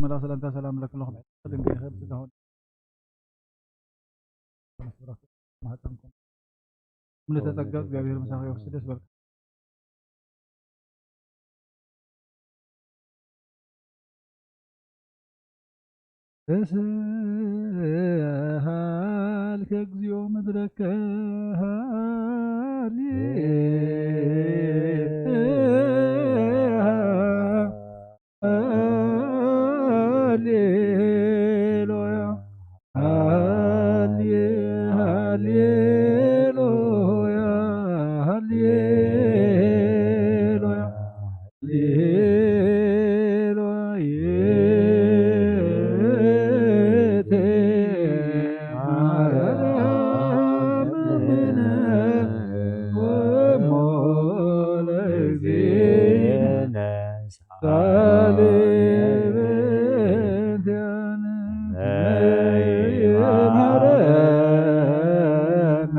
መላ ሰላምታ ሰላም ለክለኹም። ድንግል ይኽእል ስጋሁን ማህፀንኩም ምልእተ ጸጋ እግዚኣብሔር ምሳኺ ይኹን። ደስ በልካ። ተስሃልከ እግዚኦ ምድረከ ሃሌ ሃሌሉያ ሃሌ ሃሌሉያ ሃሌሉያ ሃሌሉያ ይእቲ ማርያም እምነ ወእሞ ለእግዚእነ ሳሌ በእንቲአነ መሐረነ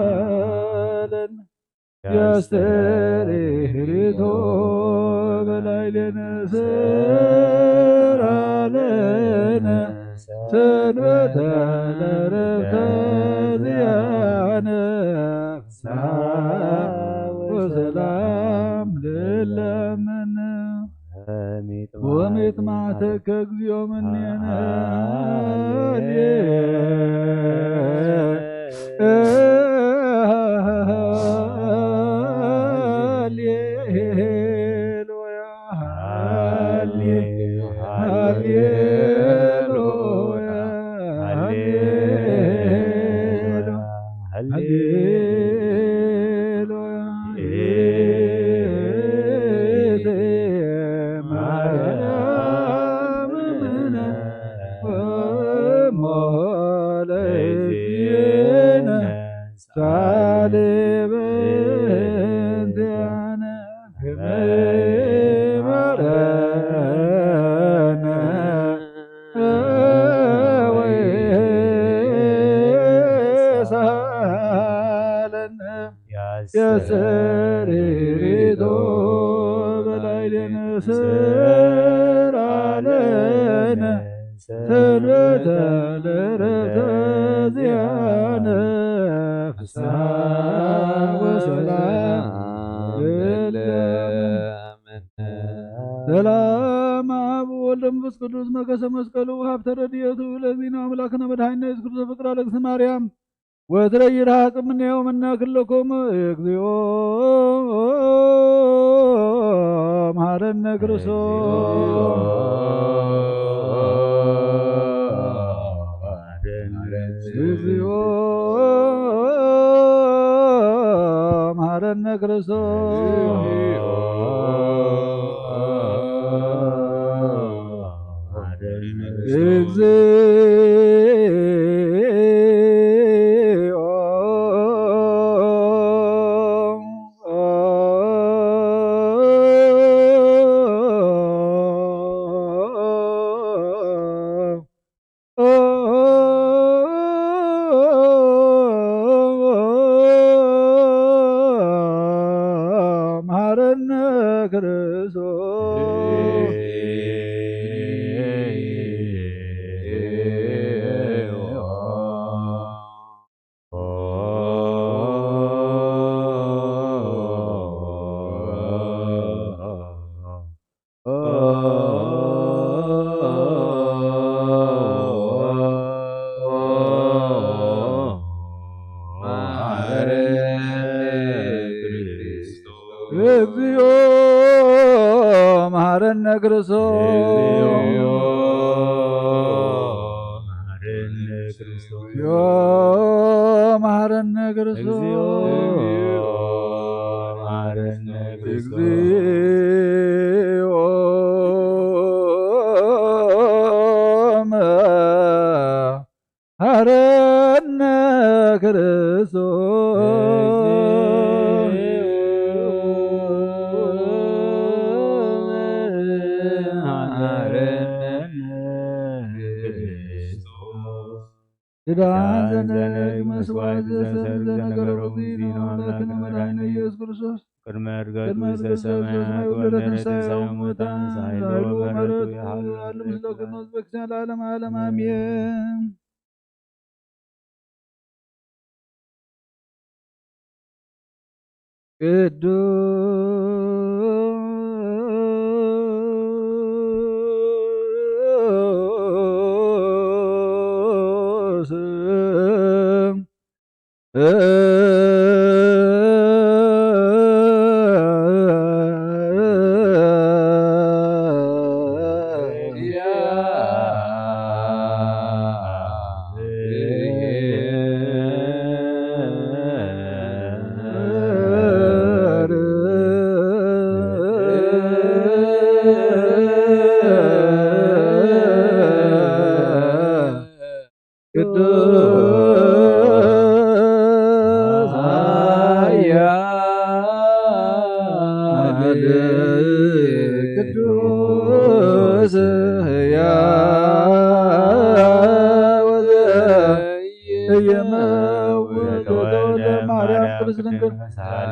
ወይሳለነ ያስተርህሪቶ በላዕሌነ ስራ ለነ ሰንበተ ለረከዚያነ ፍስሐ ወሰላም ልለምን ወሚጥማተከ እግዚኦ ምኔነ ሃሌሉያ ሃሌ ሃሌሉያ ሃሌሉያ ሃሌሉያ ይእቲ ማርያም እምነ ወእሞ ለእግዚእነ ሳሌ በእንቲአነ ከመ ይማረነ ወይሳለነ ያስተርህሪቶ በላዕሌነ ስራ ለነ ሰንበተ ለረከዚያነ ፍስሐ ወሰላም ለነ ሰላም አብ ወልድ መንፈስ ቅዱስ ነገሰ መስቀሉ ሀብተ ረድኤቱ ለዚነ አምላክነ መድኃኒነ ኢየሱስ ክርስቶስ ፍቅራ ለእግዝእትነ ማርያም ወትረ ይርሃቅ እምኔሁ እምነ ክልክሙ እግዚኦ መሐረነ ክርስቶስ። እግዚኦ መሐረነ ክርስቶስ። እግዚኦ መሐረነ ክርስቶስ። እግዚኦ መሐረነ ክርስቶስ። እግዚኦ መሐረነ ክርስቶስ። እግዚኦ መሐረነ ክርስቶስ። ዕዳ ዘነግ መስዋዕት ዘሰርግ ዘነገረ ቁዚ ንኣምላክነ መድኃኒነ ኢየሱስ ክርስቶስ ቅድመ ዕርገቱ ውስተ ሰማያት ወመንበረ ተንሳኤ እሙታን ሳይሎ ምሕረቱ ይሃሉ ምስለ ኩሉ ህዝበ ክርስቲያን ለዓለመ ዓለም አሜን። ቅዱስ ቅዱስ ኃያል ቅዱስ ሕያው ዘኢይመውት ዘተወልደ ማርያም ቅድስት ድንግል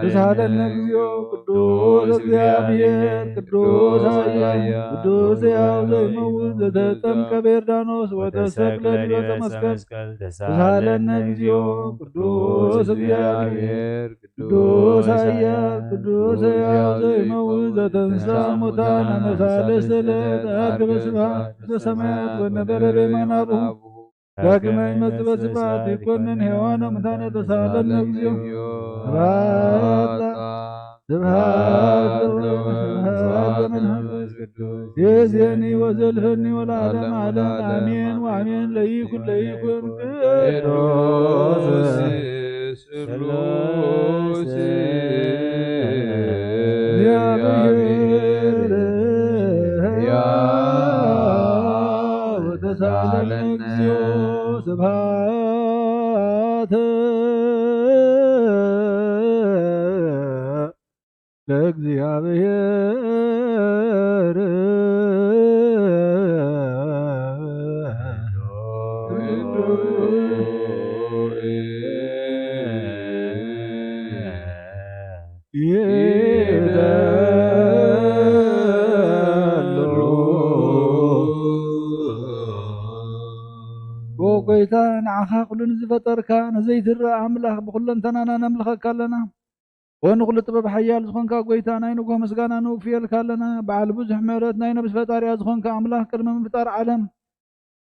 ተሳሃለነ እግዚኦ። ቅዱስ እግዚአብሔር ቅዱስ ኃያል ቅዱስ ሕያው ዘይመውት ዘተጠምቀ በዮርዳኖስ ወተሰቅለ ዲበ መስቀል ተሳሃለነ እግዚኦ። ቅዱስ እግዚአብሔር ቅዱስ ኃያል ቅዱስ ሕያው ዘይመውት ዘተንሳ ሙታን አመሳለስተ ዕለት አርገ በስብሐት ውስተ ሰማያት ወነበረ በየማነ አቡሁ። ዳግመ ይመጽእ በስብሐት ይኮንን ሕያዋነ ሙታነ ተሳሃለነ እግዚኦ። ስብሐት ስብሐት ለወልድ ስብሐት ለመንፈስ ቅዱስ ይእዜኒ ወዘልፈኒ ወለዓለመ ዓለም አሜን ወአሜን። ለይኩን ለይኩን ቅዱስ ስሉስ እግዚአብሔር ሕያው ተሳለነ እግዚኦ። ስብሐት ለእግዚአብሔር። ይደሉ። ኦ ጎይታ፣ ንዓኻ ኩሉ ንዝፈጠርካ፣ ንዘይትረኣ ኣምላኽ ብኹለንተናና ነምልኸካ ኣለና። ኦ ንኹሉ ጥበብ ሓያል ዝኾንካ ጎይታ፣ ናይ ንግሆ ምስጋና ንውፍየልካ ኣለና። በዓል ብዙሕ ምሕረት፣ ናይ ነብሲ ፈጣሪኣ ዝኾንካ ኣምላኽ፣ ቅድሚ ምፍጣር ዓለም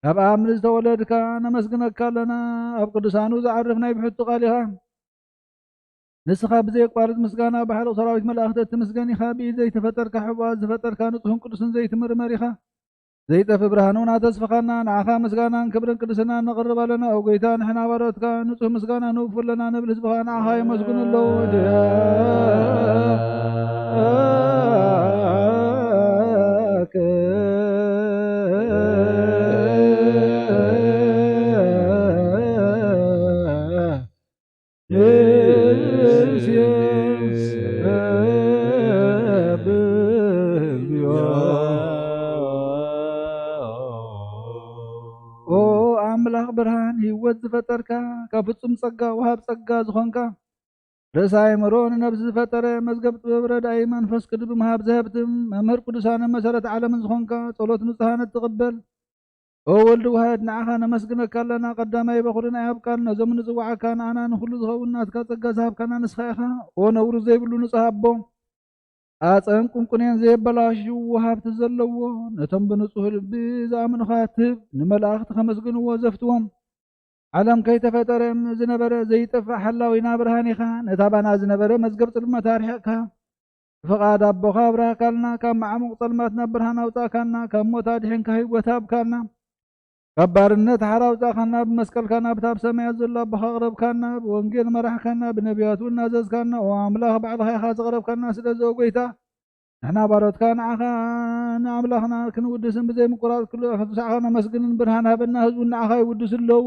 ካብ ኣብ ምድሪ ዝተወለድካ ነመስግነካ ኣለና። ኣብ ቅዱሳኑ ዝዓርፍ ናይ ብሕቱ ቃል ኢኻ። ንስኻ ብዘየቋርጽ ምስጋና ብሓለቕ ሰራዊት መላእኽቲ እትምስገን ኢኻ። ብኢድ ዘይተፈጠርካ፣ ሕቡኣት ዝፈጠርካ፣ ንጹሕን ቅዱስን ዘይትምርመር ኢኻ። ዘይጠፍእ ብርሃን እውን ኣተስፍኻና። ንዓኻ ምስጋናን ክብርን ቅድስናን ነቕርብ ኣለና። ኦ ጎይታ፣ ንሕና ባሮትካ ንጹሕ ምስጋና ንውፉለና ንብል፣ ህዝብኻ ንዓኻ የመስግኑ ኣለዉ። ኦ ኣምላኽ ብርሃን፣ ህይወት ዝፈጠርካ፣ ካብ ፍጹም ጸጋ ወሃብ ጸጋ ዝኾንካ፣ ርእሰ ኣእምሮ ንነብሲ ዝፈጠረ፣ መዝገብ ጥበብ ረዳኢ፣ መንፈስ ቅዱስ ብምሃብ ዘህብትም፣ መምህር ቅዱሳንን መሰረት ዓለምን ዝኾንካ፣ ጸሎት ንጹሃን እትቕበል፣ ኦ ወልድ ዋሕድ፣ ንዓኻ ነመስግነካ ኣለና። ቀዳማይ በኹሪ ናይ ኣብ ቃል ነዞም ንጽውዓካ ንኣና ንኹሉ ዝኸውን ናትካ ጸጋ ዝሃብካና ንስኻ ኢኻ። ኦ ነውሪ ዘይብሉ ንጹህ ኣቦ፣ ኣጸን ቁንቁኔን ዘየበላሽዎ ሃብቲ ዘለዎ፣ ነቶም ብንጹህ ልቢ ዝኣምኑኻ ትህብ፣ ንመላእኽቲ ከመስግንዎ ዘፍትዎም፣ ዓለም ከይተፈጠረ ዝነበረ ዘይጠፍእ ሓላዊና ብርሃን ኢኻ። ነታ ባና ዝነበረ መዝገብ ጽልመት ኣርሒቕካ፣ ብፍቓድ ኣቦኻ ኣብራህካልና፣ ካብ መዓሙቕ ጸልማት ናብ ብርሃን ኣውጻእካና፣ ካብ ሞት ኣድሒንካ ህይወት ሃብካና፣ ካብ ባርነት ሓራ ኣውጻእካና፣ ብመስቀልካ ናብታ ኣብ ሰማያት ዘሎ ኣቦኻ ኣቕረብካና፣ ብወንጌል መራሕካና፣ ብነቢያት እውን ኣዘዝካና። ኦ ኣምላኽ፣ ባዕልኻ ኢኻ ዘቕረብካና። ስለዚ ኦ ጐይታ፣ ንሕና ባሮትካ ንዓኻ ንኣምላኽና ክንውድስን ብዘይ ምቁራጽ ኩሉ ኣፈቱ ንዓኻ ነመስግንን። ብርሃን ሃበና፣ ህዝቡ ንዓኻ ይውድሱ ኣለዉ።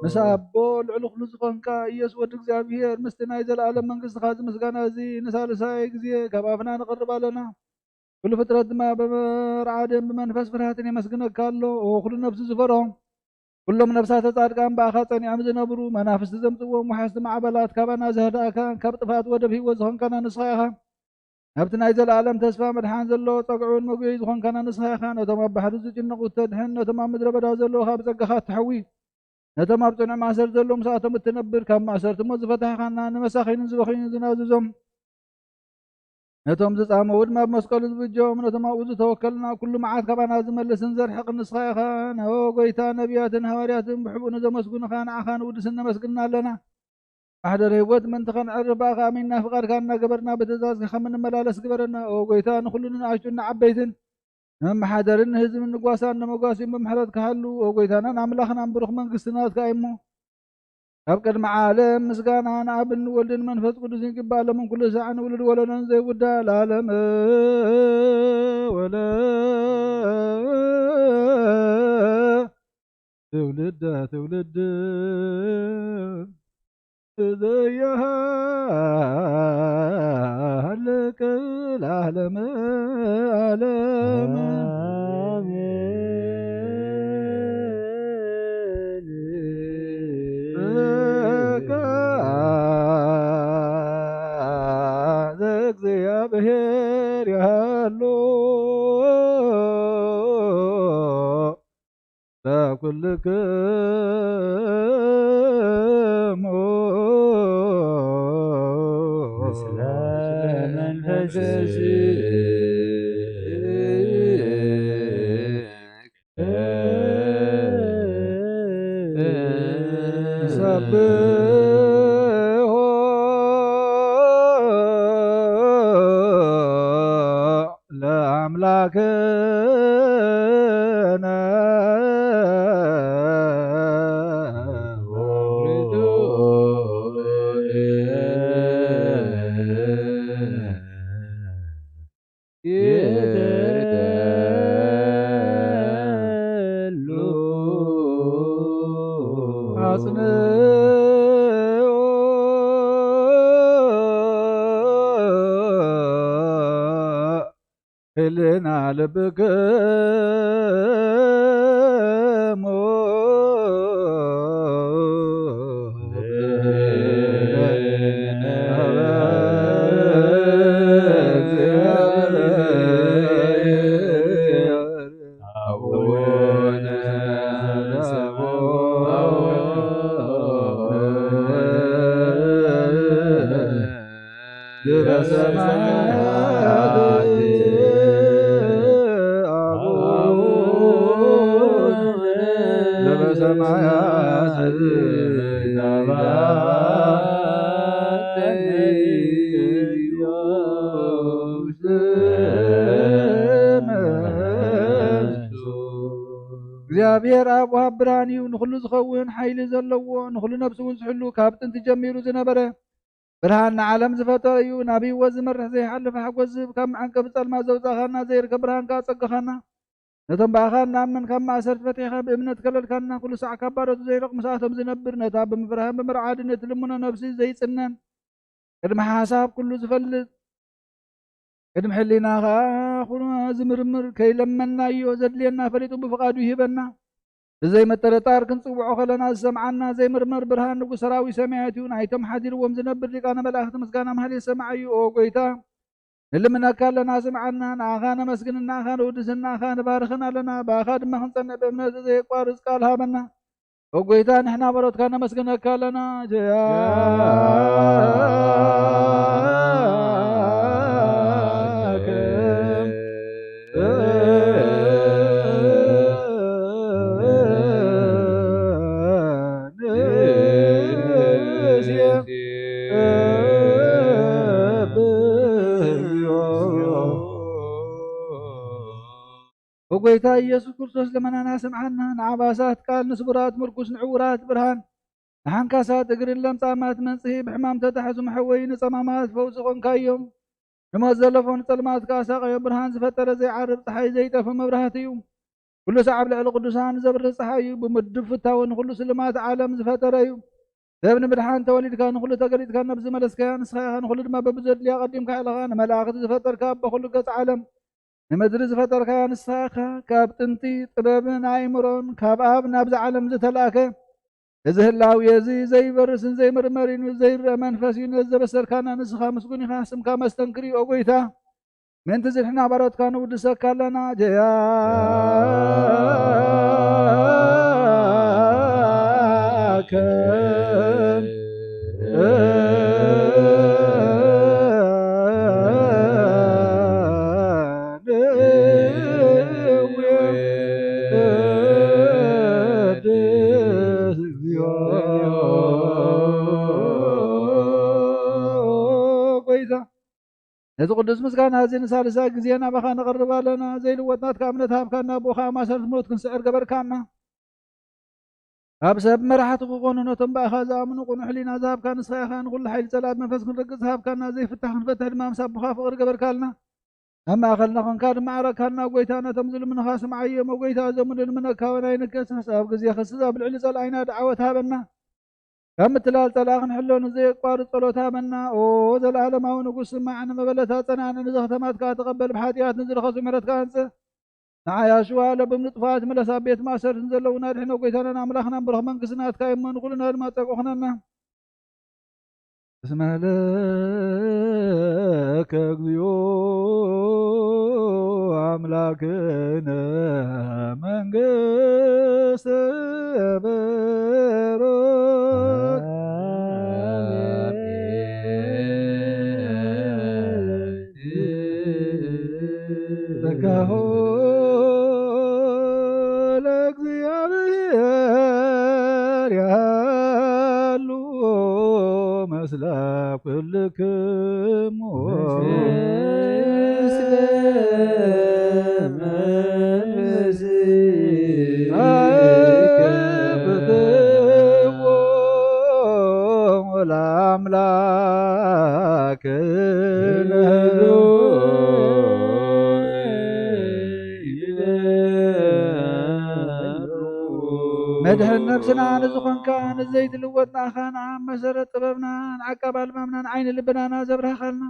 ምስ ኣቦ ልዕሊ ኩሉ ዝኾንካ ኢየሱስ ወዲ እግዚኣብሔር፣ ምስቲ ናይ ዘለኣለም መንግስትኻ እዚ ምስጋና እዚ ንሳልሳይ ግዜ ካብ ኣፍና ነቕርብ ኣለና። ኩሉ ፍጥረት ድማ ብመርዓድን ብመንፈስ ፍርሃትን የመስግነካ ኣሎ። ኦ ኩሉ ነፍሲ ዝፈርሆ፣ ኩሎም ነፍሳተ ጻድቃን ብኣኻ ጸኒዖም ዝነብሩ፣ መናፍስቲ ዘምጽእዎም ወሓዝቲ ማዕበላት፣ ካባና ዘህዳእካ፣ ካብ ጥፍኣት ወደብ ህይወት ዝኾንካና ንስኻ ኢኻ። ናብቲ ናይ ዘለኣለም ተስፋ መድሓን ዘሎ ጸግዑን መጉየይ ዝኾንካና ንስኻ ኢኻ። ነቶም ኣብ ባሕሪ ዝጭነቑ እተድሕን፣ ነቶም ኣብ ምድረ በዳ ዘለዉ ካብ ጸጋኻ እተሕዊ፣ ነቶም ኣብ ጽኑዕ ማእሰር ዘለዉ ምስኣቶም እትነብር፣ ካብ ማእሰርቲ ሞት ዝፈታሕኻና፣ ንመሳኺንን ዝበኽዩን ዝናዝዞም፣ ነቶም ዝጻመዉ ድማ ብመስቀሉ ዝብጀዎም፣ ነቶም ኣብኡ ዝተወከልና፣ ኩሉ መዓት ካባና ዝመልስን ዘርሕቕን ንስኻ ኢኻ። ኦ ጎይታ፣ ነቢያትን ሃዋርያትን ብሕቡእ ንዘመስግኑኻ፣ ንዓኻ ንውድስን ነመስግንና ኣለና። ማሕደር ህይወት ምእንቲ ኸነዕርፍ ብኣኻ ኣሚንና፣ ፍቓድካ እናገበርና ብትእዛዝካ ከም እንመላለስ ግበረና። ኦ ጎይታ፣ ንኹሉ ንኣሽቱን ንዓበይትን፣ ንመመሓደርን ንህዝብን ንጓሳን ንመጓሲን ብምሕረትካ ሃሉ። ኦ ጎይታናን ኣምላኽናን፣ ብሩኽ መንግስቲ ናትካ እዩ እሞ፣ ካብ ቅድሚ ዓለም ምስጋና ንኣብን ንወልድን መንፈስ ቅዱስን ይግባእ፣ ሎምን ኩሉ ሳዕ ንውሉድ ወለዶን ዘይውዳእ ለዓለመ ወለ ትውልደ ትውልድ ዘያሃልቅ ለዓለመ ዓለም። ጸጋ ዘእግዚኣብሔር ያሃሉ ለኩልክሙ ምስለ መንፈስክ ንሰብሖ ለአምላክነ ወሪቱ ይደሉ አጽንኦ ህልና ልብክሙ እግዚኣብሔር ኣብ ወሃብ ብርሃን እዩ፣ ንኹሉ ዝኸውን ሓይሊ ዘለዎ፣ ንኹሉ ነፍሲ እውን ዝሕሉ፣ ካብ ጥንቲ ጀሚሩ ዝነበረ፣ ብርሃን ንዓለም ዝፈጠረ እዩ። ናብ ህይወት ዝመርሕ ዘይሓልፍ ሓጎስ ዝህብ፣ ካብ መዐንቀፊ ጸልማት ዘውጻእኻና፣ ዘይርከብ ብርሃን ከኣ ኣጸጋኻና። ነቶም ብኣኻ እንኣምን ካብ ማእሰርቲ ፈቲሕኻ ብእምነት ከለልካና፣ ኩሉ ሳዕ ካብ ባሮት ዘይርቕ ምስኣቶም ዝነብር፣ ነታ ብምፍራህን ብምርዓድን እትልምኖ ነፍሲ ዘይጽነን፣ ቅድሚ ሓሳብ ኩሉ ዝፈልጥ፣ ቅድሚ ሕሊና ኸኣ ኩሉ ዝምርምር፣ ከይለመንናዮ ዘድልየና ፈሊጡ ብፍቓዱ ይህበና። ብዘይምጥርጣር ክንጽውዖ ከለና ዝሰምዓና ዘይምርመር ብርሃን ንጉስ ሰራዊት ሰማያት እዩ። ናይቶም ሓዲርዎም ዝነብር ሊቃነ መላእኽቲ ምስጋና ማህሌት ሰማዕ እዩ። ኦ ጎይታ፣ ንልምነካ ኣለና፣ ስምዓና። ንኣኻ ነመስግን፣ ንኣኻ ንውድስን፣ ንኣኻ ንባርኽን ኣለና። ብኣኻ ድማ ክንጸንዕ ብእምነት ዘየቋርጽ ቃል ሃበና። ኦ ጎይታ፣ ንሕና በሮትካ ነመስግነካ ኣለና። ጀያ ኦ ጎይታ ኢየሱስ ክርስቶስ፣ ልመናና ስምዓና። ንዓባሳት ቃል፣ ንስቡራት ምርኩስ፣ ንዕውራት ብርሃን፣ ንሓንካሳት እግርን ለምጻማት መንጽሂ፣ ብሕማም ተታሕዙ መሐወዪ፣ ንጸማማት ፈውሲ ኾንካዮም። ንሞት ዘለፎ ንጸልማት ከኣ ሳቐዮ። ብርሃን ዝፈጠረ ዘይዓርብ ጸሓይ፣ ዘይጠፍእ መብራህቲ እዩ። ኩሉ ሰዓብ ልዕሊ ቅዱሳን ዘብርህ ጸሓይ እዩ። ብምድብ ፍታወ ንኹሉ ስልማት ዓለም ዝፈጠረ እዩ። ሰብ ንምድሓን ተወሊድካ፣ ንኹሉ ተገሊጽካ፣ ናብ ዝመለስካያ ንስኻ ኢኻ። ንኹሉ ድማ በብዘድልያ ቀዲምካ ኣለኻ። ንመላእኽቲ ዝፈጠርካ፣ ኣቦ ኩሉ ገጽ ዓለም ንምድሪ ዝፈጠርካያ ንስኻ ኢኻ። ካብ ጥንቲ ጥበብን ኣእምሮን ካብ ኣብ ናብዚ ዓለም ዝተላእከ፣ እዚ ህላዌ እዚ ዘይበርስን ዘይምርመርን እዩ፣ ዘይረኣ መንፈስ እዩ። ነዚ ዘበሰርካና ንስኻ ምስጉን ኢኻ። ስምካ መስተንክር እዩ፣ ኦ ጎይታ። ምእንቲ ዝድሕና ባሮትካ ንውድሰካ ኣለና። ጀያ ጎይታ፣ ነዚ ቅዱስ ምስጋና እዚ ንሳልሳይ ግዜ ናባኻ ነቕርብ ኣለና። ዘይልወጥ ናትካ እምነት ሃብካና፣ ብኡ ኸኣ ማእሰርቲ ሞት ክንስዕር ገበርካና። ካብ ሰብ መራሕቲ ክኾኑ ነቶም ብኣኻ ዝኣምኑ ቅኑዕ ሕሊና ዝሃብካ ንስኻ ኢኻ። ንኹሉ ሓይሊ ጸላእቲ መንፈስ ክንረግጽ ዝሃብካና፣ ዘይፍታሕ ክንፈትሕ ድማ ምስ ኣቦኻ ፍቕሪ ገበርካልና። ኣብ ማእከልና ኾንካ ድማ ዓረካና። ጎይታ፣ ነቶም ዝልምኑኻ ስምዓዮም። ጎይታ፣ እዞም ንልምነካ ወናይ ንከስስ ኣብ ግዜ ክስስ ኣብ ልዕሊ ጸላኢና ደዓወት ሃበና። ካብ ምትላል ጸላኢ ክንሕሎ ንዘየቋርጽ ጸሎት ሃበና። ኦ ዘለኣለማዊ ንጉስ፣ ስማዕ፣ ንመበለታ ጸናንዕ፣ ንዘኽተማትካ ተቐበል፣ ብሓጢኣት ንዝረኸሱ ምሕረትካ ኣምጽእ። ንዓይ ኣሽዋ ለብም ንጥፋት ምለስ፣ ኣብ ቤት ማእሰርቲ ንዘለዉና ኣድሕኖ። ጎይታናን ኣምላኽናን ብሩኽ መንግስቲ ናትካ እዩ እሞ፣ ንኹልና ድማ ጸብሒ ኩነና። እስመ ለከ እግዚኦ ኣምላክነ መንግስት ብሩክ። ጸጋሁ ለእግዚኣብሔር ያሉ መስለ ኩልክሙ። ለአምላክ መድሕን ነብስና ንዝኾንካ ንዘይትልወጥ ንኣኻ ንዓም መሰረት ጥበብናን ዓቃብ ኣልማምናን ዓይኒ ልብናና ዘብርሃኻልና።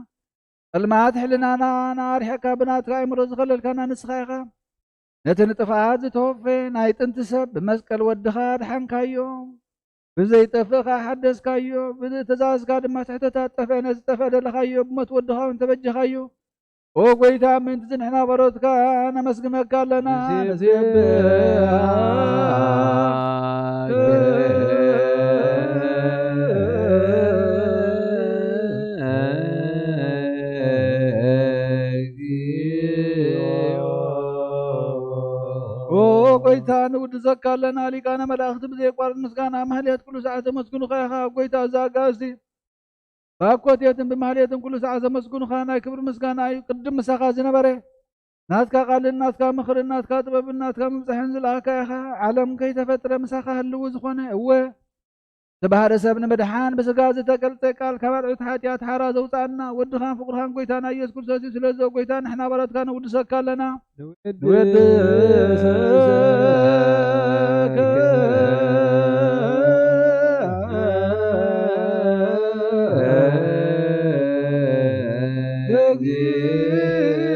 ጸልማት ሕልናና ንኣርሒቕካ ብናትካ ኣእምሮ ዝኸለልካና ንስኻ ኢኻ። ነቲ ንጥፍኣት ዝተወፈየ ናይ ጥንቲ ሰብ ብመስቀል ወድኻ ኣድሓንካዮ። ብዘይጠፍእ ኸኣ ሓደስካዮ። ብትእዛዝካ ድማ ትሕተታት ጠፍአ ነቲ ዝጠፍአ ደለኻዮ። ብሞት ወድኻ እውን ተበጀኻዮ። ኦ ጎይታ፣ ምእንቲ ዝንሕና ባሮትካ ነመስግነካ ኣለና። ንሴብሐካ። ኦ ጎይታ፣ ንውድሰካ ኣለና። ሊቃነ መላእኽቲ ብዘየቋርጥ ምስጋና ማህሌት ኩሉ ሰዓት ዘመስግኑኻ ኢኻ። ጎይታ፣ እዚ ኣጋእዝቲ ብኣኮቴትን ብማህሌትን ኩሉ ሰዓት ዘመስግኑኻ ናይ ክብሪ ምስጋና እዩ። ቅድም ምሳኻ ዝነበረ ናትካ ቃልን ናትካ ምኽርን ናትካ ጥበብን ናትካ ምብጻሕን ዝለኣካ ኢኻ። ዓለም ከይተፈጥረ ምሳኻ ህልው ዝኾነ፣ እወ፣ እቲ ባህሪ ሰብ ንምድሓን ብስጋ ዝተገልጸ ቃል ካብ ኣርዑት ሓጢኣት ሓራ ዘውጽኣና ወድኻን ፍቑርኻን ጎይታና ኢየሱስ ክርስቶስ እዩ። ስለዚ ኦ ጎይታ ንሕና ባሮትካ ንውድሰካ ኣለና። ንወድሰከ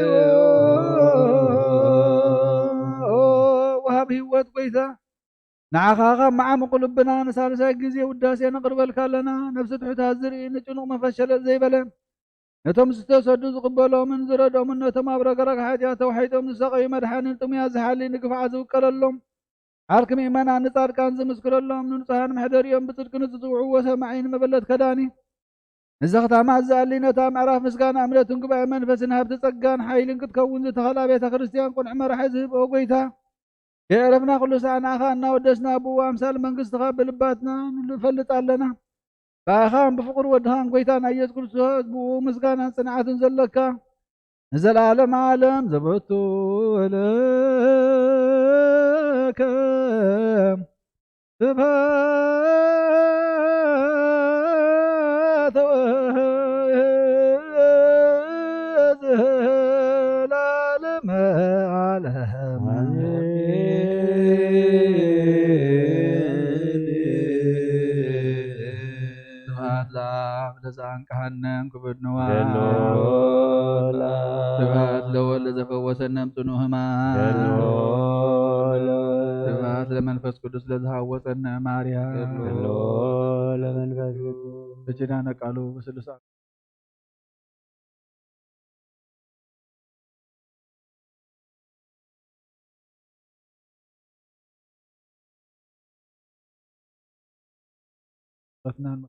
እግዚኦ። ወሃብ ህይወት ጎይታ፣ ንዓኻ ካብ መዓሙቕ ልብና ንሳልሳይ ግዜ ውዳሴ ነቕርበልካ ኣለና። ነፍሲ ትሑታት ዝርኢ፣ ንጭኑቕ መንፈስ ሸለል ዘይበለ፣ ነቶም ዝተሰዱ ዝቕበሎምን ዝረድኦምን፣ ነቶም ኣብ ረግረግ ሓጢኣት ተዋሒጦም ዝሰቐዩ መድሓኒ፣ ንጥሙያት ዝሓሊ፣ ንግፍዓት ዝውቀለሎም፣ ዓርኪ ምእመናን ንጻድቃን ዝምስክረሎም፣ ንንጹሃን መሕደሪኦም ብጽድቂ ንዝጽውዕዎ ሰማዒ፣ ንመበለት ከዳኒ፣ ንዘኽታማት ዝኣሊ፣ ነታ ምዕራፍ ምስጋና እምነትን ጉባኤ መንፈስን ሃብቲ ጸጋን ሓይልን ክትከውን ዝተኸላ ቤተ ክርስቲያን ቅኑዕ መራሒ ዝህብ ኦ ጎይታ፣ ከየዕረፍና ኩሉ ሳዕ ንኣኻ እናወደስና ብኡ ኣምሳል መንግስትኻ ብልባትና ንፈልጥ ኣለና። ብኣኻን ብፍቕሪ ወድኻን ጎይታና ኢየሱስ ክርስቶስ ብኡ ምስጋናን ጽንዓትን ዘለካ ንዘለዓለም ዓለም ዘበቱ ለከ ስብሐት ወዘለዓለመ ዓለም። ለዘአንቀሐነ እምክብድ ንዋይ። ስብሐት ለወልድ ለዘፈወሰነ እምጽኑ ሕማም። ስብሐት ለመንፈስ ቅዱስ ለዘሃወጸነ ማርያም። በኪዳነ ቃሉ በስሉስ ኣብዚ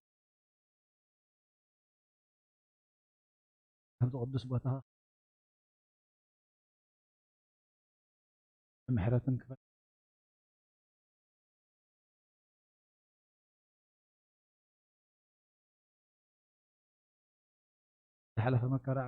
ቅዱስ ቦታ ምሕረትን ክፈ ዝሓለፈ መከራ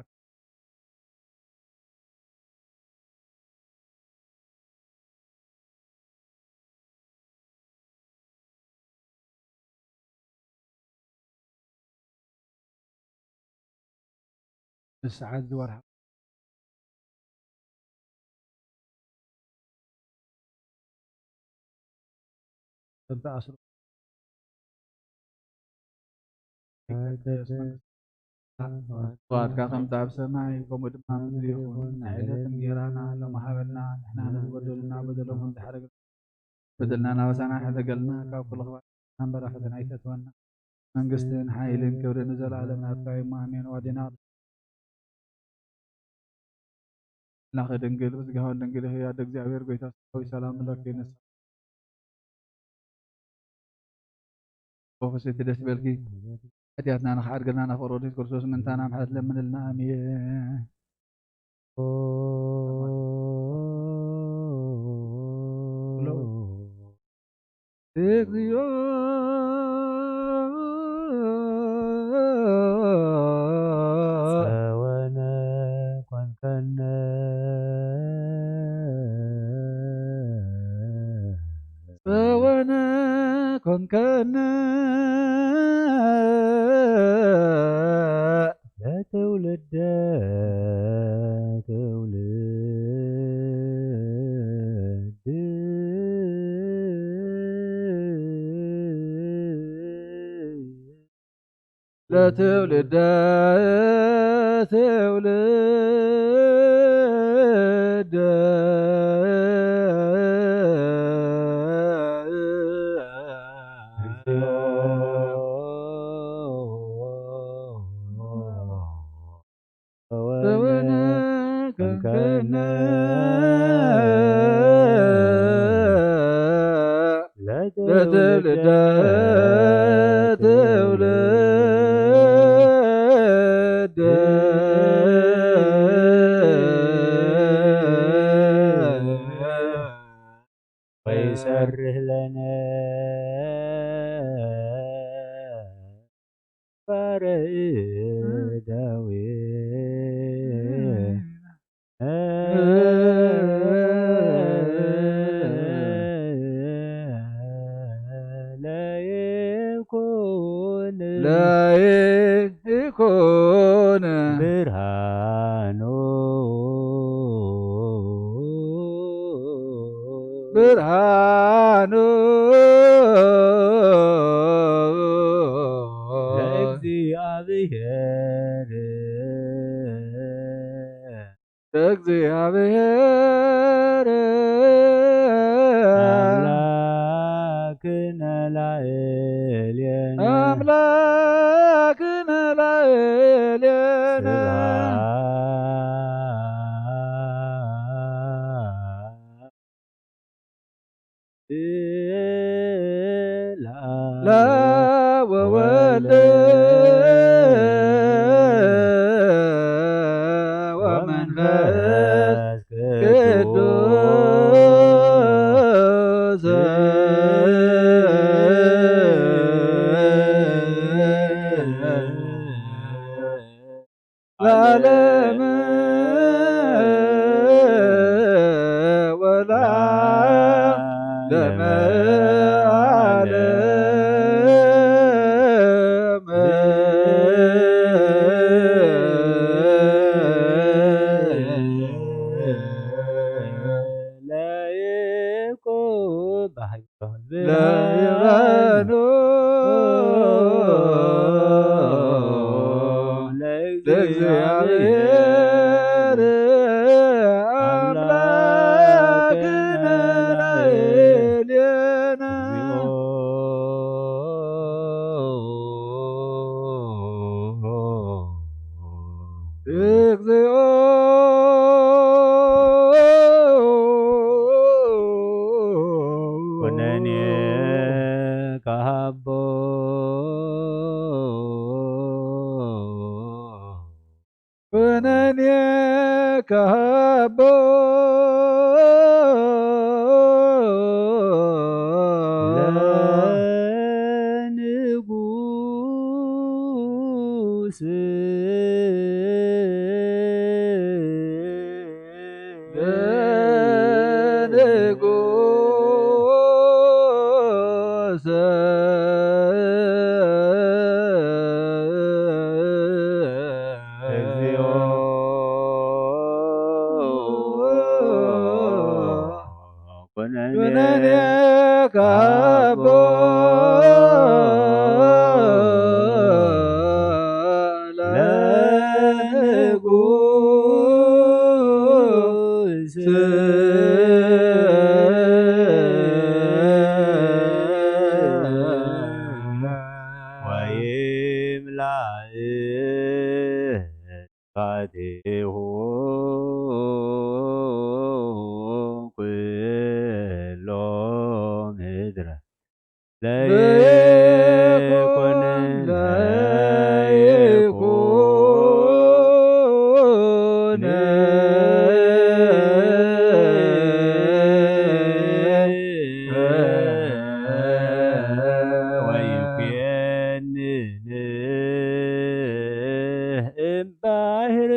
ንስዓት ዝወርሃ ከም ተኣስሩ ዋትካ ከምቲ ኣብ ሰማይ ከምኡ ድማ ምድሪ ይኹን። ናይ ዕለት እንጌራና ሎም ሃበና። ንሕና ነዝበደሉና በደሎም ከም ዝሓረገ በደልና ናበሳና ሕደገልና። ካብ ኩሉ ክፋት ኣንበራ ፈተና ኣይተትወና። መንግስትን ሓይልን ክብርን ንዘለኣለም ናትካ እዩ። ኣሜን። ዋዴና ኣምላኸ ድንግል ብስጋውን ድንግል ህያድ እግዚኣብሔር ጎይታ ሰራዊት ሰላም ለኪ ንሳ ወፈሰቲ ደስ በልኪ። ሓጢኣትና ንኽሓድገልና ናብ ፍቕሪ ወድስ ክርስቶስ ምንታና ምሕረት ለምንልና። ኣሜን። እግዚኦ ጸወነ ኮንከነ። ጸወነ ኮንከነ ለትውልደ ትውልድ። ለትውልደ ትውልድ። ለትውልደ ትውልድ። ወይሰርህ ለነ ባረ እደዊነ። ለይኩን ለይኩን ብርሃኑ ብርሃኑ ለእግዚኣብሔር ለእግዚኣብሔር ኣምላክነ ላዕሌነ ኣምላክነ ላዕሌነ ስብሐት ለወወልድ ወመንፈስ ቅዱስ ለዓለመ ወለዓለመ ዓለም። ለይኩን ብርሃኑ ከሃቦ ኩነኔ ከሃቦ ለንጉስ ለንጉስ እግዚኦ ኩነኔ ኩነኔ ካቦ ካቦ ለንጉስ ወይምላእ ፋቴሁ ኩሎ ምድረ ለይኩን ለይኩን ወይኩን እምባሕር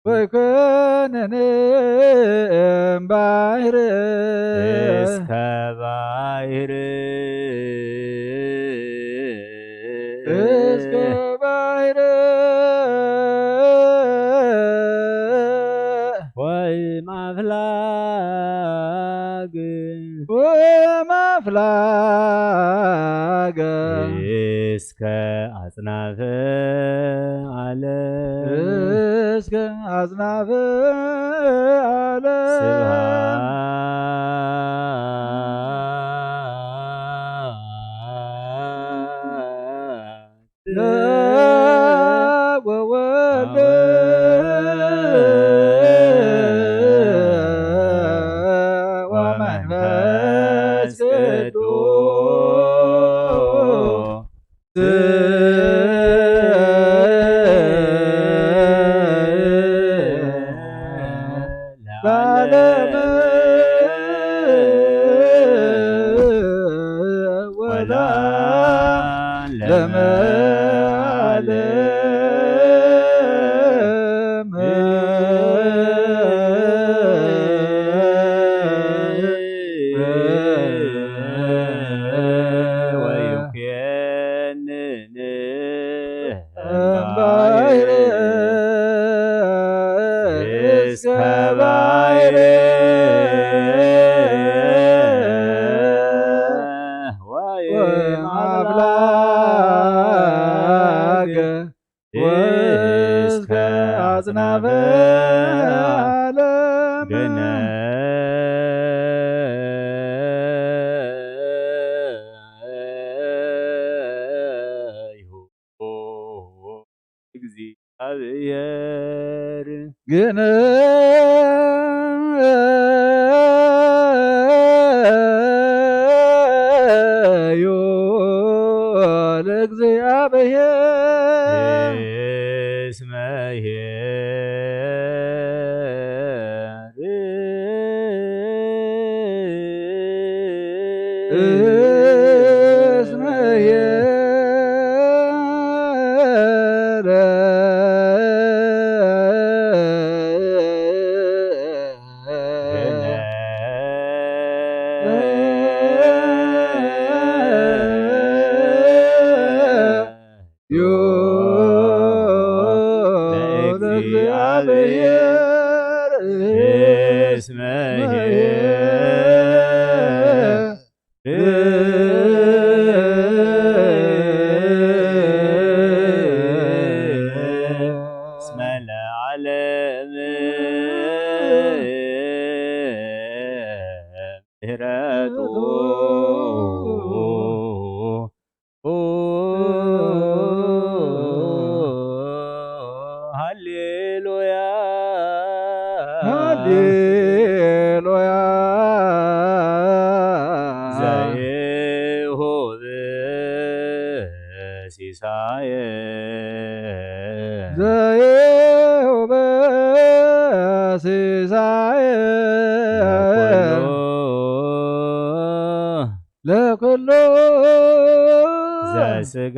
ወይኮነን እምባሕር እስከ ባሕር እስከ ባሕር ወይም ኣፍላግ ወማፍላገ እስከ ኣጽናፈ ዓለም እስከ ኣጽናፈ ዓለም ስብሃት ለአብ ወወልድ ወመንፈስ ቅዱስ ለዓለመ ወለዓለመ ዓለም። ወይኩነን እምባሕር እስከ ባሕር ወይም ኣፍላግ እስከ ኣጽናፈ ዓለም ግነዩ እግዚአብሔር ግነዩ ለእግዚአብሔር እስመ ኄር እስመ ኄር ዩ ለእግዚአብሔር እስመ ኄር ሲሳየ ዘይሁበ ሲሳየ ለኩሉ ለኩሉ ዘስጋ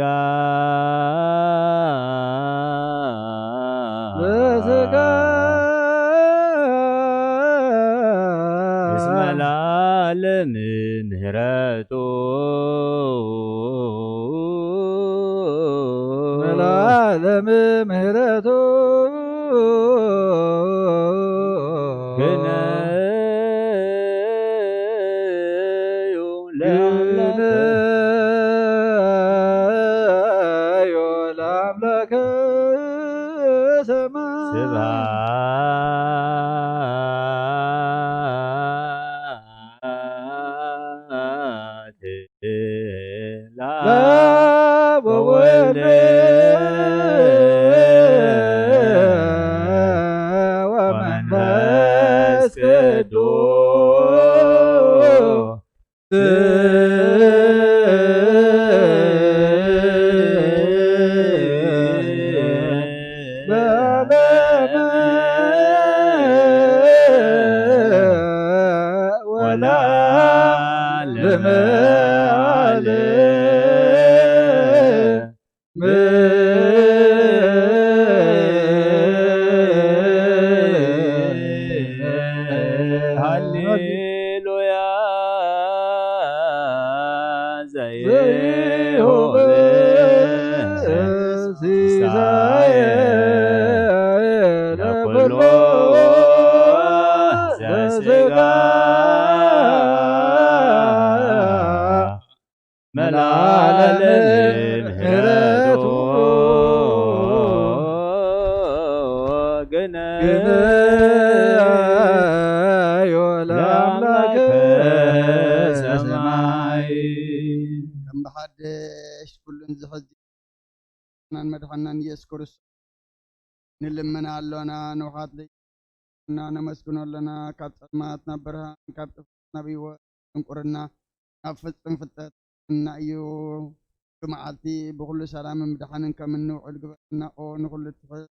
ዘስጋ እስመ ለዓለም ምህረቱ ለዓለም ምህረቱ ግነዩ ለአምላክ ግነዩ ለአምላክ ሰማይ ስብሐት ለአብ ወወልድ ወመንፈስ ቅዱስ ወለዓለመ ዓለም። ሃሌሉያ ዘይሆን ሲሳየ ለኩሉ ዘስጋ መላለም ምሕረቱ ግነዮ ለአምላክ ሰማይ። ከም ብሓድሽ ኩሉን ዝሕዚ ናን መድሓናን ኢየሱስ ክርስቶስ ንልምን ኣሎና፣ ንውሓት ለይና ነመስግኖ ኣሎና። ካብ ጸልማት ናብ ብርሃን፣ ካብ ጥፍኣት ናብ ህይወት፣ ድንቁርና ናብ ፍጹም ፍልጠት እና እዩ። ብመዓልቲ ብኹሉ ሰላምን ብድሓንን ከም እንውዕል ግበረና። ኦ ንኹሉ ትሕዝ፣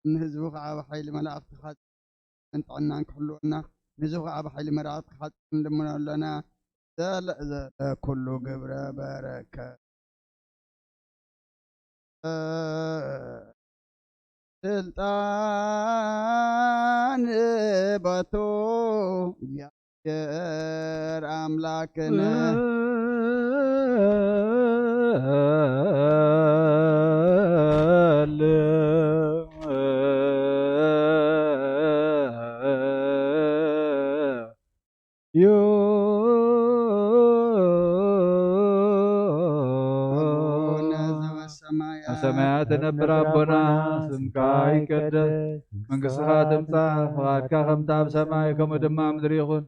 ንህዝቡ ከዓ ብሓይሊ መላእኽቲ ክሓጽን ጥዕናን ክሕልወና፣ ንህዝቡ ከዓ ብሓይሊ መላእኽቲ ክሓጽን ንልምኖ ኣሎና። ዘለ-፣ ዘለ ኩሉ ግብረ በረከት ስልጣን ባቶ እግዚኣብሔር ኣምላክነ። ዮ አቡነ ዘበሰማያት፣ በሰማያት ትነብር አቦና፣ ስምካ ይቀደስ፣ መንግስትኻ ትምጻእ፣ ፍቓድካ ከምቲ ኣብ ሰማይ ከምኡ ድማ ኣብ ምድሪ ይኹን።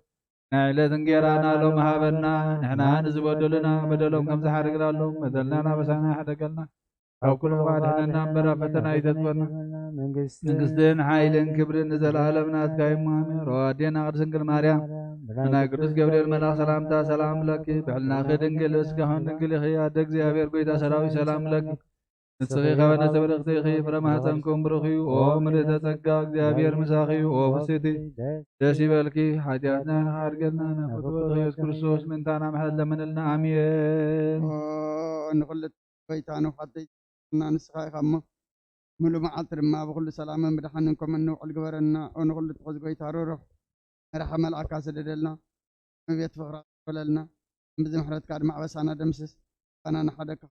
ናይ ዕለት እንጌራና ሎም ሃበና፣ ንሕና ንዝበደሉና በደሎም ከም ዝሓደግናሎም በደልና ናበሳና ይሓደገልና። ካብ ኩሉ ክፉእ ኣድሕነና እምበር ኣብ ፈተና ኣይተእትወና። መንግስትን ሓይልን ክብርን ንዘለኣለም ናትካ እዩ። ኣሜን። ኦ ኣዴና ቅድስት ድንግል ማርያም፣ ብናይ ቅዱስ ገብርኤል መልኣኽ ሰላምታ ሰላም ለኪ፣ ብሕልናኺ ድንግል፣ በስጋኽን ድንግል ኢኺ። ኣደ እግዚኣብሔር፣ ጎይታ ሰራዊት፣ ሰላም ለኪ። ንስኺ ከበነ ተበረኽቲ ኢኺ፣ ፍረ ማህፀንኩም ብሩኽ እዩ። ኦ ምልእተ ጸጋ፣ እግዚኣብሔር ምሳኺ እዩ። ኦ ፍስሕቲ፣ ደስ ይበልኪ፣ ሓጢኣትና ይሓድገልና፣ ናብ ፍትወት ኢየሱስ ክርስቶስ ምእንታና ምሕረት ለምንልና። ኣሜን። ኦ ንኹሉ ጎይታ ንውሓት ዘይትስእና ንስኻ ኢኻ እሞ፣ ምሉእ መዓልቲ ድማ ብኹሉ ሰላምን ብድሓንን ከም እንውዕል ግበረና። ኦ ንኹሉ ትሕዝ ጎይታ ርሩሕ፣ መራሒ መልኣካ ስደደልና፣ እመቤት ፍቕራ በለልና። ብዚ ምሕረትካ ድማ ኣበሳና ደምስስ፣ ኣበሳና ንሓደካ፣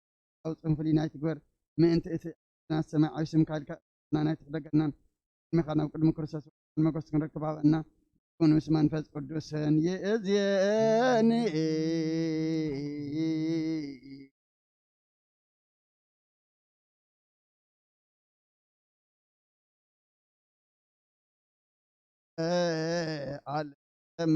ኣውፅን ፍልይ ናይ ትግበር። ምእንቲ እቲ ናት ሰማይ ዓቢ ስምካ ኢልካ ናይ ትሕደገናን፣ ቅድሚኻ ናብ ቅድሚ ክርስቶስ መጎስ ክንረክብ ሃበና። ይኹን ምስ መንፈስ ቅዱስን ይእዝየኒ። ዓለም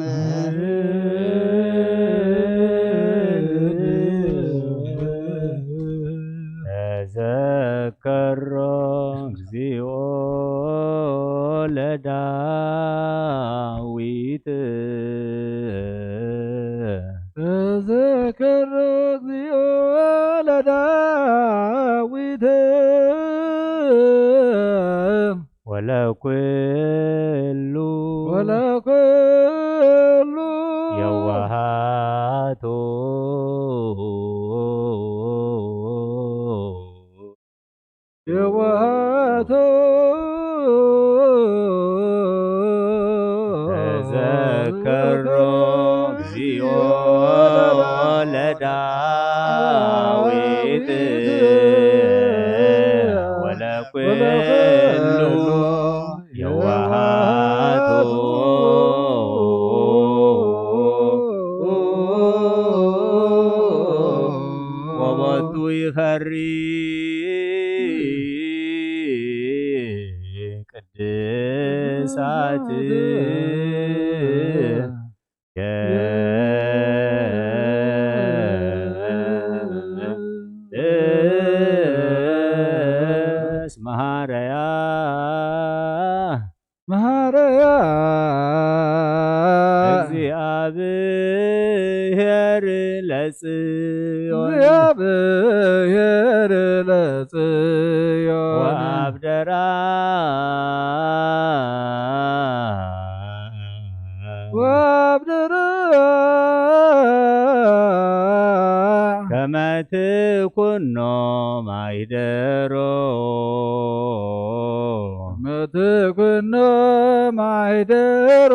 ተዘከሮ እግዚኦ ለዳዊት። ተዘከሮ እግዚኦ ለዳዊት። ወለኩሉ ወለኩሉ የዋሃቱ የዋሃቱ ተዘከሮ እግዚኦ ለዳዊት ወለኩሉ የዋሃቱ ወቦቱ ይፈሪ ቅድሳት ቅድስት መሃረያ መሃረያ እግዚአብሔር ለጽዮን እግዚአብሔር ለጽዮን ወአብደራ ወአብደራ ከመ ትኩኖ ማይደሮ መትኩኖ ማይደሮ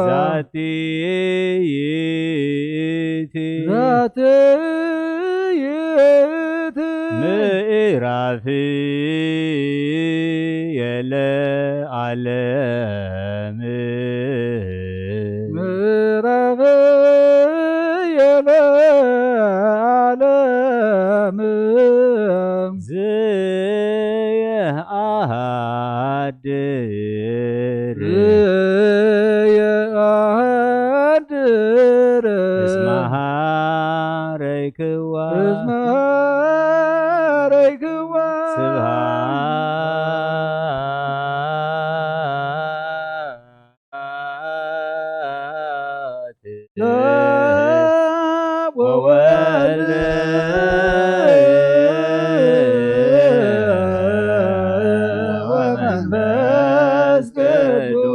ዛቲ ይእቲ ዛቲ ይእቲ ምዕራፍ የለ ዓለም ምዕራፍ የለ ዓለም ዘየአድር የአድር እስመ ሀረይክዋ እስመ ሀረይክዋ ስብሐት ለአብ ወወልድ ወመንፈስ ቅዱስ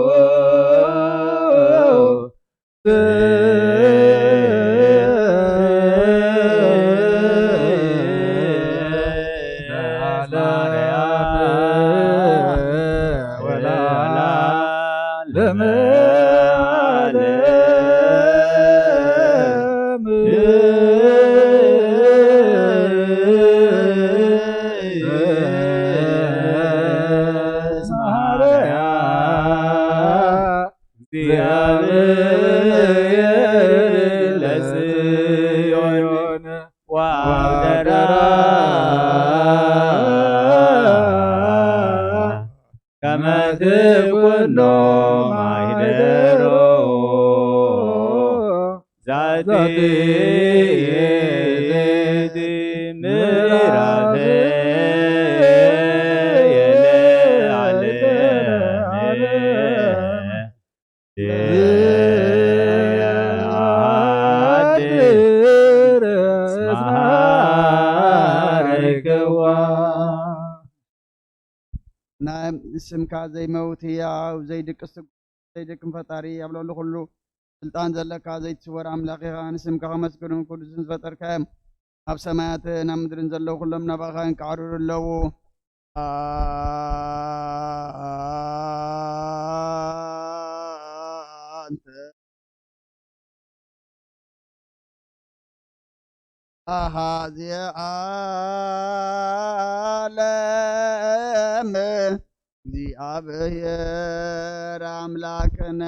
ከመ ትኩኖ ማይደሮ ዛቲ ምዕራፍ የለ ዓለም ናይ ስምካ ዘይመውት ህያው ዘይድቅስ ዘይደክም ፈጣሪ ኣብ ልዕሊ ኩሉ ስልጣን ዘለካ ዘይትስወር ኣምላኽ ኢኻ። ንስምካ ከመስግኑን ኩሉ ዝፈጠርካዮም ኣብ ሰማያትን ኣብ ምድርን ዘለዉ ኩሎም ናባኻ ይንቃዕሩሩ ኣለዉ። ኣንተ ኣሃዚ ዓለም እግዚኣብሔር ኣምላክነ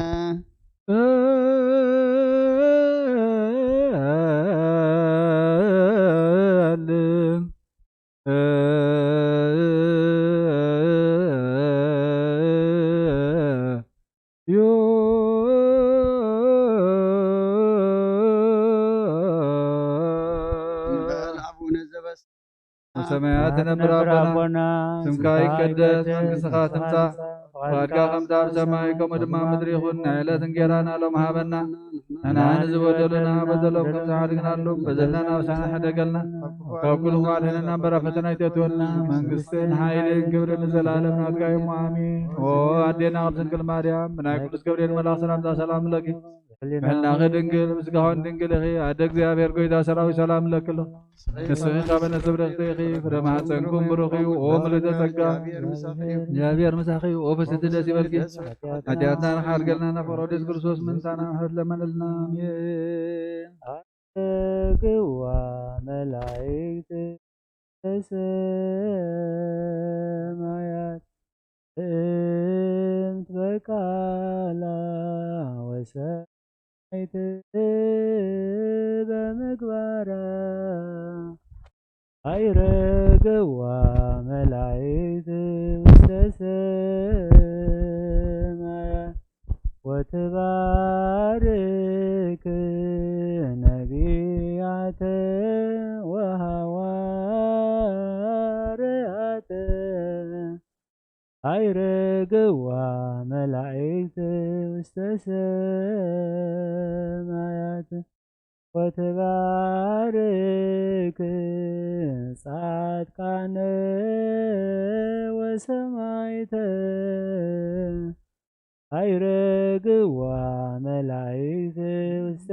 በል አቡነ ዘበሰማያት ነብር ኣቦና፣ ስምካ ይቀደስ፣ መንግስትኻ ትምጻእ፣ ፍቓድካ ከምቲ ኣብ ሰማይ ከምኡ ድማ ኣብ ምድሪ ይኹን። ናይ ዕለት እንጌራና ሎም ሃበና፣ ንሕና ንዝበደሉና በደሎም ከም ዝሓድግናሉ በደልና ናብሳና ሕደገልና። ካብ ኩሉ ክፉእ ኣድሕነና፣ እምበር ኣብ ፈተና ኣይተእትወና። መንግስትን ሓይልን ክብርን ንዘለኣለም ናትካ እዮም። ኣሜን። ኦ ኣዴና ቅድስት ድንግል ማርያም፣ ብናይ ቅዱስ ገብርኤል መልኣኽ ሰላምታ ሰላም እብለኪ። ብሕልናኺ ድንግል፣ ብስጋኺ ድንግል ኢኺ። ኣደ እግዚኣብሔር፣ ጎይታ ሰራዊት፣ ሰላም እብለኪ ኣለኹ። ንስኺ ካብ ኣንስቲ ብርኽቲ ኢኺ፣ ፍረ ማህፀንኩም ብሩኽ እዩ። ኦ ምልዕተ ጸጋ፣ እግዚኣብሔር ምሳኺ እዩ። ኦ ፍስሕቲ ደስ ይበልኪ። ሓጢኣትና ንሓርገልና፣ ናብ ፍቕሪ ወልድኪ ክርስቶስ ምእንታና ምሕረት ለመነልና። ኣሜን። ኣርግዋ መላእክት ሰማያት እምት በቃላ ወሰማይት በምግባራ። ኣይረግዋ መላእክት ውስተ ሰማያት ወትባርክ ነቢያተ ወሃዋርያተ። ኣይረግዋ መላእክት ውስተ ሰማያት ወትባርክ ጻድቃነ ወሰማይተ። ኣይረግዋ መላእክት ውስተ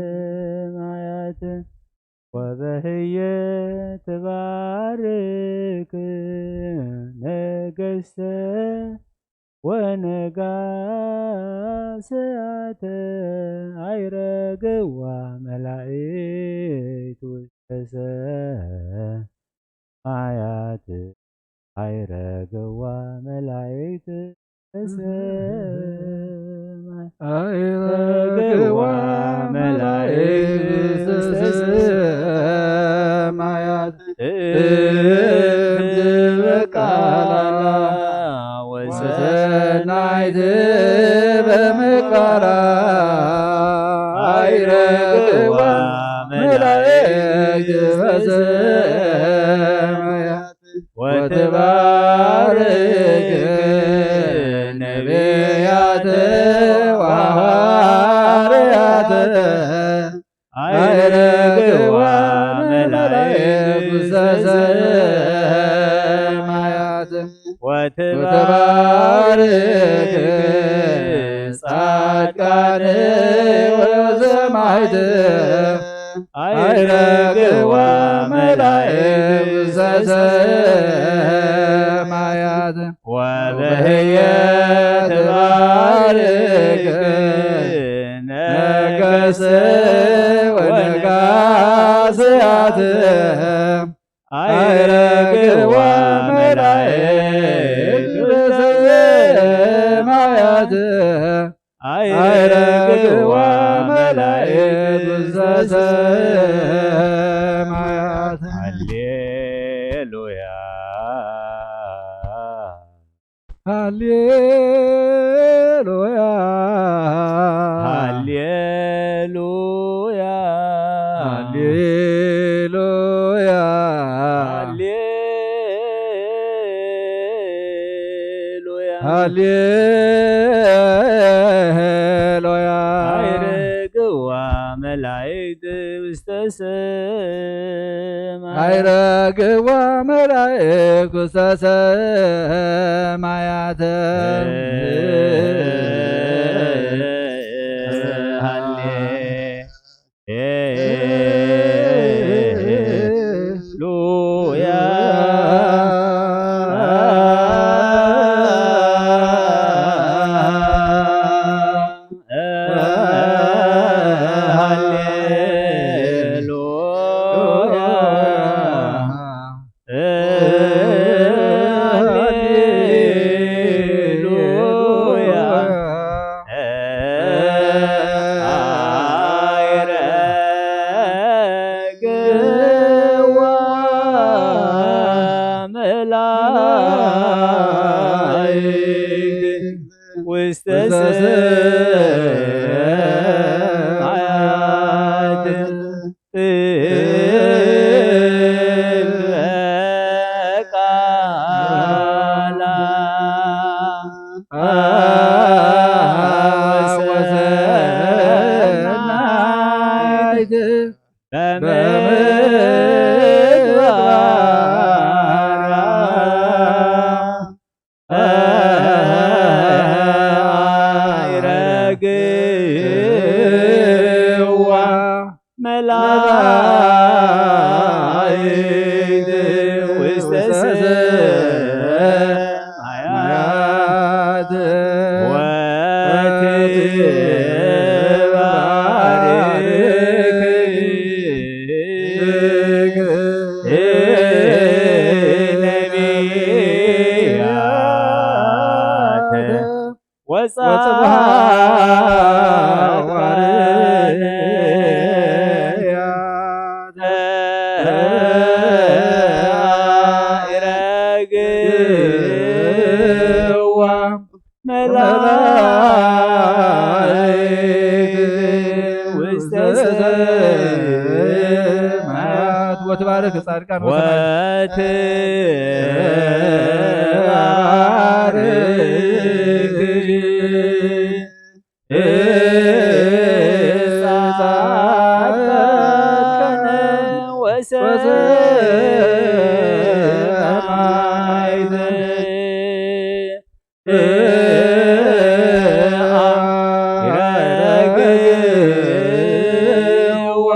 ሰማያት ወበህየ ትባርክ ነገስተ ወነጋስያተ። ኣይረግዋ መላእክት ውስተ ሰማያት። ኣይረግዋ መላእክት ሰማይ። ኣይረግዋ መላእክት ሰማያት። እምትበቃላ ወሰናይት በምግባራ። ኣይረግዋ መላእክት ሰማያት። ወትባርክ ነቢያተ ወሐዋርያተ። ኣይረግዋ መላእክት ውስተ ሰማያት። ወትባርክ ጻድቃነ ወሰማይት። ኣይረግዋ መላእክት ውስተ ሰማያት። ወበህየ ትባርክ ነገስተ ወነጋስያት። ኣይረግዋ መላእክት ውስተ ሰማያት። ኣይረግዋ መላእክት ውስተ ሰማያት። ሃሌሉያ። ሃሌሉያ። ሃሌሉያ። ሃሌሉያ። ሃሌሉያ። ሃሌሉያ። ኣይረግዋ መላእክት ውስተ ሰማያት። ኣይረግዋ መላእክት ውስተ ሰማያት። ሃሌ ሉያ። ሃሌሉያ። ሃሌሉያ። ሰማያት ወትባርክ ጻድቃን ወሰማዕት ወትባርክ ጻድቃን ወሰማዕት ረግዋ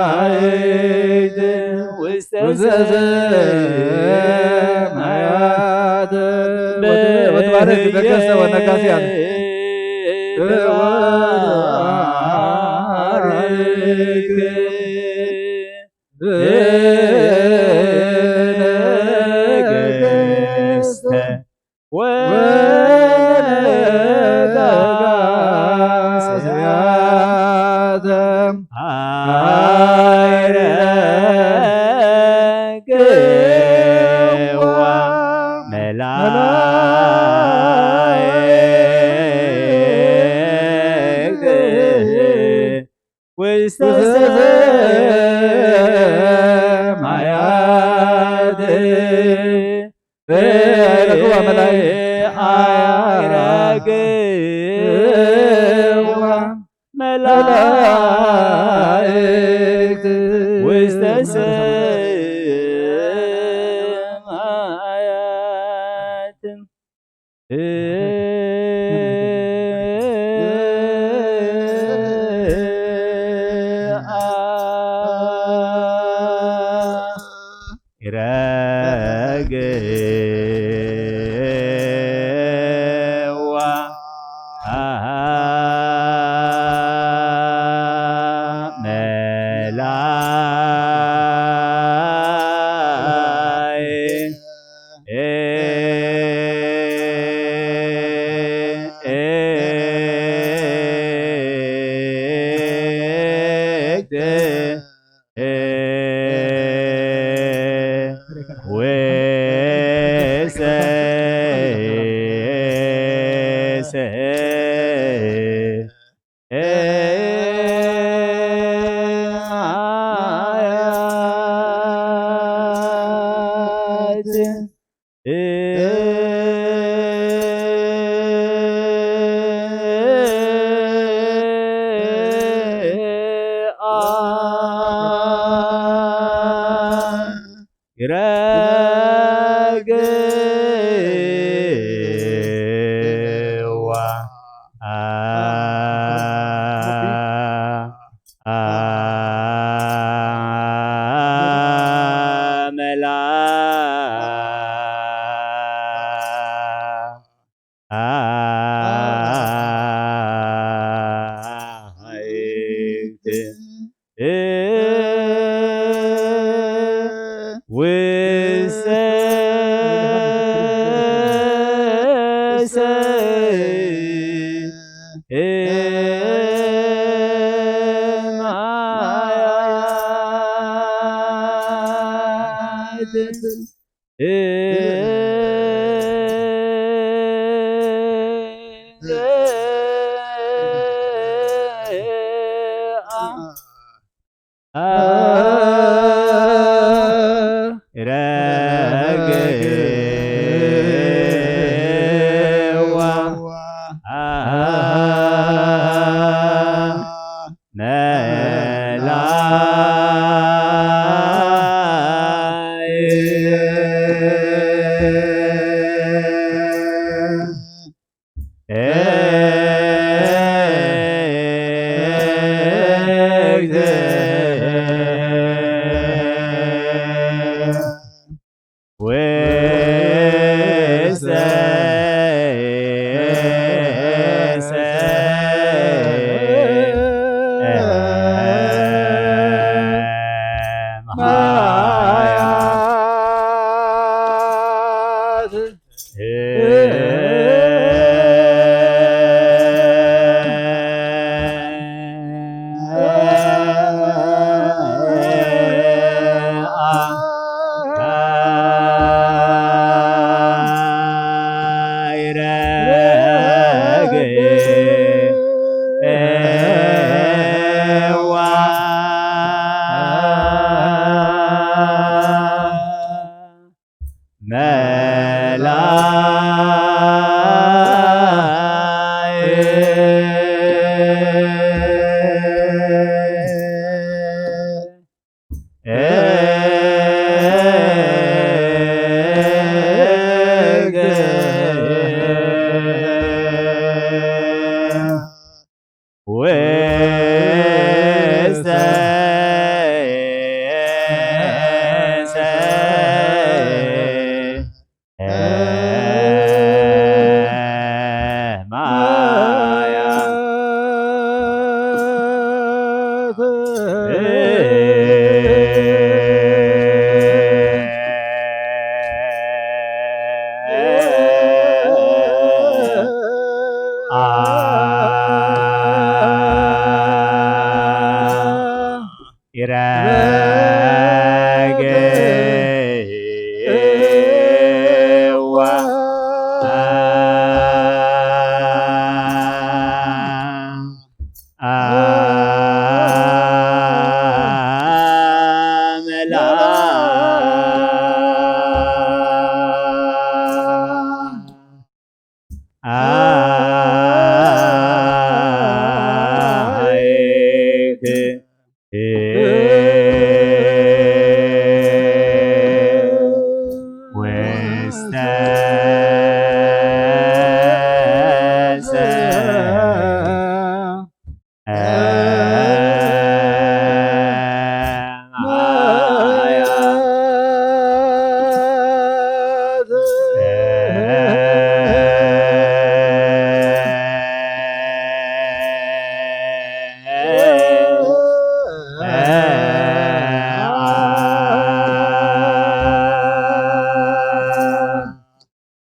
መላእክት ውስተ ሰማያት ወትባርክ ነገሥተ ወነጋስያን ወትባርክ ነገሥተ ወነጋስያተ አይረግዋ መላእክት ውስተ ሰማያት አይረግዋ መላእክት አይረግዋ መላእክት ውስተ ሰማያት ረግዋ መላእክት ረግዋ መላ ውስተ ሰማያት ረግዋ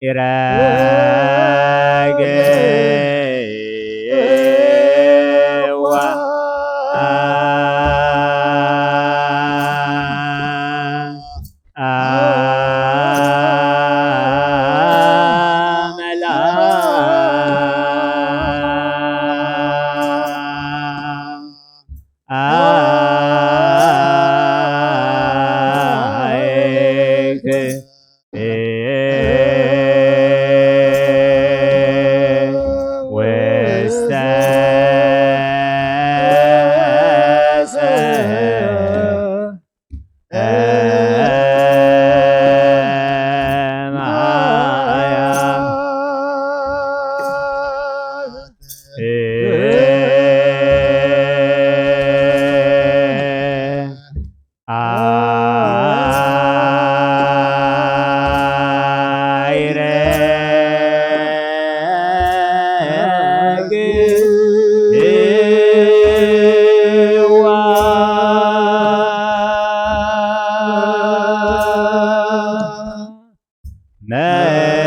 ይረግዋ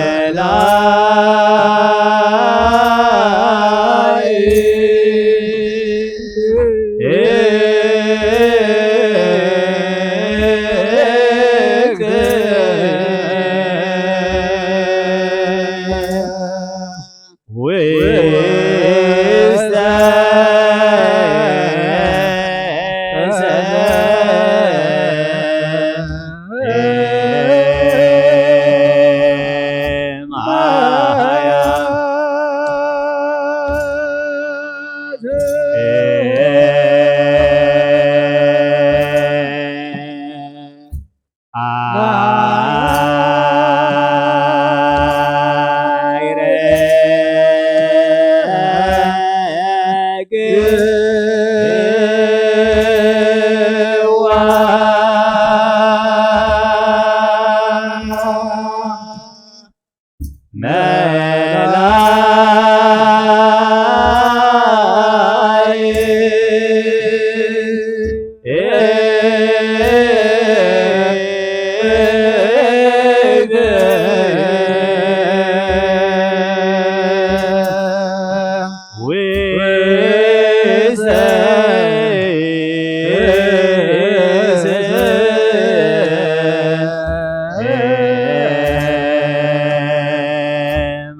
መላእክት ውስተ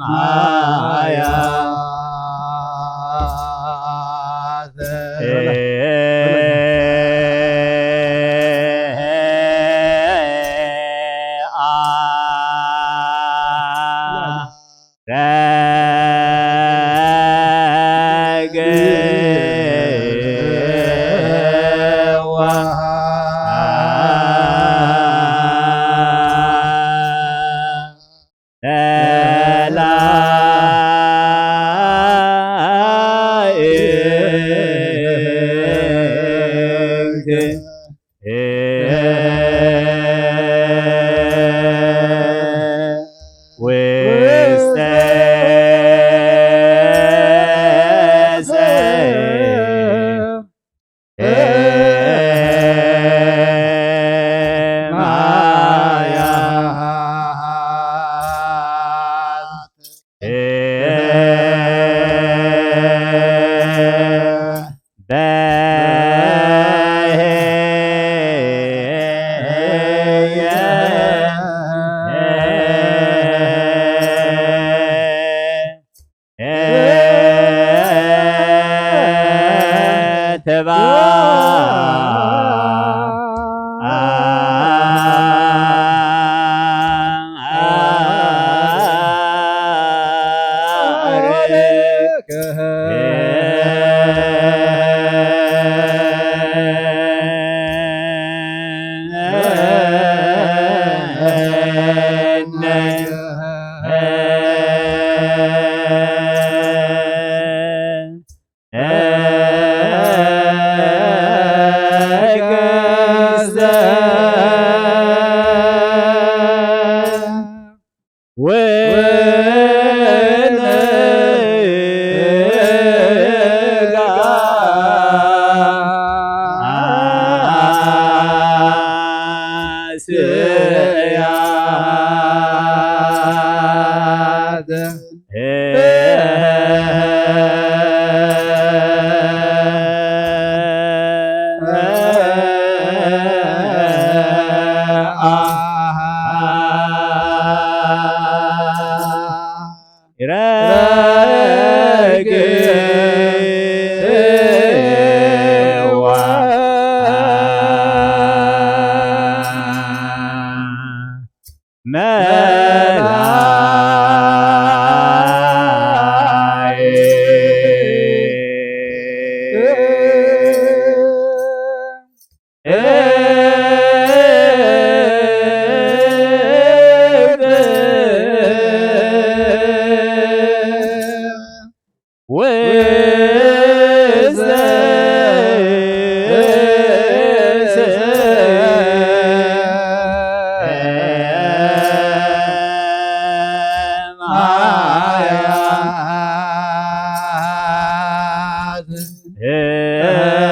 ሰማያ ውስተ ሰማያ ውስተ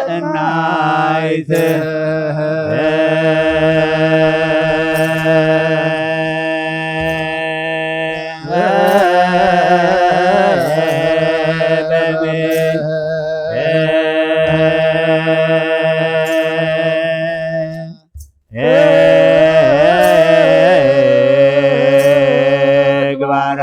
እናይት ግባራ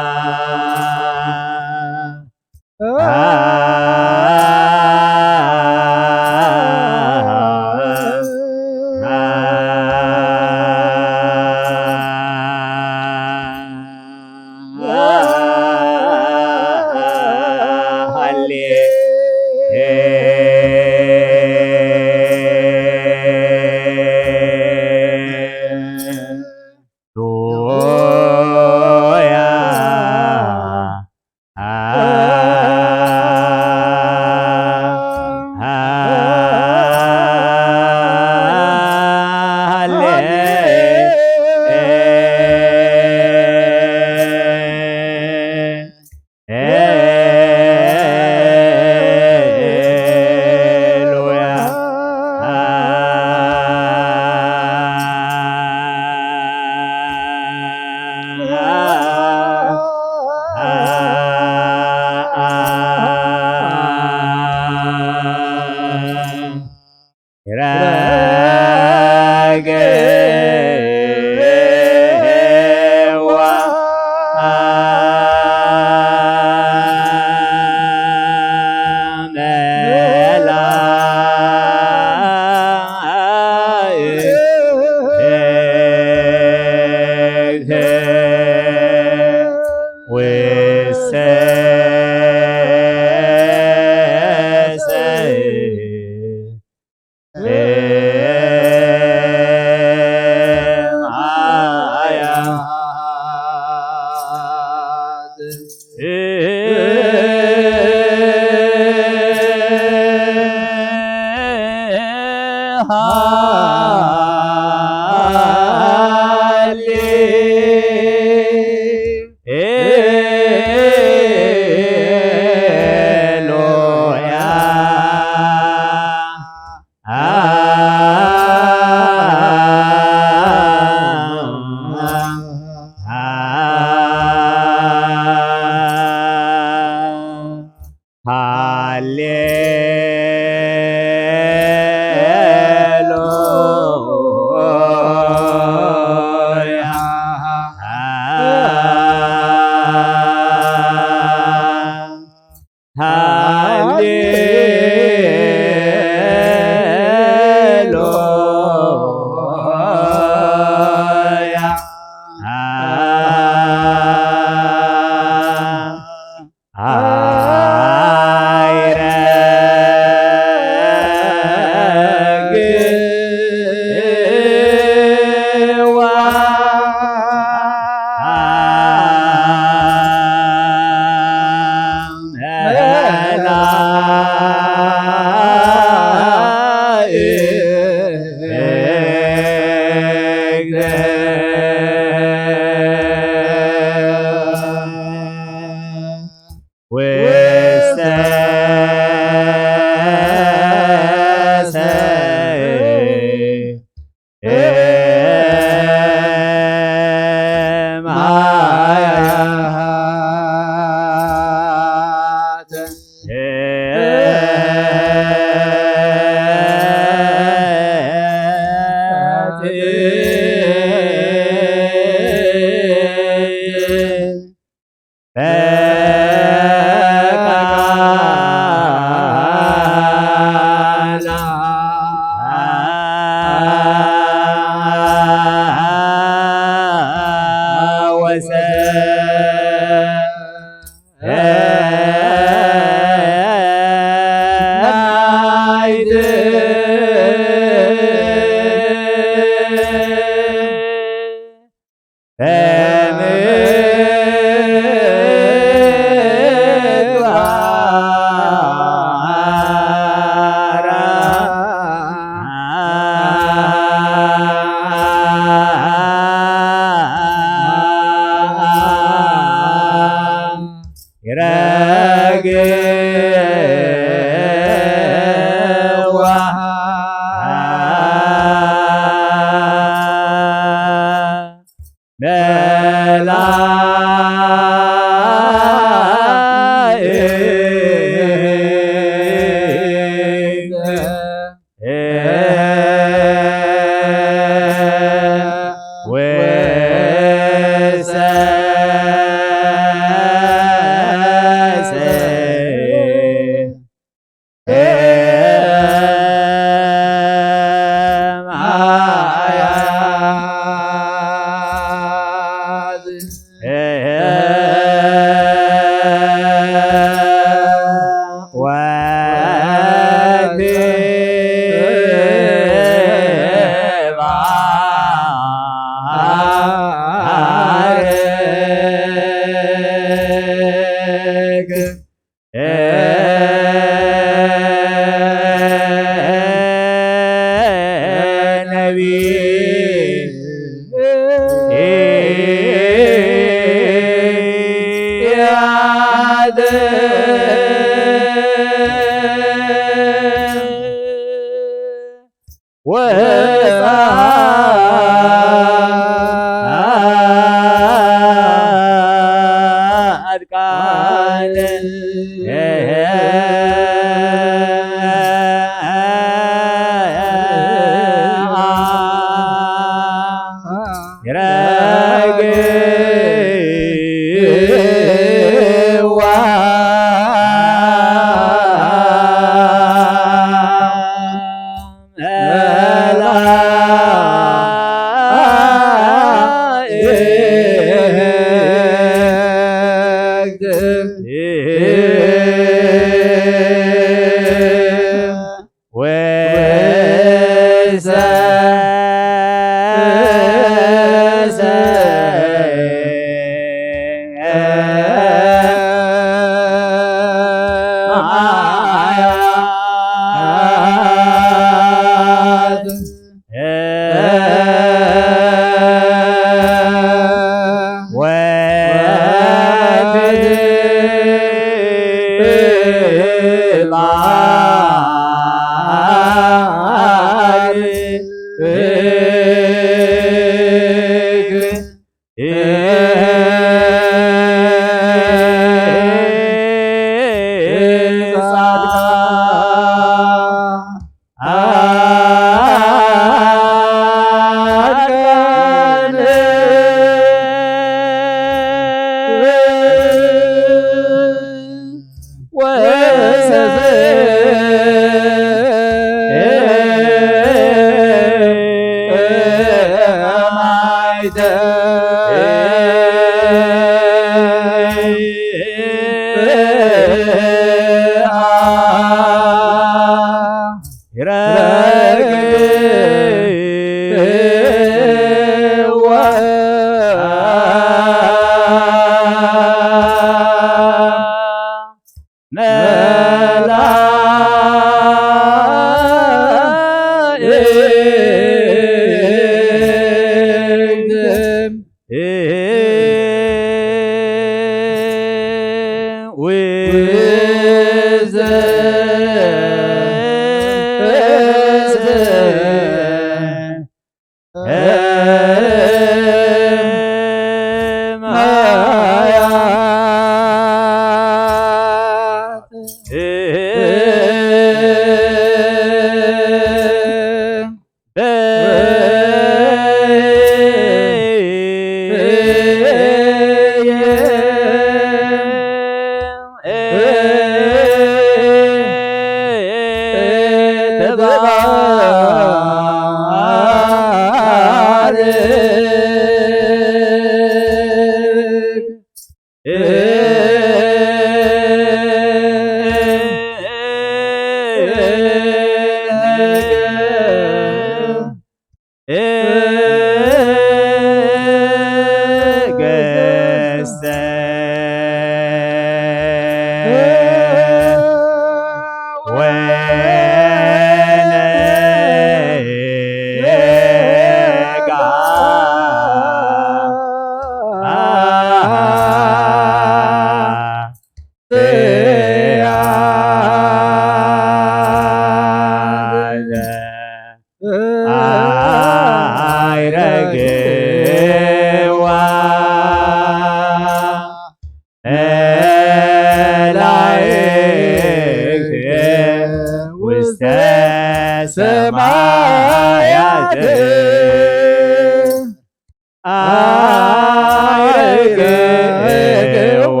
ኣረግዋ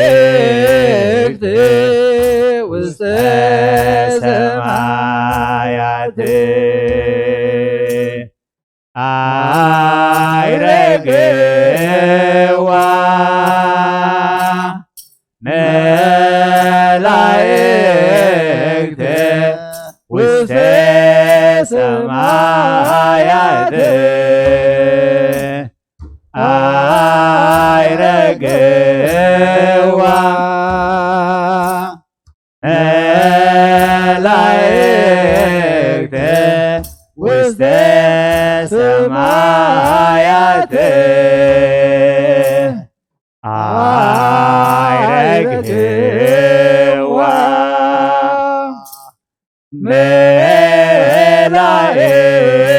ንመላእክት ውስተ ሰማያት ኣረግዋ መላእክት ውስተ ሰማያት ኣረግዋ መላእክት ውስተ ሰማያት ኣረግዋ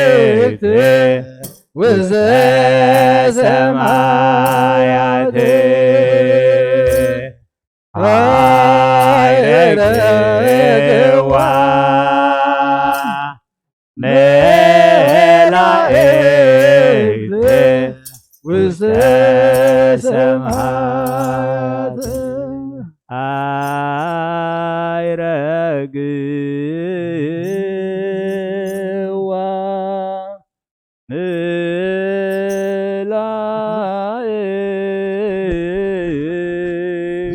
መላእክት ውስተ ሰማያት ኣረግዋ መላእክት ውስተ ሰማያት ኣረግዋ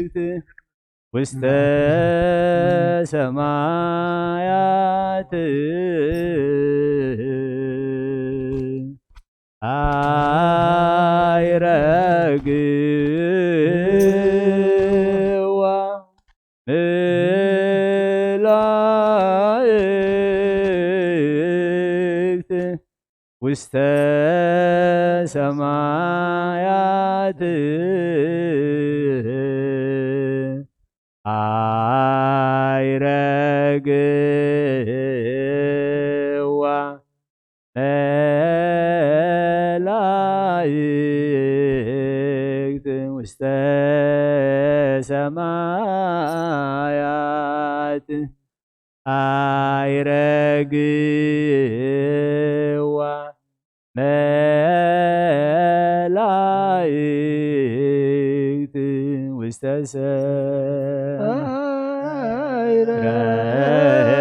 መላእክት ውስተ ሰማያት ኣረግዋ መላእክት ውስተ ሰማያት ኣረግዋ መላእክት ውስተ ሰማያት ኣረግዋ መላእክት ውስተ ሰማያት ኣረግዋ መላእክት ውስተ ሰማያት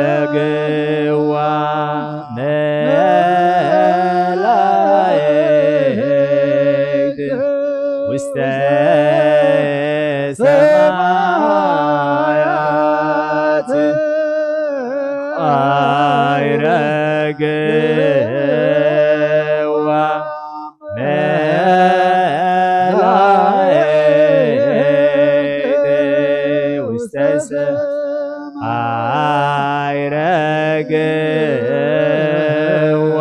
ኣረግዋ መላእክት ውስተ ሰማያት ኣረግዋ መላእክት ውስተ ሰማያት ኣረግዋ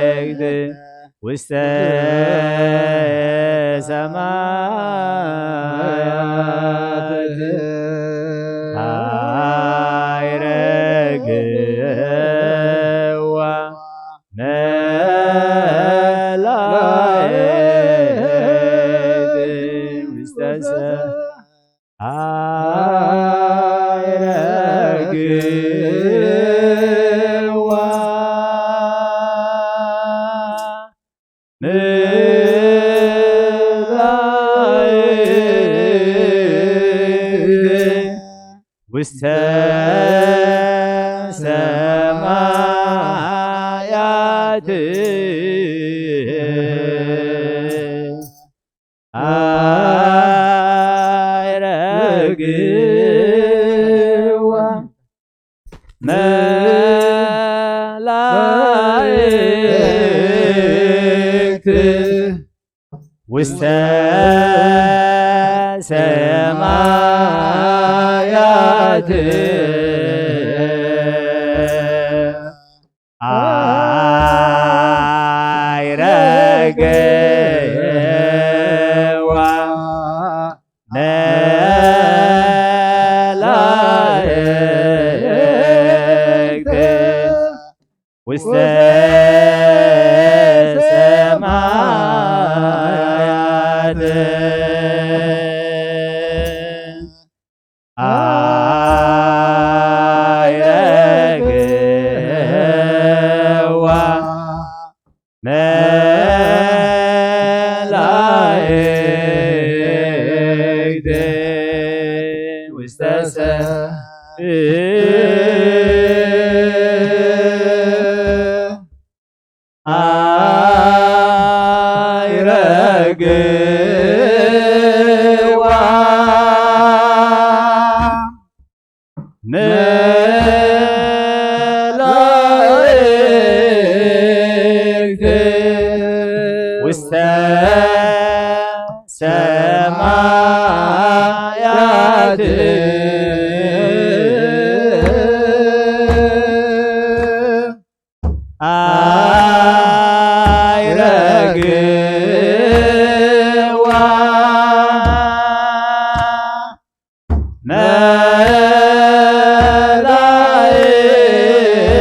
መላእክት ውስተ ሰማያት ኣረግዋ መላእክት ውስተ ሰማያት ኣረግዋ መላእክት ውስተ ሰማያት ኣረግዋ መላእክት ውስተ ሰማያት ኣይረግዋ መላእክት ውስተ ሰማያት ኣይረግዋ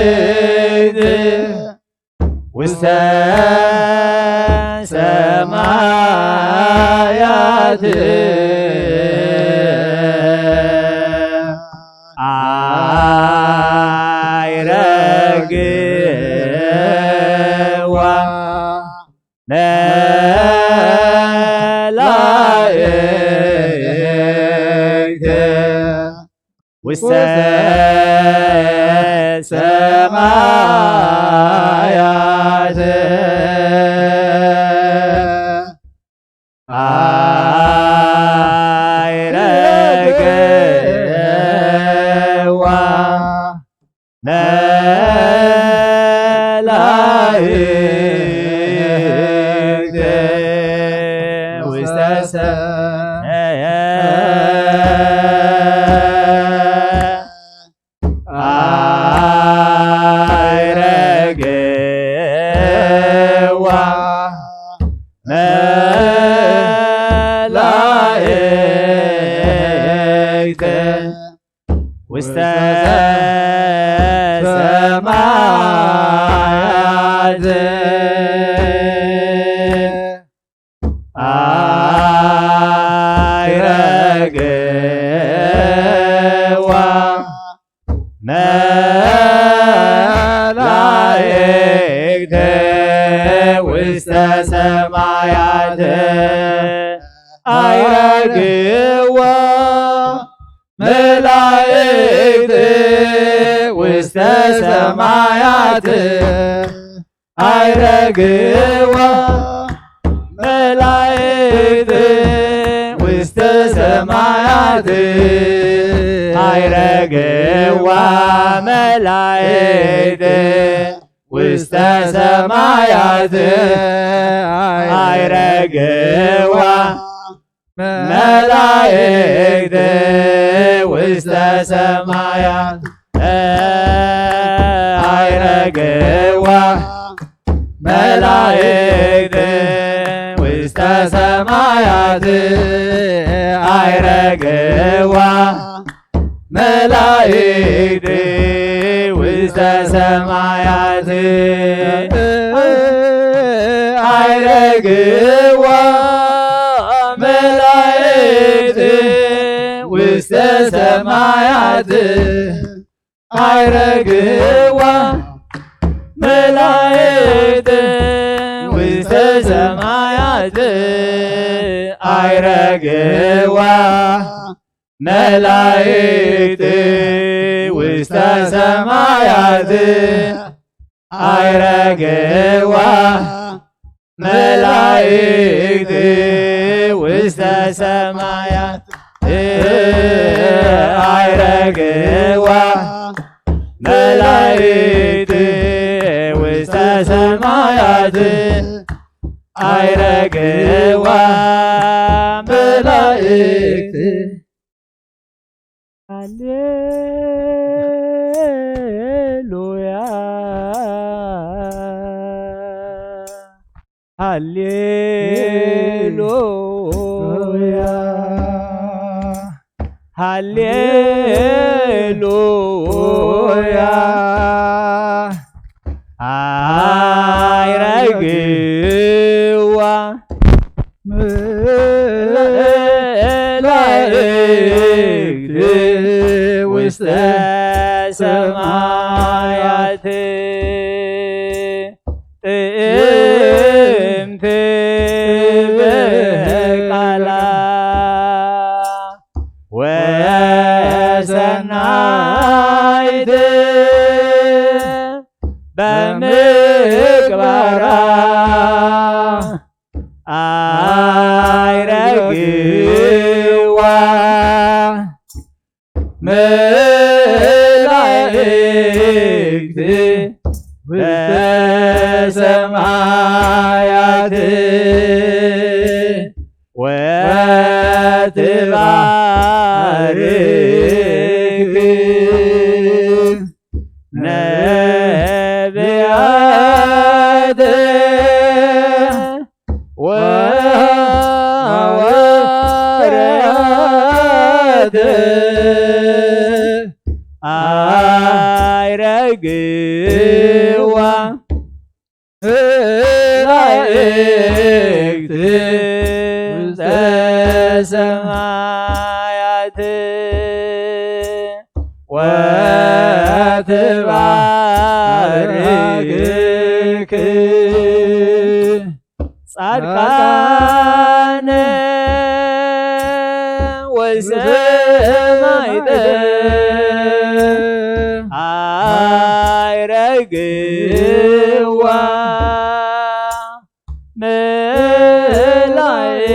መላእክት ውስተ ሰማያት ኣይረግዋ መላእክት ውስተ ሰማያት ኣይረግዋ መላእክት ውስተ ሰማያት ኣይረግዋ መላእክት ውስተ ሰማያት ኣይረግዋ መላእክት ውስተ ሰማያት ኣይረግዋ መላእክት ውስተ ሰማያት ኣይረግዋ መላእክት ውስተ ሰማያት ኣይረግዋ መላእክት ውስተ ሰማያት ኣይረግዋ መላእክት ውስተ ሰማያት ኣይረግዋ መላእክት ውስተ ሰማያት ኣይረግዋ መላእክት ውስተ ሰማያት ኣይረግዋ መላእክት ውስተ ሰማያት ኣይረግዋ መላእክት ውስተ ሰማያት ኣይረግዋ መላእክት ውስተ ሰማያት ኣይረግዋ መላእክት ውስተ ሰማያት ኣይረግዋ መላእክት ውስተ ሰማያት ኣይረግዋ መላእክት ሃሌሉያ ሃሌሉያ ሃሌሉያ ኣይረግዋ መላእክት ውስተ ሰማያት ጥእምቲ ብቃላ ወሰናይት ሰማይት በምግባራ ኣይረግዋ መላእክት ውስተ ሰማያት ወትባርክ ነቢያተ ወሐዋርያተ ኣይረግዋ መላእክት ውስተ ሰማያት ወትባርክ ጻድቃነ ወሰማዕተ ኣይረግዋ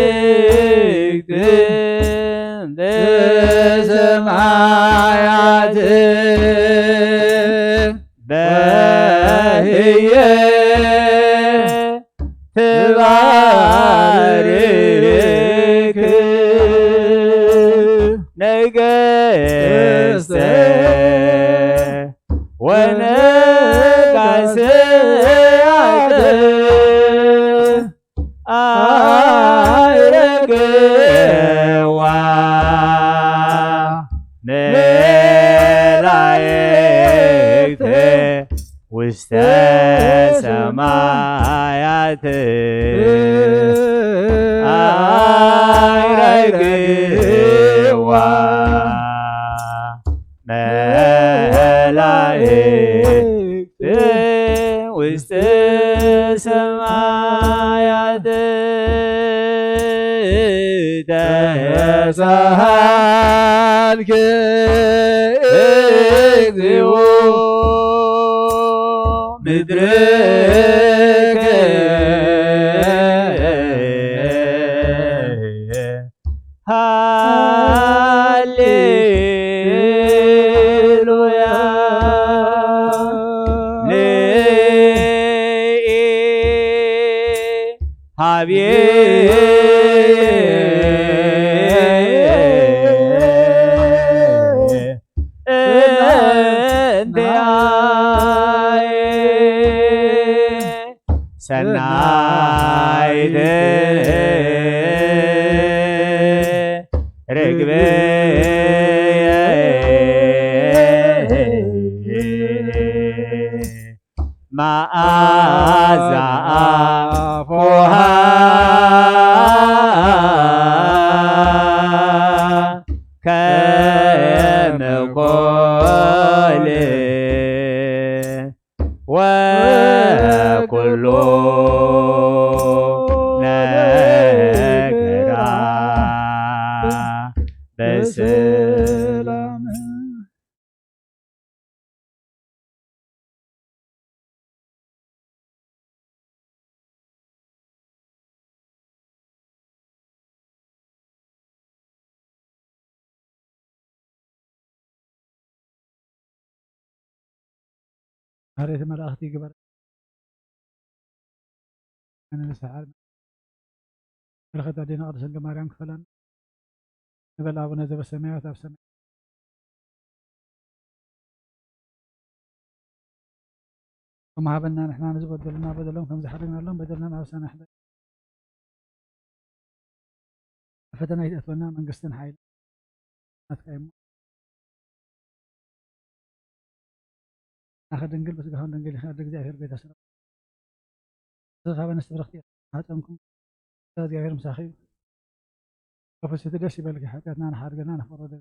መላእክት ሰማያት በህየ ትባርክ ነገስተ ወነጋስያተ ኣይረግዋ መላእክት ውስተ ሰማያት ኣይረግዋ መላእክት ውስተ ሰማያት ተሳሃልከ እግዚኦ ምድርከ ሃሌሉያ ለኢሃብየ እንቲአየ ሰናይት ርግበየ መዓዛ ኣፉሃ ከመ ኮል ወኩሉ ነገራ በሰላም። ማህሌተ መላእክት ይግበር። ንስሓ በረኸት ኣዴና ቅድስት ድንግል ማርያም ክፈለና። ንበል ኣቡነ ዘበሰማያት ኣብ ሰማይ ከም ሃበና ንሕና ንዝበደሉና በደሎም ከም ዝሓደግናሎም በደልና ናብ ሰናይ ሕደግ። ፈተና ይትእትወና መንግስትን ሓይልን ናትካ እዩ እሞ። ናኸ ድንግል ብስጋኹን ድንግል ኢኺ ኣደ እግዚኣብሔር ቤተ ሰላም። ተሳብ ኣንስቲ ብርኽቲ እያ። ማህፀንኩም እግዚኣብሔር ምሳኺ እዩ። ከፍስቲ ደስ ይበልኪ ሓጢኣትና ንሓድገና ንፈረደ።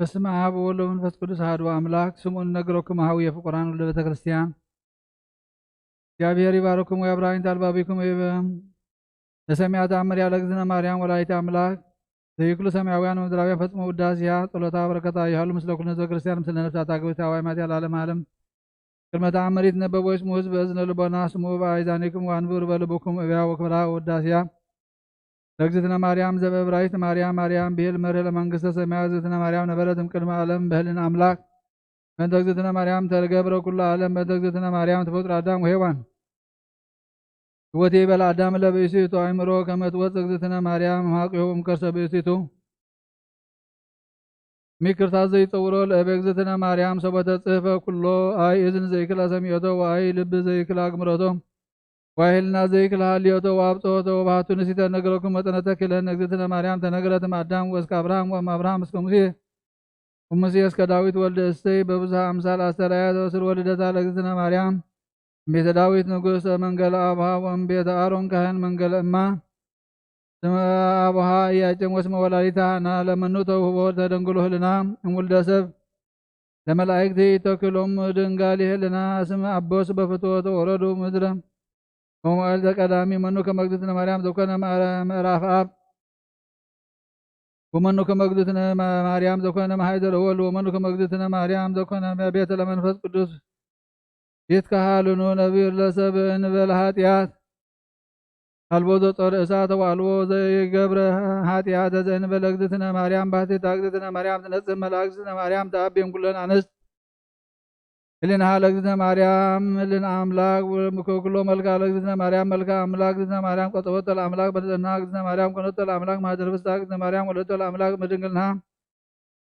በስመ አብ ወወልድ ወመንፈስ ቅዱስ አሐዱ አምላክ። ስምዑኒ እነግረኩም ሀውየ ፍቁራን ወልደ ቤተ ክርስቲያን። እግዚአብሔር ይባርኩም ወያብርሃ አልባቢኩም ወይበ ለሰሚዐ ተአምር ያለ እግዝእትነ ማርያም ወላዲተ አምላክ ዘይክሉ ሰማያውያን ወምድራውያን ፈጽሞ ውዳሴያ ጸሎታ በረከታ ይሃሉ ምስለ ኩልነ ህዝበ ክርስቲያን ምስለ ነፍሳት አግብእቲ አዋይ ማትያ ለዓለመ ዓለም። ቅድመ ተአምር ይትነበብ ወይስሙ ህዝብ እዝነ ልቦና ስሙ በአይዛኒኩም ወአንብሩ በልብኩም እብያ ወክብራ ወውዳሴያ ለእግዝእትነ ማርያም ዘበእብራይስጥ ማርያም ማርያም ብሄል መርህ ለመንግስተ ሰማያት። እግዝእትነ ማርያም ነበረት እምቅድመ ዓለም በህልን አምላክ። በእንተ እግዝእትነ ማርያም ተገብረ ኩሉ ዓለም። በእንተ እግዝእትነ ማርያም ተፈጥሮ አዳም ወሔዋን። ህይወቴ በለ አዳም ለብእሲቱ አእምሮ ከመ ትወፅእ እግዝእትነ ማርያም እምሃቅሁ እምከርሰ ብእሲቱ። ሚክርታ ዘይጸውሮ ለእበ እግዝእትነ ማርያም ሰቦተ ጽህፈ ኩሎ። አይ እዝን ዘይክላ ሰሚዖቶ ወአይ ልብ ዘይክላ አግምሮቶ ወአይ ህልና ዘይክላ ሃልዮቶ ወአብጽሖቶ ወባህቱ ንሲተ ነገረኩም መጠነ ተክለን እግዝእትነ ማርያም ተነገረት እም አዳም ወእስከ አብርሃም ወእም አብርሃም እስከ ሙሴ ወሙሴ እስከ ዳዊት ወልደ እሰይ በብዙሃ አምሳል አስተርአያ ዘወስር ወልደታ ለእግዝእትነ ማርያም እምቤተ ዳዊት ንጉሥ መንገለ አብሃ ወእምቤተ አሮን ካህን መንገለ እማ ስመ አቡሃ ኢያቄም ወስመ ወላዲታ ሃና ለመኑ ተውህቦ ተደንግሎ ህልና እምውልደ ሰብ ለመላእክት ይተክሎም ድንጋል ይህልና ስም አቦስ በፍትወ ተወረዱ ምድረ በመዋዕል ዘቀዳሚ መኑ ከመ እግዝእትነ ማርያም ዘኮነ ምዕራፍ አብ ወመኑ ከመ እግዝእትነ ማርያም ዘኮነ ማሕደረ ወልድ ወመኑ ከመ እግዝእትነ ማርያም ዘኮነ ቤተ ለመንፈስ ቅዱስ ይትከሃልኑ ነቢር ለሰብ እንበል ኃጢአት አልቦ ዘጾር እሳት ወአልቦ ዘይገብረ ኃጢአት ዘእንበለ እግዝእትነ ማርያም ባሕቲታ እግዝእትነ ማርያም ትነጽህ መልአክ እግዝእትነ ማርያም ተአቤም ኩለን አንስት ህሊናሃ ለእግዝእትነ ማርያም ህሊና አምላክ ወምክክሎ መልክዓ ለእግዝእትነ ማርያም መልክዓ አምላክ እግዝእትነ ማርያም ቀጸወቶ ለአምላክ በንጽህና እግዝእትነ ማርያም ኮነቶ ለአምላክ ማህደር ፍስሐ እግዝእትነ ማርያም ወለደቶ ለአምላክ መድንግልና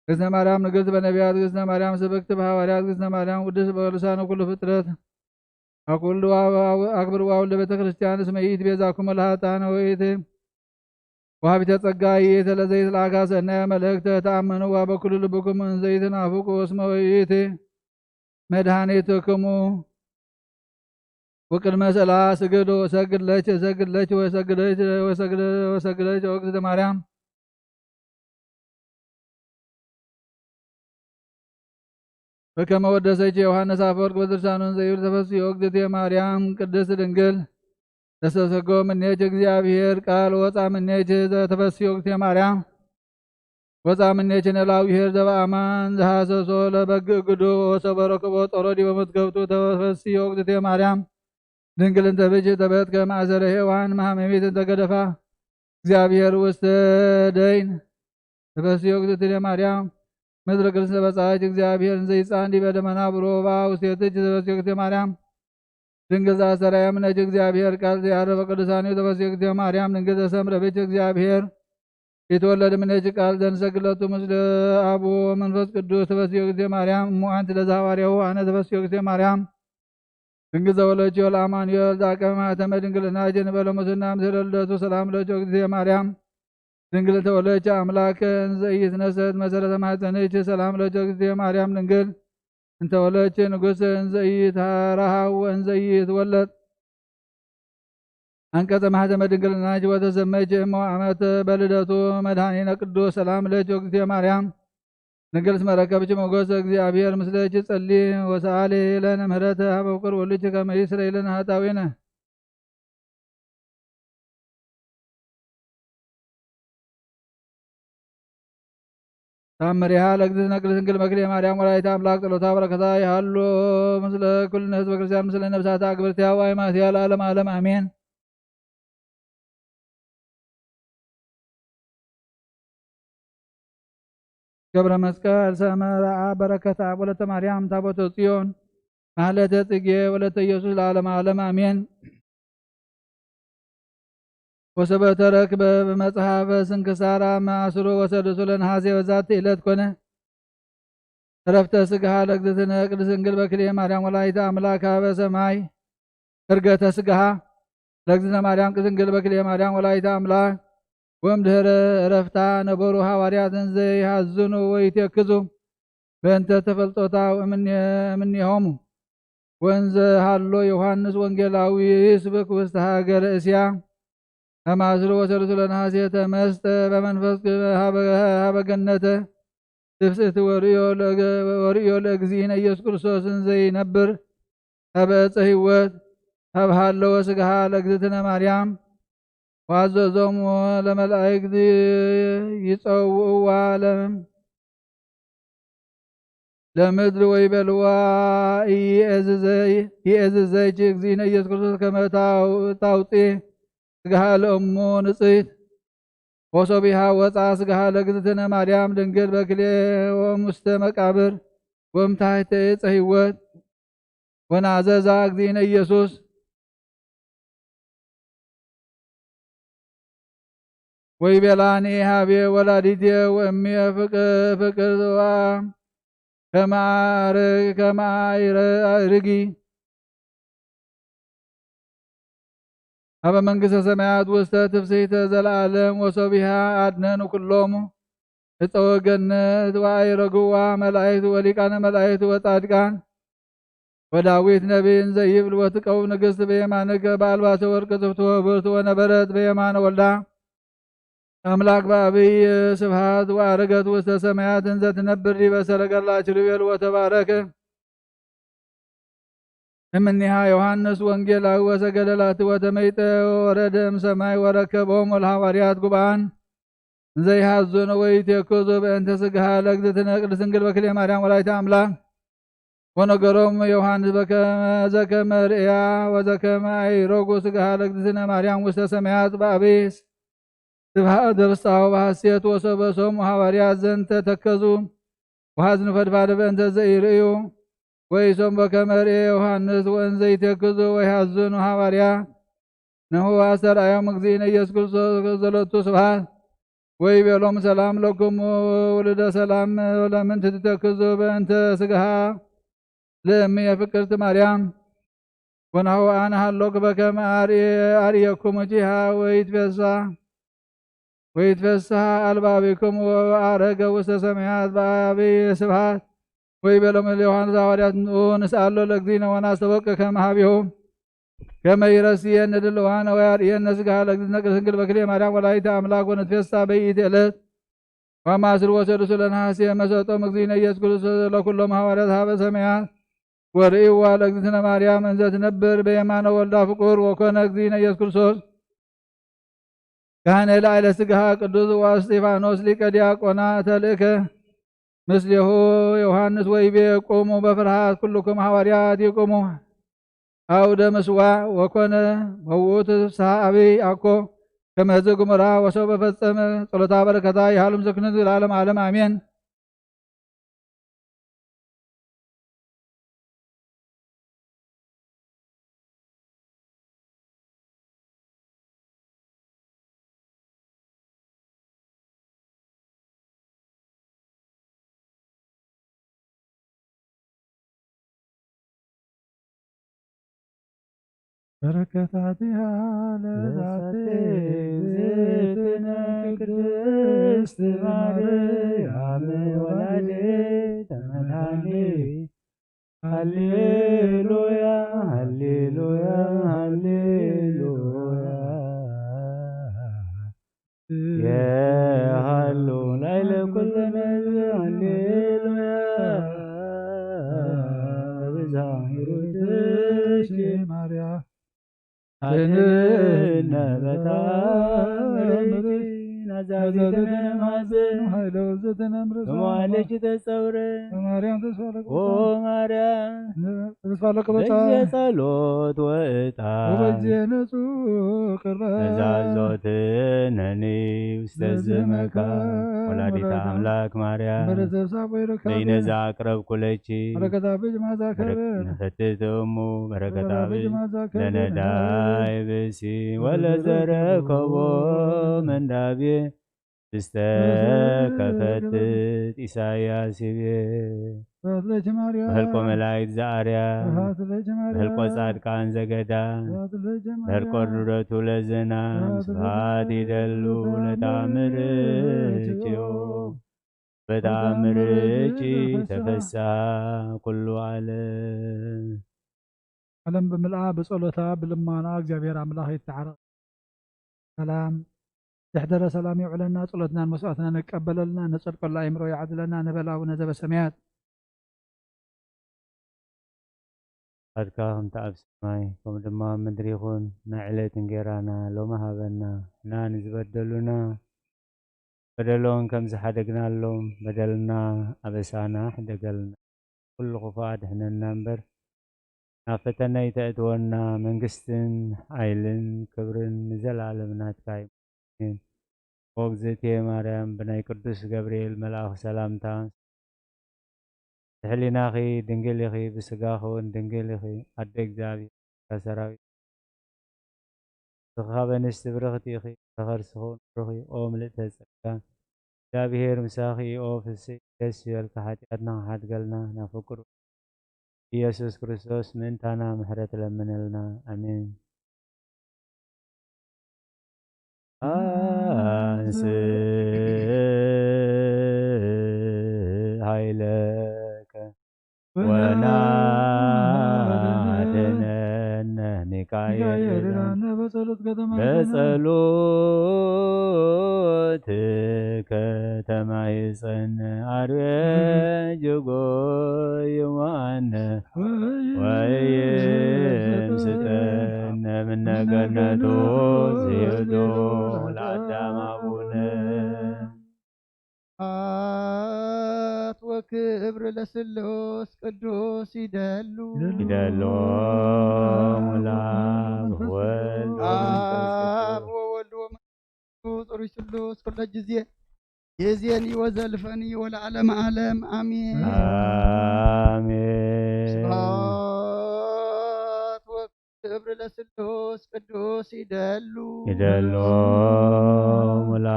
እግዝእትነ ማርያም ንግሥት በነቢያት እግዝእትነ ማርያም ስብክት በሐዋርያት እግዝእትነ ማርያም ውድስ በቅዱሳን ኩሉ ፍጥረት አኩሉ አክብር ዋውልደ ቤተ ክርስቲያን እስመ ይእቲ ቤዛኩም ለኃጥአን ወይእቲ ወሃቢተ ጸጋ ይእቲ ለዘይትልአካ ሰናየ መልእክተ ተአምንዋ በኩሉ ልብኩም እንዘ ይትናፍቁ እስመ ይእቲ መድኃኒትክሙ ወቅድመ ሰላ ስግድ ወሰግድ ለች ወሰግድ ለች ወሰግድ ለች ወሰግድ ለች ወእግዝእተ ማርያም በከመ ወደሰች ዮሐንስ አፈወርቅ በድርሳኑን ዘይብል ተፈስዮ እግዝእትየ ማርያም ቅድስት ድንግል ተሰሰጎ ምኔች እግዚአብሔር ቃል ወፃ ምኔች ተፈስዮ እግዝእትየ ማርያም ወፃ ምኔች ነላዊሔር ዘበአማን ዘሐሰሶ ለበግ እግዱ ወሰበረክቦ ጦሮ ዲበ መትከብቱ ተፈስዮ እግዝእትየ ማርያም ድንግል እንተ ብእሲ ተበትከ ማእሰረ ሔዋን መሃመሚት እንተ ገደፋ እግዚአብሔር ውስተ ደይን ተፈስዮ እግዝእትነ ማርያም ምድር ቅድስተ በጻሕት እግዚአብሔር እንዘ ይጻን ዲበ ደመና ብሩባ ውስቴትች ተፈስዮ እግዝእትነ ማርያም ድንግል ዘአስተርአየ እምኔኪ እግዚአብሔር ቃል ዘያረፈ ቅዱሳን ተፈስዮ እግዝእትነ ማርያም ድንግል ዘሰምረ ብእኪ እግዚአብሔር ይትወለድ እምኔኪ ቃል ዘንሰግለቱ ምስለ አቡ መንፈስ ቅዱስ ተፈስዮ እግዝእትነ ማርያም እሙ አንቲ ለዘሐዋርያሁ አነ ተፈስዮ እግዝእትነ ማርያም ድንግል ዘወለድኪ ለአማኑኤል ዘአቀመ ማኅተመ ድንግልና ጀንበለ ሙስና ምስለ ልደቱ ሰላም ለኪ እግዝእትየ ማርያም ድንግል ተወለድኪ አምላክ እንዘ ኢይትነሰት መሰረተ ማኅፀንኪ ሰላም ለኪ እግዝእትየ ማርያም ድንግል እንተወለድኪ ንጉሥ እንዘ ኢይትራሃው ወእንዘ ኢይትወለድ አንቀጸ ማህተመ ድንግልናኪ ወተሰመይኪ እሞ አመት በልደቱ መድኃኒነ ቅዱስ ሰላም ለኪ እግዝእትየ ማርያም ድንግል እስመ ረከብኪ ሞገስ እግዚአብሔር ምስለኪ ጸሊ ወሰአሊ ለነ ምህረተ ሀበ ፍቁር ወልድኪ ከመ ይስረይ ለነ ኃጣውኢነ። ታምሪሃ ለእግዝእትነ ቅድስት ድንግል መክልየ ማርያም ወላዲተ አምላክ ጸሎታ በረከታ ይሃሉ ምስለ ኩልነ ህዝበ ክርስቲያን ምስለ ነፍሳተ አግብርቲሃ ወአይማቲሃ ለዓለመ ዓለም አሜን። ገብረ መስቀል ሰመረ አብ በረከት አብ ወለተ ማርያም ታቦተ ጽዮን ማህለተ ጽጌ ወለተ ኢየሱስ ለዓለመ ዓለም አሜን። ወሰበ ተረክበ በመጽሐፈ ስንክሳር አመ አስሩ ወሰድሱ ለነሐሴ በዛቲ ዕለት ኮነ ዕረፍተ ስግሃ ለእግዝእትነ ቅድስት ድንግል በክልኤ ማርያም ወላዲተ አምላክ ሀበ ሰማይ። ዕርገተ ስግሃ ለእግዝእትነ ማርያም ቅድስት ድንግል በክልኤ ማርያም ወላዲተ አምላክ። ወእምድህረ ዕረፍታ ነበሩ ሐዋርያት እንዘ ይሐዝኑ ወይትየክዙ በእንተ ተፈልጦታ እምኔሆሙ። ወእንዘ ሀሎ ዮሐንስ ወንጌላዊ ይስብክ ውስተ ሀገረ እስያ። አማስሎ ወሰሉስ ለነሐሴ ተመስጠ በመንፈስ ሀበ ገነተ ትፍስእቲ ወርእዮ ለእገ-፣ ወርእዮ ለእግዚእነ ኢየሱስ ክርስቶስ እንዘይነብር ሀበ ዕፀ ህይወት ሀብ ሃለወ ስግሃ ለእግዝእትነ ማርያም ዋዘዞም ለመላእክት ይጸውዕዋ ለም-፣ ለምድር ወይቤልዋ ኢየእዝዘይ-፣ ኢየእዝዘይኪ እግዚእነ ኢየሱስ ክርስቶስ ከመ ታው-፣ ታውፂ ስግሃ ለእሙ ንጽሕት። ወሶቢሃ ወፃ ስግሃ ለእግዝእትነ ማርያም ድንግል በክሌ ወሙስተ መቃብር ወምታሕተ ዕፀ ህይወት። ወናዘዛ እግዚእነ ኢየሱስ ወይቤላ ንኢ ሀቤ ወላዲቴ ወእምየ ፍቅ-፣ ፍቅርዋ ከመ አር-፣ ከመ አርጊ ሀበ መንግስተ ሰማያት ውስተ ትፍስሕተ ዘለዓለም። ወሶቢሃ አድነኑ ኩሎሙ እፀወ ገነት ወአይረግዋ መላእክት ወሊቃነ መላእክት ወጻድቃን ወዳዊት ነቢይ እንዘ ይብል ወትቀውም ንግስት በየማንከ በአልባሰ ወርቅ ትፍትወ ብርት ወነበረት በየማነ ወልዳ አምላክ በአብይ ስብሐት ወአረገት ውስተ ሰማያት እንዘ ትነብር ዲበ ሰረገላ ኪሩቤል ወተባረከ እምኔሃ ዮሐንስ ወንጌላዊ ወሰገደ ላቲ ወተመይጠ ወረደ እምሰማይ ወረከቦም ወለሐዋርያት ጉባን ዘይሃዙን ወይቴክዙ በእንተ ስግሃ ለእግዝእትነ ቅድስት ድንግል በክልኤ ማርያም ወላዲተ አምላክ። ወነገሮም ዮሐንስ በከመ ዘከመ ርእያ ወዘከመ አይረጉ ስግሃ ለእግዝእትነ ማርያም ውስተ ሰማያት በአብይ ስብሐት በፍስሐ ወበሐሴት። ወሶበ ሰሙ ሐዋርያት ዘንተ ተከዙ ወሐዝኑ ፈድፋደ በእንተ ዘኢርእዩ ወኢሶም በከመ ርእየ ዮሐንስ ወእንዘ ይተክዙ ወይሐዝኑ ሐዋርያት። ነሆ አስተርአዮም እግዚእነ ኢየሱስ ክርስቶስ ዘሎቱ ስብሐት ወይቤሎም ሰላም ለክሙ ውሉደ ሰላም ለምንት ትተክዙ በእንተ ስግሃ ለእምየ ፍቅርት ማርያም። ወናሁ አነ ሀሎኩ በከመ አርየ-፣ አርየኩም እቲሃ ወይትፌሳ-፣ ወይትፌሳህ አልባቢኩም ወአረገ ውስተ ሰማያት በአብይ ስብሐት። ወይቤሎም ለዮሐንስ ሐዋርያት ንዑ ንስአሎ ለእግዚእነ ወናስተበቅ ከመ ሀቢሁ ከመ ይረስየነ ድልዋነ ወያርእየነ ስግሃ ለእግዚእነ ቅድስት ድንግል በክልኤ ማርያም ወላዲተ አምላክ ወንትፌሳ በይእቲ ዕለት። ወአማስር ወሰዱሱ ለነሐሴ መሰጦም እግዚእነ ኢየሱስ ክርስቶስ ለኩሎም ሐዋርያት ሀበ ሰማያት ወርእይዋ ለእግዝእትነ ማርያም እንዘ ትነብር በየማነ ወልዳ ፍቁር ወኮነ እግዚእነ ኢየሱስ ክርስቶስ ካህነ ላዕለ ስግሃ ቅዱስ ወእስጢፋኖስ ሊቀ ዲያቆና ተልእከ ምስሌሁ ዮሐንስ ወይቤ ቁሙ በፍርሃት ኩልኩም ሐዋርያት ይቁሙ አውደ ምስዋዕ ወኮነ ወውእቱ ፍስሐ አብይ አኮ ከመዝ ግሙራ ወሰው በፈጸመ ጸሎታ በረከታ ይሃሉም ዝክኑ ለዓለም ዓለም አሜን። በረከታቲሃ ለዛቲ እግዝእትነ ቅድስት ማርያም ወላዲተ መድኃኒት። ሃሌሉያ፣ ሃሌሉያ፣ ሃሌሉያ። የሃሉ ላዕለ ኩሉ መዝሙር ሃሌሉያ። ብዝሃ ሂሩትሽ ማርያም። አድነነ በታምርኪ ናዛሪትነ ማዘን ኃይለ ውእትነ እምርሶ በመዋዕልኪ ተጸውረ በማርያም ተስፋ ለቅዱሳን ኦ ማርያም ተስፋ ለቅዱሳን በጊዜ ጸሎት ወዕጣን ወበጊዜ ንጹሕ ቅርበ ተዛዞትነኒ ውስተ ለዝመካ ዝመካ ወላዲተ ወላዲተ አምላክ ማርያም ምሕረት ዘብሳብ ወይረካብ በይነዛ አቅረብኩለኪ በረከታ በጅ ማዛ በረክ-፣ ከበ ነፈትት እሙ በረከታ በረከታ በጅ በጅ ማዛ ከበ ለነዳይ ብሲ ወለዘረከቦ መንዳቤ ብስተ ከፈትት ኢሳያስ ይቤ። ስብሐት ለኪ ማርያም። በህልቆ መላእክት ዘአርያ። ስብሐት ለኪ ማርያም። በህልቆ ጻድቃን ዘገዳ። ስብሐት ለኪ ማርያም። በህልቆ ርዱረቱ ለዘና። ስብሐት ለኪ ስብሐት ይደሉ ለዓለም ለታምርኪዮ። በታምርኪ ተፈስሐ ኩሉ ዓለም። ዓለም ብምልኣ ብጸሎታ ብልማና እግዚኣብሔር ኣምላኽ ይተዓረቕ። ሰላም ዘሕደረ ሰላም የውዕለና፣ ጸሎትናን መስዋዕትናን ይቀበለልና፣ ንጸድቀሉ ኣእምሮ ይዓድለና፣ ንበል ኣቡነ ዘበሰማያት። ፍቃድካ ከምቲ ኣብ ሰማይ ከምኡ ድማ ኣብ ምድሪ ይኹን። ናይ ዕለት እንጌራና ሎሚ ሃበና፣ ንሕና ንዝበደሉና በደሎም ከም ዝሓደግናሎም በደልና ኣበሳና ሕደገልና፣ ኩሉ ክፉእ ኣድሕነና እምበር ናብ ፈተነ ኣይተእትወና። መንግስትን ሓይልን ክብርን ንዘለኣለም ናትካ እዩ። ኣሜን። ኦ እግዝእትየ ማርያም፣ ብናይ ቅዱስ ገብርኤል መልኣኽ ሰላምታ፣ ብሕሊናኺ ድንግል ኢኺ፣ ብስጋኺ እውን ድንግል ኢኺ፣ ኣደ እግዚኣብሔር፣ ኣደ ሰራዊት። ንስኺ ካብ ኣንስቲ ብርኽቲ ኢኺ፣ ፍረ ከርስኺ እውን ብሩኽ እዩ። ኦ ምልእተ ጸጋ፣ እግዚኣብሔር ምሳኺ እዩ። ኦ ፍስሕቲ ደስ ይበልኪ፣ ሓጢኣትና ክሓድገልና ናብ ፍቅሩ ኢየሱስ ክርስቶስ ምእንታና ምሕረት ለምነልና። ኣሜን። ኣንስ ሓይለከ ወናድነነ ሚካኤል በጸሎት ከተማ በጸሎት ከተማ ይጸን ኣርዌ ጅጎ ይማነ ወይም ስጠን ምነገነቱ ዝህዶ ለአዳም አቡነ። ስብሐት ወክብር ለስሉስ ቅዱስ ይደሉ። ይደሉ ሙላ ወወልድ ወመንፈስ አብ ቅዱስ። ወወልድ ወመንፈስ ቅዱስ ሩይ ስሉስ ኩለ ጊዜ የዜኒ ወዘልፈኒ ወለዓለመ ዓለም አሜን። አሜን። ስብሐት ወክብር ለስሉስ ቅዱስ ይደሉ። ይደሉ ሙላ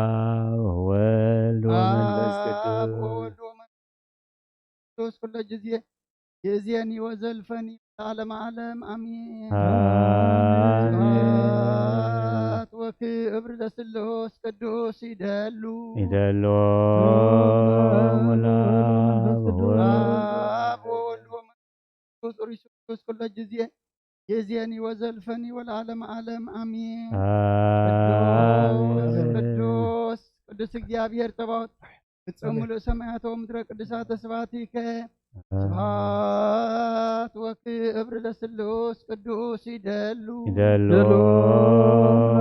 ወወልድ ወመንፈስ አብ ቅዱስ። ወወልድ ወመንፈስ ቅዱስ ኩለ ጊዜ የዜኒ ወዘልፈኒ ለዓለመ ዓለም አሜን። አሜን። ስብሐት ወክብር ለስሉስ ቅዱስ ይደሉ። ይደሉ ሙላ ወወልድ አብ ወወልድ ወመንፈስ ቅዱስ ሩይ ስሉስ ኩለ ጊዜ የዜኒ ወዘልፈኒ ወለዓለመ ዓለም አሜን። አሜን። ቅዱስ ቅዱስ ቅዱስ እግዚአብሔር ጸባኦት ፍጹም ምሉእ ሰማያት ወምድረ ቅዱሳተ ስብሐቲከ። ስብሐት ወክብር ለስሉስ ቅዱስ ይደሉ። ይደሉ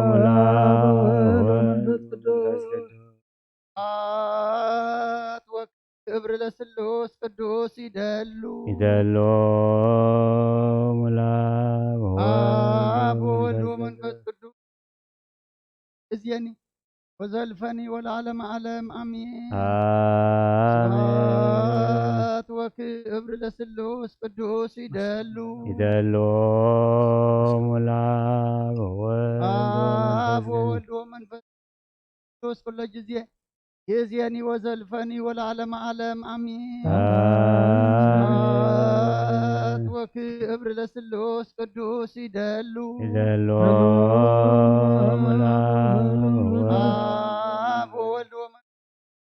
ሙላ ወወልድ ወመንፈስ ቅዱስ። ስብሐት ወክብር ለስሉስ ቅዱስ ይደሉ። ይደሉ ሙላ ወወልድ አብ ወወልድ ወመንፈስ ወመንፈስ ቅዱስ። እዜኒ ወዘልፈኒ ወለዓለመ ዓለም አሜን። አሜን። ስብሐት ወክብር ለስሉስ ቅዱስ ይደሉ። ይደሉ ሙላ ወወልድ አብ ወመንፈስ ወወልድ ወመንፈስ ቅዱስ ኩለ ጊዜ የዜኒ ወዘልፈኒ ወለዓለመ ዓለም አሜን። አሜን። ስብሐት ወክብር ለስሉስ ቅዱስ ይደሉ። ይደሉ ሙላ ወወልድ አብ ወወልድ ወመንፈስ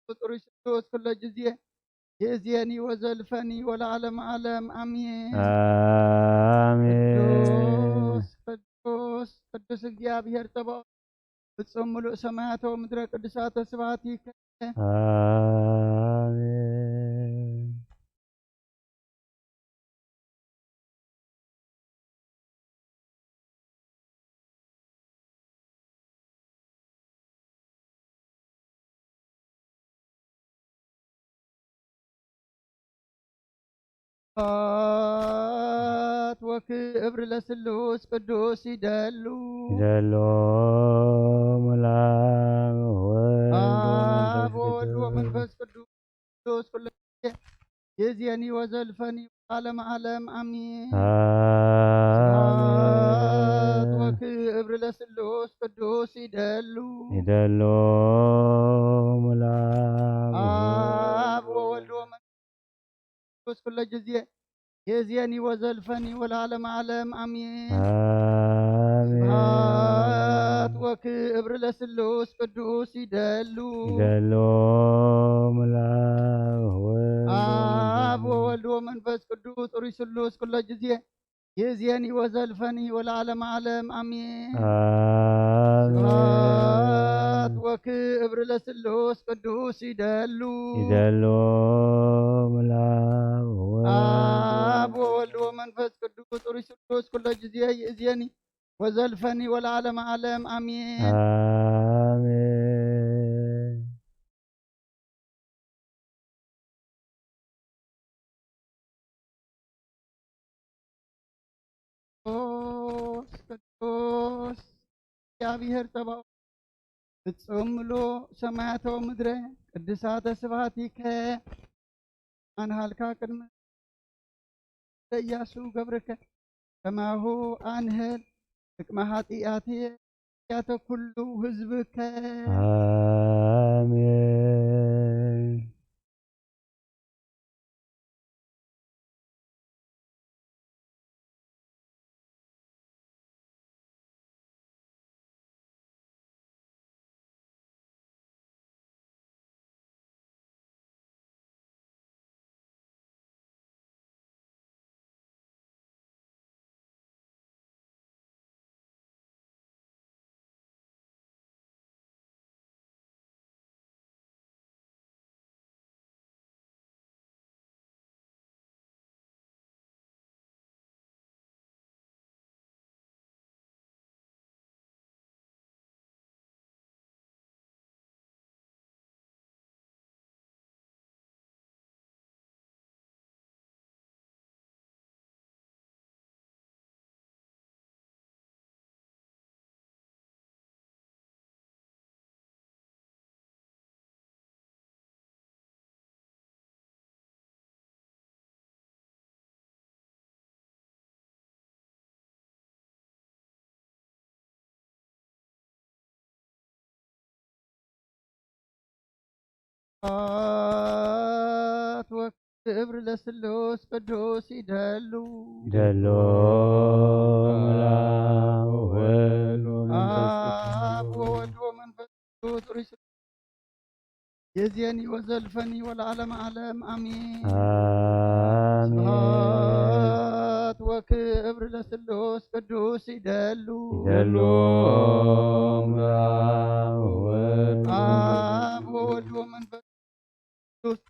ቅዱስ ሩይ ስሉስ ኩለ ጊዜ የዜኒ ወዘልፈኒ ወለዓለመ ዓለም አሜን። አሜን። ቅዱስ ቅዱስ ቅዱስ እግዚአብሔር ጸባኦት ፍጹም ምሉእ ሰማያተ ወምድረ ቅዱሳተ ስብሐቲከ። አሜን። ስብሐት ወክብር ለስሉስ ቅዱስ ይደሉ። ይደሉ ሙላ ወወልድ አብ ወወልድ ወመንፈስ ወመንፈስ ቅዱስ። ቅዱስ ኩሉ ጊዜ ይእዜኒ ወዘልፈኒ ዓለመ ዓለም አሜን። አሜን። ስብሐት ወክብር ለስሉስ ቅዱስ ይደሉ። ይደሉ ሙላ አብ ወወልድ ወመንፈስ ቅዱስ ኩሉ ጊዜ ይእዜኒ ወዘልፈኒ ወለዓለመ ዓለም አሜን። አሜን። ስብሐት ወክብር ለስሉስ ቅዱስ ይደሉ። ይደሉ ሙላ ወወልድ አብ ወወልድ ወመንፈስ ቅዱስ ጽሩይ ስሉስ ኩሉ ጊዜ ይእዜኒ ወዘልፈኒ ወለዓለመ ዓለም አሜን። አሜን። ስብሐት ክብሪ ለስሉስ ቅዱስ ይደሉ። ይደሉ ምላብ ወወልድ ኣብ ወወልድ ወመንፈስ ቅዱስ ሩይ ስሉስ ኩሎ ግዜ ይእዝየኒ ወዘልፈኒ ወለዓለመ ዓለም ኣሜን። ኣሜን። ቅዱስ ቅዱስ እግዚኣብሔር ጸባኦት ፍጹም ምሉእ ሰማያተ ወምድረ ቅድሳተ ስብሐቲከ ኣንሃልካ ቅድመ ኢያሱ ገብርከ ከማሁ ኣንህል ጥቅመ ኃጢአትየ ኃጢአተ ኩሉ ህዝብከ ኣሜን። ስብሐት ወክብር ለስሉስ ቅዱስ ይደሉ ይደሉ ምላብ ወወልድ ወመንፈስ ኣብ ወወልድ ወመንፈስ ቅዱስ ሩይ ስሉስ ይእዝየኒ ወዘልፈኒ ወለዓለመ ዓለም ኣሜን። ኣሜን። ስብሐት ወክብር ለስሉስ ቅዱስ ይደሉ ይደሉ ምላብ ወወልድ ኣብ ወወልድ ወመንፈስ ቅዱስ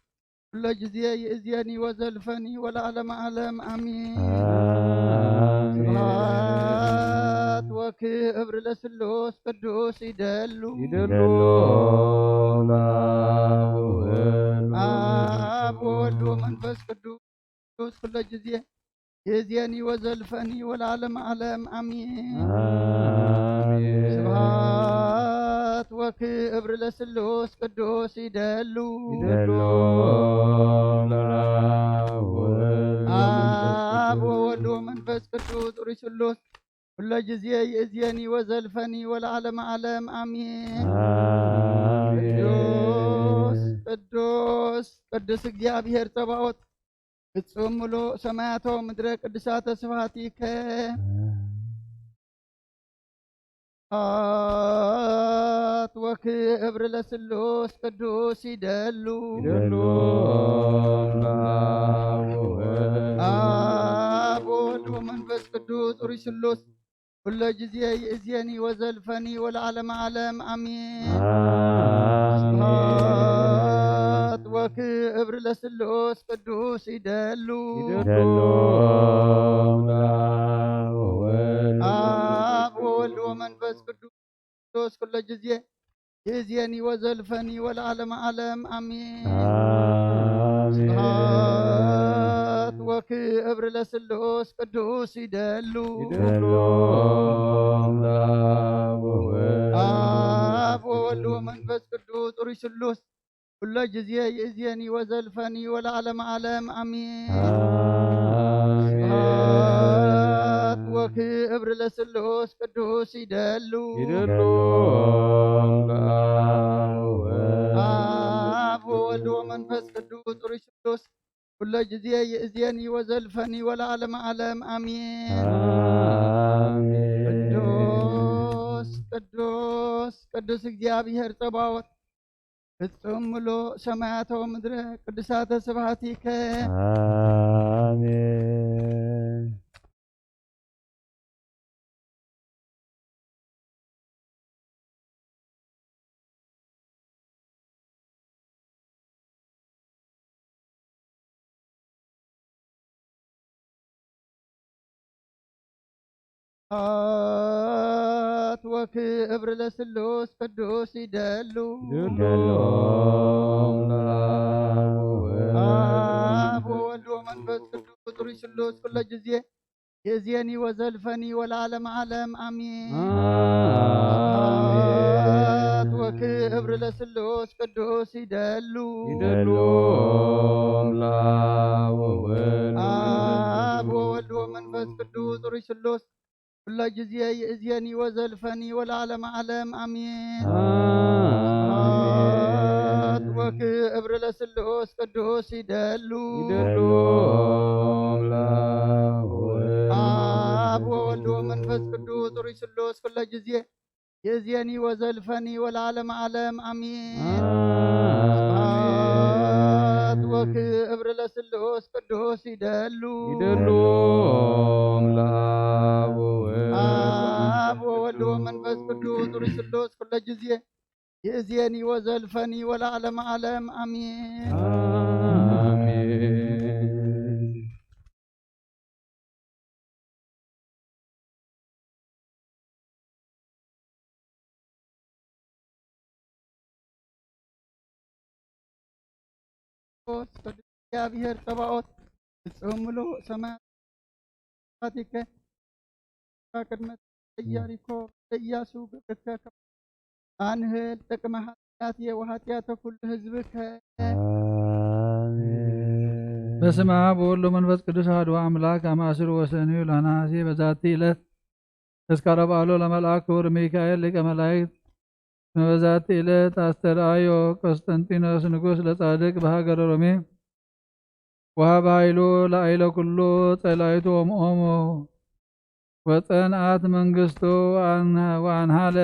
ኩሎ ግዜ ይእዝየኒ ወዘልፈኒ ወለዓለመ ዓለም ኣሜን። ኣሜን። ስብሐት ወክብር ለስሉስ ቅዱስ ይደሉ ይደሉ ምላብ ወወልድ ኣብ ወወልድ ወመንፈስ ቅዱስ ኩሎ ግዜ ይእዝየኒ ወዘልፈኒ ወለዓለመ ዓለም ኣሜን። ኣሜን። ስብሐት ወክብር ለስሉስ ቅዱስ ይደሉ ይደሉ ምላብ ወወልድ ኣብ ወወልድ ወመንፈስ ቅዱስ ሩይ ስሉስ ኩሎ ግዜ ይእዝየኒ ወዘልፈኒ ወለዓለመ ዓለም ኣሜን። ኣሜን። ቅዱስ ቅዱስ ቅዱስ እግዚኣብሔር ጸባኦት ፍጹም ምሉእ ሰማያቶ ምድረ ቅዱሳተ ስብሐቲከ ስብሐት ወክብር ለስሉስ ቅዱስ ይደሉ ይደሉ ምላብ ወወልድ ኣብ ወወልድ ወመንፈስ ቅዱስ ሩይ ስሉስ ኩሎ ግዜ ይእዝየኒ ወዘልፈኒ ወለዓለመ ዓለም ኣሜን። ኣሜን። ስብሐት ወክብር ለስሉስ ቅዱስ ይደሉ ይደሉ ምላብ ወወልድ ኣብ ወወልድ ወመንፈስ ቅዱስ ኩሎ ግዜ ይእዝየኒ ወዘልፈኒ ወለዓለመ ዓለም ኣሜን። ኣሜን። ስብሐት ወክብር ለስሉስ ቅዱስ ይደሉ ይደሉ ምላብ ወወልድ ኣብ ወወልድ ወመንፈስ ቅዱስ ሩይ ስሉስ ኩሎ ግዜ ይእዝየኒ ወዘልፈኒ ወለዓለመ ዓለም ኣሜን። ኣሜን። ስብሐት ወክብር ለስሉስ ቅዱስ ይደሉ ይደሉ ምላብ ወወልድ ኣብ ወወልድ ወመንፈስ ቅዱስ ሩይ ስሉስ ኩሎ ግዜ ይእዝየኒ ወዘልፈኒ ወለዓለመ ዓለም ኣሜን። ኣሜን። ቅዱስ ቅዱስ ቅዱስ እግዚኣብሔር ጸባኦት ፍጹም ምሉእ ሰማያተ ወምድረ ቅዱሳተ ስብሐቲከ ኣሜን። ስብሐት ወክብር ለስሉስ ቅዱስ ይደሉ። ይደሉ። አብ ወወልድ ወመንፈስ ቅዱስ ጥሩይ ስሉስ ኩለ ጊዜ ይእዜኒ ወዘልፈኒ ወለዓለመ ዓለም አሜን። አሜን። ስብሐት ወክብር ለስሉስ ቅዱስ ይደሉ። ይደሉ። ለአብ ወወልድ አብ ወወልድ ወመንፈስ ቅዱስ ጥሩይ ስሉስ ኩለ ጊዜ ይእዜኒ ወዘልፈኒ ወለዓለመ ዓለም አሜን። አሜን። ስብሐት ወክብር ለስሉስ ቅዱስ ይደሉ። ይደሉ። ለአብ ወወልድ አብ ወወልድ ወመንፈስ ቅዱስ ጥሩይ ስሉስ ኩለ ጊዜ ይእዜኒ ወዘልፈኒ ወለዓለመ ዓለም አሜን። አሜን። ስብሐት ወክብር ለስሉስ ቅዱስ ይደሉ። ይደሉ። ለአብ ወወልድ አብ ወወልድ ወመንፈስ ቅዱስ ጥሩይ ስሉስ ኩለ ጊዜ ይእዜኒ ወዘልፈኒ ወለዓለመ ዓለም አሜን። አሜን። ቅዱስ እግዚአብሔር ጸባኦት ፍጹም ምሉእ ሰማያት ፋቲከ ቅድመ ኢያሪኮ ኢያሱ ግብርከ አንህል ጥቅመ ኃጢአት ወኃጢአተ ኩሉ ህዝብከ። አሜን። በስመ አብ ወወልድ ወመንፈስ ቅዱስ አሐዱ አምላክ። አማስሩ ወሰንዩ ለነሐሴ በዛቲ ዕለት ተስካረ በዓሉ ለመልአክ ክቡር ሚካኤል ሊቀ መላእክት። እስመ በዛቲ ዕለት አስተርአዮ ቆስጠንጢኖስ ንጉሥ ለጻድቅ በሀገረ ሮሜ ወሀበ ኃይሉ ለአይለ ኩሉ ጸላይቱ ወምኦሙ ወጸንአት መንግስቱ ወአንሃለ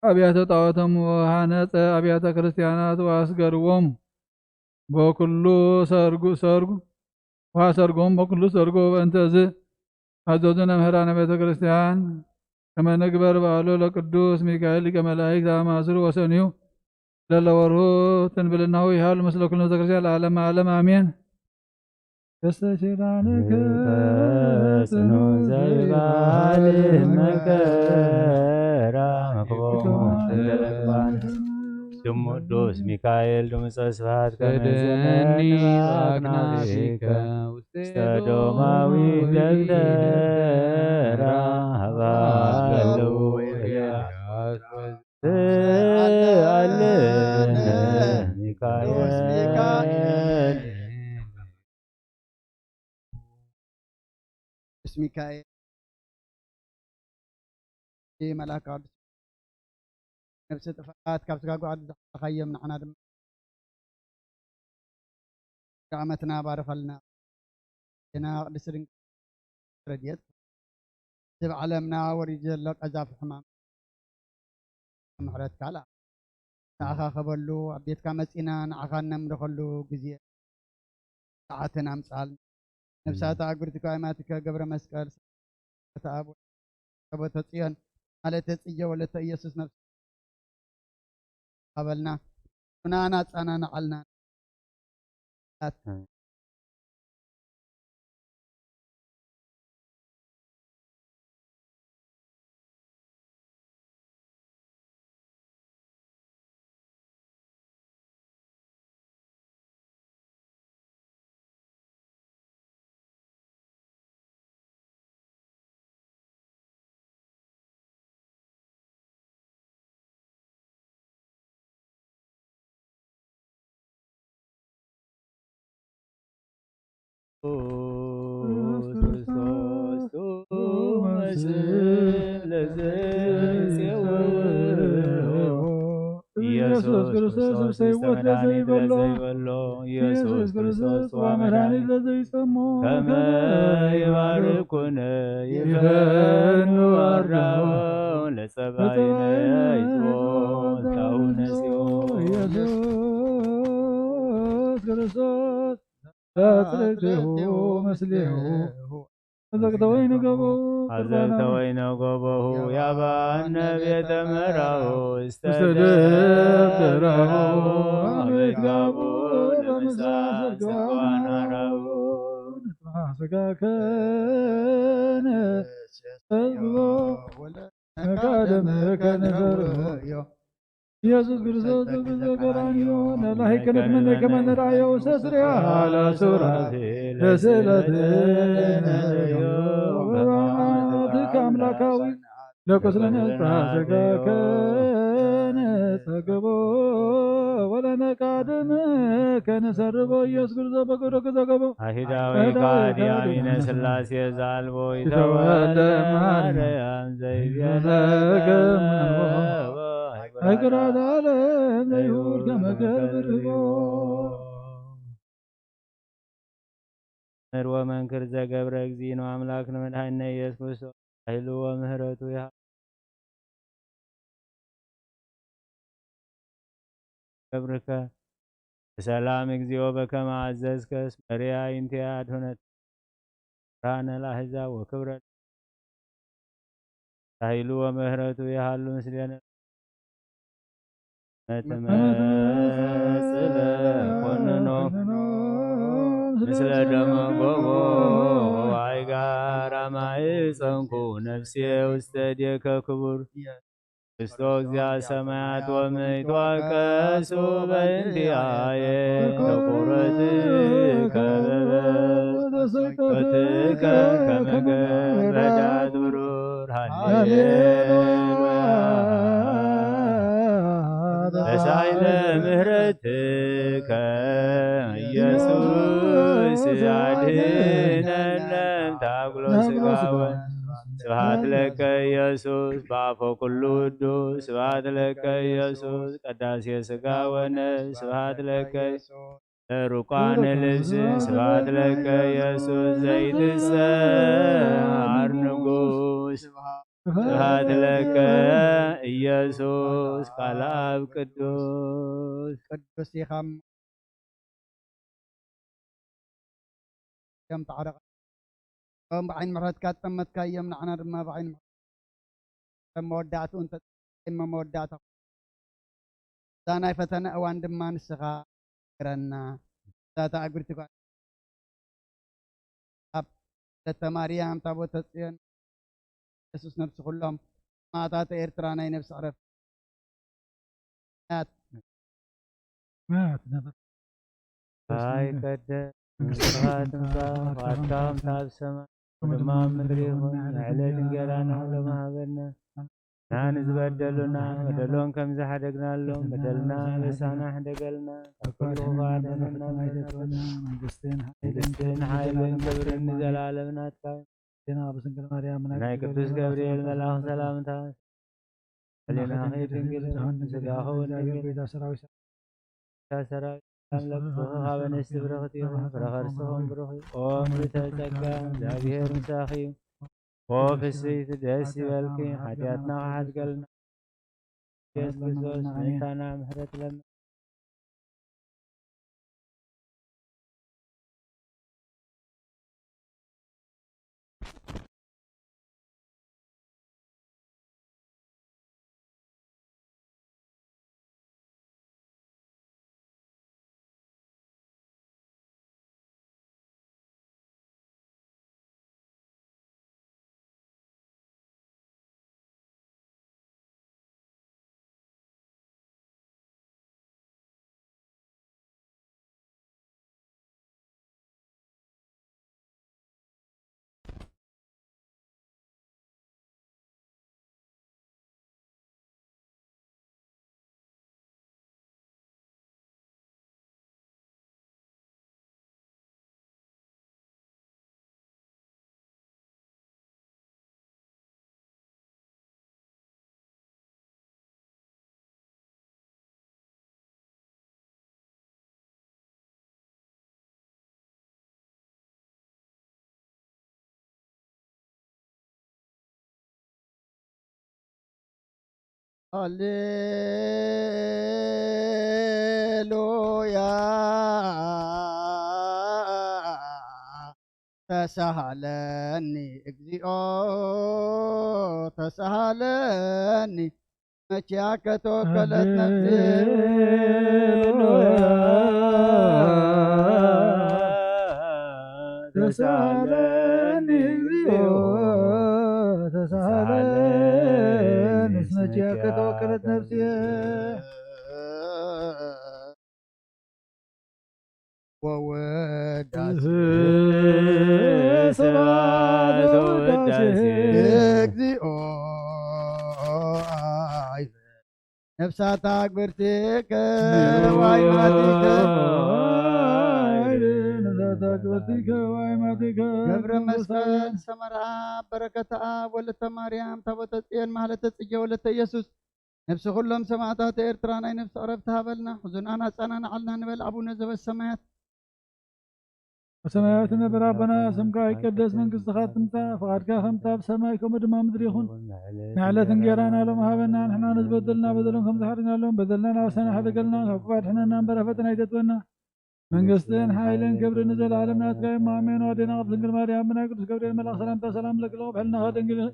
አብያተ ጣዖቶም ወሃነጸ አብያተ ክርስቲያናት ወአስገርዎም በኩሉ ሰርጉ ሰርጉ ወአሰርጎም በኩሉ ሰርጉ። በእንተዝ አዘዙነ ምህራነ ቤተ ክርስቲያን ከመ ንግበር በዓሉ ለቅዱስ ሚካኤል ሊቀ መላእክት አማስሩ ወሰንዩ ለለወርሁ ትንብልናሁ ይሃሉ ምስለ ኩሉ ቤተ ክርስቲያን ለዓለመ ዓለም አሜን። ተስተሽራንከ ጽኑ ዘይባል መከራ መክቦሙ እንደ ለቅባን ስሙ ቅዱስ ሚካኤል ድምፀ ስብሐት ከመ ሰደኒ ዘመን አክናፊከ አክናፊከ ውስተ ዶማዊ ደብተራ ሀባለው አለ ሚካኤል ቅዱስ ሚካኤል መልአከ ቅዱስ ነብሰ ጥፍኣት ካብ ስጋ ጓዕዱ ዝሓለኻዮም ንዓና ድማ ዓመትና ባርኸልና። ዜና ቅድስት ድንግል ረድኤት እዚ ኣብ ዓለምና ወሪዱ ዘሎ ቀዛፊ ሕማም ምሕረትካ ለኣ ንዓኻ ከበሉ ኣብ ቤትካ መጺና ንዓኻ እነምልኸሉ ግዜ ሰዓትን ኣምጽኣልና። ነብሳት ኣእጉርቲ ኣእማትከ ገብረ መስቀል ታቦተ ጽዮን ማለት ጽየ ወለተ ኢየሱስ ነብስ ሃበልና። ና ናጻና ንዓልና ክርስቶስ ቱመ ስም ለዘይጼውኦ ኢየሱስ ክርስቶስ ውስተ መድኃኒት ለዘይበሎ ኢየሱስ ክርስቶስ ጽዋ መድኃኒት ለዘይሰሞ ከመ ይባርኩነ ይፈኑ አርዳኦ ለጸባይነ ይዝቦ ታሁነ ሲኦ ኢየሱስ ክርስቶስ አጽርቅሁ ምስሌሁ አዘቅተ ወይን ገቦ አዘቅተ ወይነ ጎቦሁ ያባነ ቤተ መራሁ ውስተ ደብተራሁ አቤት ጋቦ ለምሳ ሰቋን አራሁ ስጋከነ ተዝግቦ ነቃደመ ከነዘርዮ ኢየሱስ ክርስቶስ በግዘ ቀራንዮ ነላሂ ከነትመነ ከመ ንርኣዮ ውስተ ስርያ ለሱራፌል ለስእለትነ በማማትከ አምላካዊ ለቁስለ ነጻ ስጋከ ንጸግቦ ወለነቃድም ከነሰርቦ ኢየሱስ ክርስቶስ በግብረ ክዘገቦ አይሁዳዊ ከሃዲ አሚነ ሥላሴ ዘአልቦ ይተወልደ ማርያም ዘይቤለከ አይግራት ዓለም ዘይሁድ ከመ ገብርዎ። መምህር ወመንክር ዘገብረ እግዚእነ አምላክ ንመድኃኒነ ኢየሱስ ክርስቶስ ኃይሉ ወምህረቱ ይሃ ገብርከ ብሰላም እግዚኦ በከመ አዘዝከ እስመ ርያ ይንቴ አድሁነት ብርሃነ ለአሕዛብ ወክብረ ኃይሉ ወምህረቱ ይሃሉ ምስሌነ። መትመጽእ ለኮንኖ ምስለ ደመ ጎቦ ወአይጋራ ማይ ጸንኩ ነፍሴ ውስተ እዴከ ክቡር። ክርስቶስ እግዚአ ሰማያት ወምድር ይትዋቀሱ በእንቲአየ ተቁረትከ በበ ተሰቀትከ ከመ ገረዳት ብሩር። ሃሌሉያ። በሳይለ ምህረትከ ኢየሱስ አድህነነ እምታግሎ ስጋወ። ስብሐት ለከ ኢየሱስ በአፎ ኩሉ ውዱስ። ስብሐት ለከ ኢየሱስ ቀዳሴ ስጋ ወነፍስ። ስብሐት ለከ ለሩቃነ ልብስ። ስብሐት ለከ ኢየሱስ ዘይትሰዓር ንጉስ። ስብሐት ለከ ኢየሱስ ቃል አብ ቅዱስ። ቅዱስ ኢኻ እዮም ተዓረቐ። እቶም ብዓይኒ ምሕረትካ ዝጠመትካ እዮም፣ ንዓና ድማ ብዓይኒ ምሕረት ከም መወዳእትኡ እንተጸበየ መወዳእታ እዛ ናይ ፈተነ እዋን ድማ ንስኻ ግረና። እዛ ተኣግርቲ ጓል ኣብ ወለተ ማርያም ታቦተ ጽዮን ኢየሱስ ነብሲ ኩሎም ሰማእታት ኤርትራ ናይ ነብሲ ዕረፍቲ። ናት ናት ነበር ኣይቀደ መንግስቲ መንግስቲ ትምጻእ፣ ትምጻእ፣ ፍቓድካ ፍቓድካ ኣብ ሰማይ ከም ድማ ኣብ ምድሪ ይኹን። ንዕለት እንጀራና ሎሚ ሃበና። ንሕና ንዝበደሉና በደሎም ከም ዝሓደግናሎም በደልና በሳና ሕደገልና። ካብ ኩሉ ክፉእ ኣድሕነና። መንግስትን ሓይልን ክብርን ንዘለዓለም ናትካ እዩ። ዜና ቅድስት ድንግል ማርያም ናይ ቅዱስ ገብርኤል መልኣኽ ሰላምታ። ሕሊናኺ ድንግል ስጋኺ እውን ድንግል። ሰራዊት ኣምላክ ብሩኽ ኣበ ንስቲ ብርኽቲ ኢኹም፣ ፍረ ከርስኹም ብሩኽ እዩ። ኦ ምልዕተ ጸጋ፣ እግዚኣብሔር ምሳኺ እዩ። ኦ ፍስሕቲ ደስ ይበልኪ፣ ሓጢኣትና ክሓድገልና ኢየሱስ ክርስቶስ ምሕረትና ምሕረት ለምን። ሃሌሉያ ተሳሃለኒ እግዚኦ ተሳሃለኒ መቼ አከተወከለት ነፍሴ ሃሌሉያ ተሳሃለኒ እግዚኦ ንስነኪ ያከ ተወከለት ነፍስየ። ወወዳሴ ስብሐት ወወዳሴ ወወዳሴ። እግዚኦ። ነፍሳት ኣግብርቲከ ዋይማቲከ። ነፍሳት ኣግብርቲከ ዋይማቲከ። ገብረ መስቀል ሰመራ፣ በረከተ ኣብ ወለተ ማርያም፣ ታቦተ ጽዮን ማህለተ ጽጌ ወለተ ኢየሱስ። ነፍሲ ኩሎም ሰማዕታት ኤርትራ ናይ ነፍሲ ዕረፍቲ ሃበልና። ሕዙናን ኣጸናንዓልና ንበል ኣቡነ ዘበሰማያት። በሰማያት ትነብር ኣቦና፣ ስምካ ይቀደስ፣ መንግስትኻ ትምጻእ፣ ፍቓድካ ከምታ ኣብ ሰማይ ከምኡ ድማ ኣብ ምድሪ ይኹን። ንዕለት እንጌራና ሎም ሃበና፣ ንሕና ንዝበደልና በደሎም ከም ዝሓርናሎም፣ በደልናን ኣበሳና ሕደገልና፣ ካብ ክፉእ ኣድሕነና እምበር፣ ኣብ ፈተና ኣይተእትወና። መንግስትን ሓይልን ክብርን ንዘለኣለም ናትካ እዩ። ኣሜን። ኣዴና ቅድስት ድንግል ማርያም፣ ብናይ ቅዱስ ገብርኤል መልኣኽ ሰላምታ ሰላም ለኪ፣ ብሕልናኻ ደንግል ኢኺ፣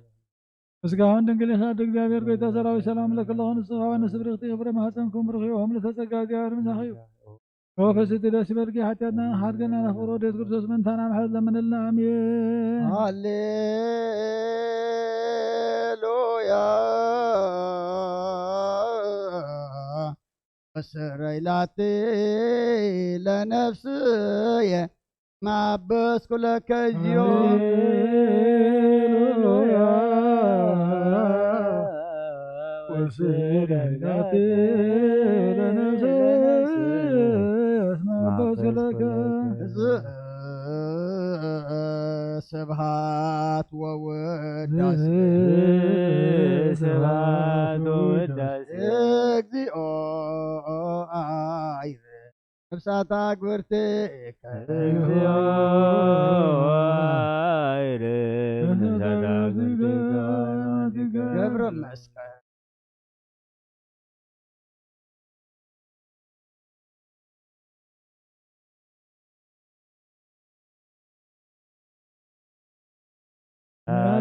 ስጋውን ድንግል ኢኺ፣ ኣደ እግዚኣብሔር ጎይታ ሰራዊት ሰላም ለኪ ኣለኹ። ንስኻ ንስብርኽቲ ክብረ ማህፀንኩም ብሩኽ እዩ። ኦም ልተጸጋ እግዚኣብሔር ምሳኺ እዩ። ኦ ፍስሕቲ ደስ ይበልኪ፣ ሓጢኣትና ሓድገና ናፍቅሮ ወደት ክርስቶስ መንታና ምሕረት ለምንልና። ኣሜን። ሃሌሉያ። ወስረይ ላቲ ለነፍስየ ማበስኩ ለከ እግዚኦ። ሃሌሉያ። ወስረይ ላቲ ለነፍስየ ማበስኩ ለከ። ስብሐት ወውዳሴ። ስብሐት ወውዳሴ። እግዚኦ አይር ነፍሳት አግብርቲከ። እግዚኦ አይር ነፍሳት አግብርቲከ። ገብረ መስቀል።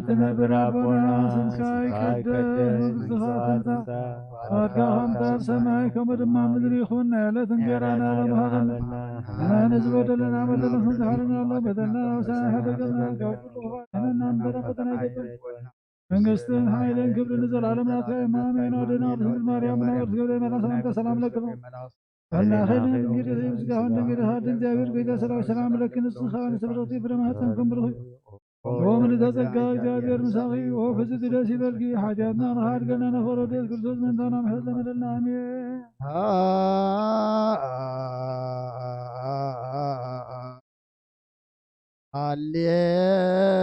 ትነብር ኣቦና፣ ስምካ ይቀደስ፣ መንግስትኻ ትምጻእ፣ ፍቓድካ ከምታ ኣብ ሰማይ ከምኡ ድማ ኣብ ምድሪ ይኹን። ናይ ዕለት እንጌራና ሎሚ ሃበና። ንሕና ንዝበደለና በደልና ከም ዝሓረና ኣሎ በደልና፣ ኣበሳና ኣይትሓድገና፣ ካብ ኩሉ ክፉእ ኣድሕነና እምበር፣ ኣብ ፈተና ኣይተእትወና። መንግስትን ሓይልን ክብርን ንዘለኣለም ናትካ እዩ። ኣሜን። ኣዴና ቅድስት ድንግል ማርያም፣ ብናይ ቅዱስ ገብርኤል መልኣክ ሰላምታ ሰላም ለኪ። ኣምላኽን ድንግል ኢኺ፣ ስጋህን ድንግል ኢኻ፣ ኣደ እግዚኣብሔር ጎይታ ሰራዊት ሰላም ለኪ። ንስኻ ንስብረቲ ፍረ ማህፀንኩም ብሩኽ እዩ። ኦ ምልዕተ ጸጋ፣ እግዚኣብሔር ምሳኺ፣ ኦ ፍጽምቲ ደስ ይበልኪ። ሓጢኣትና ንኽሓድገና ነፈሮ ደስ ክርስቶስ መንታና ምሕረት ለመደልና። ኣሜን።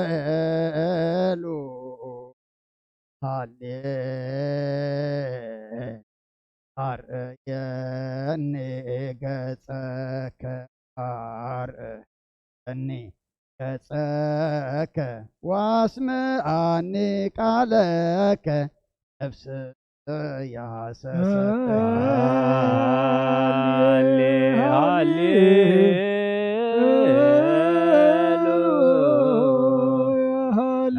ሃሌሉ ሃሌ ኣርእየኒ ገጸከ፣ ኣርእየኒ ገጸከ፣ ዋስምኣኒ ቃለከ፣ ነፍስ ያሰሰተ። ሃሌ፣ ሃሌ፣ ሃሌሉያ፣ ሃሌ፣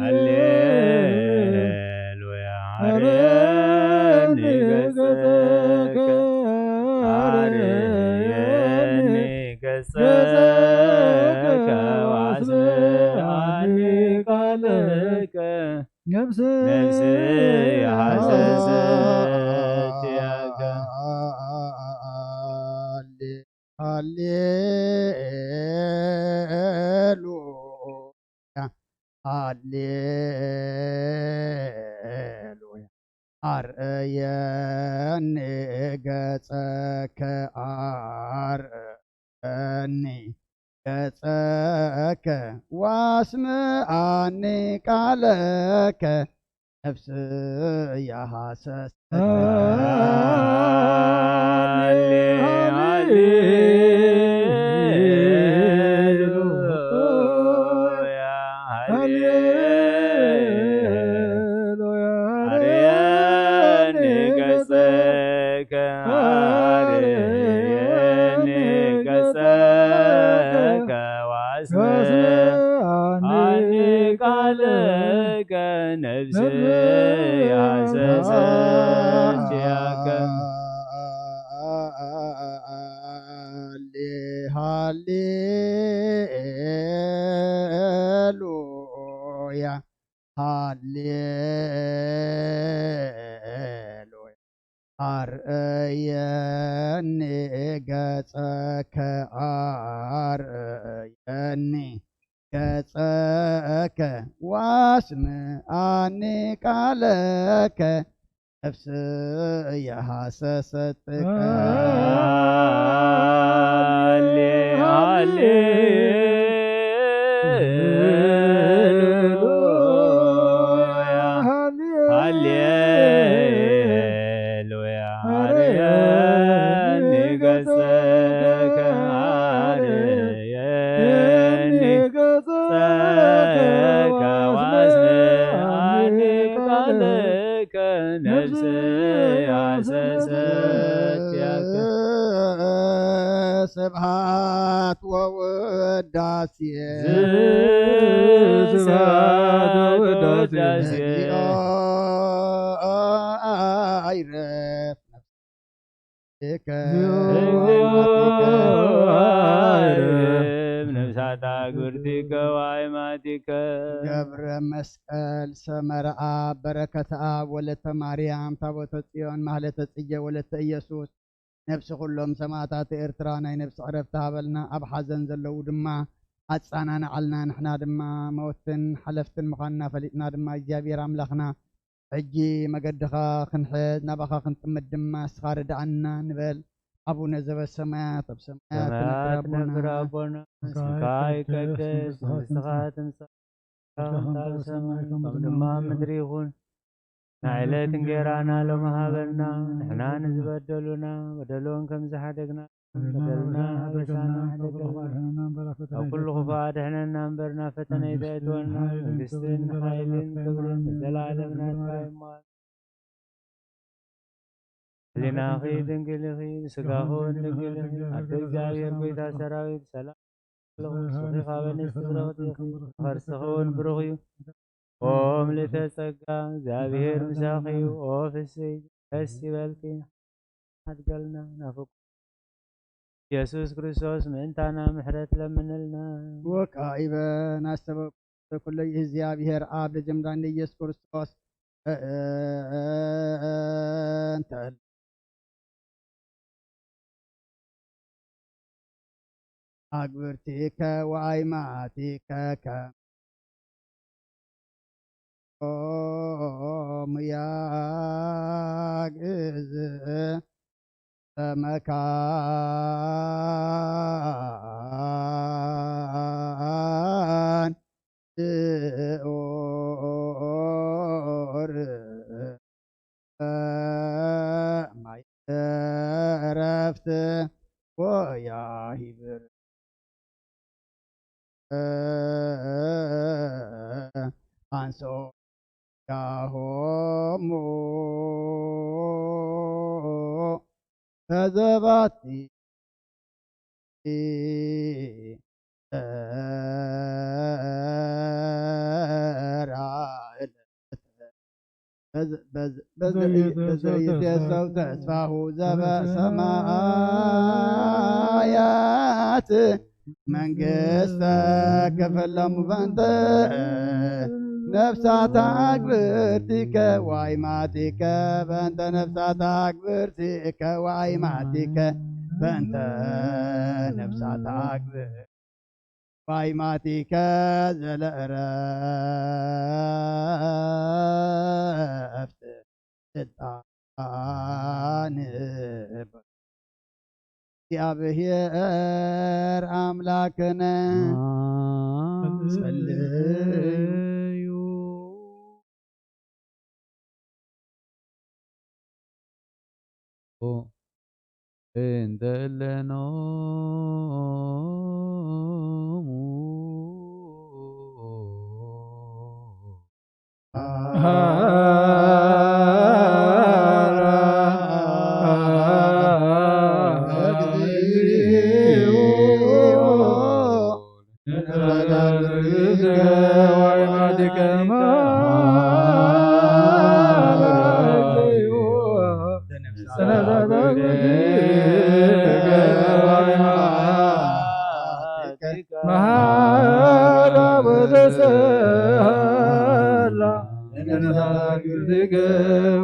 ሃሌሉያ። ኣርየኒ ገጸከ፣ ኣርየኒ ገጸከ፣ ዋስምኣኒ ቃለከ። ነፍስ ነፍስ የሐሰሰት ያከ። ሃሌ፣ ሃሌሉያ፣ ሃሌሉያ። ኣርእየኒ ገጸከ፣ ኣርእየኒ ገጸከ፣ ዋስምኣኒ ቃለከ፣ ነፍስያ ሃሰሰት። ሃሌ፣ ሃሌሉያ፣ ሃሌሉያ። ኣርየኒ ገጸከ፣ ኣርየኒ ገጸከ፣ ዋስምኣኒ ቃለከ፣ ነፍስ ያሰሰት ያከ። ሃሌ፣ ሃሌሉያ፣ ሃሌ ኣርእየኒ ገጸከ፣ ኣርእየኒ ገጸከ፣ ዋስምኣኒ ቃለከ፣ ነፍስየ ሃሰሰትከ። ሃሌ፣ ሃሌ፣ ሃሌሉያ፣ ሃሌሉያ፣ ኣርየኒ ገጸከ፣ ኣርየኒ ገጸከ፣ ዋስምኣኒ ቃለከ፣ ነፍሰይ ሃሰሰትከ። ስብሐት ወውዳሴ፣ ስብሐት ወውዳሴ፣ ለእግዚኦ አይረፍ። ነፍስከ እግዚኦ ወአይማቲከ፣ አይረፍ። ነፍሳታ ግብርቲከ ወአይማቲከ። ገብረ መስቀል ሰመረኣ፣ በረከተ ኣብ ወለተ ማርያም፣ ታቦተ ጽዮን፣ ማህለተ ጽጌ ወለተ ኢየሱስ፣ ነፍሲ ኩሎም ሰማዕታት ኤርትራ ናይ ነፍሲ ዕረፍቲ ሃበልና። ኣብ ሓዘን ዘለዉ ድማ ኣጻናንዓልና። ንሕና ድማ መወትን ሓለፍትን ምዃንና ፈሊጥና ድማ እግዚኣብሔር ኣምላኽና ሕጂ መገድኻ ክንሕዝ ናባኻ ክንጥምት ድማ ንስኻ ርድኣና ንበል። ኣቡነ ዘበሰማያት ኣብ ሰማያት ሰማያት ትነብር ኣቦና፣ ኣቦና፣ ስምካ ይቀደስ፣ መንግስትኻ መንግስትኻ ትምጻእ፣ ትምጻእ፣ ፈቃድካ ኣብ ሰማይ ከም ድማ ኣብ ምድሪ ይኹን። ናይ ዕለት እንጌራና ሎሚ ሃበና፣ ንሕና ንዝበደሉና በደሎም ከም ዝሓደግና በደልና በደልና ሓደጋና ሓደጋና ሓደጋና ካብ ኩሉ ክፉእ ኣድሕነና እምበር ናብ ፈተና ኣይተእትወና። መንግስትን ሓይልን ክብርን ንዘለኣለም ናትካ እዩ እሞ። ህሊናኺ ድንግል ኢኺ፣ ስጋኺ እውን ድንግል ኢኺ። ኣደ እግዚኣብሔር ጎይታ ሰራዊት ሰላም ኣለኹ። ንስኺ ካብ ኣንስቲ ብርኽቲ ኢኺ፣ ከርስኺ እውን ብሩኽ እዩ። ኦ ምልእተ ጸጋ፣ እግዚኣብሔር ምሳኺ እዩ። ኦ ፍስሕቲ ደስ ይበልኪ፣ ኣድገልና ናፍቁ ኢየሱስ ክርስቶስ ምእንታና ምሕረት ለምንልና። ወካኢበ ናስተበኩ ኩለይ እግዚኣብሔር ኣብ ልጅምዳን ኢየሱስ ክርስቶስ እንተ ኣግብርቲከ ወኣይማቲከ ከም ኦም ያግዝ ተመካን ትኦር ማይ እረፍት ወያሂብር አንሶ ያሆሙ ተዘባቲ ተራ በዘይት የሰው ተስፋሁ ዘበሰማያት መንግስተ ክፍለሙ በንተ ነፍሳት አግብርቲከ ዋይማቲከ በንተ ነፍሳት አግብርቲከ ዋይማቲከ በንተ ነፍሳት አግብር ባይማቲከ ዘለእረፍት ስልጣን እግዚኣብሔር ኣምላክነ ጸልዩ። እንተ እለኖሙ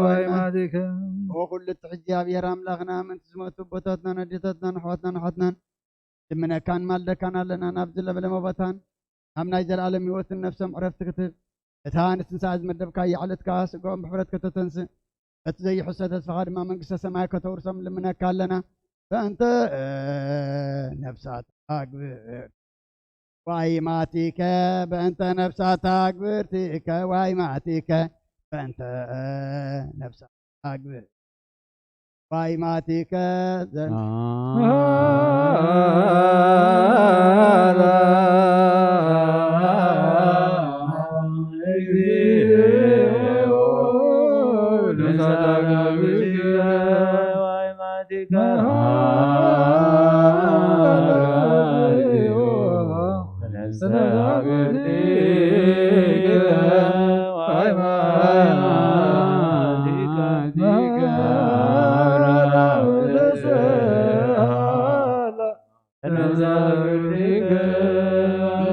ወይማቲከ። ኦ ኩሉ እቲ እግዚኣብሔር ኣምላኽና፣ ምእንቲ ዝሞቱ ኣቦታትናን ኣዴታትናን ኣሕዋትናን ኣሓትናን ልምነካን ማልደካን ኣለና። ናብ ዝለበለመ ቦታን ኣብ ናይ ዘለኣለም ህይወትን ነፍሶም ዕረፍቲ ክትህብ፣ እታ ንትንሳኤ ዝመደብካያ ዕለት ከኣ ስጋኦም ብሕፍረት ከተተንስእ፣ በቲ ዘይሕሰ ተስፋኻ ድማ መንግስተ ሰማይ ከተውርሶም ልምነካ ኣለና። በእንተ ነፍሳት ኣግብር ዋይማቲከ፣ በእንተ ነፍሳት ኣግብርቲከ ዋይማቲከ፣ በእንተ ነፍሳት ኣግብር ዋይማቲከ ዘን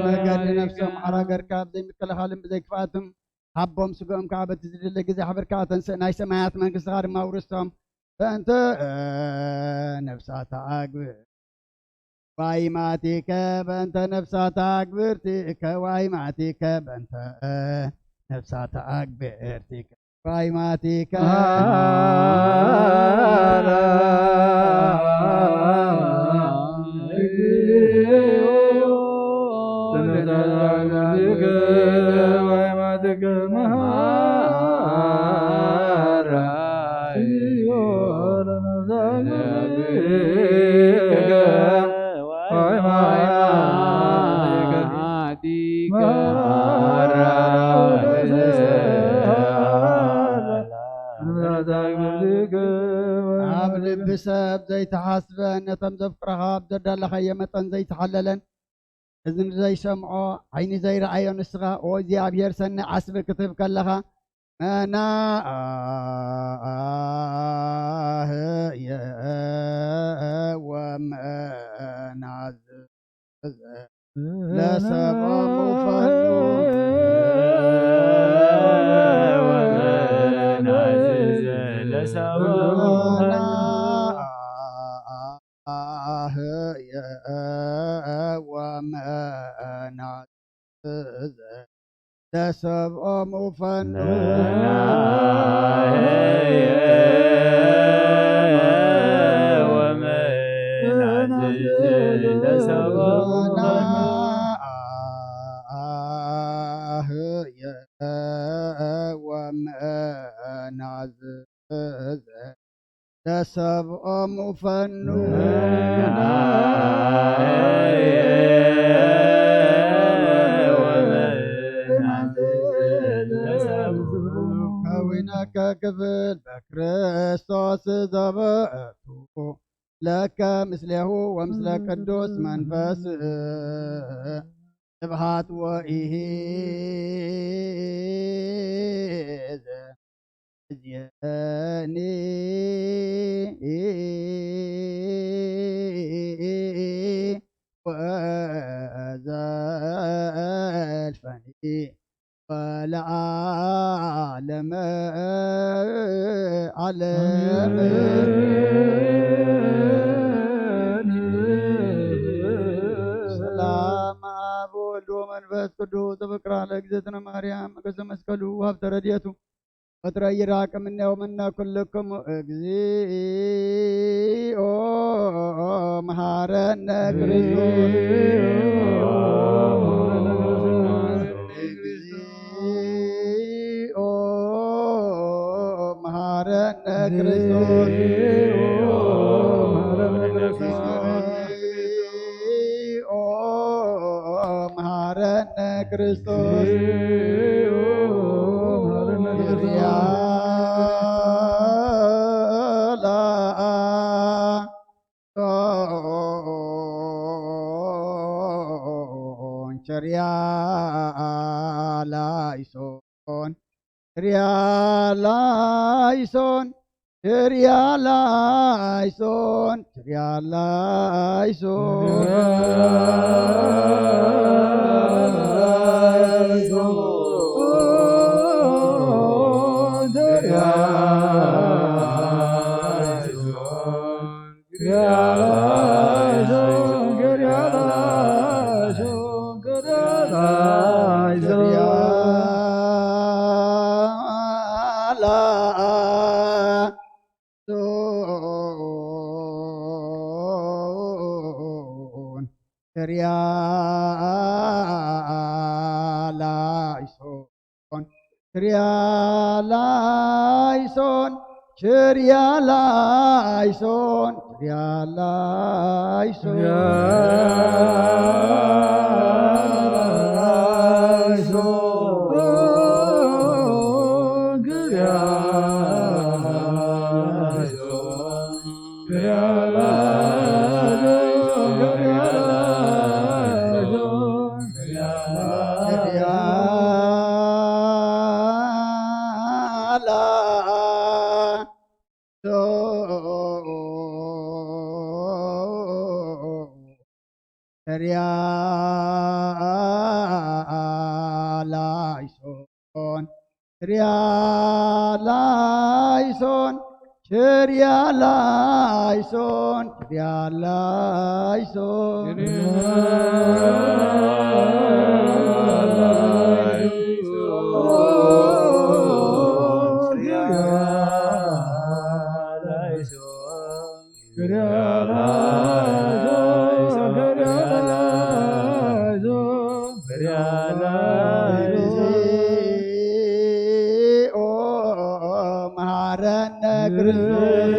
መገዲ ነፍሶም ሓራ ገርካ ብዘይ ምክልኻልን ብዘይ ክፍኣትን ሃቦም፣ ስግኦም ከዓ በቲ ዝድለ ግዜ ኣሕብርካ ተንስእ፣ ናይ ሰማያት መንግስትኻ ድማ ውርስቶም። በእንተ ነፍሳት ኣግብር ዋይማቲከ፣ በእንተ ነፍሳት ኣግብርቲከ ዋይማቲከ፣ በእንተ ነፍሳት ኣግብርቲከ ዋይማቲከ። ኣብ ልቢ ሰብ ዘይተሓስበ፣ ነቶም ዘፍቅረኻ ኣብ ዘዳለኻዮ መጠን ዘይተሓለለን፣ እዝኒ ዘይሰምዖ፣ ዓይኒ ዘይረኣዮ ንስኻ፣ ኦ እግዚኣብሔር፣ ሰኒ ዓስቢ ክትህብ ከለኻ፣ መናህየ ወመናዝዘ ለሰብኦም ፈኑ። መናህየ ወመናዝዘ ለሰብኦም ፈኑ። መናህየ ወመናዝዘ ለሰብኦም ፈኑ። ከዊነከ ክፍል በክርስቶስ ዘበእቱ ለከ ምስሌሁ ወምስለ ቅዱስ መንፈስ ስብሃት ወኢሂዝ እዝየኒ ወዘልፈኒ ወለዓለመ ዓለም። ሰላም ኣብ ወልድ ወመንፈስ ቅዱስ ዘፍቅራ ለእግዝእትነ ማርያም መገዘ መስቀሉ ሀብተ ረድኤቱ ወትረ ይራቅ እምኔሁ ምነ ኩልክሙ። እግዚኦ መሐረነ ክርስቶስ። እግዚኦ መሐረነ ክርስቶስ። እግዚኦ መሐረነ ክርስቶስ። ቸርያ ላይሶን፣ ቸርያ ላይሶን፣ ቸርያ ላይሶን፣ ቸርያ ላይሶን። ርያላይሶን፣ ርያላይሶን፣ ችርያላይሶን፣ ችርያላይሶን። ሪያላይሶን፣ ሪያላይሶን፣ ሪያላይሶን፣ ሪያላይሶን። እግዚኦ መሐረነ ክርስቶስ።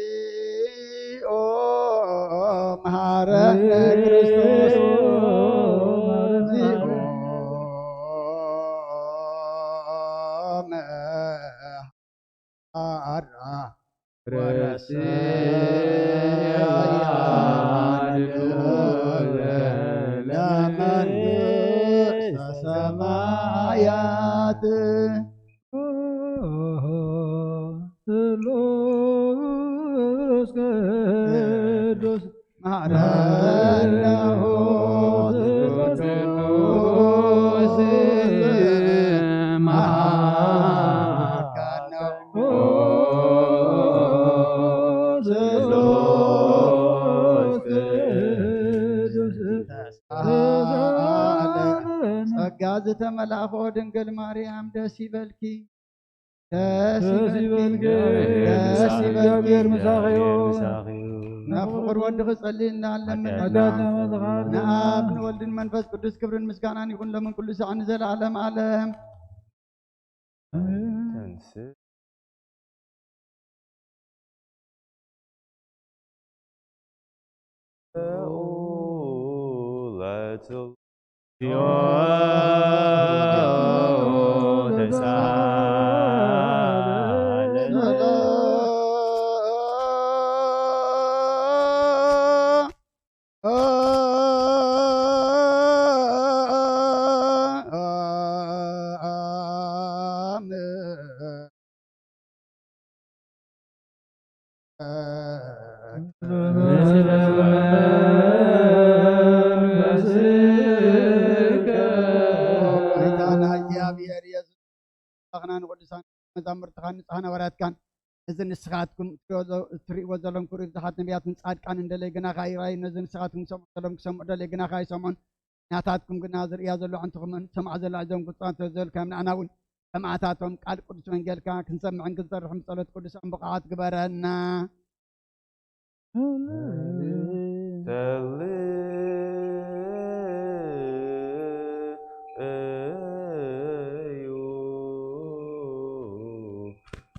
እግዚኦ መሐረነ ክርስቶስ። እግዚኦ መሐ- አራ ወረስያን ለመንግስተ ሰማያት። ስሉስ ቅዱስ መሐረነ ቅዱስ መሐረነ ቅዱስ ጸጋ ዝተመላእኮ ድንግል ማርያም ደስ ይበልኪ። ደስ ይበልኪ፣ ደስ ይበልኪ። ናብ ፍቕር ወድኺ ጸልይልና ኣለምንልና። ንኣብ ንወልድን መንፈስ ቅዱስ ክብርን ምስጋናን ይኹን ሎምን ኩሉ ሳዕ ንዘለዓለም ዓለም። ጎይታና እግዚኣብሔር የሱስ ኣምላኽና ንቅዱሳን መዛሙርትኻን ንጹሓን ሃዋርያትካን፣ እዚ ንስኻትኩም እትሪእዎ ዘ-፣ እትሪእዎ ዘለኹም ክብሪ ብዙሓት ነቢያትን ጻድቃንን ደለይ ግናኻ ይርኣዩ፣ ነዚ ንስኻትኩም ክሰምዑ ዘለኹም ክሰምዑ ደለይ ግናኻ ኣይሰምዑን። ናታትኩም ግና ዝርእያ ዘሎ ኣዕንትኹምን ዝሰምዓ ዘሎ ኣእዛንኩም ክጻወት ስለ ዝበልካዮም፣ ንዓና እውን ሰማዕታቶም ቃል ቅዱስ ወንጌልካ ክንሰምዕን ክንሰርሕን ብጸሎት ቅዱሳን ብቑዓት ግበረና። ተለዩ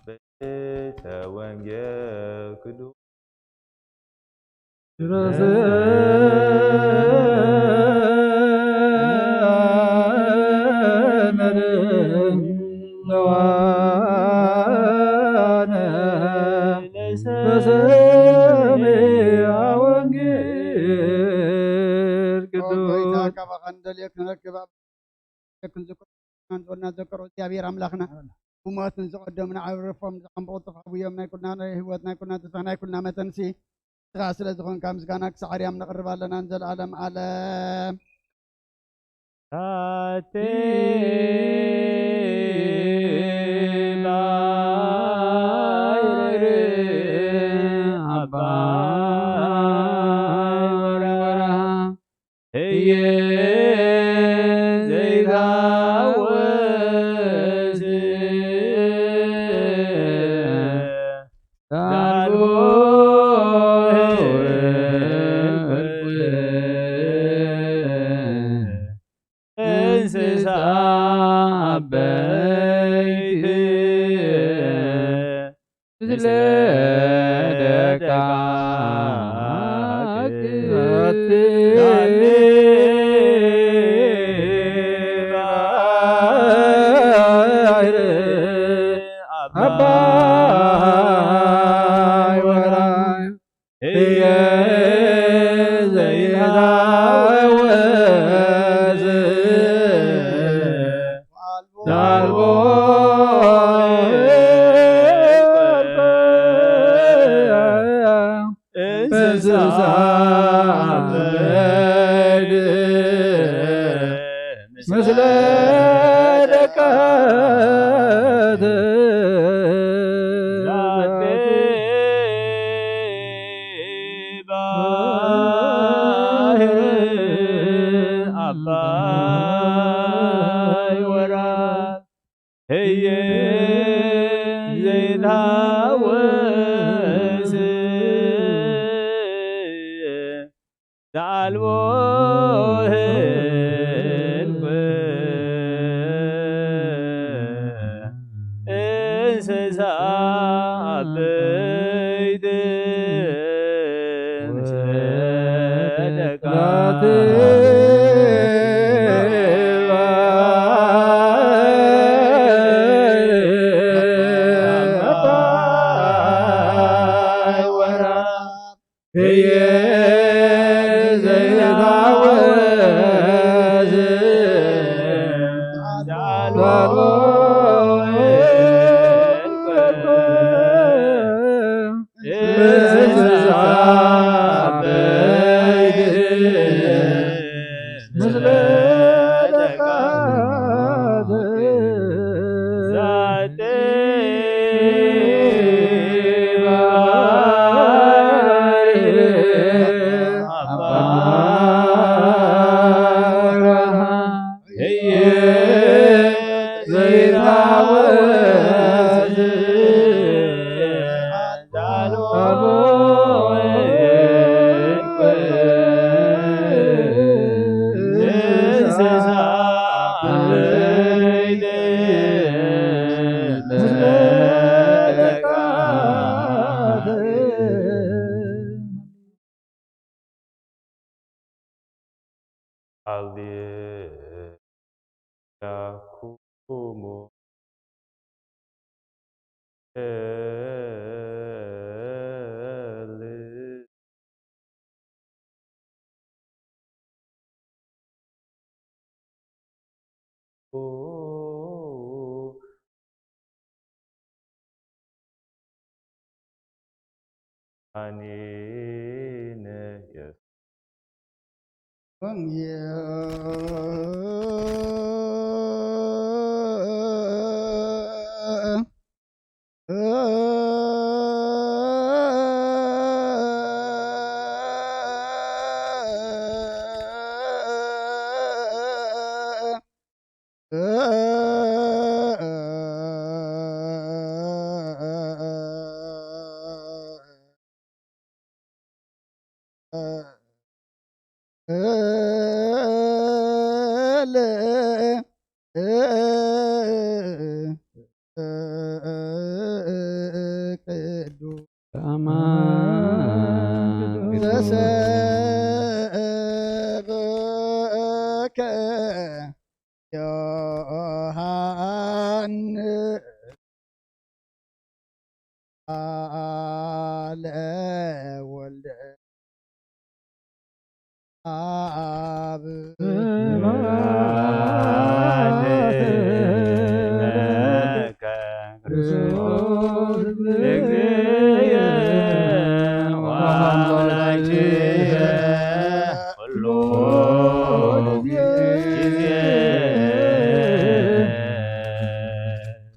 ቤተ ወንጌል ቅዱስ ክንዘክሮ ንዘክሮ እግዚኣብሔር ኣምላኽና ብሞት ንዝቐደሙ ንዓርፎም ዝሓንበቑ ጥፋ ብዮም ናይ ኩልና ናይ ህይወት ናይ ኩልና ተስፋ ናይ ኩልና መጠንሲ ንስኻ ስለ ዝኾንካ ምስጋና ክሳዕ ኣርያም ነቕርብ ኣለና ንዘለኣለም ዓለም። ስለ ደቃ ኣባይ ወራይ እየ ዘይታወስ ዳልቦ እንስሳ በይድ ምስለ ደቀት ባሕር ኣባይ ወራይ ህየ ዘይታወስ ዳልቦ ህልቅ እንስሳ ዓበይቲ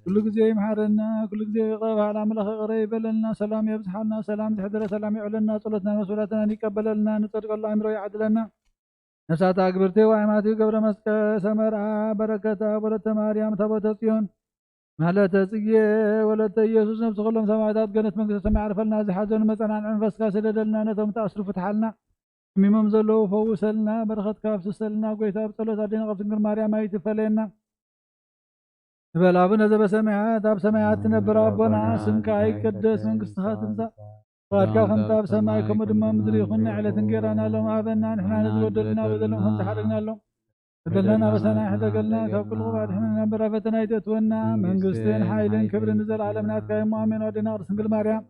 ኩሉ ግዜ ይምሓረና፣ ኩሉ ግዜ ይቕረ በሃል ኣምላኽ ይቕረ ይበለልና፣ ሰላም የብዝሓልና፣ ሰላም ዝሕድረ ሰላም የዕለልና፣ ጸሎትናን መስዋዕትናን ይቀበለልና፣ ንጸድቀሉ ኣእምሮ ይዓድለና። ነፍሳት ኣግብርቲ ዋይማቲ ገብረ መስቀል ሰመራ በረከታ ወለተ ማርያም ታቦተ ጽዮን ማህለተ ጽጌ ወለተ ኢየሱስ ነፍሲ ኩሎም ሰማዕታት ገነት መንግስተ ሰማይ ዓርፈልና፣ ዝሓዘኑ መጸናንዒ መንፈስካ ስደደልና፣ ነቶም ተኣስሩ ፍትሓልና፣ ሕሚሞም ዘለዉ ፈውሰልና፣ በረኸትካ ኣፍስሰልና፣ ጎይታ ብጸሎት ኣዴና ቅድስት ድንግል ማርያም ኣይትፈለየና። ንበል። ኣቡነ ዘበሰማያት፣ ኣብ ሰማያት ትነብር ኣቦና፣ ስምካ ይቀደስ፣ መንግስትኻ ትምጻእ፣ ፍቓድካ ከምቲ ኣብ ሰማይ ከምኡ ድማ ምድሪ ይኹን። ንዕለት እንጌራና ሎም ሃበና፣ ንሕና ነዚ በደልና በደልና ከም ዝሓደግናሎም፣ በደልና ኣበሳና ይሕደገልና፣ ካብ ኩሉ ክፉእ ኣድሕነና፣ እምበር ኣብ ፈተና ኣይተእትወና፣ መንግስትን ሓይልን ክብርን ንዘለዓለም ናትካ እዮም። ኣሜን። ኣዴና ቅድስት ድንግል ማርያም፣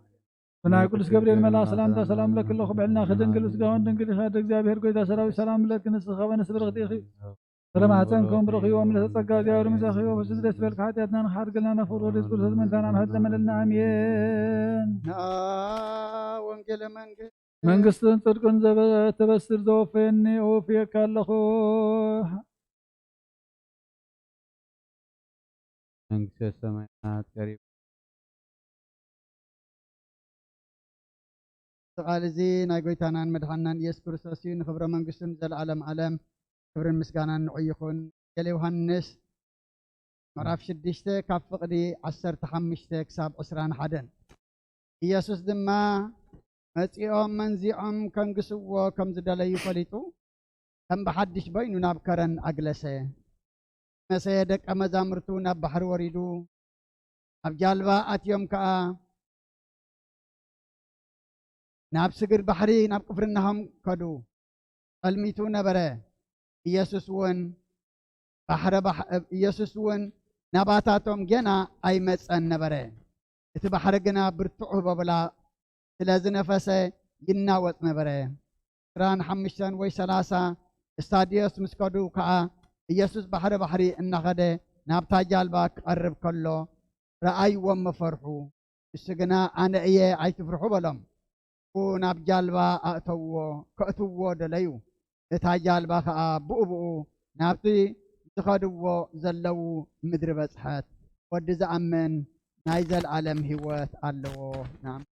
ብናይ ቅዱስ ገብርኤል መልኣኽ ሰላምታ ሰላም እብለኪ ኣለኹ፣ ብዕልና ክድንግል ስጋውን ድንግል ኢኻ፣ እግዚኣብሔር ጎይታ ሰራዊት ሰላም እብለኪ፣ ንስኺ ኸበነ ስብርኽቲ ኢኺ፣ ፍረ ማሕፀን ከም ብሩኽ እዩ፣ ምልእተ ጸጋ እግዚኣብሔር ምሳኺ እዩ፣ ፍስህ ደስ በልኪ፣ ሓጢኣትና ንኽሓድገልና፣ ነፍቅር ወደ ክርስቶስ መንታና ምሕረት ለመለልና፣ ኣሜን። ንኣ ወንጌለ መንግስት መንግስትን ጽድቅን ዘበ-፣ ተበስር ዘወፈየኒ እወፍየካ ኣለኹ። መንግስተ ሰማያት ቀሪባ። እዚ ቃል እዚ ናይ ጎይታናን መድሓንናን ኢየሱስ ክርስቶስ እዩ። ንኽብረ መንግስቱ ንዘለዓለም ዓለም ክብርን ምስጋናን ንዑ ይኹን። ወንጌል ዮሃንስ ምዕራፍ ሽዱሽተ ካብ ፍቕዲ ዓሰርተ ሓሙሽተ ክሳብ ዕስራን ሓደን። ኢየሱስ ድማ መጺኦም መንዚዖም ከንግስዎ ከም ዝደለዩ ፈሊጡ፣ ከም ብሓድሽ በይኑ ናብ ከረን ኣግለሰ። መሰ ደቀ መዛሙርቱ ናብ ባሕሪ ወሪዱ፣ ኣብ ጃልባ ኣትዮም ከኣ ናብ ስግር ባሕሪ ናብ ቅፍርናሆም ከዱ። ጸልሚቱ ነበረ። ኢየሱስ እውን ባሕረ ባሕ-፣ ኢየሱስ እውን ናባታቶም ጌና ኣይመጸን ነበረ። እቲ ባሕሪ ግና ብርቱዕ ህቦብላ ስለ ዝነፈሰ ይናወጽ ነበረ። ዕስራን ሓሙሽተን ወይ ሰላሳ እስታድዮስ ምስ ከዱ ከኣ፣ ኢየሱስ ባሕሪ ባሕሪ እናኸደ ናብታ ጃልባ ክቐርብ ከሎ ረኣይዎም፣ ምፈርሑ። ንሱ ግና፣ "ኣነ እየ፣ ኣይትፍርሑ" በሎም። ብኡ ናብ ጃልባ ኣእተውዎ፣ ከእትውዎ ደለዩ። እታ ጃልባ ኸኣ ብኡ ብኡ ናብቲ ዝኸድዎ ዘለዉ ምድሪ በጽሐት። ወዲ ዝኣምን ናይ ዘለዓለም ህይወት ኣለዎ። ንኣም-፣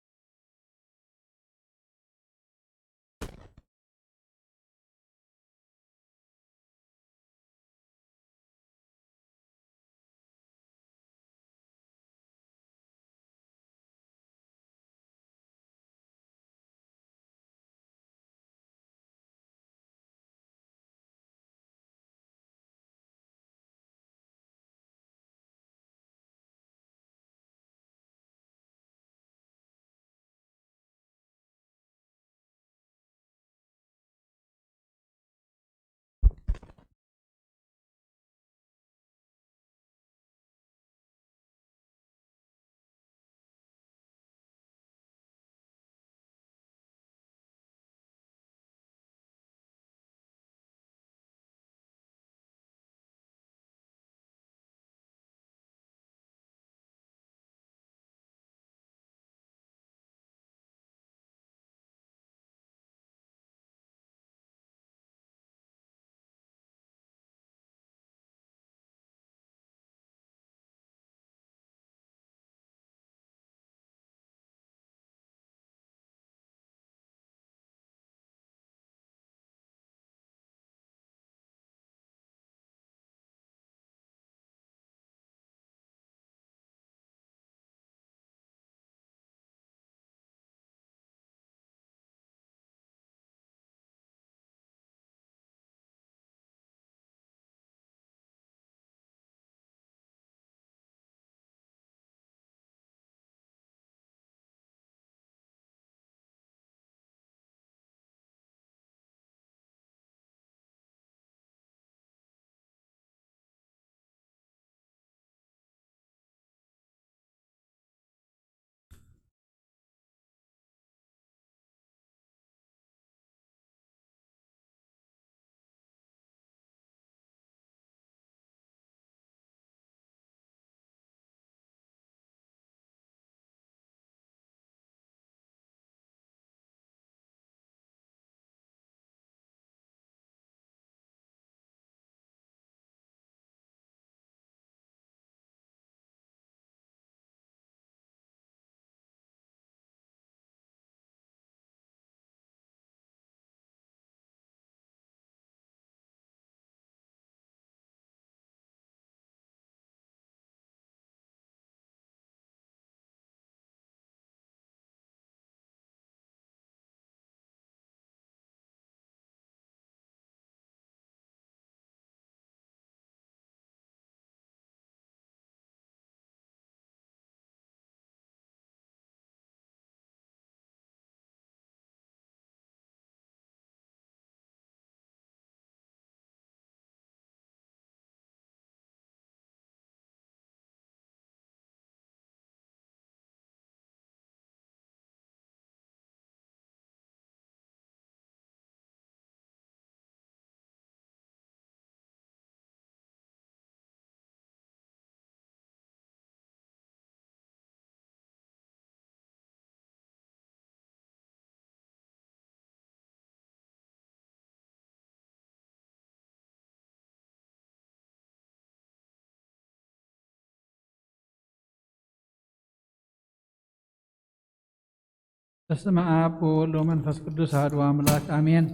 በስመ ኣብ ወወልድ ወመንፈስ ቅዱስ ኣሐዱ ኣምላክ ኣሜን።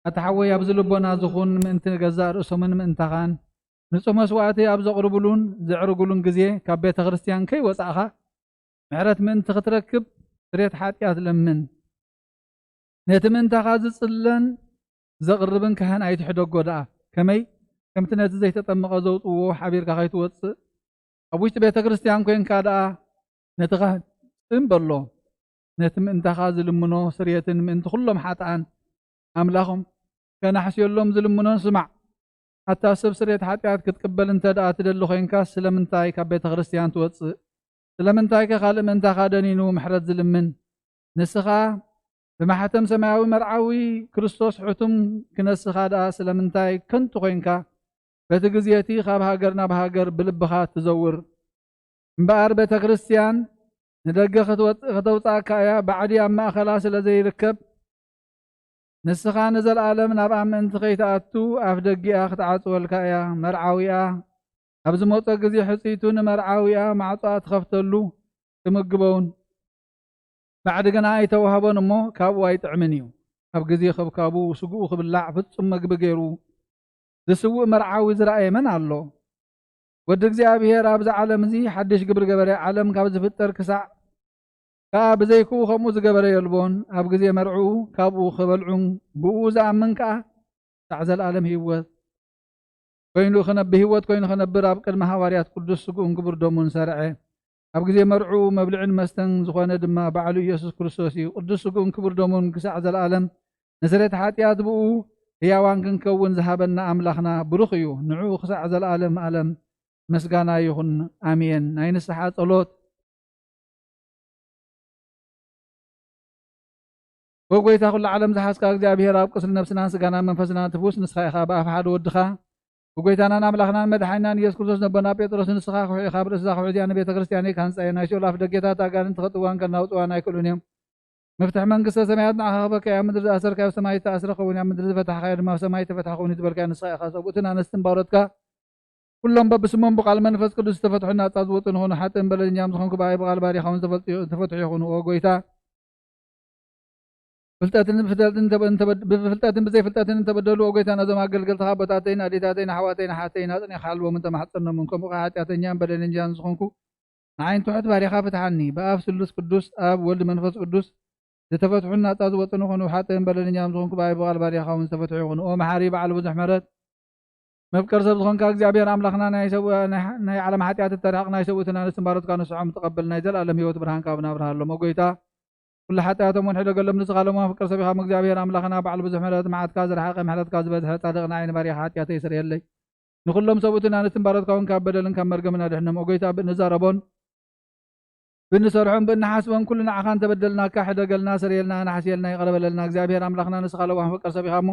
ኣታ ሓወይ፣ ኣብዚ ልቦና ዝኹን ምእንቲ ገዛእ ርእሶምን ምእንታኻን ንጹህ መስዋእቲ ኣብ ዘቕርብሉን ዘዕርግሉን ግዜ ካብ ቤተ ክርስቲያን ከይወጻእኻ ምሕረት ምእንቲ ክትረክብ ስርየት ሓጢኣት ለምን። ነቲ ምእንታኻ ዝጽለን ዘቕርብን ካህን ኣይትሕደጎ ደኣ። ከመይ? ከምቲ ነቲ ዘይተጠምቐ ዘውጽእዎ ሓቢርካ ከይትወጽእ፣ ኣብ ውሽጢ ቤተ ክርስቲያን ኮይንካ ደኣ ነቲ ካህን ጽን በሎ። ነቲ ምእንታኻ ዝልምኖ ስርየትን ምእንቲ ኩሎም ሓጥኣን ኣምላኾም ከናሕስየሎም ዝልምኖን ስማዕ። ኣታ ሰብ ስርየት ሓጢኣት ክትቅበል እንተ ደኣ ትደሊ ኮይንካ፣ ስለምንታይ ካብ ቤተ ክርስቲያን ትወጽእ? ስለምንታይከ ካልእ ምእንታኻ ደኒኑ ምሕረት ዝልምን? ንስኻ ብማሕተም ሰማያዊ መርዓዊ ክርስቶስ ሕቱም ክነስኻ ደኣ ስለምንታይ ከንቱ ኮይንካ በቲ ግዜ እቲ ካብ ሃገር ናብ ሃገር ብልብኻ ትዘውር? እምበኣር ቤተ ክርስቲያን ንደገ ክትወጽ-፣ ከተውጽኣካ እያ። ባዕዲ ኣብ ማእከላ ስለ ዘይርከብ፣ ንስኻ ንዘለኣለም ናብኣ ምእንቲ ከይትኣቱ ኣፍ ደጊኣ ክትዓጽወልካ እያ። መርዓዊኣ ኣብ ዝመጾ ግዜ ሕጽይቱ ንመርዓዊኣ ማዕጾኣ ትኸፍተሉ፣ ትምግበውን። ባዕዲ ግና ኣይተዋህቦን እሞ ካብኡ ኣይጥዕምን እዩ። ኣብ ግዜ ከብካቡ ስግኡ ክብላዕ ፍጹም መግቢ ገይሩ ዝስውእ መርዓዊ ዝረኣየ መን ኣሎ? ወዲ እግዚኣብሔር ኣብዚ ዓለም እዚ ሓድሽ ግብሪ ገበረ። ዓለም ካብ ዝፍጠር ክሳዕ ከኣ ብዘይክኡ ከምኡ ዝገበረ የልቦን። ኣብ ግዜ መርዕኡ ካብኡ ክበልዑን ብኡ ዝኣምን ከኣ ክሳዕ ዘለኣለም ህይወት ኮይኑ ክነ-፣ ብህይወት ኮይኑ ክነብር ኣብ ቅድሚ ሃዋርያት ቅዱስ ስግኡን ክቡር ደሙን ሰርዐ። ኣብ ግዜ መርዕኡ መብልዕን መስተን ዝኾነ ድማ ባዕሉ ኢየሱስ ክርስቶስ እዩ። ቅዱስ ስግኡን ክቡር ደሙን ክሳዕ ዘለኣለም ንስርየት ሓጢኣት ብኡ ህያዋን ክንከውን ዝሃበና ኣምላኽና ብሩኽ እዩ። ንዕኡ ክሳዕ ዘለኣለም ኣለም ምስጋና ይኹን። ኣሜን። ናይ ንስሓ ጸሎት። ኦ ጎይታ፣ ኩሉ ዓለም ዝሓዝካ እግዚኣብሔር፣ ኣብ ቁስሊ ነፍስናን ስጋናን መንፈስናን ትፍውስ ንስኻ ኢኻ። ብኣፍ ሓደ ወድኻ፣ ብጎይታናን ኣምላኽናን መድሓኒናን ኢየሱስ ክርስቶስ ነቦና ጴጥሮስ፣ ንስኻ ክውሒ ኢኻ፣ ኣብ ርእሲ እዛ ክውሒ እዚኣ ንቤተ ክርስቲያነይ ክሃንጻ እየ። ናይ ሲኦል ኣፍ ደጌታት ኣጋንንቲ ከጥውዋን ከናውጽዋን ኣይክእሉን እዮም። መፍትሕ መንግስተ ሰማያት ንዓኻ ክህበካ እያ። ኣብ ምድሪ ዝኣሰርካዮ ኣብ ሰማይ ዝተኣስረ ክኸውን እዩ፣ ኣብ ምድሪ ዝፈታሕካዮ ድማ ኣብ ሰማይ ዝተፈትሐ ክኸውን እዩ ዝበልካዮ ንስኻ ኢኻ። ሰብኡትን ኣንስትን ባሮትካ ኩሎም በብስሞም ብቓል መንፈስ ቅዱስ ዝተፈትሑ ናጻ ዝወጹ ንኾኑ። ሓጥእን በደለኛም ዝኾንኩ ብኣይ ብቓል ባሪኻ እውን ዝተፈልጡ-፣ ዝተፈትሑ ይኹኑ። ኦ ጎይታ፣ ፍልጠትን ብፍልጠትን እንተበ-፣ እንተበድ-፣ ብፍልጠትን ብዘይፍልጠትን እንተበደሉ፣ ኦ ጎይታ፣ ነዞም ኣገልገልትኻ ኣቦታተይን ኣዴታተይን ኣሕዋተይን ኣሓተይን ኣጽኒኻ ሓልዎም እንተማሕጸኖምን፣ ከምኡ ኸዓ ሓጢኣተኛን በደለኛን ዝኾንኩ ንዓይን ትሑት ባሪኻ ፍትሓኒ። ብኣብ ስሉስ ቅዱስ፣ ኣብ ወልድ መንፈስ ቅዱስ ዝተፈትሑን ናጻ ዝወጹ ንኾኑ። ሓጥእን በደለኛም ዝኾንኩ ብኣይ ብቓል ባሪኻ እውን ዝተፈትሑ ይኹኑ። ኦ መሓሪ በዓል ብዙሕ ምሕረት፣ መፍቀር ሰብ ዝኾንካ እግዚኣብሔር ኣምላኽና፣ ናይ ሰብ-፣ ናይ፣ ናይ ዓለም ሓጢኣት እተርሕቕ፣ ናይ ሰብኡትን ኣንስትን ባሮትካ ንስሖም ትቐብል፣ ናይ ዘለኣለም ህይወት ብርሃንካ እውን ኣብርሃሎም። ኦ ጎይታ፣ ኩሉ ሓጢኣቶም እውን ሕደገሎም። ንስኻ ለማም ፍቅር ሰብ ኢኻ። እግዚኣብሔር ኣምላኽና፣ በዓል ብዙሕ ምሕረት፣ መዓትካ ዝረሓቐ፣ ምሕረትካ ዝበዝሐ፣ ጻድቕ ንዓይ ንባሪኻ ሓጢኣተይ ስርየለይ። ንኹሎም ሰብኡትን ኣንስትን ባሮትካ እውን ካብ በደልን ካብ መርገምን ኣድሕኖም። ኦ ጎይታ፣ ብእንዛረቦን ብእንሰርሖን ብእንሓስቦን ኩሉ ንዓኻ እንተበደልናካ፣ ሕደገልና፣ ስረየልና፣ ኣናሕስየልና፣ ይቕረ በለልና። እግዚኣብሔር ኣምላኽና፣ ንስኻ ለዋህ ፍቅር ሰብ ኢኻ እሞ፣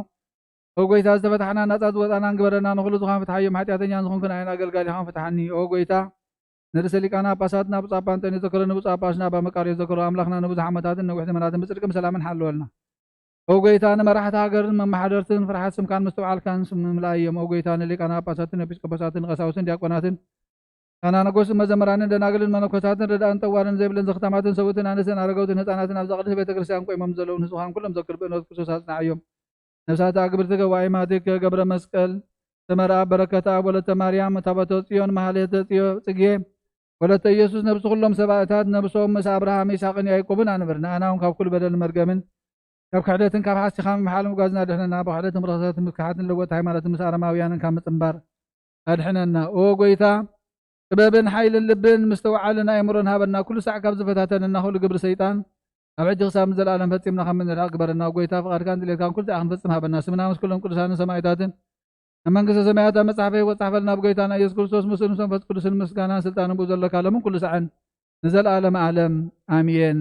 ኦ ጎይታ፣ ዝተፈታሕና ናጻ ዝወጻናን ግበረና። ንኹሉ ዝኾነ ፍትሓዮም። ሓጢኣተኛን ዝኾንኩ ንዓይን ኣገልጋሊኻን ፍትሓኒ። ኦ ጎይታ፣ ንርእሰ ሊቃነ ጳጳሳትና ብፁዕ ኣባ እንጠንዮስ ዘከረ፣ ንብፁዕ ኣባ ሽኖዳ ኣባ መቃርዮስ ዘከሮ፣ ኣምላኽና ንብዙሕ ዓመታትን ነዊሕ ዘመናትን ብጽድቅን ብሰላምን ሓልወልና። ኦ ጎይታ፣ ንመራሕቲ ሃገርን መመሓደርትን ፍርሓት ስምካን ምስትውዓልካን ስም ምልኣዮም። ኦ ጎይታ፣ ንሊቃነ ጳጳሳትን ኤጲስቆጶሳትን ቀሳውስትን ዲያቆናትን ካህናት፣ ኣጎስን መዘምራንን ደናግልን መነኮሳትን ረዳእን ጠዋርን ዘይብለን ዘኽታማትን ሰብኡትን ኣንስትን ኣረገውትን ህፃናትን ኣብዛ ቅድስት ቤተ ክርስቲያን ቆይሞም ዘለዉ ንጹሓን ኩሎም ዘክር ብእምነት ክርስቶስ ኣጽንዓዮም። ነፍሳት ኣግብርቲ ገዋኢ ማቲከ ገብረ መስቀል፣ ሰመራ በረከት ኣብ ወለተ ማርያም፣ ታቦተ ጽዮን፣ ማህሌተ ጽዮ-፣ ጽጌ፣ ወለተ ኢየሱስ፣ ነብሲ ኩሎም ሰማእታት፣ ነብሶም ምስ ኣብርሃም፣ ይስሐቅን ያዕቆብን ኣንብር። ንኣና እውን ካብ ኩሉ በደልን መርገምን፣ ካብ ክሕደትን ካብ ሓሲኻ ምምሓል ምጓዝና ኣድሕነና። ብክሕደትን ብርኽሰትን ምክሓትን ለወጥ ሃይማኖትን ምስ ኣረማውያንን ካብ ምጽንባር ኣድሕነና። ኦ ጎይታ፣ ጥበብን ሓይልን ልብን ምስትውዓልን ኣእምሮን ሃበና። ኩሉ ሳዕ ካብ ዝፈታተነና ኩሉ ግብሪ ሰይጣን፣ ካብ ሕጂ ክሳብ ንዘለኣለም ፈጺምና ከም እንርሕቕ ግበረና። ኦ ጎይታ፣ ፍቓድካን ድሌትካን ኩሉ ሳዕ ክንፈጽም ሃበና። ስምና ምስ ኩሎም ቅዱሳንን ሰማእታትን ኣብ መንግስተ ሰማያት ኣብ መጽሓፈ ህይወት ጻሕፈልና። ብጎይታና ኢየሱስ ክርስቶስ፣ ምስኡ ምስ መንፈስ ቅዱስን ምስጋናን ስልጣንን ብኡ ዘለካ፣ ሎምን ኩሉ ሳዕን ንዘለኣለም ዓለም፣ ኣሜን።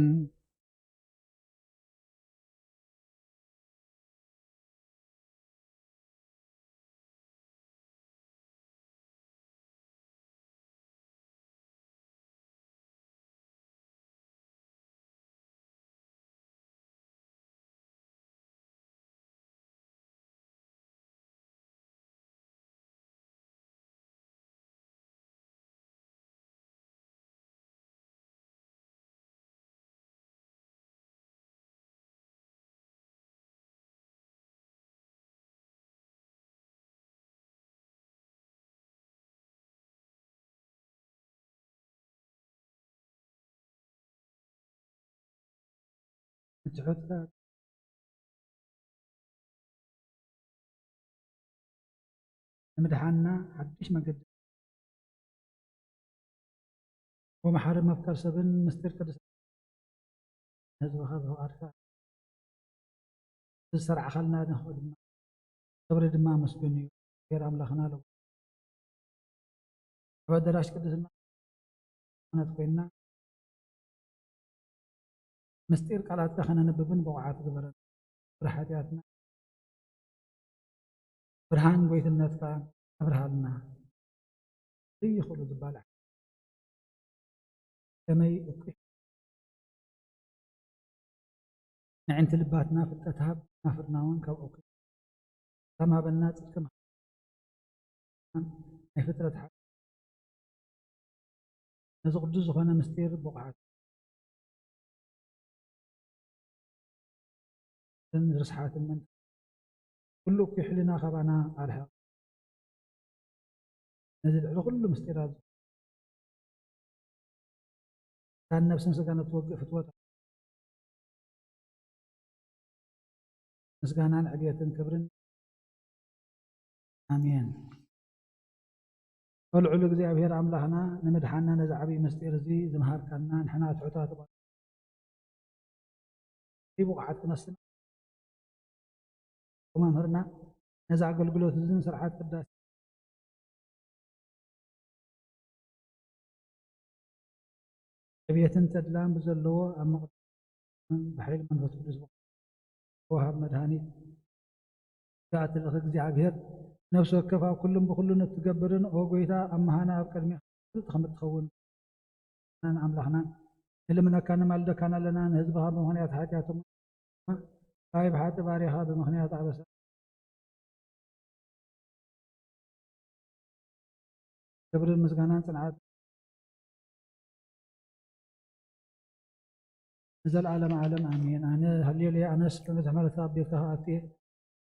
ትሑት ንምድሓንና ሓድሽ መገዲ ወመሓሪ መፍቀር ሰብን ምስጢር ቅዱስ ህዝብኻ ብፍቓድካ ዝሰርዓኻልና ንኽእል ድማ ክብሪ ድማ መስገን እዩ። ጌር ኣምላኽና ለው ኣብ ኣዳራሽ ቅድስና ኮነት ኮይንና ምስጢር ቃላትካ ከነንብብን ብቑዓት ግበረን። ብሓጢኣትና ብርሃን ጎይትነትካ ኣብርሃልና። ዘይኽእሉ ዝበሃል ከመይ እኩይ ንዕንቲ ልባትና ፍልጠት ሃብ ናፍርና እውን ካብ እኩይ ተማበና ጽድቂ ናይ ፍጥረት ሓ ነዚ ቅዱስ ዝኾነ ምስጢር ብቑዓት ርስሓትን መንፈስ ኩሉ እኩይ ሕልና ካባና ኣርሕቕ። ነዚ ልዕሊ ኩሉ ምስጢራት እታ ነብስን ስጋን እትወግእ ፍትወት ምስጋናን ዕብየትን ክብርን ኣሜን። ልዑል እግዚኣብሔር ኣምላኽና ንምድሓና ነዚ ዓብዪ ምስጢር እዚ ዝመሃርካና ንሕና ትሑታት ብቑዓት ክነስና መምህርና ነዚ ኣገልግሎት እዝን ስርዓት ቅዳሴ ዕብየትን ተድላን ብዘለዎ ኣብ መቕደስ ብሓይሊ መንፈስ ቅዱስ ወሃብ መድሃኒት ጋትልኽ እግዚኣብሔር ነፍሲ ወከፍ ኣብ ኩሉን ብኩሉን እትገብርን ኦ ጎይታ ኣብ መሃና ኣብ ቅድሚኻ ፍልጥ ከም እትኸውን ንኣምላኽና ንልምነካ ንማልደካን ኣለና። ንህዝብኻ ብምኽንያት ሓጢኣቶም ኣይ ብሓጢ ባሪኻ ብምኽንያት ኣበሳ ክብርን ምስጋናን ጽንዓት ንዘለዓለም ዓለም ኣሜን። ኣነ ሃሌሉያ ኣነስ ብመዝሐመልካ ኣብ ቤትካ ክኣቱ እየ።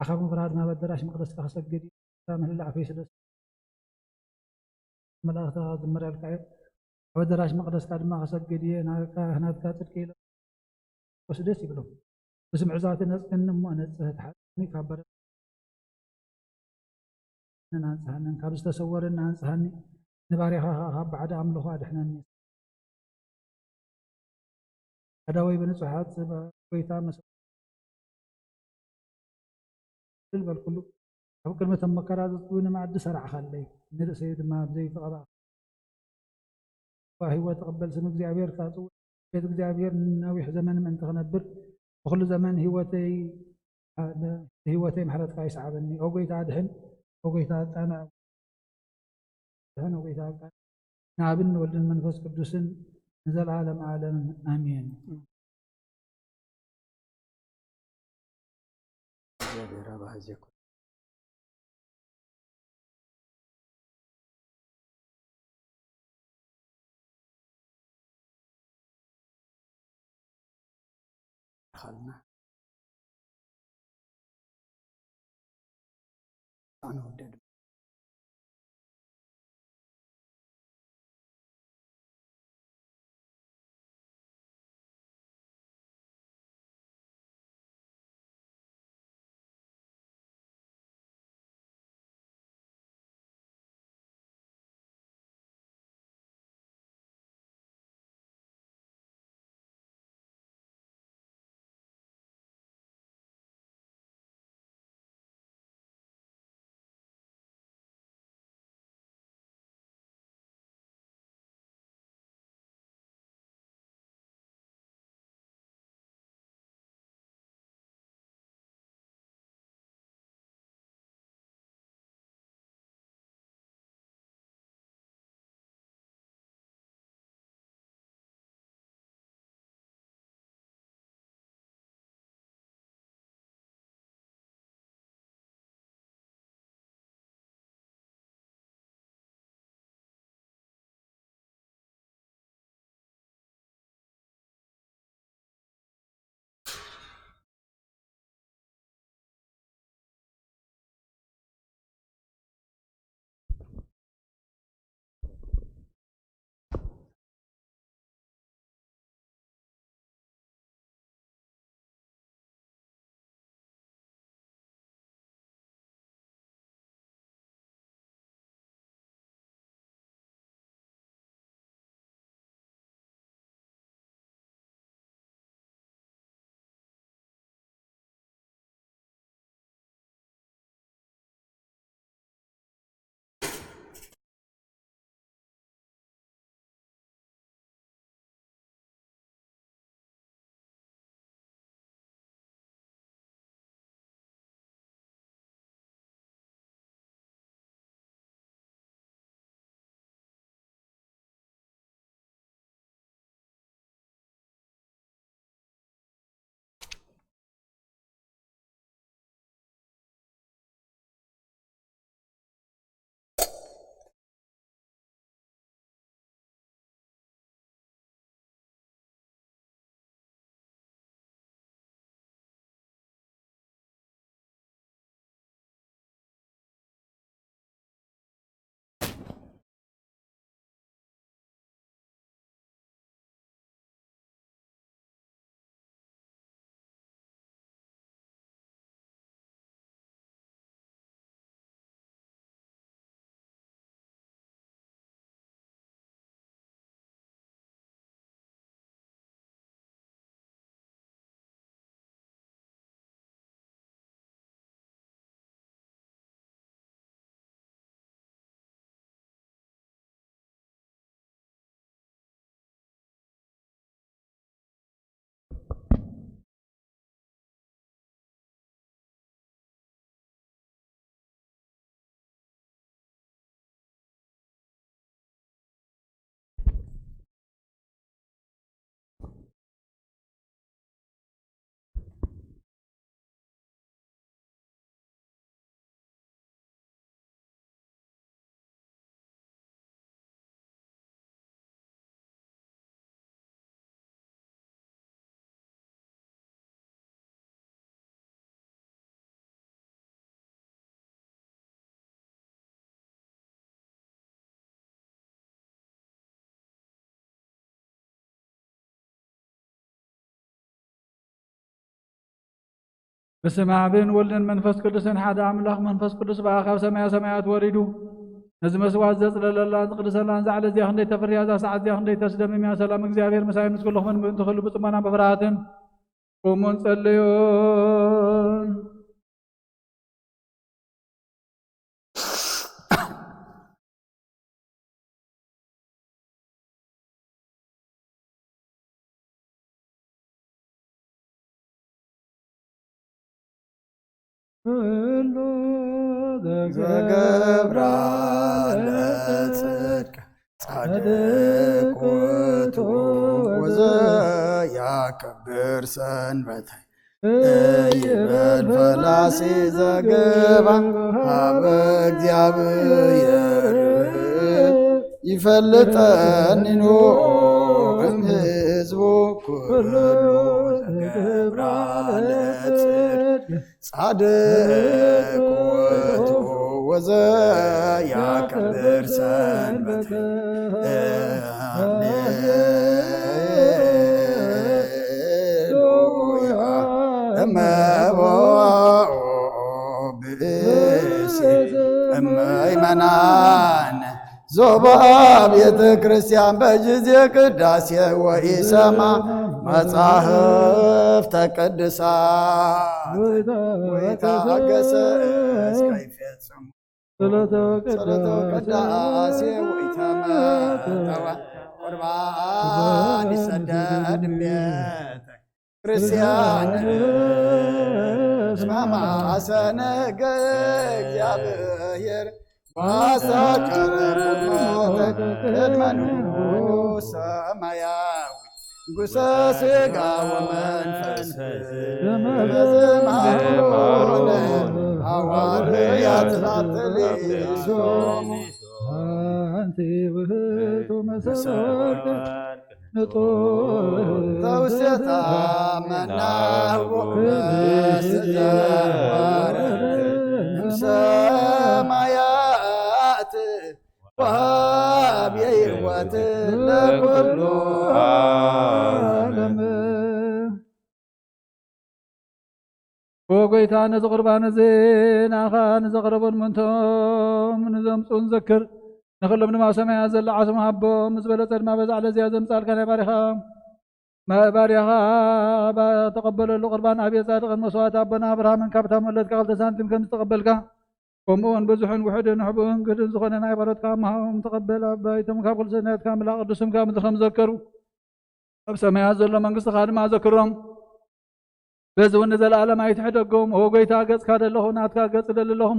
ኣኻ ምፍራድ ናብ ኣደራሽ መቅደስካ ክሰግድ እየ። ምህላዕ ፈይስለስ መላእኽትኻ ዝምረልካ እየ። ኣብ ኣደራሽ መቅደስካ ድማ ክሰግድ እየ። ናትካ ጽድቂ ኢለ ወስ ደስ ይብሎም። ብስምዕዛቲ ነጽህኒ እሞ ነጽህት ሓጥኒ ካብ በረ ኣንጽሃኒ፣ ካብ ዝተሰወረኒ ኣንጽሃኒ፣ ንባሪኻ ኸኣ ካብ ባዕዲ ኣምልኾ ኣድሕነኒ። ኣዳወይ ብንጹሓት ጎይታ መስ ልበልኩሉ ኣብ ቅድሚ እቶም መከራ ዘጽውኒ መኣዲ ሰራዕኻለይ፣ ንርእሰይ ድማ ብዘይተቐባእ ህይወት ትቕበል ስም እግዚኣብሔር ካጽው ቤት እግዚኣብሔር ንነዊሕ ዘመን ምእንቲ ክነብር ብኹሉ ዘመን ህይወተይ ህይወተይ ምሕረትካ ይስዓበኒ። ኦ ጎይታ ኣድሕን፣ ኦ ጎይታ ኣቃንዕ፣ ኣድሕን ኦ ጎይታ ኣቃንዕ። ንኣብን ንወልድን መንፈስ ቅዱስን ንዘለዓለም ዓለም ኣሜን። እግዚኣብሔር ኣባህዜ ኣኻልና ኣነ ወደድ በስመ ኣብን ወልድን መንፈስ ቅዱስን ሓደ ኣምላኽ። መንፈስ ቅዱስ ብኣኻ ካብ ሰማያ ሰማያት ወሪዱ ነዚ መስዋዕት ዘጽለለላን ዝቕድሰላን፣ እዛ ዕለት እዚኣ ክንደይ ተፍርያ፣ እዛ ሰዓት እዚኣ ክንደይ ተስደምም እያ። ሰላም እግዚኣብሔር ምሳይ ምስ ኩልኹምን ምእንቲ ኩሉ ብጽሞና ብፍርሃትን ቁሙን ጸልዩን። ኩሉ ዘገብራ ለጽድቅ ጻድቅ ውእቱ ወዘያከብር ሰንበተ ይበል ፈላሲ ዘገባ ሀበ እግዚኣብሔር ይፈልጠኒ ኖ እም ህዝቡ ኩሉ ዘገብራ ለጽድቅ ጻድቅ ውእቱ ወዘያከብር ሰንበተ። ሃሌሉያ። እመቦ ብእሲ እመይመናን ዞባ ቤተ ክርስቲያን በጊዜ ቅዳሴ ወኢሰማ መጻሕፍተ ቅዱሳት ወይታገሰ እስከ ይፈጽሙ ጸሎተ ቅዳሴ ወኢተመጠወ ቁርባን ይሰደድ ቤተ ክርስቲያን እስመ ማሰነ ሕገ እግዚአብሔር ዋሳቀረ ቁመተ ቅድመ ንጉሥ ሰማያዊ ንጉሠ ሥጋ ወመንፈስ በዘማሮነ ሐዋርያት ላትሊሶሙ አንቲ ውህቱ መሰረት ንጹሕ ተውስታ መናሁ በስተ ወረደ እምሰማያት ወሃብ የሕይወት ለኩሉ ዓለም። ኦ ጎይታ፣ ነዚ ቁርባን እዚ ንኣኻ ንዘቕረቡን ምእንቶም ንዘምጽኡን ዘክር። ንኹሎም ድማ ኣብ ሰማያት ዘሎ ዓስቦም ሃቦም። ምስ በለጸ ድማ በዛ ዕለት እዚኣ ዘምጻልካ ናይ ባሪኻ፣ ማ-፣ ባሪያኻ ባ-፣ ተቐበለሉ ቁርባን ኣብየ ጻድቕን መስዋዕቲ ኣቦና ኣብርሃምን ካብታ መለትካ ክልተ ሳንቲም ከም ዝተቐበልካ፣ ከምኡ እውን ብዙሕን ውሑድን ሕቡእን ግድን ዝኾነ ናይ ባሮትካ መሃቦም ተቐበል። ኣባይቶም ካብ ኩሉ ሰናየትካ ምላእ ቅዱስ ስምካ ምድሪ ከም ዘከሩ፣ ኣብ ሰማያት ዘሎ መንግስትኻ ድማ ዘክሮም። በዚ እውን ንዘለኣለም ኣይትሕደጎም። ኦ ጎይታ፣ ገጽካ ደለኹ፣ ናትካ ገጽ ደሊ ኣለኹ።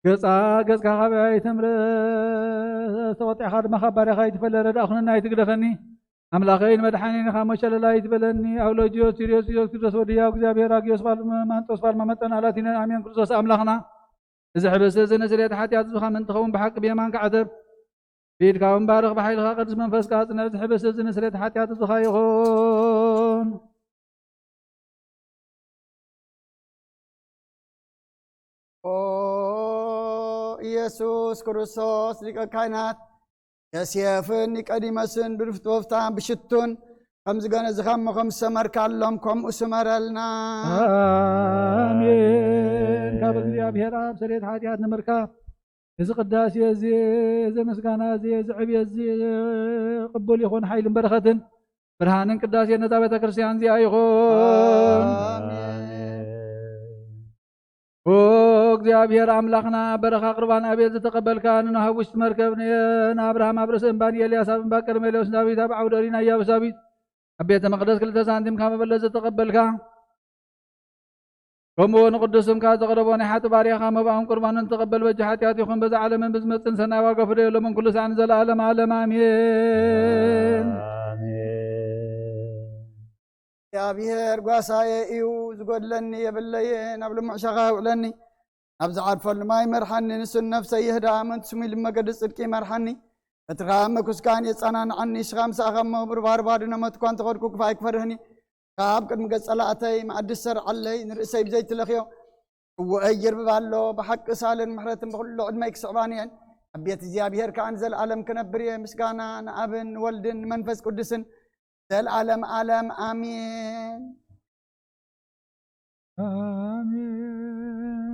ገጻ ገጽካ ካባይ ኣይተምረ፣ ተወጢዕካ ድማ ካብ ባርያኻ ኣይትፈለ። ረዳእ ኩነኒ፣ ኣይትግደፈኒ። ኣምላኸይን መድሓኒን ኢኻ፣ መሸለላ ኣይትበለኒ። ኣውሎጅዮስ፣ ቲርዮስ፣ ኢየሱስ ክርስቶስ ወዲ ሕያው እግዚኣብሔር፣ ኣግዮስ፣ ጳል-፣ ማንጦስ፣ ጳልማ፣ መጠን ኣላቲነን፣ ኣሜን። ክርስቶስ ኣምላኽና፣ እዚ ሕብስቲ እዚ ንስርየት ሓጢኣት ህዝብኻ ምእንቲ ኸውን ብሓቂ ብየማንካ ዕተብ። ብኢድካ እውን ባርኽ፣ ብሓይልኻ ቅዱስ መንፈስካ ኣጽንዕ። እዚ ሕብስቲ እዚ ንስርየት ሓጢኣት ህዝብኻ ይኹን። ኦ ኢየሱስ ክርስቶስ ሊቀ ካህናት፣ ዮሴፍን ኒቆዲሞስን ብድፍት ወፍታን ብሽቱን ከም ዝገነዝኻ እሞ ከም ዝሰመርካሎም ከምኡ ስመረልና። ኣሜን። ካብ እግዚኣብሔር ኣብ ስርየት ሓጢኣት ንምርካብ እዚ ቅዳሴ እዚ፣ እዚ ምስጋና እዚ፣ እዚ ዕብየት እዚ ቅቡል ይኹን። ሓይልን በረኸትን ብርሃንን ቅዳሴን ነዛ ቤተ ክርስቲያን እዚኣ ይኹን። ኣሜን። ኦ እግዚኣብሔር ኣምላኽና፣ በረኻ ቁርባን ኣብየት ዝተቐበልካ፣ ንኖህ ኣብ ውሽጢ መርከብ፣ ን-፣ ንኣብርሃም ኣብ ርእሲ እምባ፣ ንኤልያስ ኣብ እምባ ቀርሜሎስ፣ ንዳዊት ኣብ ዓውደ ኦሪት፣ ንኢያቡስ ዳዊት ኣብ ቤተ መቕደስ ክልተ ሳንቲም ካብ መበለት ዝተቐበልካ፣ ከምኡ ንቅዱስ ስምካ ዘቕረቦ ናይ ሓጢ ባርያኻ መባኦም ቁርባንን ተቐበል። በጃ ሓጢኣት ይኹን በዛ ዓለምን ብዝመጽእን ሰናይ ዋጋ ፍደዮ ሎምን ኩሉ ሳዕ ንዘለኣለም ዓለም ኣሜን። ኣሜን። እግዚኣብሔር ጓሳየ እዩ፣ ዝጎድለኒ የብለየን። ኣብ ልሙዕ ሸኻ ኣውዕለኒ፣ ናብ ዝዓርፈሉ ማይ መርሓኒ። ንሱ ንነፍሰይ ይህዳ፣ ምእንቲ ስሙ ኢሉ መገዲ ጽድቂ ይመርሓኒ። በትርኻ መኩስካን የጸናንዓኒ፣ ንስኻ ምሳኻ እሞ ብርባር ባድኖ ሞት እኳ እንተኸድኩ ክፉእ ኣይክፈርህን እዩ። ካብ ቅድሚ ገጽ ጸላእተይ መኣዲ ዝሰርዓለይ፣ ንርእሰይ ብዘይትለኽዮ እወ የርብብ ኣሎ። ብሓቂ ሳልን ምሕረትን ብኹሉ ዕድመይ ክስዕባኒ እየን። ኣብ ቤት እግዚኣብሔር ከኣ ንዘለኣለም ክነብር እየ። ምስጋና ንኣብን ንወልድን ንመንፈስ ቅዱስን ዘልኣለም ኣለም ኣሜን። ኣሜን።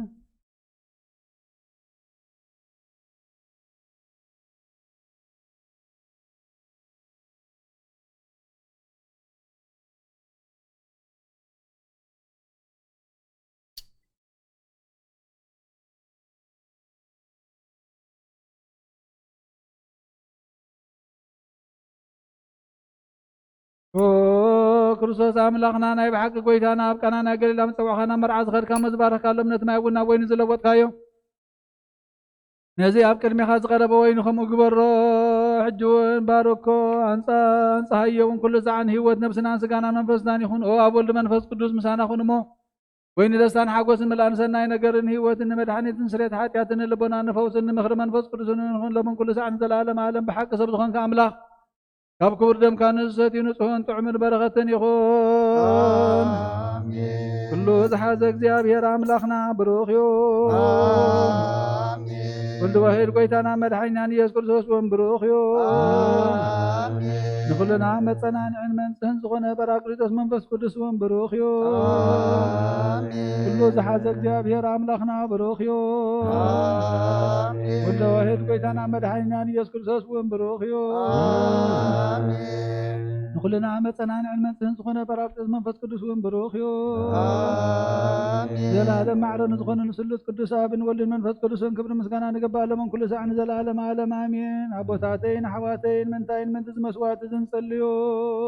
ኦ ክርስቶስ ኣምላኽና፣ ናይ ብሓቂ ጎይታና፣ ኣብ ቃና ናይ ገሊላ ምስ ጸዋዕኻና መርዓ ዝኸድካ፣ እሞ ዝባረኽካሎም ነቲ ማይ እውን ናብ ወይኒ ዝለወጥካዮ፣ ነዚ ኣብ ቅድሜኻ ዝቐረበ ወይኒ ከምኡ ግበሮ። ሕጂ እውን ባርኮ፣ ኣንጻ-፣ ኣንጻሃዮ እውን ኩሉ ዛዕን ህይወት ነብስናን ስጋናን መንፈስናን ይኹን። ኦ ኣብ ወልድ መንፈስ ቅዱስ ምሳና ኩን እሞ፣ ወይኒ ደስታን ሓጎስን ምልኣን ሰናይ ነገርን ህይወትን ንመድሓኒትን ስሬት ሓጢኣትን ንልቦና ንፈውስን ንምኽሪ መንፈስ ቅዱስን ንኹን ሎምን ኩሉ ሳዕን ዘላለም ዓለም ብሓቂ ሰብ ዝኾንካ ኣምላኽ ካብ ክቡር ደምካ ንዝሰትዩ ንጹህን ጥዑምን በረኸትን ይኹን። ኣሜን። ኩሉ ዝሓዘ እግዚኣብሔር ኣምላኽና ብሩኽ እዩ። ኣሜን። ወልድ ዋሕድ ጎይታና መድሓኒናን ኢየሱስ ክርስቶስ እውን ብሩኽ እዩ። ኣሜን። ንኹልና መጸናንዕን መንጽህን ዝኾነ ጳራቅሊጦስ መንፈስ ቅዱስ እውን ብሩኽ እዩ። ኣሜን። ኩሉ ዝሓዘ እግዚኣብሔር ኣምላኽና ብሩኽ እዩ። ኣሜን። ወልድ ዋሕድ ጎይታና መድሓኒናን ኢየሱስ ክርስቶስ እውን ብሩኽ እዩ። ኣሜን። ንኹልና መጸናንዕን መንጽህን ዝኾነ ጳራቅሊጦስ መንፈስ ቅዱስ እውን ብሩኽ እዩ። ኣሜን። ዘላለም ማዕረ ንዝኾነ ንስሉስ ቅዱስ ኣብን ወልድን መንፈስ ቅዱስን ክብሪ ምስጋና ንገባእ ሎምን ኩሉ ሳዕ ንዘላለም ዓለም ኣሜን። ኣቦታተይን ኣሕዋተይን ምንታይን ምንቲ ዝመስዋዕት ዝንጸልዩ።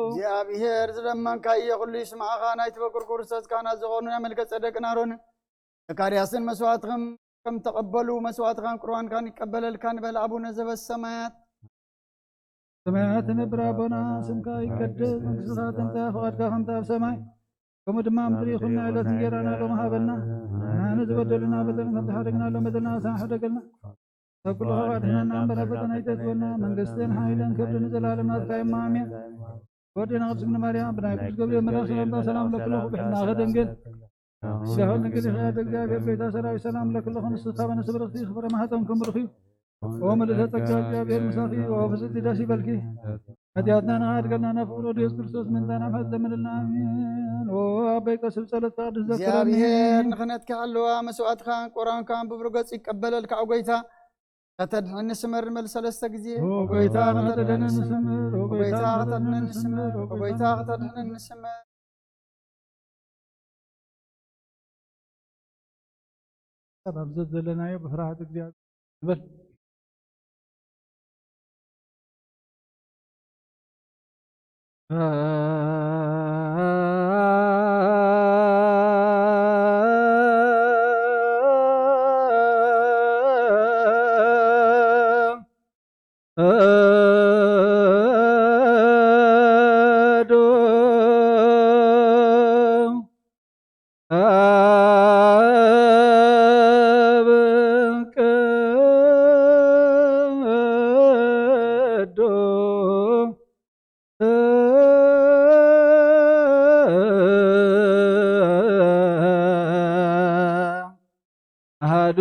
እግዚኣብሔር ዝለመንካዮ ኩሉ ይስምዓኻ። ናይ ትበቁር ክርስቶስ ካህናት ዝኾኑ ናይ መልከ ጸደቅን ኣሮንን ዘካርያስን መስዋዕትኽም ከም ተቐበሉ መስዋዕትኻን ቁርባንካን ይቀበለልካ ንበል። ኣቡነ ዘበሰማያት ሰማያት ትነብር ኣቦና፣ ስምካ ይቀደስ፣ መንግስትኻ ትምጻእ፣ ፍቓድካ ከምቲ ኣብ ሰማይ ከምኡ ድማ ኣብ ምድሪ ይኹን። ናይ ዕለት እንጌራና ሎሚ ሃበና፣ ንሕና ንዝበደሉና በደልና ከም ዝሓደግና ሎም በደልና ንስሓ ሓደገልና፣ ካብ ኩሉ ኸባእ ኣድሕነና እምበር ኣብ ፈተና ኣይተእትወና፣ መንግስትን ሓይልን ክብርን ንዘለኣለም ናትካ እዩ፣ ኣሜን። ወዴና ቅድስት ድንግል ማርያም ብናይ ቅዱስ ገብርኤል መልኣክ ሰላምታ ሰላም ለኪ እለኩ ብሕና ከደንግል ስጋሁን ድንግል ይኸ እግዚኣብሔር ጎይታ ሰራዊት ሰላም ለኪ እለኩ ንስቲ ካብ ኣንስቲ ብርኽቲ ክብረ ማህፀን ክምርኽ እዩ። ኦ ምልእተ ጸጋ እግዚኣብሔር ምሳኺ ኦ ፍስቲ ደስ ይበልኪ። ኃጢአትና ንኻ ኣድገልና ናብ ፍቅሮ ኢየሱስ ክርስቶስ ምንታና ምሕረት ለምንልና ኣሜን። ኦ ኣበይ ቀስብ ጸሎት ቅዱስ ዘክረኒ። እግዚኣብሔር ንኽነትካ ኣለዋ መስዋዕትካን ቁርባንካን ብብሩህ ገጽ ይቀበለልካ ኦ ጎይታ። ከተድሕነኒ ስመር ንበል ሰለስተ ግዜ። ኦ ጎይታ ከተድሕነኒ ስመር፣ ኦ ጎይታ ከተድሕነኒ ስመር፣ ኦ ጎይታ ከተድሕነኒ ስመር። ኣብ ዘዘለናዮ ብፍርሃት እግዚኣብሔር ንበል። ኣሐዱ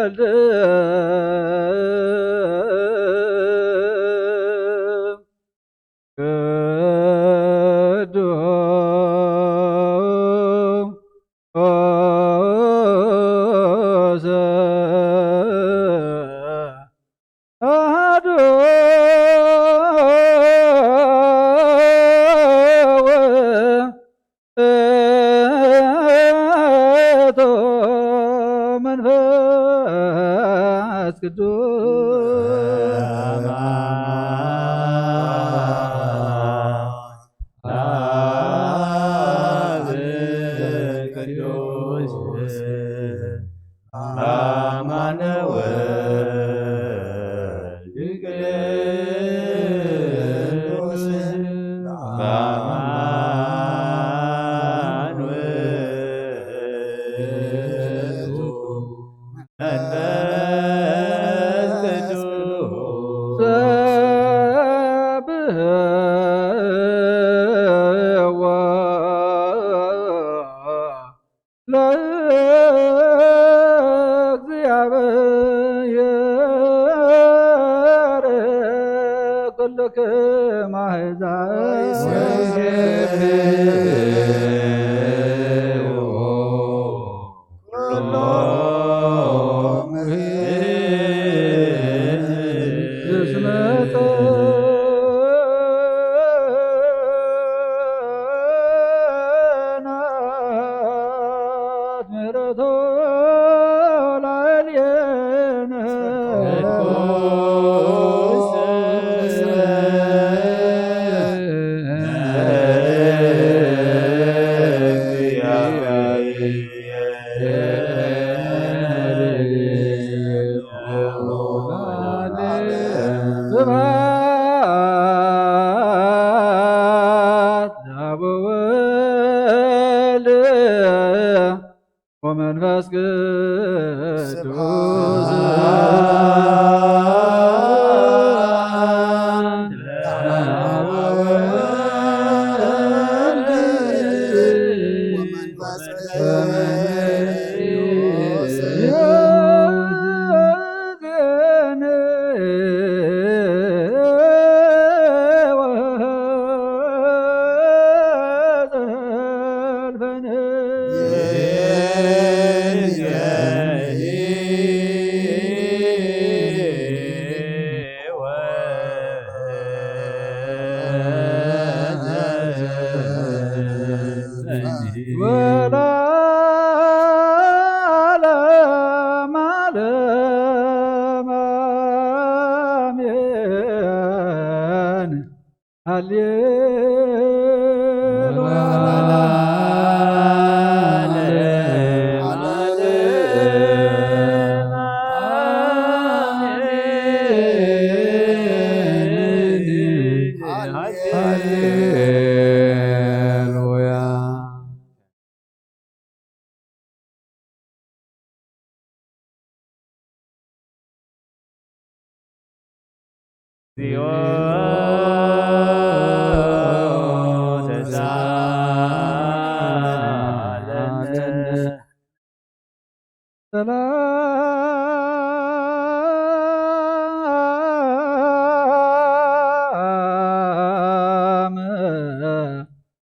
ወልድ ቅዱስ አሐዱ ውእቱ መንፈስ ቅዱስ። አብ ቅዱስ አማኑኤል ቅዱስ በአማኑኤል መንፈስ ቅዱስ ሰብሕዎ ለእግዚኣብሔር። ከማህዛብ ስብሐት ለአብ ወወልድ ወመንፈስ ቅዱስ። ወለዓለመ ዓለም አሜን። ሃሌሉያ። ሃሌሉያ። እግዚኦ ተሳሃለነ። ሰላም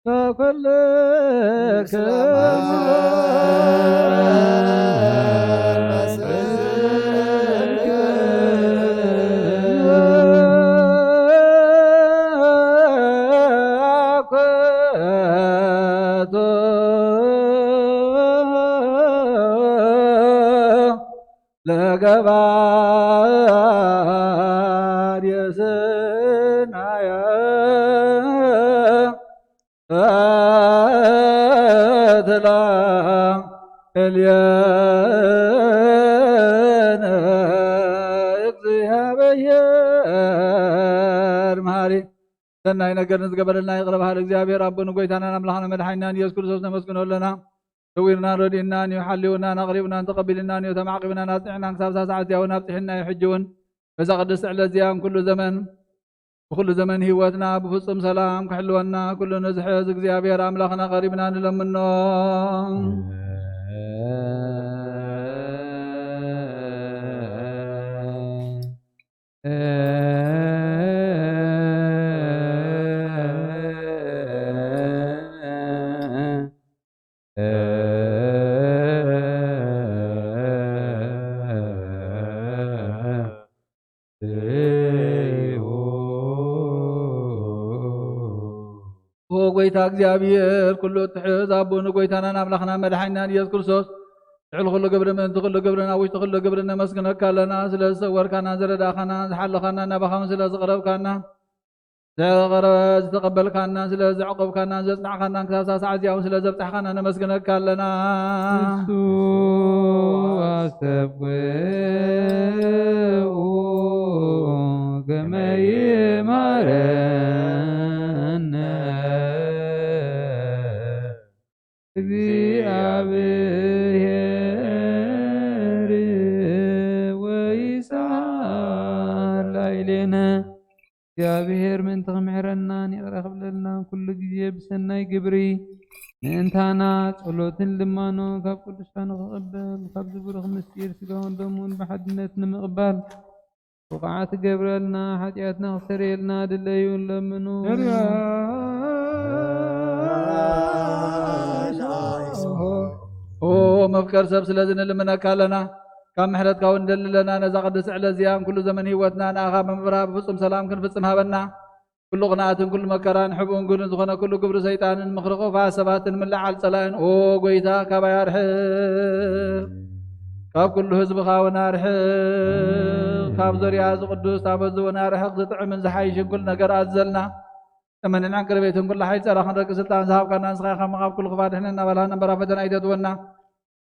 ለኩልክሙ። ለገባር የስናየ ፈትላ እልየነ እግዚአብሔር መሃሪ ሰናይ ነገር ንዝገበረልና ይቕረ በሃል እግዚኣብሔር ኣቦን ጎይታናን ኣምላኽና መድሓኒናን ኢየሱስ ክርስቶስ ነመስግኖ ኣለና። ሰዊርናን ረዲእናን እዩ፣ ሓልውናን ኣቕሪብናን ተቐቢልናን እዩ፣ ተማዕቂብናን ኣጽኒዕናን ክሳብ እዛ ሰዓት እዚኣ እውን ኣብጽሕና እዩ። ሕጂ እውን በዛ ቅድስቲ ዕለት እዚኣ ኩሉ ዘመን ብኹሉ ዘመን ህይወትና ብፍጹም ሰላም ክሕልወና ኩሉ ንዝሕዝ እግዚኣብሔር ኣምላኽና ቀሪብና ንለምኖ። ኦ ጎይታ እግዚኣብሔር ኩሉ እትሕዝ ኣቦ ንጎይታናን ኣምላኽና መድሓኒናን ኢየሱስ ክርስቶስ ልዕሊ ኩሉ ግብሪ ምእንቲ ኩሉ ግብርን ኣብ ውሽጢ ኩሉ ግብርን ነመስግነካ ኣለና። ስለ ዝሰወርካና፣ ዝረዳእካና፣ ዝሓለኻና፣ ናባኻ እውን ስለ ዝቐረብካና፣ ዘቐረበ ዝተቐበልካና፣ ስለ ዘዕቆብካና፣ ዘጽናዕካና፣ ክሳብ ሳዕ እዚኣ እውን ስለ ዘብጻሕካና ነመስግነካ ኣለና። እሱ ኣስተብቅዑ ከመ ይማረነ። እግዚኣብሔር ወይስዓር ላዕሌነ። እግዚኣብሔር ምእንቲ ክምሕረናን ይቕረ ክብለልናን ኩሉ ግዜ ብሰናይ ግብሪ ምእንታና ጸሎትን ልማኖን ካብ ቅዱሳኑ ክቕበል ካብዚ ብሩኽ ምስጢር ስጋውን ደሙን ብሓድነት ንምቕባል ብቕዓት ገብረልና፣ ሓጢኣትና ክሰርየልና ድለዩ ንለምኑ። ኦ መፍቀር ሰብ፣ ስለዚ ንልምነካ ኣለና፣ ካብ ምሕረትካ እውን ንደሊ ኣለና። ነዛ ቅድስቲ ዕለት እዚኣ፣ ኩሉ ዘመን ህይወትና ንኣኻ ብምብራህ ብፍጹም ሰላም ክንፍጽም ሃበና። ኩሉ ቅንኣትን ኩሉ መከራን ሕብኡን ግህዱን ዝኾነ ኩሉ ግብሪ ሰይጣንን ምኽሪ ክፉኣት ሰባትን ምልዓል ጸላእን፣ ኦ ጎይታ፣ ካባይ ኣርሕቕ። ካብ ኩሉ ህዝብኻ እውን ኣርሕቕ። ካብ ዙርያ እዚ ቅዱስ ታቦት እዚ እውን ኣርሕቕ። ዝጥዕምን ዝሓይሽን ኩሉ ነገር ኣዘልና። እመንን ዕንቅርቤትን ኩሉ ሓይል ጸላእን ክንረግእ ስልጣን ዝሃብካና ንስኻ ኢኻ እሞ፣ ካብ ኩሉ ክፋ ድሕነና፣ ባልሃና እምበር ኣብ ፈተና ኣይተእትወና።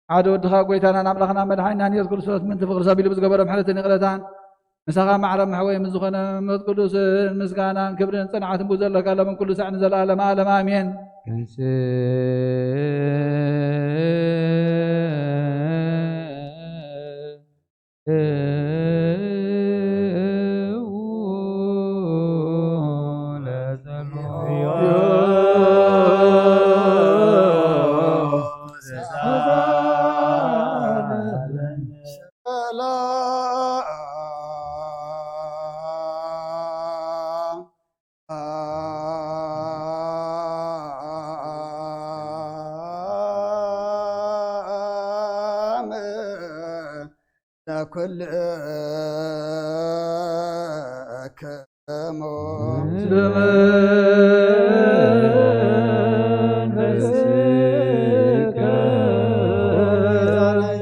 ሓደ ወድኻ ጎይታናን ኣምላኽናን መድሓኒናን የሱስ ክርስቶስ ምእንቲ ፍቕሪ ሰብ ኢሉ ብዝገበሮ ምሕረትን ይቕረታን፣ ምሳኻ ማዕረ መሕወይ ምስ ዝኾነ መንፈስ ቅዱስን ምስጋናን ክብርን ጽንዓትን ብዘለካ ሎምን ኩሉ ሳዕ ንዘለኣለመ ዓለም ኣሜን።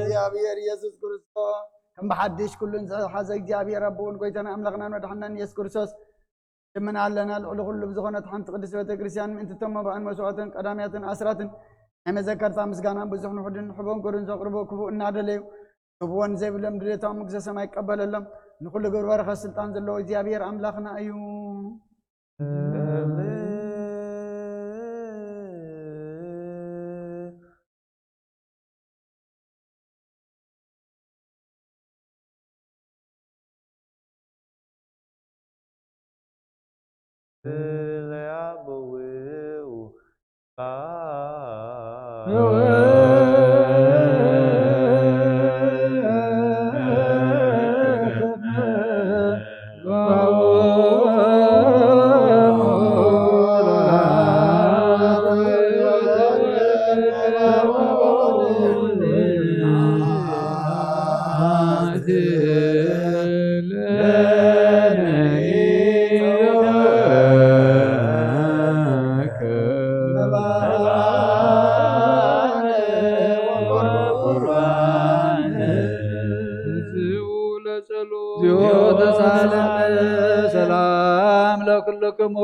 እግዚኣብሔር ኢየሱስ ክርስቶስ ከም ብሓድሽ ኩሉን ዝሓዘ እግዚኣብሔር ኣቦን ጎይታን ኣምላኽናን መድሓናን ኢየሱስ ክርስቶስ ልምና ኣለና። ልዕሊ ኩሉ ብዝኾነት ሓንቲ ቅድስቲ ቤተ ክርስቲያን ምእንቲ እቶም መባእን መስዋዕትን ቀዳምያትን ኣስራትን ናይ መዘከርታ ምስጋና ብዙሕ ንሑድን ንሕቦን ጎርን ዘቕርቦ ክፉእ እናደለዩ ክህብዎ ንዘይብሎም ድሌቶም መንግስተ ሰማይ ይቀበለሎም። ንኹሉ ግብሪ በረኸት ስልጣን ዘለዎ እግዚኣብሔር ኣምላኽና እዩ። ሰላም ለኩልክሙ።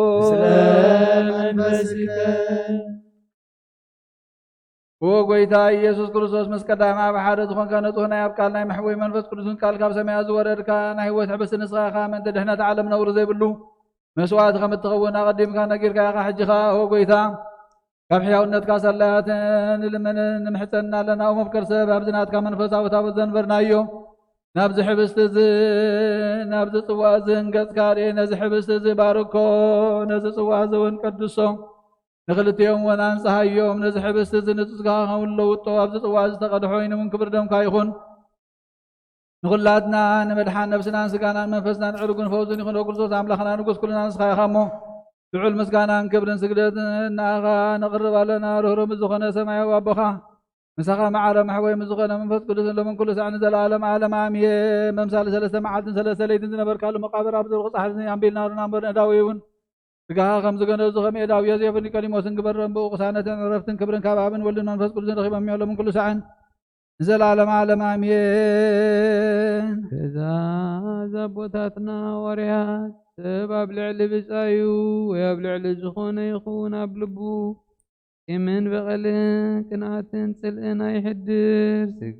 ኦ ጎይታ ኢየሱስ ክርስቶስ፣ ምስ ቀዳማይ ኣብ ሓደ ዝኾንካ ንጹህ ናይ ኣብ ቃል ናይ መሕወይ መንፈስ ቅዱስን ቃል ካብ ሰማያት ዝወረድካ ናይ ህይወት ሕብስቲ ንስኻ ኢኻ። ምእንቲ ድሕነት ዓለም ነውሪ ዘይብሉ መስዋዕቲ ከም እትኸውን ኣቐዲምካ ነጊርካ ኢኻ። ሕጂ ኸኣ ኦ ጎይታ፣ ካብ ሕያውነትካ ሰላያት ንልምን ንምሕጸን ኣለና። ኦ መፍቀር ሰብ፣ ኣብዚ ናትካ መንፈሳዊ ታቦት ዘንበርናዮ፣ ናብዚ ሕብስቲ እዚ፣ ናብዚ ጽዋ እዚ ንገጽካ ርኤ። ነዚ ሕብስቲ እዚ ባርኮ፣ ነዚ ጽዋ እዚ እውን ቀድሶ። ንኽልቲኦም እውን ኣንጽሃዮም። ነዚ ሕብስቲ እዚ ንጹጽካ ክኸውን ለውጦ፣ ኣብዚ ጽዋ እዚ ዝተቐድሖ ወይኒ እውን ክብሪ ደምካ ይኹን። ንኹላትና ንምድሓን ነፍስናን ስጋናን መንፈስናን ዕርጉን ፈውዝን ይኹን። ኦ ክርስቶስ ኣምላኽና ንጉስ ኩልና ንስኻ ኢኻ እሞ፣ ልዑል ምስጋናን ክብርን ስግደትን ንኣኻ ነቕርብ ኣለና። ርህሩህ ምስ ዝኾነ ሰማያዊ ኣቦኻ፣ ምሳኻ ማዕረ መሕወይ ምስ ዝኾነ መንፈስ ቅዱስን ሎምን ኩሉ ሳዕ ንዘለኣለም ዓለም ኣሜን። መምሳሊ ሰለስተ መዓልትን ሰለስተ ለይትን ዝነበርካሉ መቃብር ኣብዚ ርሑቕ ጻሕሊ ኣንቢልና ርና እምበር፣ ነዳዊ እውን ስጋኻ ከም ዝገነዙ ከም ኤዳው ዮሴፍን ኒቆዲሞስን ግበሮም። ብኡ ቅሳነትን ዕረፍትን ክብርን ካብ ኣብን ወልድን መንፈስ ቅዱስን ረኺቦም እዮም። ሎምን ኩሉ ሳዕን ንዘለኣለም ዓለም ኣሜን። ትእዛዝ ኣቦታትና ሃዋርያት፣ ሰብ ኣብ ልዕሊ ብጻዩ ወይ ኣብ ልዕሊ ዝኾነ ይኹን ኣብ ልቡ ቂምን በቐልን ቅንኣትን ጽልእን ኣይሕድር። ስግዱ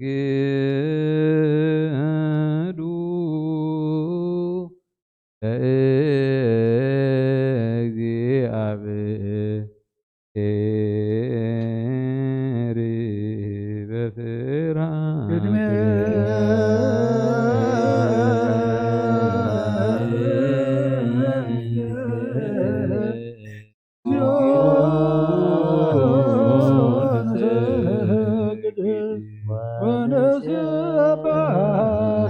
ለእግዚኣብሔር በፍርሃት።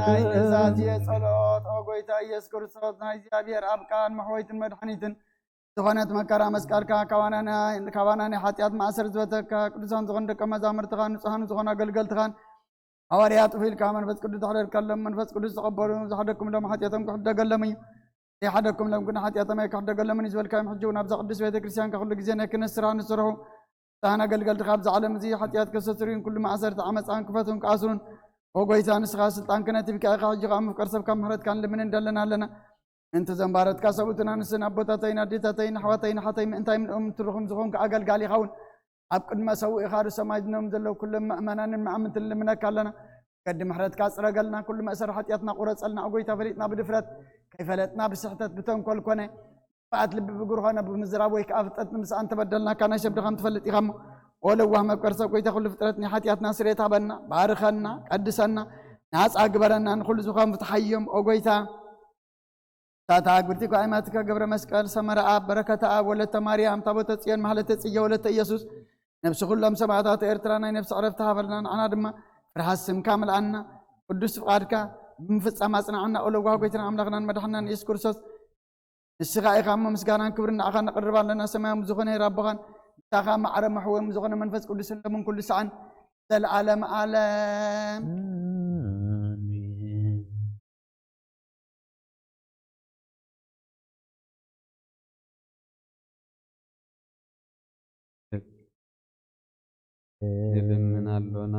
ናይ ኑዛዜ ጸሎት። ኦ ጎይታ የሱስ ክርስቶስ ናይ እግዚኣብሔር ኣብ ቃል መሕወይትን መድሓኒትን ዝኾነት መከራ መስቀልካ ካባና ናይ፣ ካባና ናይ ሓጢኣት ማእሰር ዝበተካ ቅዱሳን ዝኾኑ ደቀ መዛሙርትኻን ንጹሃን ዝኾኑ ኣገልገልትኻን ሃዋርያት እኹ ኢልካ መንፈስ ቅዱስ ተሕደርካሎም። መንፈስ ቅዱስ ዝተቐበሉ ዝሓደግኩምሎም ሓጢኣቶም ክሕደገሎም እዩ። ዘይሓደግኩምሎም ግን ሓጢኣቶም ኣይክሕደገሎምን እዩ ዝበልካዮም። ሕጂ እውን ኣብዛ ቅዱስ ቤተ ክርስቲያንካ ኩሉ ግዜ ናይ ክህነት ስራሕ ንስርሑ። ንስኻን ኣገልገልትኻ ኣብዚ ዓለም እዚ ሓጢኣት ከስተስርዩን ኩሉ ማእሰርቲ ዓመፃን ክፈቱን ክኣስሩን። ኦ ጎይታ፣ ንስኻ ስልጣን ክህነት ሂብካ ኢኻ። ሕጂ ኸዓ ምፍቃር ሰብካ ምሕረትካ ንልምን እንደለና ኣለና። ምእንቲ ዘንባረትካ ሰብኡትና ንስን ኣቦታተይን ኣዴታተይን ኣሕዋተይን ሓተይ ምእንታይ ምንኦም ትርኹም ዝኾንካ ኣገልጋሊ ይኸውን። ኣብ ቅድመ ሰውእኻ ዶ ሰማይ ዝነም ዘለዉ ኩሎም ምእመናንን ምኣምንትን ንልምነካ ኣለና። ገዲ ምሕረትካ ጽረገልና፣ ኩሉ መእሰሪ ሓጢኣትና ቁረጸልና። ኦ ጎይታ፣ ፈሊጥና ብድፍረት፣ ከይፈለጥና ብስሕተት ብተንኮል ኮነ፣ ክፍኣት ልቢ ብግር ኾነ ብምዝራብ ወይ ከኣ ፍጥረት ንምስኣን ተበደልናካ ናይ ሰብ ድኻም ትፈልጥ ኢኻ እሞ፣ ኦ ለዋህ መፍቀር ሰብ ጎይታ፣ ኩሉ ፍጥረት ናይ ሓጢኣትና ስርየት ሃበና፣ ባርኸና፣ ቀድሰና፣ ናጻ ግበረና፣ ንኹሉ ዝኾን ፍትሓዮም። ኦ ጎይታ፣ ታታ ግብርቲ ኳይማትከ ገብረ መስቀል፣ ሰመረ ኣብ፣ በረከተ ኣብ፣ ወለተ ማርያም፣ ታቦተ ጽዮን፣ ማህለተ ጽየ፣ ወለተ ኢየሱስ፣ ነፍሲ ኩሎም ሰማዕታት ኤርትራ ናይ ነፍሲ ዕረፍቲ ሃበልና። ንዓና ድማ ፍርሃት ስምካ ምልኣና፣ ቅዱስ ፍቓድካ ብምፍጻም ኣጽንዓና። ኦ ለዋህ ጎይታና ኣምላኽናን መድሓናን ኢየሱስ ክርስቶስ፣ ንስኻ ኢኻ እሞ ምስጋናን ክብርን ንዓኻ ነቕርብ ኣለና። ሰማያዊ ዝኾነ ኣቦኻን ምሳኻ ማዕረ መሕወም ዝኾነ መንፈስ ቅዱስን ሎምን ኩሉ ሰዓን ዘለዓለም ዓለም። ኣሜን። ንልምን ኣሎና።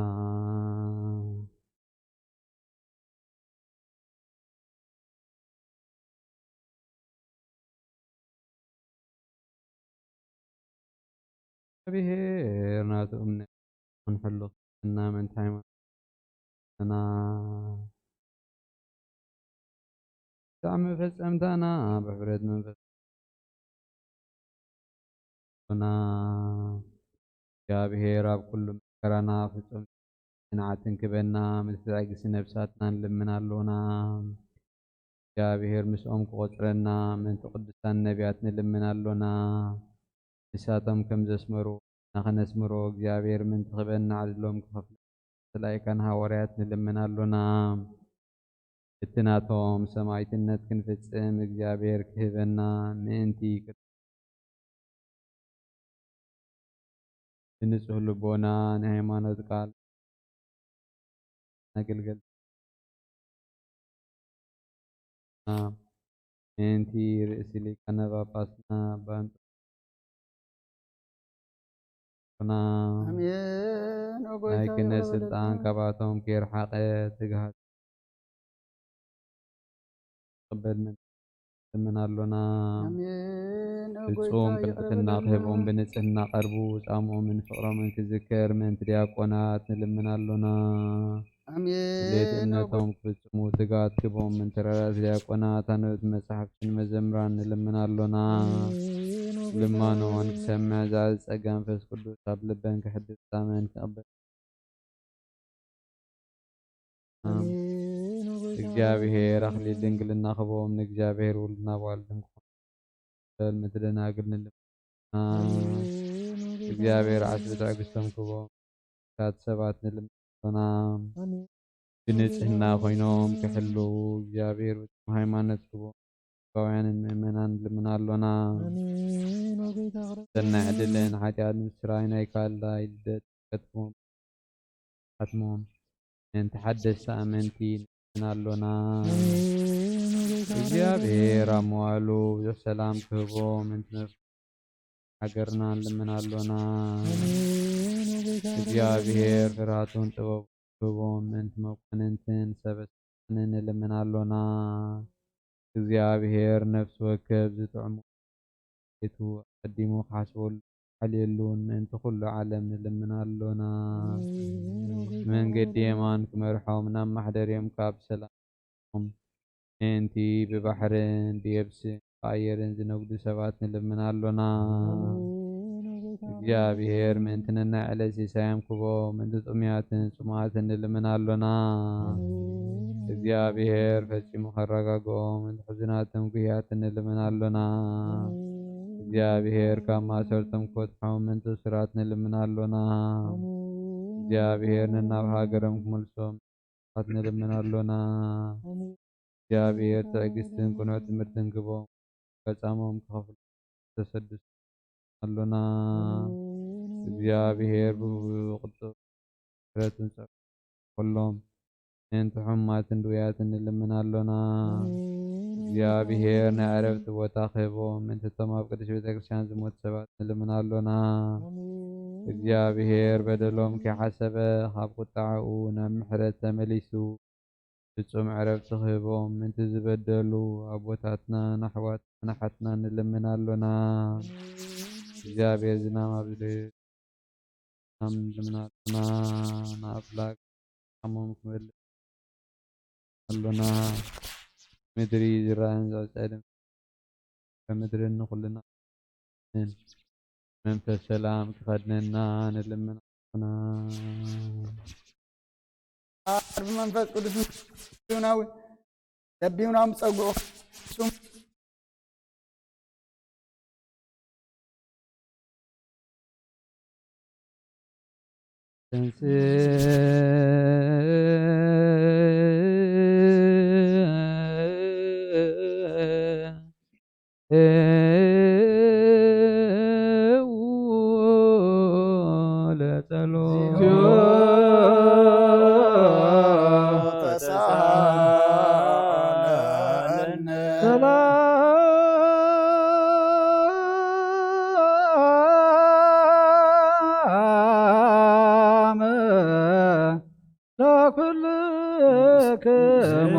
እግዚኣብሔር ናቱ እምነት ክንሕሉ ክህበና ምእንቲ ሃይማኖትና ብዛዕባ መፈጸምታና ብሕብረት መንፈስ ና እግዚኣብሔር ኣብ ኩሉ መከራና ፍጹም ጽንዓትን ክበና፣ ምልቲ ትዕግስቲ ነብሳትና ንልምን ኣሎና። እግዚኣብሔር ምስኦም ክቆጽረና፣ ምእንቲ ቅዱሳን ነቢያት ንልምን ኣሎና። ንሳቶም ከም ዘስመሩ ንሕና ከነስምሮ፣ እግዚኣብሔር ምእንቲ ክበና ዕድሎም ክኸፍል ተላኢካ ንሃዋርያት ንልምን ኣሎና። እቲ ናቶም ሰማዕትነት ክንፍጽም እግዚኣብሔር ክህበና ምእንቲ ብንጹህ ልቦና ንሃይማኖት ቃል ነገልገል። ምእንቲ ርእሲ ሊቃነ ጳጳስና ኣባ እንጦንዮስ ኣሜን። ኦ ጎይታ ናይ ክህነት ይቕረ ስልጣን በለልና። ካባቶም ከይርሓቐ ትግሃት ክቕበል ምን-፣ ንልምን ኣሎና። ኣሜን። ኦ ጎይታ ፍጹም ይቕረ ቅንዕትና በለልና። ክህቦም ብንጽህና ቀርቡ ጻምኦምን ፍቕሮምን ክዝከር ምእንቲ ዲያቆናት ንልምን ኣሎና። ኣሜን። ድሌት ኦ እምነቶም ክፍጽሙ ትጋት ክህቦም ምእንቲ ረዳእት ዲያቆናት ኣንበብቲ መጻሕፍትን መዘምራን ንልምን ኣሎና። ኣሜን። ኦ ጎይታ ልማኖን ይቕረ ክሰምዕ በለልና። ዝኣዝ ጸጋ መንፈስ ቅዱስ ኣብ ልበን ክሕድር ጻምእን ክቕበል ኣሜን። ኦ ጎይታ እግዚኣብሔር ኣኽሊል ድንግልና ክቦም ንእግዚኣብሔር ውሉድና ኣዋልድን ክኾኑ በል ምእንቲ ደናግል ንልምና። ኣሜን። ኦ ጎይታ እግዚኣብሔር ዓስቢ ትዕግስቶም ክቦም ታት ሰባት ንልምና። ኣሜን። ብንጽህና ኮይኖም ክሕልዉ እግዚኣብሔር ብጽም ሃይማኖት ክቦም። ቃውያንን ምእመናን ልምና ኣሎና። ኣሜን። ኦ ጎይታ ይቕረ ሰናይ ዕድልን ሓጢኣት ምስራይ ናይ ካልኣይ ልደት ከትቦም ኣትሞም ምእንቲ ሓደስቲ ኣመንቲ ንልምን ኣሎና። ኣሜን። ኦ ጎይታ ይቕረ እግዚኣብሔር ኣብ መዋሉ ብዙሕ ሰላም ክህቦ ምእንቲ መፍ-፣ ሃገርና ንልምን ኣሎና። ኣሜን። ኦ ጎይታ ይቕረ እግዚኣብሔር ፍርሃቱን ጥበቡ ክህቦም ምእንቲ መኮንንትን ሰበ ስልጣንን ንልምን ኣሎና። እግዚኣብሔር ነፍሲ ወከፍ ዝጥዕሞ ቤቱ ኣቐዲሙ ክሓስበሉ ክሓልየሉን ምእንቲ ኩሉ ዓለም ንልምን ኣሎና። ኣሜን። ኦ ጎይታ መንገዲ ይቕረ የማን ክመርሖም ናብ ማሕደርዮም ካብ ሰላም ምእንቲ ብባሕርን ብየብስን ብኣየርን ዝነግዱ ሰባት ንልምን ኣሎና። ኣሜን። ኦ ጎይታ ይቕረ እግዚኣብሔር ምእንቲ ነናይ ዕለት ሲሳዮም ክቦ ምእንቲ ጥሙያትን ጽሙኣትን ንልምን ኣሎና። ኣሜን። እግዚኣብሔር ፈጺሙ ከረጋግኦም ምእንቲ ሕዙናትን ጉህያትን ንልምን ኣሎና። ኣሜን። እግዚኣብሔር ካብ ማእሰርቶም ክፈትሖም ምእንቲ እሱራት ንልምን ኣሎና። ኣሜን። እግዚኣብሔር ነናብ ሃገሮም ክመልሶም ንልምን ኣሎና። ኣሜን። እግዚኣብሔር ትዕግስትን ቅኑዕ ትምህርትን ግቦም፣ ፈጻሞም ክኸፍሉ ተሰድሱ ኣሎና። እግዚኣብሔር ብቕጽ ምሕረቱን ጸሎት ኩሎም ምእንቲ ሕሙማትን ድውያትን ንልምን ኣሎና። እግዚኣብሔር ናይ ዕረፍቲ ቦታ ክህቦም፣ ምእንቲ እቶም ኣብ ቅድስት ቤተ ክርስቲያን ዝሞቱ ሰባት ንልምን ኣሎና። እግዚኣብሔር በደሎም ከይሓሰበ፣ ካብ ቁጣዕኡ ናብ ምሕረት ተመሊሱ፣ ፍጹም ዕረፍቲ ክህቦም፣ ምእንቲ ዝበደሉ ኣቦታትናን ኣሕዋትናን ኣሓትናን ንልምን ኣሎና። እግዚኣብሔር ዝናም ኣብ ዝደዩ ዝናም ንልምን ኣሎና። ንኣምላክ ሓሞም ክመልእ ኣሎና። ምድሪ ዝረኣን ዝዕጸድን ከምድርን ንኹልና መንፈስ ሰላም ክኸድነና ንልምን ኣሎና። ብመንፈስ ቅዱስ ምስሉናዊ ለቢውናም ጸጉዑ ስም ሰላም ለኩልክሙ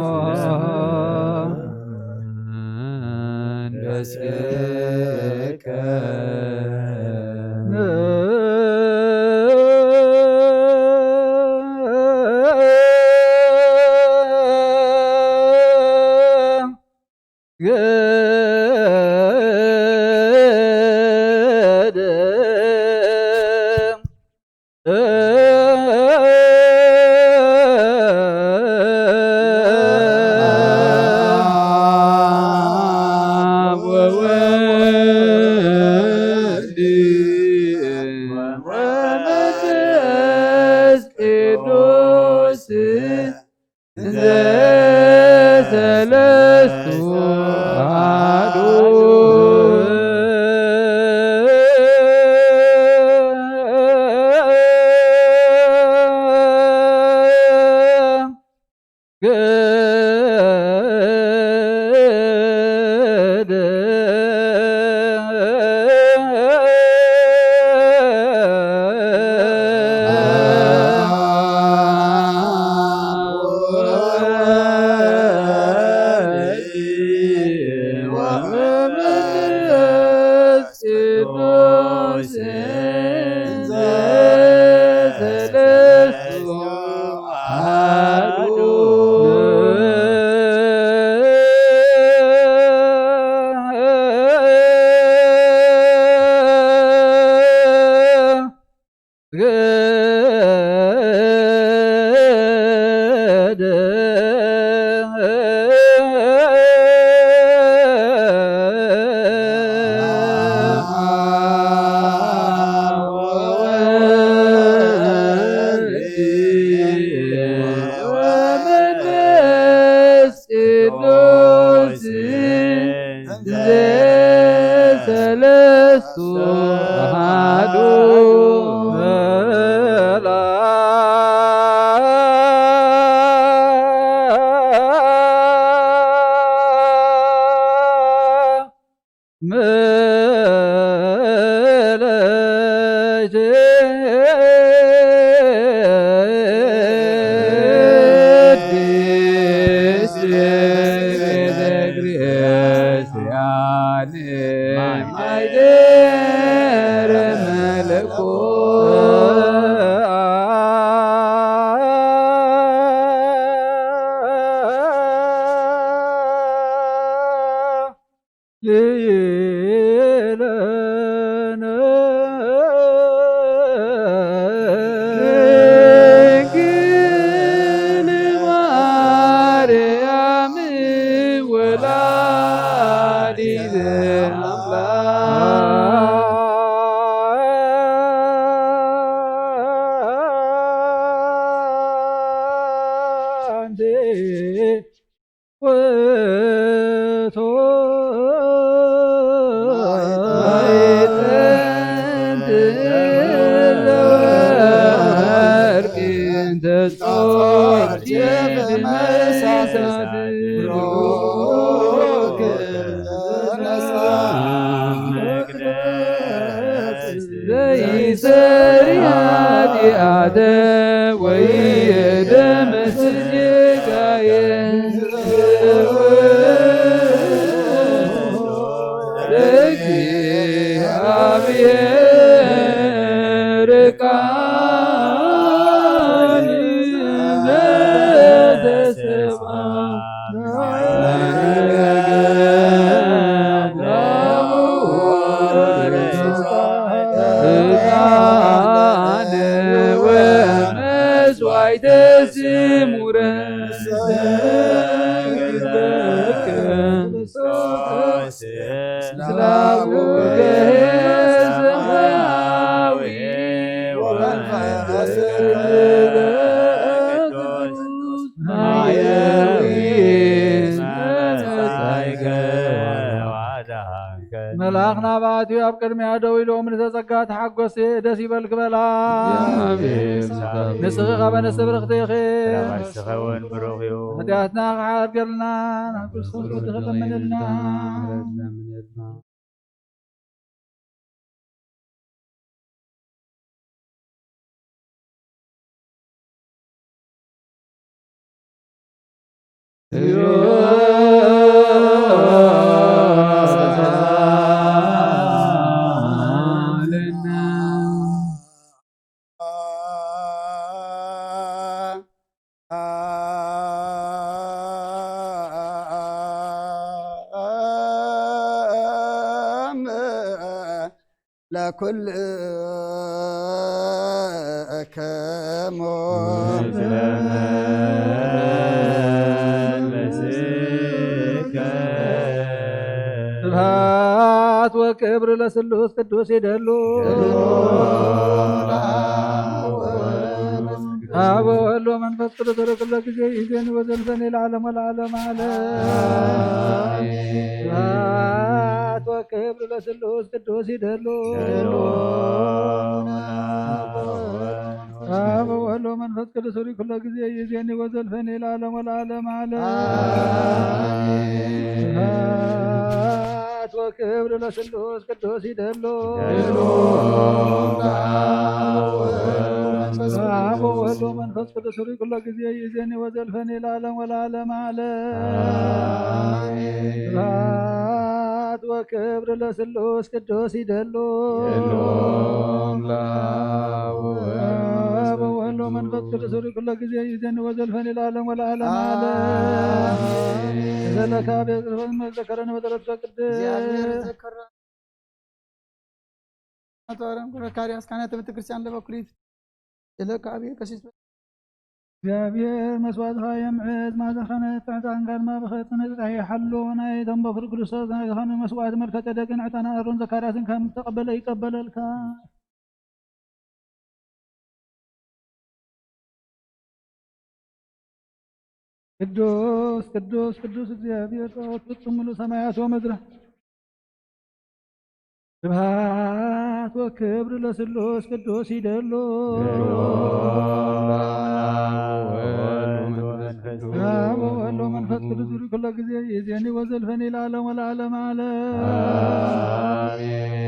ኃጢአተ ወይደምስስ ጌጋየ። ለእግዚአብሔር ቃል ዘተሰማ። መልኣኽ ናባቱ ኣብ ቅድሚያ ደው ኢሉ፣ ምልዕተ ጸጋ ተሓጎሲ፣ ደስ ይበልኪ በላ። ኣሜን። ንስኺ ካብ ኣንስቲ ብርኽቲ ኢኺ። ዝኸውን ብሩኽ እዩ። ኃጢኣትና ክሓርገልና ናብ ክርስቶስ ወድኺ ለምንልና። ለኩልክሙ ስብሐት ወክብር ለስሉስ ቅዱስ ይደሉ። አብ ወወልድ ወመንፈስ ቅዱስ ርክብ ለጊዜ ይዜን ወዘልፈን ለዓለም ወለዓለም ዓለም። ስብሐት ወክብር ለስሉስ ቅዱስ ይደሉ። አብ ወወልድ ወመንፈስ ቅዱስ ርክብ ለጊዜ ይዜን ወዘልፈን ለዓለም ወለዓለም ዓለም። ስብሐት ወክብር ለስሉስ ቅዱስ ይደሉ። አብ ወወልድ ወመንፈስ ቅዱስ ርኩሎ ጊዜ ይዜኒ ወዘልፈኒ ለዓለም ወለዓለም ዓለም። ስብሐት ወክብር ለስሉስ ቅዱስ ይደሉ። አብ ወወልድ ወመንፈስ ቅዱስ ርኩሎ ጊዜ ይዜኒ ወዘልፈኒ ለዓለም ወለዓለም ዓለም። ዘለካ ቤት ዘከረኒ በጸሎት ቅድስት። ተወረን ዘካርያስ ካህናተ ቤተ ክርስቲያን ለበኩሊት ዘለካ ቤት ቀሲስ። እግዚኣብሔር መስዋዕትኻ የምዕድ፣ ማእዛኻ ነቲ ዕጣን ጋድማ ብኸጥነ ጽጣሕ ይሓሎ። ናይ ተንበፍር ክርስቶስ ናይ ዝኾነ መስዋዕት መልከ ጸደቅን ዕጣን ኣሮን ዘካርያስን ከም ተቐበለ ይቀበለልካ። ቅዱስ ቅዱስ ቅዱስ እግዚኣብሔር ጸባኦት ፍጹም ምሉእ ሰማያት ወምድረ። ስብሐት ወክብር ለስሉስ ቅዱስ ይደሉ። አብ ወወልድ ወመንፈስ ቅዱስ ርኩሎ ጊዜ ይዜኒ ወዘልፈኒ ለዓለም ወለዓለም ዓለም።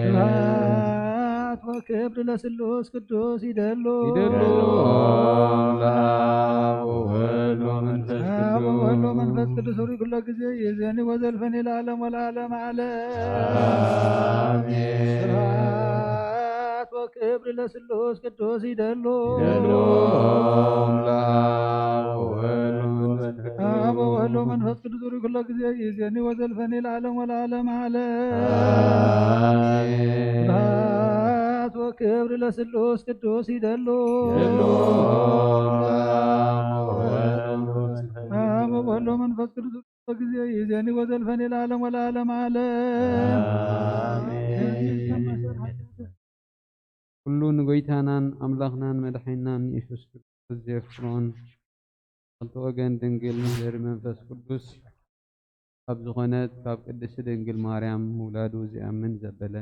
ስብሐት ወክብር ለስሉስ ቅዱስ ይደሉ። ይደሉ። አብ ወወልድ ወመንፈስ ቅዱስ። አብ ወወልድ ወመንፈስ ቅዱስ ርኩሎ ጊዜ ይዜኒ ወዘልፈኒ ለዓለም ወለዓለም ዓለም። አሜን። ስብሐት ወክብር ለስሉስ ቅዱስ ይደሉ። ይደሉ። አብ ወወልድ ወመንፈስ ቅዱስ። አብ ወወልድ ወመንፈስ ቅዱስ ርኩሎ ጊዜ ይዜኒ ወዘልፈኒ ለዓለም ወለዓለም ዓለም። አሜን። ስብሐት ወክብር ለስሉስ ቅዱስ ይደሉ። ይደሉ። አብ ወወልድ ወመንፈስ ቅዱስ ጊዜ ይዜኒ ወዘልፈኒ ለዓለም ወለዓለም ዓለም። አሜን። ኩሉ ንጎይታናን ኣምላኽናን መድሓኒናን ኢየሱስ ክርስቶስ ዘየፍቅሮን፣ ክልተ ወገን ድንግል መምህር መንፈስ ቅዱስ ካብ ዝኾነት ካብ ቅድስቲ ድንግል ማርያም ምውላዱ ዝኣምን ዘበለ፣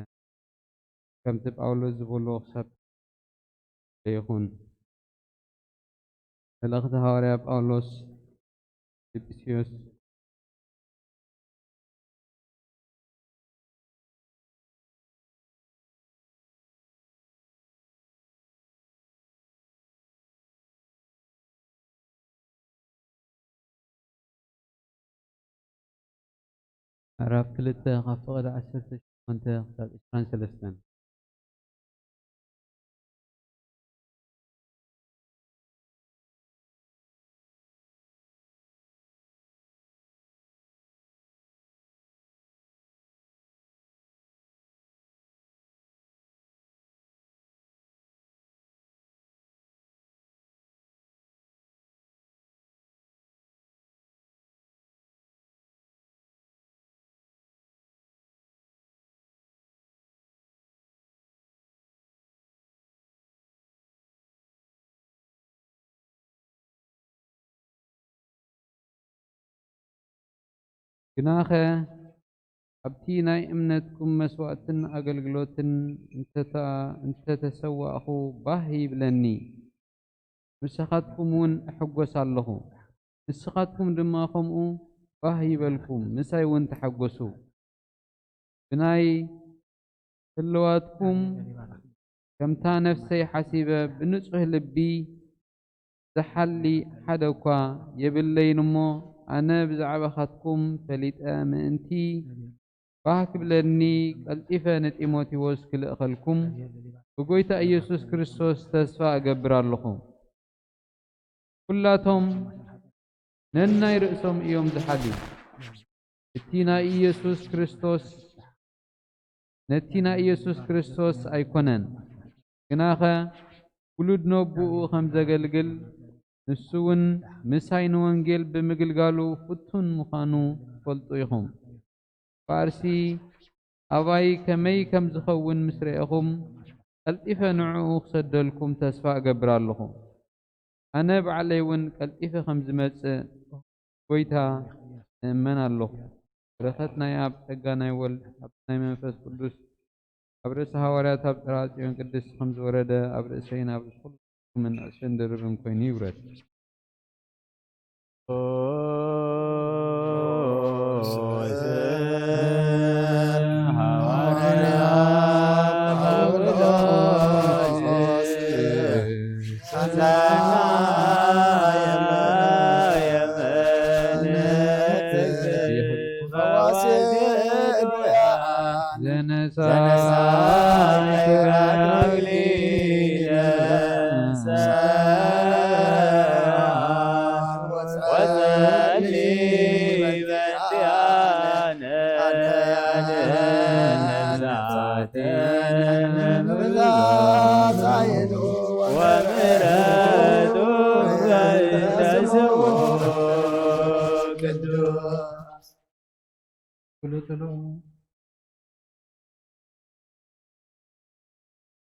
ከምቲ ጳውሎስ ዝበሎ ክሳብ ይኹን። መልእኽቲ ሃዋርያ ጳውሎስ ፊልጵስዩስ። ምዕራፍ ክልተ ካብ ፍቕዲ ዓሰርተ ሸሞንተ ክሳብ ዕስራን ሰለስተን። ግናኸ ኣብቲ ናይ እምነትኩም መስዋእትን ኣገልግሎትን እንተተ-፣ እንተተሰዋእኹ ባህ ይብለኒ፣ ምሳኻትኩም እውን እሕጎስ ኣለኹ። ንስኻትኩም ድማ ከምኡ ባህ ይበልኩም፣ ምሳይ እውን ተሓጎሱ። ብናይ ህልዋትኩም ከምታ ነፍሰይ ሓሲበ ብንጹህ ልቢ ዝሓሊ ሓደ እኳ የብለይን እሞ፣ ኣነ ብዛዕባኻትኩም ፈሊጠ ምእንቲ ባህ ክብለኒ ቀልጢፈ ንጢሞቴዎስ ክልእኸልኩም ብጎይታ ኢየሱስ ክርስቶስ ተስፋ እገብር ኣለኹ። ኩላቶም ነናይ ርእሶም እዮም ዝሓልዩ። እቲ ናይ ኢየሱስ ክርስቶስ፣ ነቲ ናይ ኢየሱስ ክርስቶስ ኣይኮነን፣ ግናኸ ውሉድ ነቦኡ ከም ዘገልግል፣ ንሱ እውን ምሳይ ንወንጌል ብምግልጋሉ ፍቱን ምዃኑ ትፈልጡ ኢኹም። ፋርሲ ኣባይ ከመይ ከም ዝኸውን ምስ ረኤኹም፣ ቀልጢፈ ንዕኡ ክሰደልኩም ተስፋ እገብር ኣለኹ። ኣነ ባዕለይ እውን ቀልጢፈ ከም ዝመጽእ ጎይታ እእመን ኣለኹ። በረኸት ናይ ኣብ፣ ጸጋ ናይ ወልድ፣ ኣብ ናይ መንፈስ ቅዱስ፣ ኣብ ርእሲ ሃዋርያት፣ ኣብ ጽርሐ ጽዮን ቅድስቲ ከም ዝወረደ፣ ኣብ ርእሰይን ኣብ ርእሲ ኩሉ ክምን ዕስፍን ድርብን ኮይኑ ይውረድ።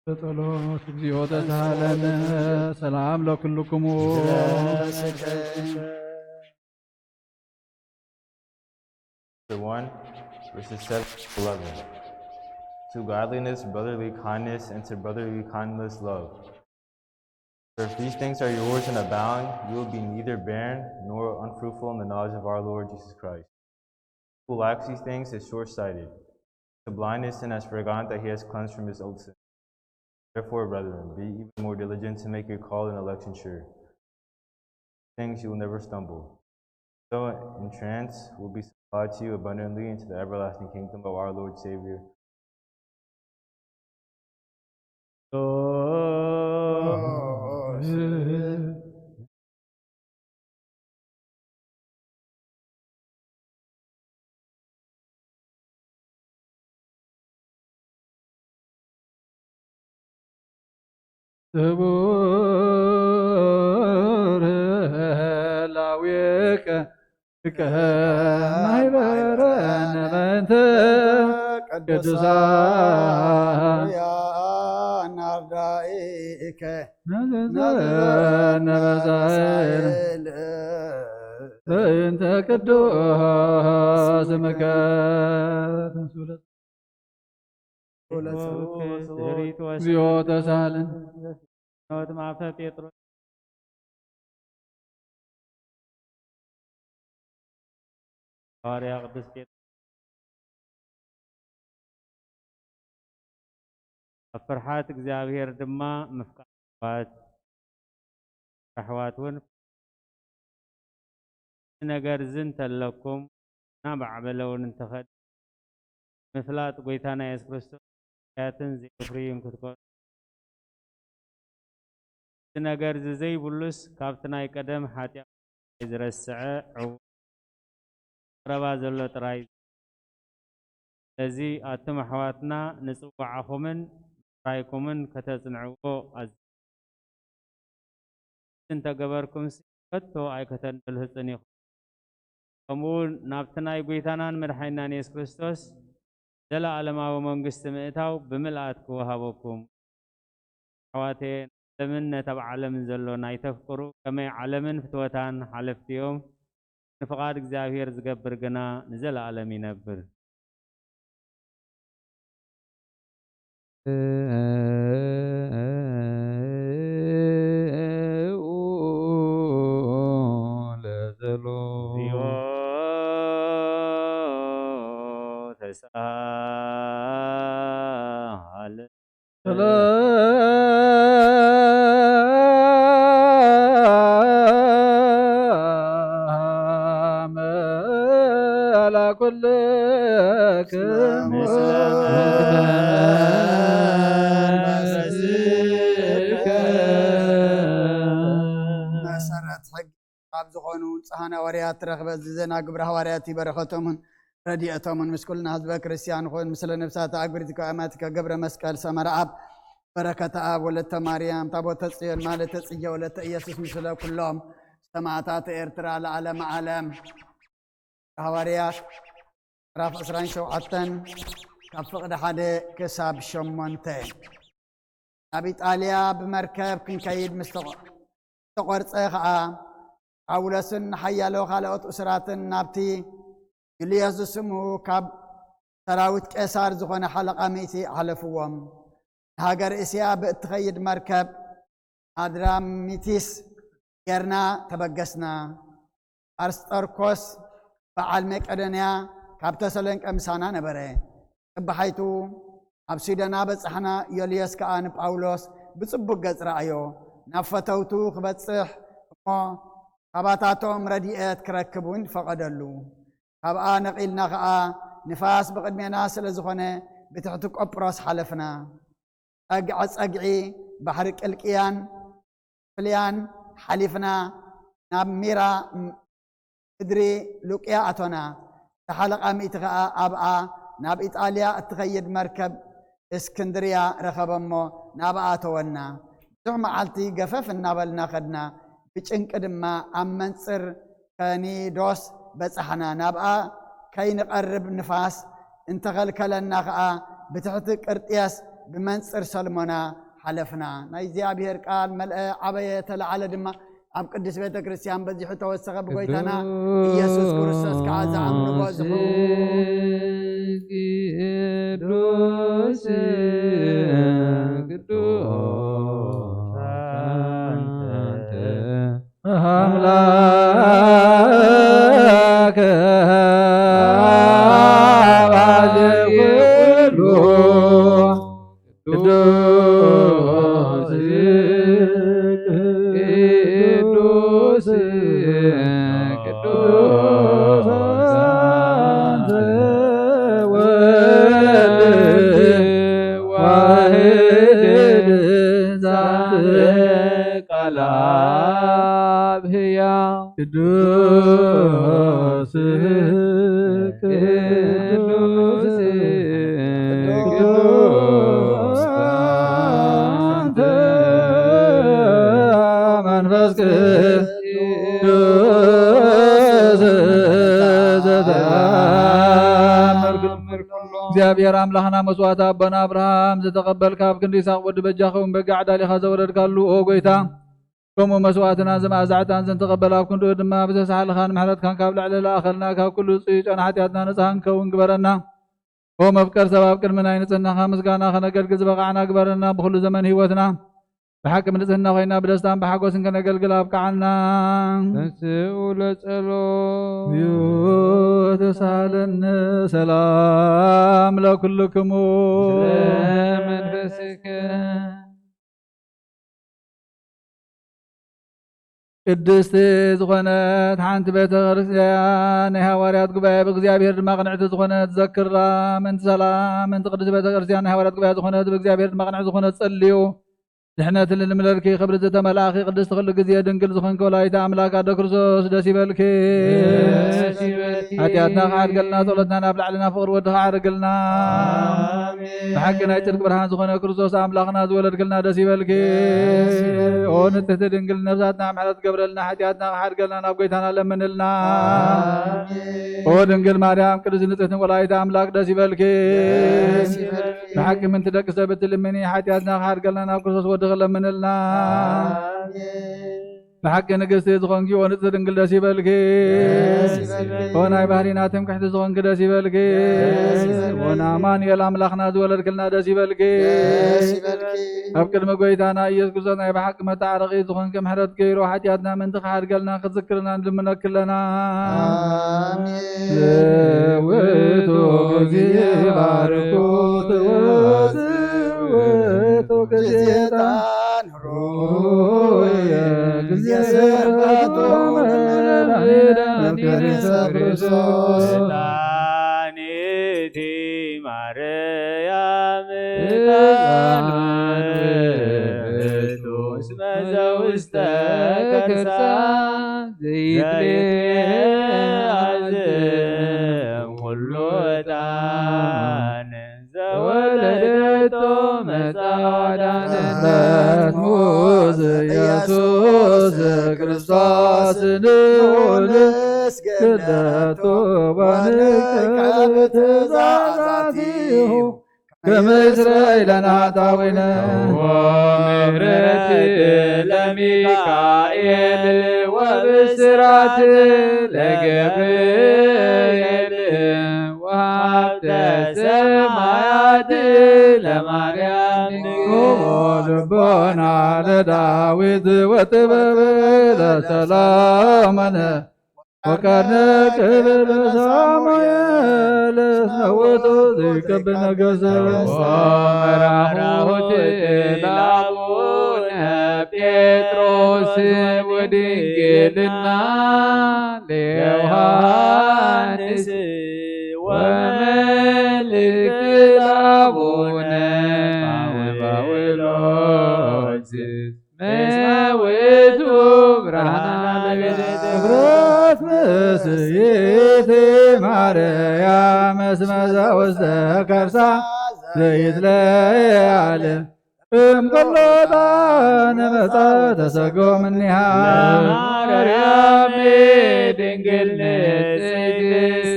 ጸሎት እግዚኦ ተሳሃለነ ሰላም ለኩልክሙ። Chapter one, verses seven to eleven. To godliness, brotherly kindness, and to brotherly kindness, love. For if these things are yours and abound, you will be neither barren nor unfruitful in the knowledge of our Lord Jesus Christ. Who lacks these things is short-sighted, to blindness, and has forgotten that he has cleansed from his old sin. Therefore, brethren, be even more diligent to make your call and election sure. Things you will never stumble. So entrance will be supplied to you abundantly into the everlasting kingdom of our Lord Savior. ክቡር ህላዌከ ከማይበረነ በእንተ ቅዱሳን ቅዱሳን አርዳኢከ ናዘዘነ በሳይል በእንተ ቅዱስ ስምከ። እግዚኦ ተሳለን። ኖት ማፈ ጴጥሮስ ሃዋርያ ቅዱስ ጴጥሮስ ኣብ ፍርሓት እግዚኣብሔር ድማ ምፍቃር ኣሕዋት፣ ኣሕዋት እውን ነገር እዚ እንተለኩም ናብ ኣዕበለ እውን እንተኸድ ምፍላጥ ጎይታና የሱስ ክርስቶስ ሓጢኣትን ዘይፍርዩን ክትኮኑ፣ እቲ ነገር እዚ ዘይብሉስ ካብቲ ናይ ቀደም ሓጢኣት ዝረስዐ ዕዉር ቀረባ ዘሎ ጥራይ። ስለዚ ኣቱም ኣሕዋትና ንጽዋዓኹምን ምሕራይኩምን ከተጽንዕዎ ኣዝ-፣ እንተገበርኩምሲ ከቶ ኣይከተንደልህጽን ኢኹም። ከምኡ እውን ናብቲ ናይ ጎይታናን መድሓኒናን የሱስ ክርስቶስ ዘለኣለማዊ መንግስቲ ምእታው ብምልኣት ክወሃበኩም። ኣሕዋተየ፣ ዓለምን ነታ ኣብ ዓለምን ዘሎ ናይ ተፍቅሩ ከመይ ዓለምን ፍትወታን ሓለፍቲ እዮም። ንፍቓድ እግዚኣብሔር ዝገብር ግና ንዘለኣለም ይነብር። ሰላም ለኩልክሙ። መሰረት ሕጊ ካብ ዝኾኑ ንጹሃን ሃዋርያት ትረኽበ። እዚ ዜና ግብረ ሃዋርያት እዩ። በረኸቶምን ረድኤቶምን ምስ ኩልና ህዝበ ክርስቲያን ይኹን። ምስለ ነፍሳት ኣግብርቲከ ኣማቲከ ገብረ መስቀል ሰመረ ኣብ በረከተ ኣብ ወለተ ማርያም ታቦተ ጽዮን ማለተ ጽጌ ወለተ ኢየሱስ ምስለ ኩሎም ሰማዕታት ኤርትራ ለዓለመ ዓለም። ሃዋርያት ምዕራፍ ዕስራን ሸውዓተን ካብ ፍቕዲ ሓደ ክሳብ ሸሞንተ። ናብ ኢጣልያ ብመርከብ ክንከይድ ምስ ተቖ-፣ ዝተቖርጸ ኸኣ፣ ጳውሎስን ሓያሎ ካልኦት እሱራትን ናብቲ ዩልዮስ ዝስሙ ካብ ሰራዊት ቄሳር ዝኾነ ሓለቓ ሚእቲ ኣሕለፍዎም። ንሃገር እስያ ብእትኸይድ መርከብ ኣድራሚቲስ ጌርና ተበገስና። ኣርስጠርኮስ በዓል መቄዶንያ ካብ ተሰሎንቄ ምሳና ነበረ። ጽባሒቱ ኣብ ሲዶና በጻሕና። ዮልዮስ ከኣ ንጳውሎስ ብጽቡቕ ገጽ ረኣዮ። ናብ ፈተውቱ ክበጽሕ እሞ ካባታቶም ረድኤት ክረክብ እውን ፈቐደሉ። ካብኣ ነቒልና ኸኣ ንፋስ ብቕድሜና ስለ ዝኾነ ብትሕቲ ቆጵሮስ ሓለፍና። ጸግዒ ጸግዒ ባሕሪ ቅልቅያን ፍልያን ሓሊፍና ናብ ሚራ ምድሪ ሉቅያ ኣቶና። እታ ሓለቓ ሚእቲ ኸኣ ኣብኣ ናብ ኢጣልያ እትኸይድ መርከብ እስክንድርያ ረኸበ እሞ ናብኣ ኣተወና። ብዙሕ መዓልቲ ገፈፍ እናበልና ኸድና፣ ብጭንቂ ድማ ኣብ መንጽር ከኒዶስ በጻሕና። ናብኣ ከይንቐርብ ንፋስ እንተኸልከለና ኸኣ ብትሕቲ ቅርጥየስ ብመንጽር ሰልሞና ሓለፍና። ናይ እግዚኣብሔር ቃል መልአ፣ ዓበየ፣ ተለዓለ ድማ ኣብ ቅድስት ቤተ ክርስቲያን በዚሑ ተወሰኸ። ብጎይታና ኢየሱስ ክርስቶስ ከዓ ዝኣምኑ በዝሑ። ቅዱስ፣ ቅዱስ ኣምላክ አባዜ ኩሉ ቅዱስ፣ ቅዱስ፣ ቅዱስ አንተ ወልድ ዋሕድ ዛንተ ቃል አብ ሕያው ቅዱስ፣ ቅዱስ፣ ቅዱስ አንተ መንፈስ ቅዱስ ዘተአምር። እግዚኣብሔር ኣምላኽና መስዋዕቲ ኣቦና ኣብርሃም ዝተቐበልካ፣ ኣብ ክንዲ ይስሐቅ ወዲ በጃ ኸውን በጊዕ ኣዳሊኻ ዘወረድካሉ፣ ኦ ጎይታ፣ ከምኡ መስዋዕትና እዚ መኣዛ ዕጣን እዚ ንተቐበል፣ ኣብ ክንድኡ ድማ ብተሳሕልኻን ምሕረትካን ካብ ልዕሊ ለኣኸልና ካብ ኩሉ ጽዩይ ጨና ሓጢኣትና ነጻ ክንከውን ግበረና። ኦ መፍቀር ሰብ፣ ኣብ ቅድሚ ናይ ንጽህናኻ ምስጋና ከነገልግል ዝበቓዕና ግበረና። ብኹሉ ዘመን ህይወትና ብሓቂ ብንጽህና ኮይና ብደስታን ብሓጎስን ከነገልግል ኣብቅዓና። ተንስኡ ለጸሎት። እዩ ተሳለነ ሰላም ለኩልክሙ። ስለ መንፈስከ። ቅድስቲ ዝኾነት ሓንቲ ቤተ ክርስቲያን ናይ ሃዋርያት ጉባኤ፣ ብእግዚኣብሔር ድማ ቅንዕቲ ዝኾነት ዘክራ፣ ምእንቲ ሰላም፣ ምእንቲ ቅድስቲ ቤተ ክርስቲያን ናይ ሃዋርያት ጉባኤ ዝኾነት፣ ብእግዚኣብሔር ድማ ቅንዕቲ ዝኾነት ጸልዩ። ድሕነትን ልምለልኪ ክብሪ ዝተመልኣኺ ቅድስቲ ኩሉ ግዜ ድንግል ዝኾንኪ ወላዲተ ኣምላክ ኣዶ ክርስቶስ ደስ ይበልኪ። ደስ ይበልኪ። ሓጢኣትና ክሓድገልና ጸሎትና ናብ ላዕልና ፍቕሪ ወድኻ ዓርግልና። ኣሜን። ብሓቂ ናይ ጽድቂ ብርሃን ዝኾነ ክርስቶስ ኣምላኽና ዝወለድክልና ደስ ይበልኪ። ደስ ይበልኪ። ኦ ንጽሕቲ ድንግል ነብሳትና ምሕረት ገብረልና ሓጢኣትና ክሓድገልና ናብ ጎይታና ለምንልና። ኣሜን። ኦ ድንግል ማርያም ቅድስቲ ንጽሕቲ ወላዲተ ኣምላክ ደስ ይበልኪ። ደስ ይበልኪ። ብሓቂ ምንቲ ደቂ ሰብ እትልምኒ ሓጢኣትና ክሓድገልና ናብ ክርስቶስ ወድኺ ለምንልና። ኣሜን። ብሓቂ ንግስቲ ዝኾንኪ ኦ ንጽሕቲ ድንግል ደስ ይበልኪ። ደስ ይበልኪ። ኦ ናይ ባህሪና ትምክሕቲ ዝኾንኪ ደስ ይበልኪ። ደስ ይበልኪ። ኦ ንኣማኑኤል ኣምላኽና ዝወለድክልና ደስ ይበልኪ። ደስ ይበልኪ። ኣብ ቅድሚ ጎይታና ኢየሱስ ክርስቶስ ናይ ብሓቂ መታረቒ ዝኾንኪ ምሕረት ገይሩ ሓጢኣትና ምንቲ ክሓድገልና ክዝክርና ንልምነኪ ኣለና። ኣሜን። ውእቱ ጊዜ ባርኩ ውእቱ ጊዜ ዕጣን ሩየ ጊዜ ስብሐቱ መድኃኒነ ክርስቶስ። ዕጣኒቲ ማርያም ዕጣን ውእቱ እስመ ዘውስተ ከርሳ ዘይትቤ አዝም ኩሉ ዕጣን ዘወለደቶ መጻ ወዳነ። መትሙስ ኢየሱስ ክርስቶስ ንዑ ንስግደቱ ወንቀብ ትእዛዛቲሁ። ክምስረ ኢለና ጣዊነ። ወምሕረት ለሚካኤል ወብስራት ለገብርኤል ወሀብተ ሰማያት ለማርያም ንግሥት። ልቦና ለዳዊት ወጥበብ ለሰሎሞን ወቀርነ ክብር ለሳሙኤል እስመ ውእቱ ዘይከብር ነገሰ። ወመራሁት ለአቡነ ጴጥሮስ ወድንግልና ለዮሐንስ ወመልእክት ለአቡነ ጳውሎስ። ምስመ ውእቱ ብርሃን ለቤተ ክብረት ምስይት ማርያም እስመ ዘውስተ ከርሳ ዘይትለያል እምኩሉ ዕጣን መጻ ወተሰጎ እምኔሃ። ለማርያም ድንግል ንጽሕት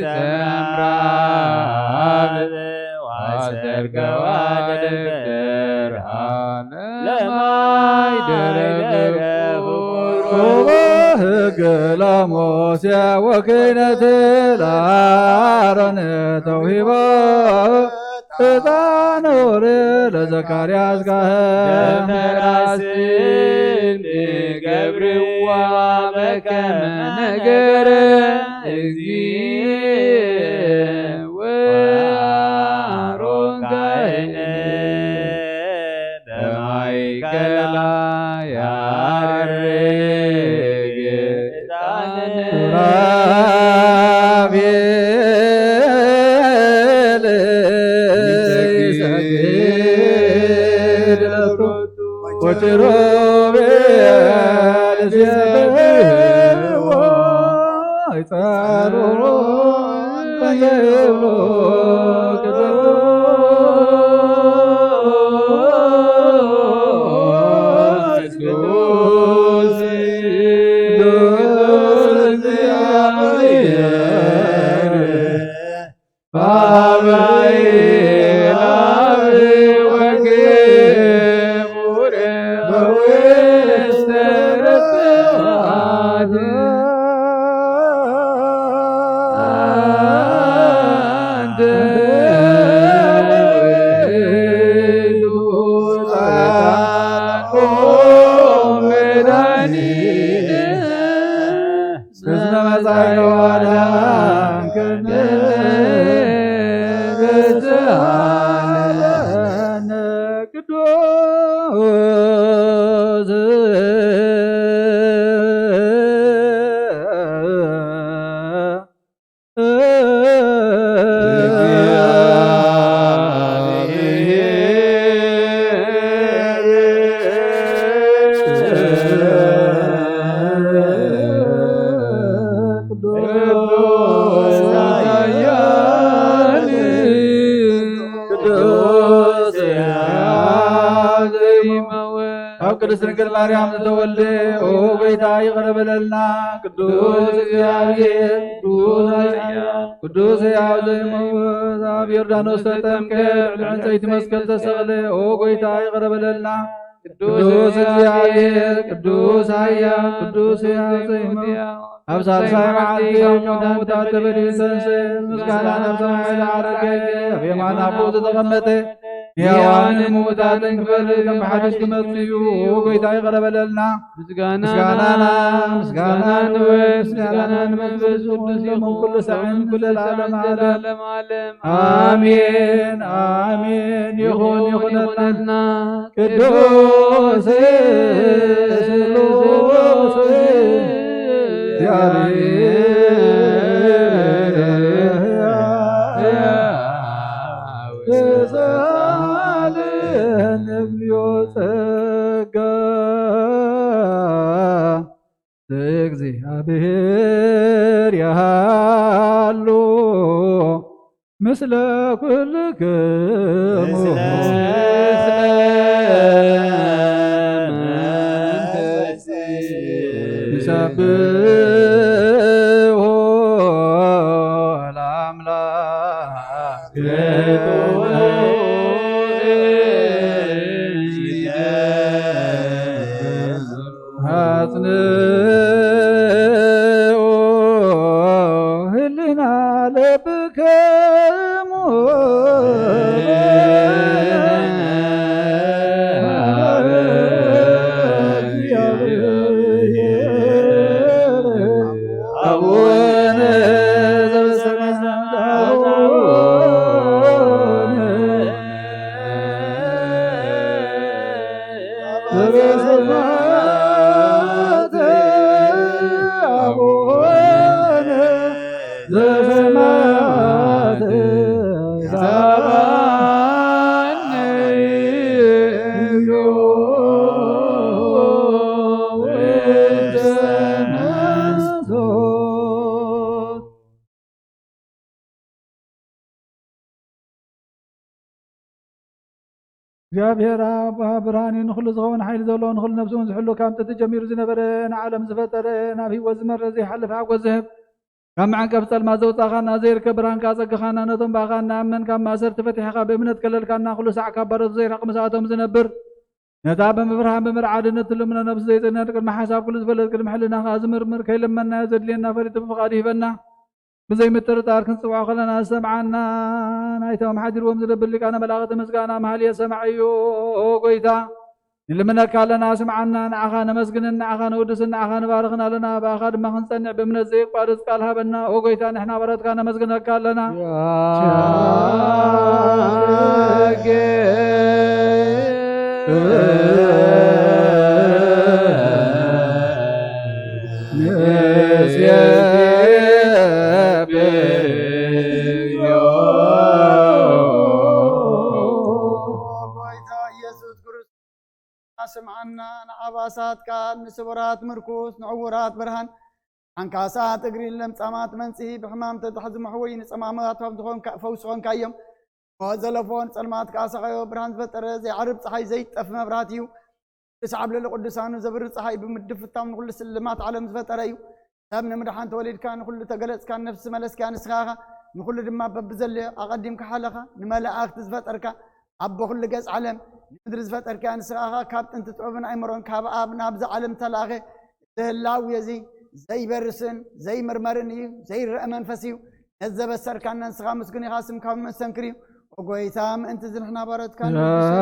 ሰምራ አብ ዋሰርገዋ ለማይ ደረገ ሮበ ሕግ ለሙሴ ወክህነት ለአሮን ተውሂቦ። ዕጣን ኦሪት ለዘካርያስ ካህን። ደብተራ ስም ገብርዋ በከመ ነገረ እግዚእ ወአሮን ካህን። በማእከላ ያርግ ዕጣን። ሱራፌል ይሰግድ ለፍሮቱ ወኪሩቤል ይሴብሕዎ። ቅድስት ድንግል ማርያም ዝተወልደ፣ ኦ ጎይታ፣ ይቕረ በለልና። ቅዱስ እግዚኣብሔር፣ ቅዱስ ኃያል፣ ቅዱስ ሕያው ዘይመውት፣ ኣብ ዮርዳኖስ ተጠምቀ፣ ልዕሊ ዕንፀይቲ መስቀል ተሰቕለ፣ ኦ ጎይታ፣ ይቕረ በለልና። ቅዱስ እግዚኣብሔር፣ ቅዱስ ኃያል፣ ቅዱስ ሕያው ዘይመውት፣ ኣብ ሳልሳይ መዓልቲ ካብ ምውታት ተፈልዩ ዝተንስአ፣ ምስጋና ናብ ሰማይ ዝዓረገ፣ ኣብ የማን ኣቦ ዝተቐመጠ፣ ንሕያዋንን ምውታትን ክፈርድ ከም ብሓድሽ ክመጽእ እዩ። ጎይታ ይቕረ በለልና። ምስጋናና፣ ምስጋናና፣ ምስጋና ንወልድ፣ ምስጋና ንመንፈስ ቅዱስ ይኹን፣ ኩሉ ሳዕን ኩሉ ለዓለም ዓለም። ኣሜን፣ ኣሜን። ይኹን፣ ይኹነልና። ቅዱስ ስሉስ እግዚአብሔር ተሳለን እግዚኦ ጸጋ ለእግዚአብሔር ያሉ ምስለ ኩልክሙ። ምስለ መንፈስ ንሰብሖ ለአምላክ። አጽንዑ ህሊና ለብክሙ። አቡነ ዘበሰማያት። ዘበሰማያት አቡነ ዘበሰማያት ይትባረክ ስምከ። እግዚኣብሔር ኣብ ብርሃን እዩ፣ ንኹሉ ዝኸውን ሓይሊ ዘለዎ፣ ንኹሉ ነፍሲ እውን ዝሕሉ፣ ካብ ጥንቲ ጀሚሩ ዝነበረ፣ ንዓለም ዝፈጠረ፣ ናብ ህይወት ዝመርሕ ዘይሓልፍ ሓጎስ ዝህብ፣ ካብ መዐንቀፍ ጸልማት ዘውጻኻና፣ ዘይርከብ ብርሃን ከኣ ጸግኻና፣ ነቶም ብኣኻ እናኣመን ካብ ማእሰርቲ ፈቲሕኻ ብእምነት ከለልካና፣ ኩሉ ሳዕ ካብ ባሮት ዘይርሕቕ ምስኣቶም ዝነብር፣ ነታ ብምፍርሃን ብምርዓድን እትልምኖ ነብሲ ዘይጽነን ቅድሚ ሓሳብ ኩሉ ዝፈለጥ ቅድሚ ሕልና ከኣ ዝምርምር ከይለመናዮ ዘድልየና ፈሊጡ ብፍቓዱ ይህበና። ብዘይ ምጥርጣር ክንጽውዖ ከለና ዝሰምዓና ናይቶም ሓዲርዎም ዝነብር ሊቃነ መላእኽቲ ምስጋና መሃልየ ሰማዒ እዩ። ኦ ጎይታ ንልምነካ ኣለና፣ ስምዓና፣ ንዓኻ ነመስግንን ንዓኻ ነውድስን ንዓኻ ንባርኽን ኣለና። ብኣኻ ድማ ክንጸንዕ ብእምነት ዘይቋርጽ ቃል ሃበና። ኦ ጎይታ ንሕና ባሮትካ ነመስግነካ ኣለና። ጎይታ ኢየሱስ ክርስቶስ ስምዓና፣ ንዓባሳት ቃል፣ ንስቡራት ምርኩስ፣ ንዕውራት ብርሃን፣ ኣንካሳት እግሪ፣ ንለምጻማት መንጽሂ፣ ብሕማም ተታሕዚ መሕወዪ፣ ንጸማማት ፈውሲ ኾንካዮም። ሞት ዘለፎ ንጸልማት ከኣ ሰኸዮ፣ ብርሃን ዝፈጠረ፣ ዘይዓርብ ጸሓይ፣ ዘይጠፍ መብራህቲ እዩ። ቅዱስ ኣብ ልዕሊ ቅዱሳኑ ዘብሪ ጸሓይ ብምድፍታም ንኹሉ ስልማት ዓለም ዝፈጠረ እዩ። ሰብ ንምድሓን ተወሊድካ፣ ንኹሉ ተገለጽካ፣ ነፍሲ መለስካ ንስኻ ኢኻ። ንኹሉ ድማ በብዘለዮ ኣቐዲምካ ሓለኻ። ንመላእኽቲ ዝፈጠርካ፣ ኣቦ ኩሉ ገጽ ዓለም፣ ንምድሪ ዝፈጠርካ ንስኻ ኢኻ። ካብ ጥንቲ ጥበብን ኣይምሮን ካብ ኣብ ናብዚ ዓለም ተላእኸ። እዚ ህላዌ እዚ ዘይበርስን ዘይምርመርን እዩ፣ ዘይረአ መንፈስ እዩ። ነዚ ዘበሰርካና ንስኻ ምስጉን ኢኻ፣ ስምካ እውን መስተንክር እዩ። ኦ ጎይታ፣ ምእንቲ እዚ ንሕና ባሮትካ ንልግሰካ።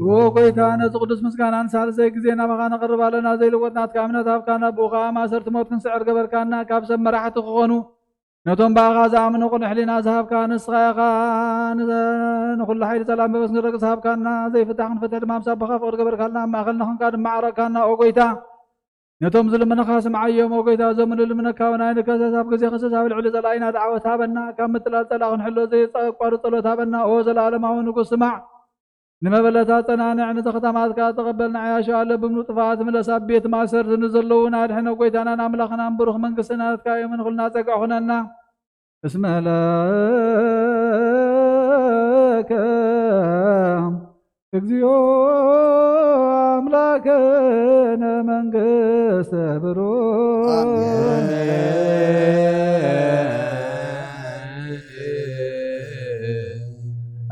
ኦ ጎይታ፣ ነዚ ቅዱስ ምስጋና ንሳልሳይ ግዜ ናባኻ ነቕርብ ኣለና። ዘይልወጥ ናትካ እምነት ሃብካና፣ ብኡ ኸኣ ማእሰርቲ ሞት ክንስዕር ገበርካና። ካብ ሰብ መራሕቲ ክኾኑ ነቶም ብኣኻ ዝኣምኑ ቅኑዕ ሕሊና ዝሃብካ ንስኻ ኢኻ። ን-፣ ንኹሉ ሓይሊ ጸላም በበስ ንረግጽ ሃብካና። ዘይፍታሕ ክንፈትሕ ድማ ምስ ኣቦኻ ፍቕሪ ገበርካልና። ኣብ ማእከልና ኾንካ ድማ ዓረግካና። ኦ ጎይታ፣ ነቶም ዝልምንኻ ስምዓዮም። ኦ ጎይታ፣ እዞም ንልምነካ እውን ኣይንከሰስ። ኣብ ግዜ ክሰስ ኣብ ልዕሊ ጸላኢና ደዓወት ሃበና። ካብ ምትላል ጸላኢ ክንሕሎ ዘየቋርጽ ጸሎት ሃበና። ኦ ዘለኣለማዊ ንጉስ፣ ስማዕ። ንመበለታት ጸናንዕ፣ ንተኽታማትካ ተቐበል። ንዓያሹ ኣለብም ንጥፋት ምለስ። ኣብ ቤት ማእሰርቲ ንዘለዉን ኣድሕነ። ጎይታናን ኣምላኽናን ብሩኽ መንግስቲ ናትካ እዮም። ንኹልና ጸግዒ ኩነና። እስመ ለከ እግዚኦ ኣምላክነ መንግስተ ብሩክ።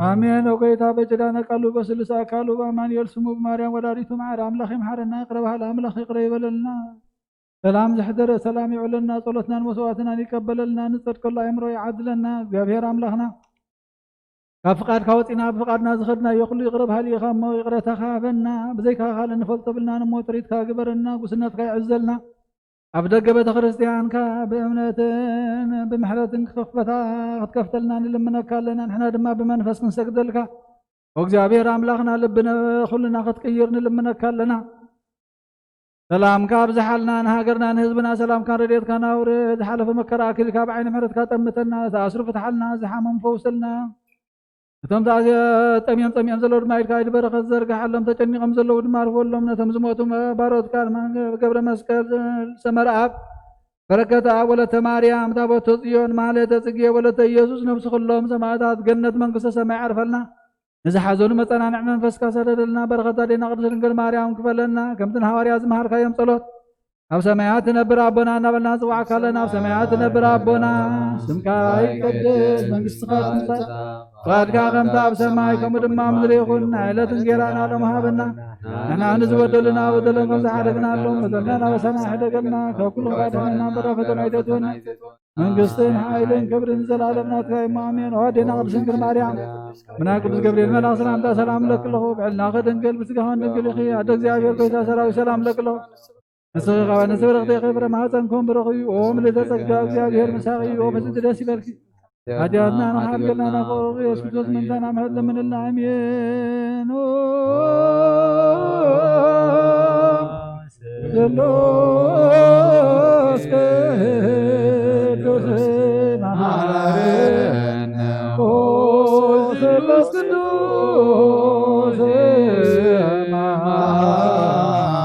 ኣሜን። ኦ ጎይታ በኪዳነ ቃሉ በስሉስ ኣካሉ በኣማኑኤል ስሙ ብማርያም ወላዲቱ መሓረ ኣምላኽ ይምሓረና፣ ይቕረ በሃሊ ኣምላኽ ይቕረ ይበለልና። ሰላም ዘሕደረ ሰላም ይውዕለልና፣ ጸሎትናን መስዋዕትናን ይቀበለልና፣ ንጸድቀሉ ኣእምሮ ይዓድለና። እግዚኣብሔር ኣምላኽና፣ ካብ ፍቓድካ ወጺና ብፍቓድና ዝኸድናዮ ኩሉ ይቕረ በሃሊ ኢኻ እሞ፣ ይቕረታኻ ሃበና። ብዘይካ ካልእ ንፈልጦ ብልናን እሞ፣ ጥሪትካ ግበረና፣ ጉስነትካ ይዕዘልና። ኣብ ደገ ቤተ ክርስቲያንካ ብእምነትን ብምሕረትን ክኸፈታ ክትከፍተልና ንልምነካ ኣለና። ንሕና ድማ ብመንፈስ ክንሰግደልካ፣ ኦ እግዚኣብሔር ኣምላኽና፣ ልብነ ኩልና ክትቅይር ንልምነካ ኣለና። ሰላምካ ኣብዝሓልና፣ ንሃገርና ንህዝብና ሰላምካን ረድኤትካን ኣውርድ። ዝሓለፈ መከራ ኣኪልካ ብዓይኒ ምሕረትካ ጠምተና፣ ዝተኣስሩ ፍትሓልና፣ ዝሓመሙ ፈውሰልና። እቶም ተኣዚ-፣ ጠምዮም ጸሚኦም ዘለዉ ድማ ኢድካ ኢድ በረኸት ዘርግሓሎም፣ ተጨኒቖም ዘለዉ ድማ ኣርፎሎም። ነቶም ዝሞቱ ባሮትካ ድማ ገብረ መስቀል ሰመረኣብ፣ በረከተ ኣብ ወለተ ማርያም፣ ታቦተ ጽዮን፣ ማህሌተ ጽጌ፣ ወለተ ኢየሱስ፣ ነብሲ ኩሎም ሰማዕታት ገነት መንግስተ ሰማይ ዓርፈልና። ንዝሓዘኑ መጸናንዒ መንፈስካ ሰደደልና። በረኸት ኣዴና ቅድስት ድንግል ማርያም ክፈለና። ከምቲ ንሃዋርያ ዝመሃርካዮም ጸሎት፣ ኣብ ሰማያት ትነብር ኣቦና እናበልና ንጽዋዕካ ኣለና። ኣብ ሰማያት ትነብር ኣቦና፣ ስምካ ይቀደስ፣ መንግስትኻ ትምጻእ፣ ፍቓድካ ከምቲ ኣብ ሰማይ ከምኡ ድማ ኣብ ምድሪ ይኹን። ናይ ዕለት እንጌራና ሎም ሃበና። ንሕና ንዝበደሉና በደሎም ከም ዝሓደግናሎም፣ በደልና ናበሳና ይሕደገልና፣ ካብ ኩሉ ክፋእ ኣድሕነና፣ እምበር ናብ ፈተና ኣይተእትወና። መንግስትን ሓይልን ክብርን ንዘለኣለም ናትካ እዩ፣ ኣሜን። ኦ ኣዴና ቅድስት ድንግል ማርያም፣ ብናይ ቅዱስ ገብርኤል መልኣኽ ሰላምታ ሰላም እለኪ ኣለኹ። ብዕልናኺ ድንግል፣ ብስጋኽን ድንግል ኢኺ። ኣደ እግዚኣብሔር፣ ጎይታ ሰራዊት፣ ሰላም እለኪ ኣለኹ። ንስኺ ካብ ኣንስቲ ብርኽቲ ኢኺ፣ ፍረ ማህፀንኩም ብሩኽ እዩ። ኦ ምልዕተ ጸጋ፣ እግዚኣብሔር ምሳኺ እዩ። ኦ ፍጽምቲ ደስ ይበልኪ። ሓጢኣትና ንኽሓልገልና ናብ ፍቕሪ ኢየሱስ ክርስቶስ ምእንታና ምሕረት ለምንልና። ኣሜን። ኦ ስሉስ ቅዱስ መሐረነ። ኦ ስሉስ ቅዱስ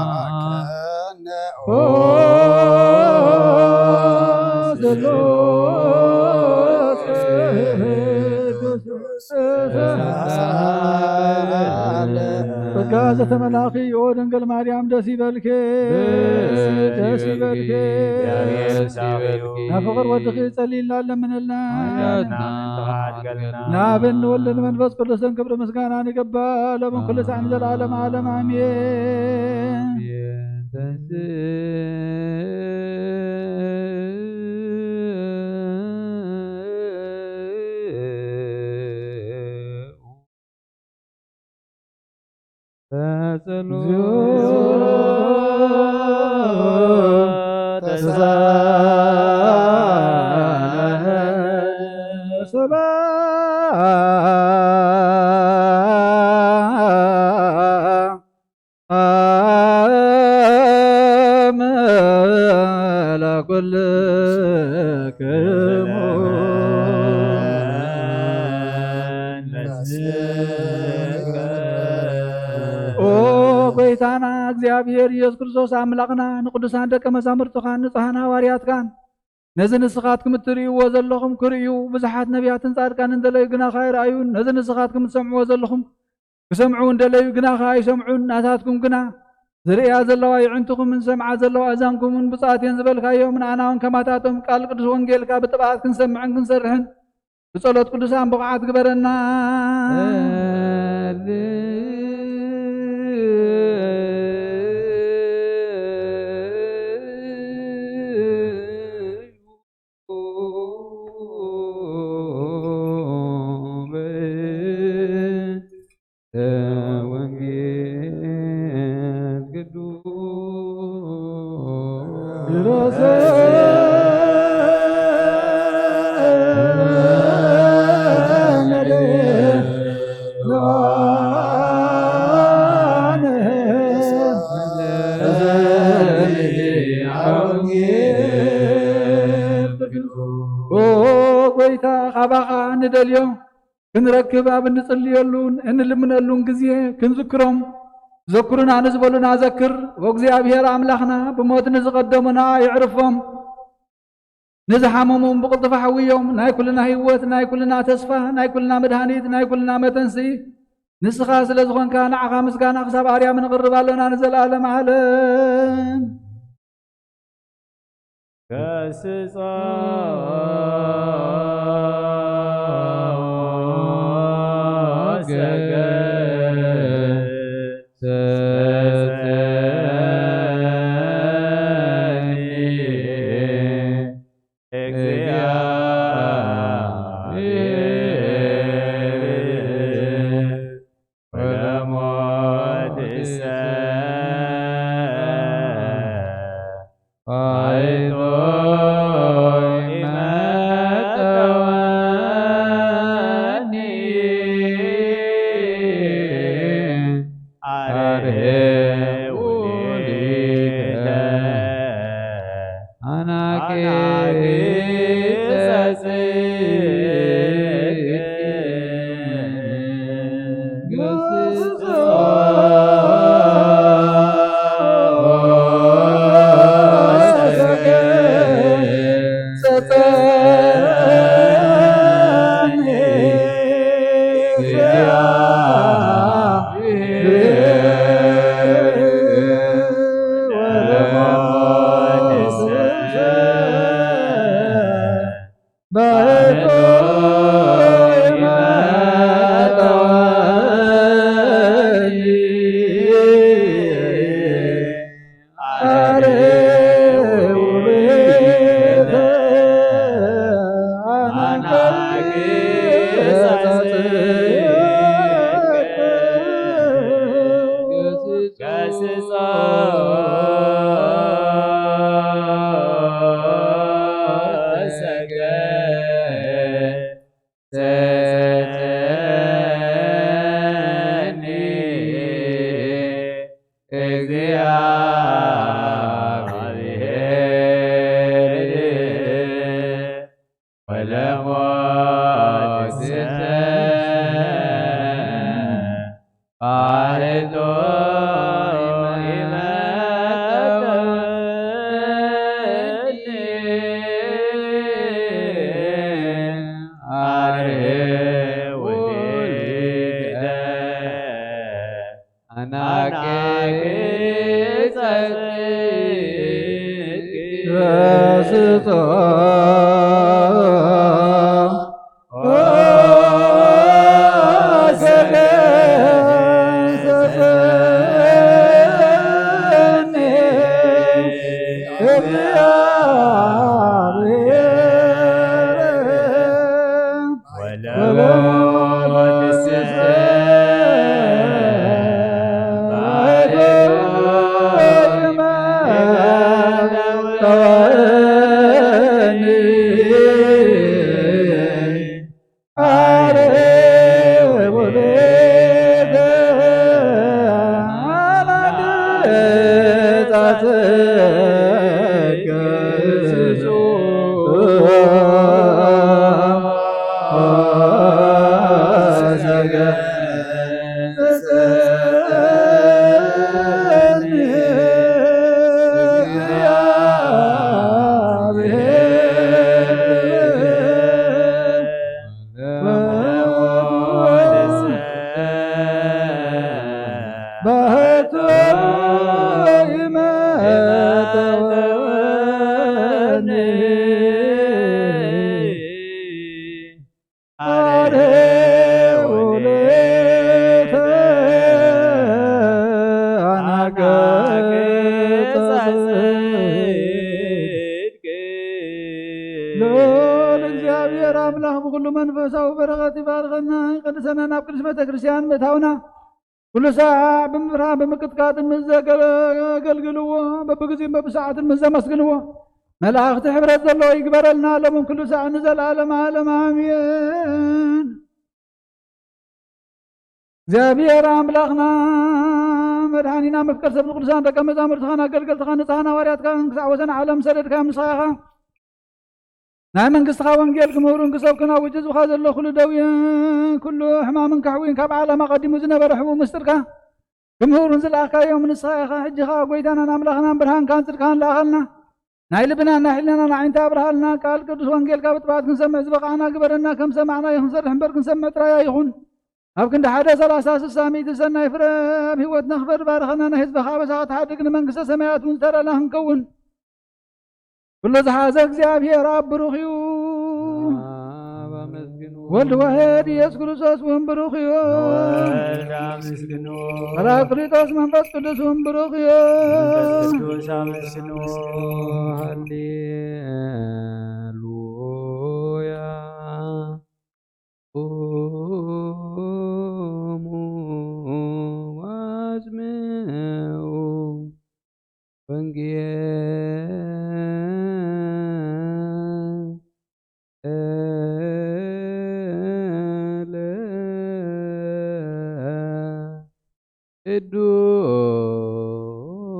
መሐረነ። ኦ ስሉስ ቅዱስ ጸጋ ዘተመላኺ ኦ ድንግል ማርያም ደስ ይበልኪ፣ ደስ ይበልኪ። ናብ ፍቕር ወድኺ ጸልይልና ለምንልና። ናብን ወልድን መንፈስ ቅዱስን ክብሪ ምስጋና ንግባ ለምን ኩሉ ሳዕ ንዘለዓለም ዓለም ኣሜን። ኦ ጎይታና እግዚኣብሔር ኢየሱስ ክርስቶስ ኣምላኽና፣ ንቅዱሳን ደቀ መዛሙርትኻን ንጹሓን ሃዋርያትካን፣ ነዚ ንስኻትኩም እትርእይዎ ዘለኹም ክርእዩ፣ ብዙሓት ነቢያትን ጻድቃንን ደለዩ፣ ግናኸ ኣይረኣዩን። ነዚ ንስኻትኩም እትሰምዕዎ ዘለኹም ክሰምዑ እንደለዩ፣ ግናኸ ኣይሰምዑን። ናታትኩም ግና ዝርእያ ዘለዋ የዕንትኹምን ዝሰምዓ ዘለዋ ኣእዛንኩምን ብፁዓት እየን ዝበልካዮም፣ ንኣና እውን ከማታቶም ቃል ቅዱስ ወንጌልካ ብጥብዓት ክንሰምዕን ክንሰርሕን ብጸሎት ቅዱሳን ብቑዓት ግበረና። ካባኻ ንደልዮ ክንረክብ ኣብ እንጽልየሉን እንልምነሉን ግዜ ክንዝክሮም፣ ዘኩሩና ንዝበሉና ዘክር። ወእግዚኣብሔር ኣምላኽና ብሞት ንዝቐደሙና ይዕርፎም። ንዝሓመሙ ብቕልጥፍ ኣሕውዮም። ናይ ኩልና ህይወት፣ ናይ ኩልና ተስፋ፣ ናይ ኩልና መድሃኒት፣ ናይ ኩልና መተንስኢ ንስኻ ስለ ዝኾንካ ንዓኻ ምስጋና ክሳብ ኣርያም ንቕርብ ኣሎና ንዘለኣለም ዓለም። ገስጾ ልዑል እግዚኣብሔር ኣምላኽ ብኹሉ መንፈሳዊ በረኸት ይባርኸና፣ ይቐድሰና፣ ናብ ቅድስት ቤተ ክርስቲያን ምእታውና፣ ኩሉ ሳዕ ብምፍራህ ብምቅጥቃጥን ምስ ዘገልግልዎ፣ በብግዜን በብሰዓትን ምስ ዘመስግንዎ፣ መላእኽቲ ሕብረት ዘለዎ ይግበረልና፣ ሎምን ኩሉ ሳዕ ንዘለዓለም ዓለም ኣሜን። እግዚኣብሔር ኣምላኽና መድሓኒና መፍቀር ሰብ ቅዱሳን ደቀ መዛሙርትኻን ኣገልገልትኻን ንጽሃን ሃዋርያትካን ክሳዕ ወሰን ዓለም ሰደድካዮም ንስኻ ኢኻ። ናይ መንግስትኻ ወንጌል ክምህሩን ክሰብኩን ኣብ ውጭ ህዝብኻ ዘሎ ኩሉ ደዌን ኩሉ ሕማምን ከሕውይን ካብ ዓለም ኣቐዲሙ ዝነበረ ሕቡእ ምስጢርካ ክምህሩን ዝለኣኽካዮም ንስኻ ኢኻ። ሕጂ ኸኣ ጎይታናን ኣምላኽናን ብርሃንካን ጽድቅኻን ለኣኸልና። ናይ ልብናን ናይ ሕልናናን ኣዒንቲ ኣብርሃልና። ቃል ቅዱስ ወንጌልካ ብጥባት ክንሰምዕ ዝበቓዕና ግበረና። ከም ሰማዕናዮ ክንሰርሕ እምበር ክንሰምዕ ጥራይ ኣይኹን። ኣብ ክንዲ ሓደ ሰላሳ ስሳ ሚእቲ ሰናይ ፍረ ኣብ ህይወትና ክፈሪ ባርኸና። ናይ ህዝብኻ ኣበሳ ክትሓድግ ንመንግስተ ሰማያት እውን ዝተዳለና ክንከውን። ኩሉ ዝሓዘ እግዚኣብሔር ኣብ ብሩኽ እዩ። ኣብ ኣመስግንዎ። ወልድ ዋሕድ ኢየሱስ ክርስቶስ እውን ብሩኽ እዩ። ወልድ ኣመስግንዎ። ጳራቅሊጦስ መንፈስ ቅዱስ እውን ብሩኽ እዩ። መንፈስ ቅዱስ ኣመስግንዎ። ሃሌሉያ። ቁሙ ወአጽምዑ ወንጌለ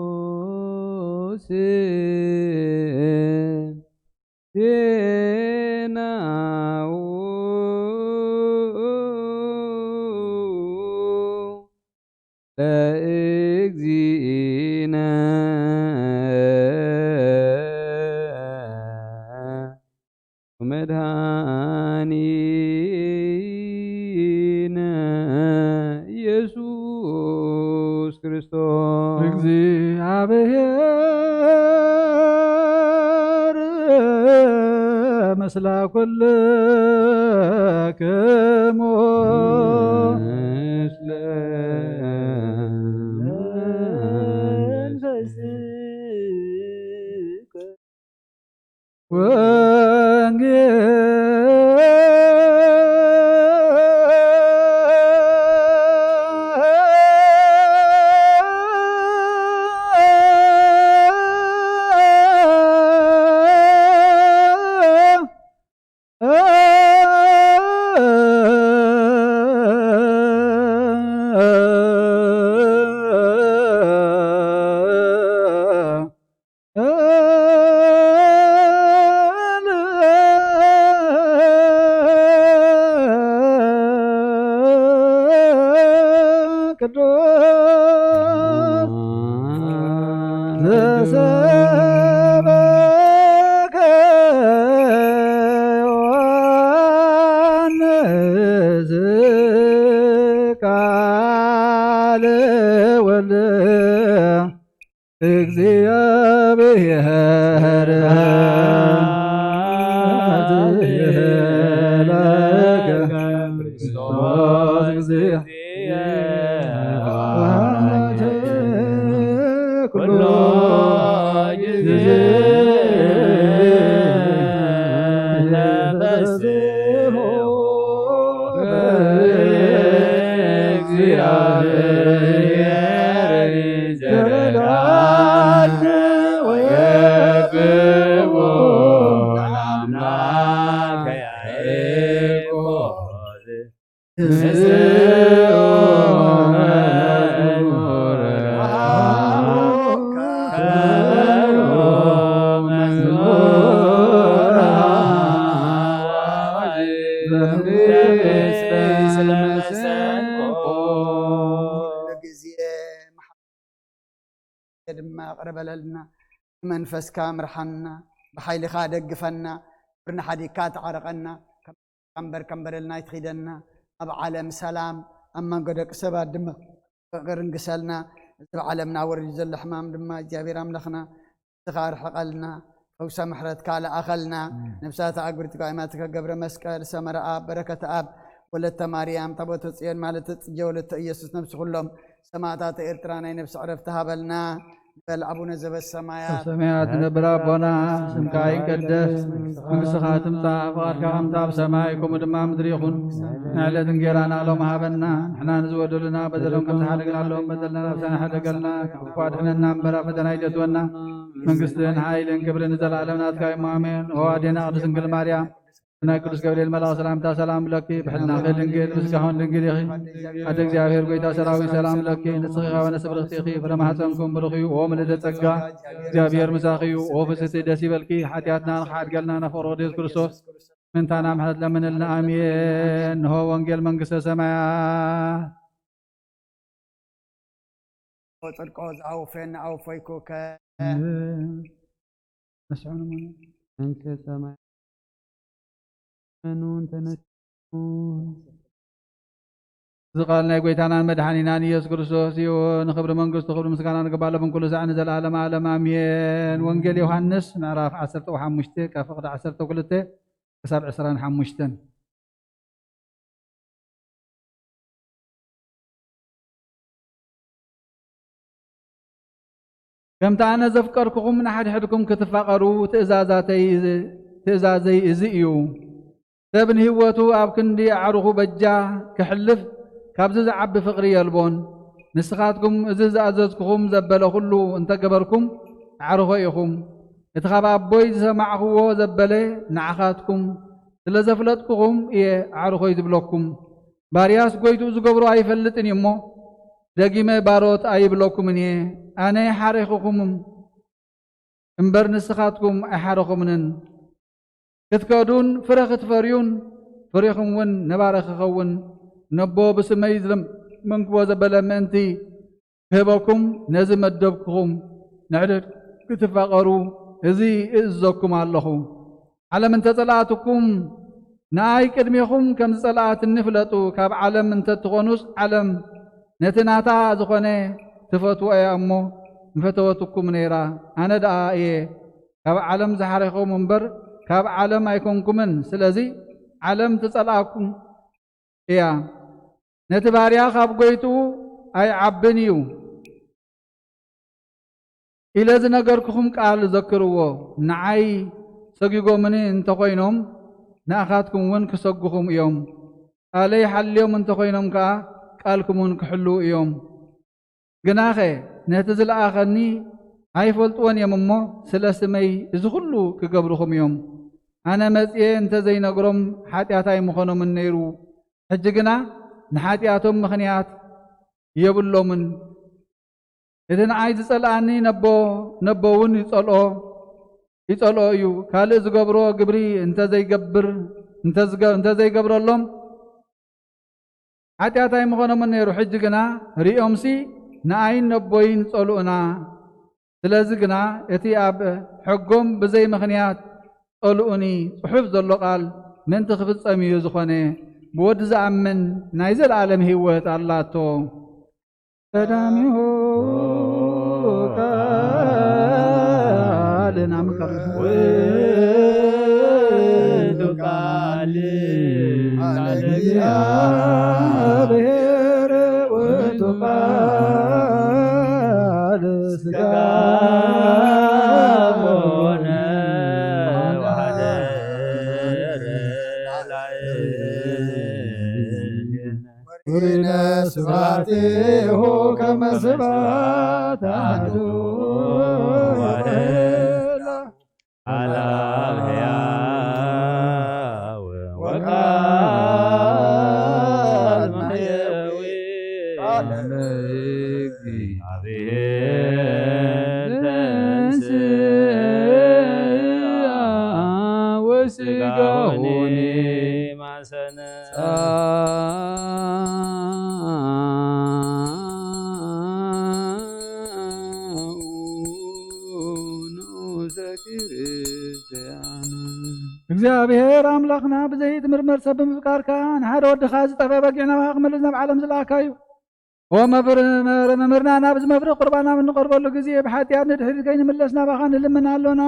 ቅዱስ ዜናሁ ለእግዚእነ ወመድኃኒነ ኢየሱስ ክርስቶስ። እግዚአብሔር ምስለ ኩልክሙ። ምስለ መንፈስከ። ወንጌል ቅዱስ ዘሰበከ ዮሐንስ ቃለ ወልድ እግዚአብሔር ለከ ክርስቶስ እግዚአ ኩሎ ጊዜ ተፈስሑ እግዚአብሔር ዘለዓለሙ ወየብቦ አምላከ ያዕቆብ። ግዜ ድማ ቅረበለልና፣ ብመንፈስካ ምርሓና፣ ብሓይልኻ ደግፈና፣ ፍርኒ ሓዲግካ ተዓረቐና፣ ከም እምበር ከም በደልና ኣይትኺደና፣ ኣብ ዓለም ሰላም፣ ኣብ መንጎ ደቂ ሰባት ድማ ፍቕሪ ንግሰልና። እዚ ኣብ ዓለምና ወሪዱ ዘሎ ሕማም ድማ እግዚኣብሔር ኣምላኽና ንስኻ ኣርሕቐልና፣ ፈውሰ ምሕረትካ ለኣኸልና። ኣሜን። ነፍሳት ኣግብርቲ ቃይማትከ ገብረ መስቀል፣ ሰመረ ኣብ፣ በረከት ኣብ፣ ወለተ ማርያም፣ ታቦተ ጽዮን ማለት ጽጌ ወለተ ኢየሱስ ነፍሲ ኩሎም ሰማዕታት ኤርትራ ናይ ነፍሲ ዕረፍቲ ሃበልና። በል ኣቡነ ዘበሰማያት። ሰማያት ነብር ኣቦና፣ ስምካ ይቀደስ፣ መንግስትኻ ትምጻእ፣ ፍቓድካ ከምቲ ኣብ ሰማይ ከምኡ ድማ ኣብ ምድሪ ይኹን። ንዕለት እንጌራና ሎም ሃበና፣ ንሕና ንዝበደሉና በደሎም ከም ዝሓደግናሎም በደልና ናብሳና ሓደገልና፣ ካብ ክፉእ ኣድሕነና እምበር ኣብ ፈተና ኣይተእትወና። መንግስትን ሓይልን ክብርን ንዘለኣለም ናትካ እዩ፣ ኣሜን። ኦ ኣዴና ቅድስት ድንግል ማርያም፣ ናይ ቅዱስ ገብርኤል መልኣኽ ሰላምታ ሰላም ለኪ፣ ብሕልናኺ ድንግል፣ ብስጋኺ ድንግል ኢኺ። ኣደ እግዚኣብሔር ጎይታ ሰራዊት ሰላም ለኪ፣ ንጽኺ ከበነ ስብርኽቲ ኢኺ፣ ፍረ ማህፀንኩም ብሩኽ እዩ። ኦ ምልዕተ ጸጋ፣ እግዚኣብሔር ምሳኺ እዩ። ኦ ፍስሕቲ ደስ ይበልኪ፣ ሓጢኣትና ንኽሓድገልና ናብ ፍቕሪ ወዲ የሱስ ክርስቶስ ምንታና ምሕረት ለምንልና። ኣሜን። ንሆ ወንጌል መንግስተ ሰማያት። ጽድቆ ዝኣውፌን ኣውፈይኩከ። መስዑን እሙን። መንግስተ ሰማይ መኑ እንተነሱ። እዚ ቃል ናይ ጎይታናን መድሓኒናን ኢየሱስ ክርስቶስ እዩ። ንኽብሪ መንግስቱ ክብሪ ምስጋና ንግባሎ ምን ኩሉ ሳዕ ንዘለዓለም ዓለም ኣሜን። ወንጌል ዮሃንስ ምዕራፍ ዓሰርተ ሓሙሽተ ካብ ፍቕዲ ዓሰርተ ክልተ ክሳብ ዕስራን ሓሙሽተን። ከምቲ ኣነ ዘፍቀርኩኹም ንሓድሕድኩም ክትፋቐሩ ትእዛዛተይ ትእዛዘይ እዚ እዩ። ሰብ ንህይወቱ ኣብ ክንዲ ኣዕሩኹ በጃ ክሕልፍ ካብዚ ዝዓቢ ፍቕሪ የልቦን። ንስኻትኩም እዚ ዝኣዘዝኩኹም ዘበለ ኩሉ እንተገበርኩም ኣዕሩኾ ኢኹም። እቲ ካብ ኣቦይ ዝሰማዕኽዎ ዘበለ ንዓኻትኩም ስለ ዘፍለጥኩኹም እየ ኣዕሩኾይ ዝብለኩም። ባርያስ ጎይትኡ ዝገብሮ ኣይፈልጥን እዩ እሞ፣ ደጊመ ባሮት ኣይብለኩምን እየ። ኣነ ሓሪኹኹም እምበር ንስኻትኩም ኣይሓረኹምንን። ክትከዱን ፍረ ክትፈርዩን ፍሬኹም እውን ነባሪ ክኸውን ነቦ ብስመይ ዝለመንክዎ ዘበለ ምእንቲ ክህበኩም ነዚ መደብኩኹም ንሕድሕድ ክትፋቐሩ እዚ እእዝዘኩም ኣለኹ። ዓለም እንተጸልኣትኩም ንኣይ ቅድሜኹም ከም ዝጸልኣትኒ ፍለጡ። ካብ ዓለም እንተትኾኑስ ዓለም ነቲ ናታ ዝኾነ ትፈትዎ እያ እሞ ምፈተወትኩም ነይራ። ኣነ ደኣ እየ ካብ ዓለም ዝሓረኹም እምበር ካብ ዓለም ኣይኮንኩምን። ስለዚ ዓለም ትጸልኣኩም እያ። ነቲ ባርያ ካብ ጎይትኡ ኣይዓብን እዩ ኢለ ዝነገርኩኹም ቃል ዘክርዎ። ንዓይ ሰጒጎምኒ እንተኾይኖም ንኣኻትኩም እውን ክሰጉኹም እዮም። ቃለይ ሓልዮም እንተኾይኖም ከኣ ቃልኩም እውን ክሕልዉ እዮም። ግናኸ ነቲ ዝለኣኸኒ ኣይፈልጥዎን እዮም እሞ ስለ ስመይ እዚ ኹሉ ክገብርኹም እዮም። ኣነ መጺኤ እንተ ዘይነግሮም ሓጢኣት ኣይምኾኖምን ነይሩ። ሕጂ ግና ንሓጢኣቶም ምኽንያት የብሎምን። እቲ ንዓይ ዝጸልኣኒ ነቦ ነቦ እውን ይጸልኦ ይጸልኦ እዩ። ካልእ ዝገብሮ ግብሪ እንተ ዘይገብር እንተ ዝገ- እንተ ዘይገብረሎም ሓጢኣት ኣይምኾኖምን ነይሩ። ሕጂ ግና ሪኦምሲ ንኣይን ነቦይን ጸልኡና። ስለዚ ግና እቲ ኣብ ሕጎም ብዘይ ምኽንያት ጸልኡኒ ጽሑፍ ዘሎ ቃል ምእንቲ ክፍጸም እዩ ዝኾነ። ብወዲ ዝኣምን ናይ ዘለኣለም ህይወት ኣላቶ። ቀዳሚሁ ቃል ናምቀር ውእቱ ቃል ቃል እግዚአብሔር ውእቱ ቃል ስጋ ሆነ ወሐደረ ላዕሌነ። ወርኢነ ስብሐቲሁ ከመ ስብሐት አሐዱ ወአብ ሕያው ወቃል መሕየዊ ቃል እግዚአብሔር ተንሥአ ወስጋሁኒ ማሰነ። ንዑሰ ክርስቲያን። እግዚኣብሔር ኣምላኽና ብዘይትምርመር ሰብ ብምፍቃርካ ንሓደ ወድኻ ዝጠፍአ በጊዕ ናባኻ ክመልስ ናብ ዓለም ዝለኣካ እዩ። ኦ መምህርና፣ ናብዚ መፍርህ ቁርባን ኣብ እንቐርበሉ ግዜ ብሓጢኣት ንድሕሪት ከይንምለስ ናባኻ ንልምን ኣሎና።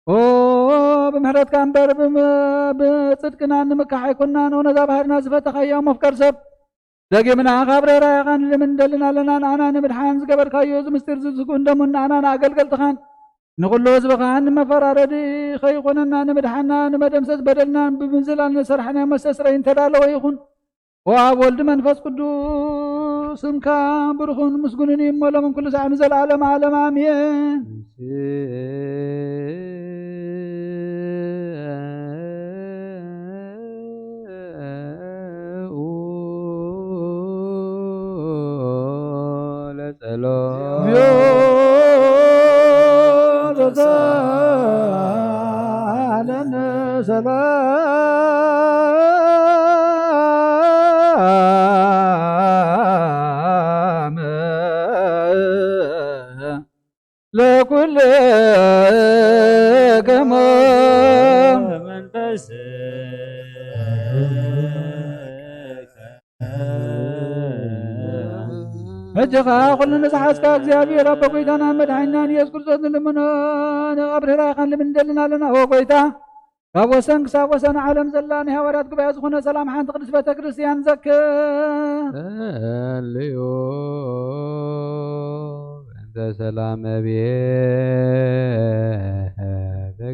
ኦ ብምሕረትካ እምበር ብም- ብጽድቅና ንምካሕ ኣይኮንናን። ኦ ነዛ ባህርና ዝፈተኻያ መፍቀር ሰብ ደጊምና ካብ ርህራሄኻ ንልምን እንደልን ኣለና። ንኣና ንምድሓን ዝገበርካዮ እዚ ምስጢር ዝዝግኡ እንደሙን ንኣና ንኣገልገልትኻን ንኹሉ ህዝብኻን ንመፈራረዲ ከይኾነና ንምድሓና ንመደምሰስ በደልናን ብምዝላል ንሰርሓናዮ መስተስረይ እንተዳለወ ይኹን። ኦ ኣብ ወልድ መንፈስ ቅዱስ ስምካ ብሩኽን ምስጉንን እዩ እሞ ሎምን ኩሉ ሰዓት ንዘለዓለም ዓለም ኣሜን። ሰላም ለኩልክሙ መንፈስ ሕጂ ኸዓ ኩሉ ንዝሓዝካ እግዚኣብሔር ኣቦ ጐይታና መድሓኒናን ኢየሱስ ክርስቶስ ንልምኖ፣ ንቐብሪ ራይኻን ልምንደልን ኣለና። ኦ ጐይታ፣ ካብ ወሰን ክሳብ ወሰን ዓለም ዘላ ናይ ሃዋርያት ጉባኤ ዝኾነ ሰላም ሓንቲ ቅድስት ቤተ ክርስቲያን ዘክር። ጸልዩ እንተ ሰላም ቤተ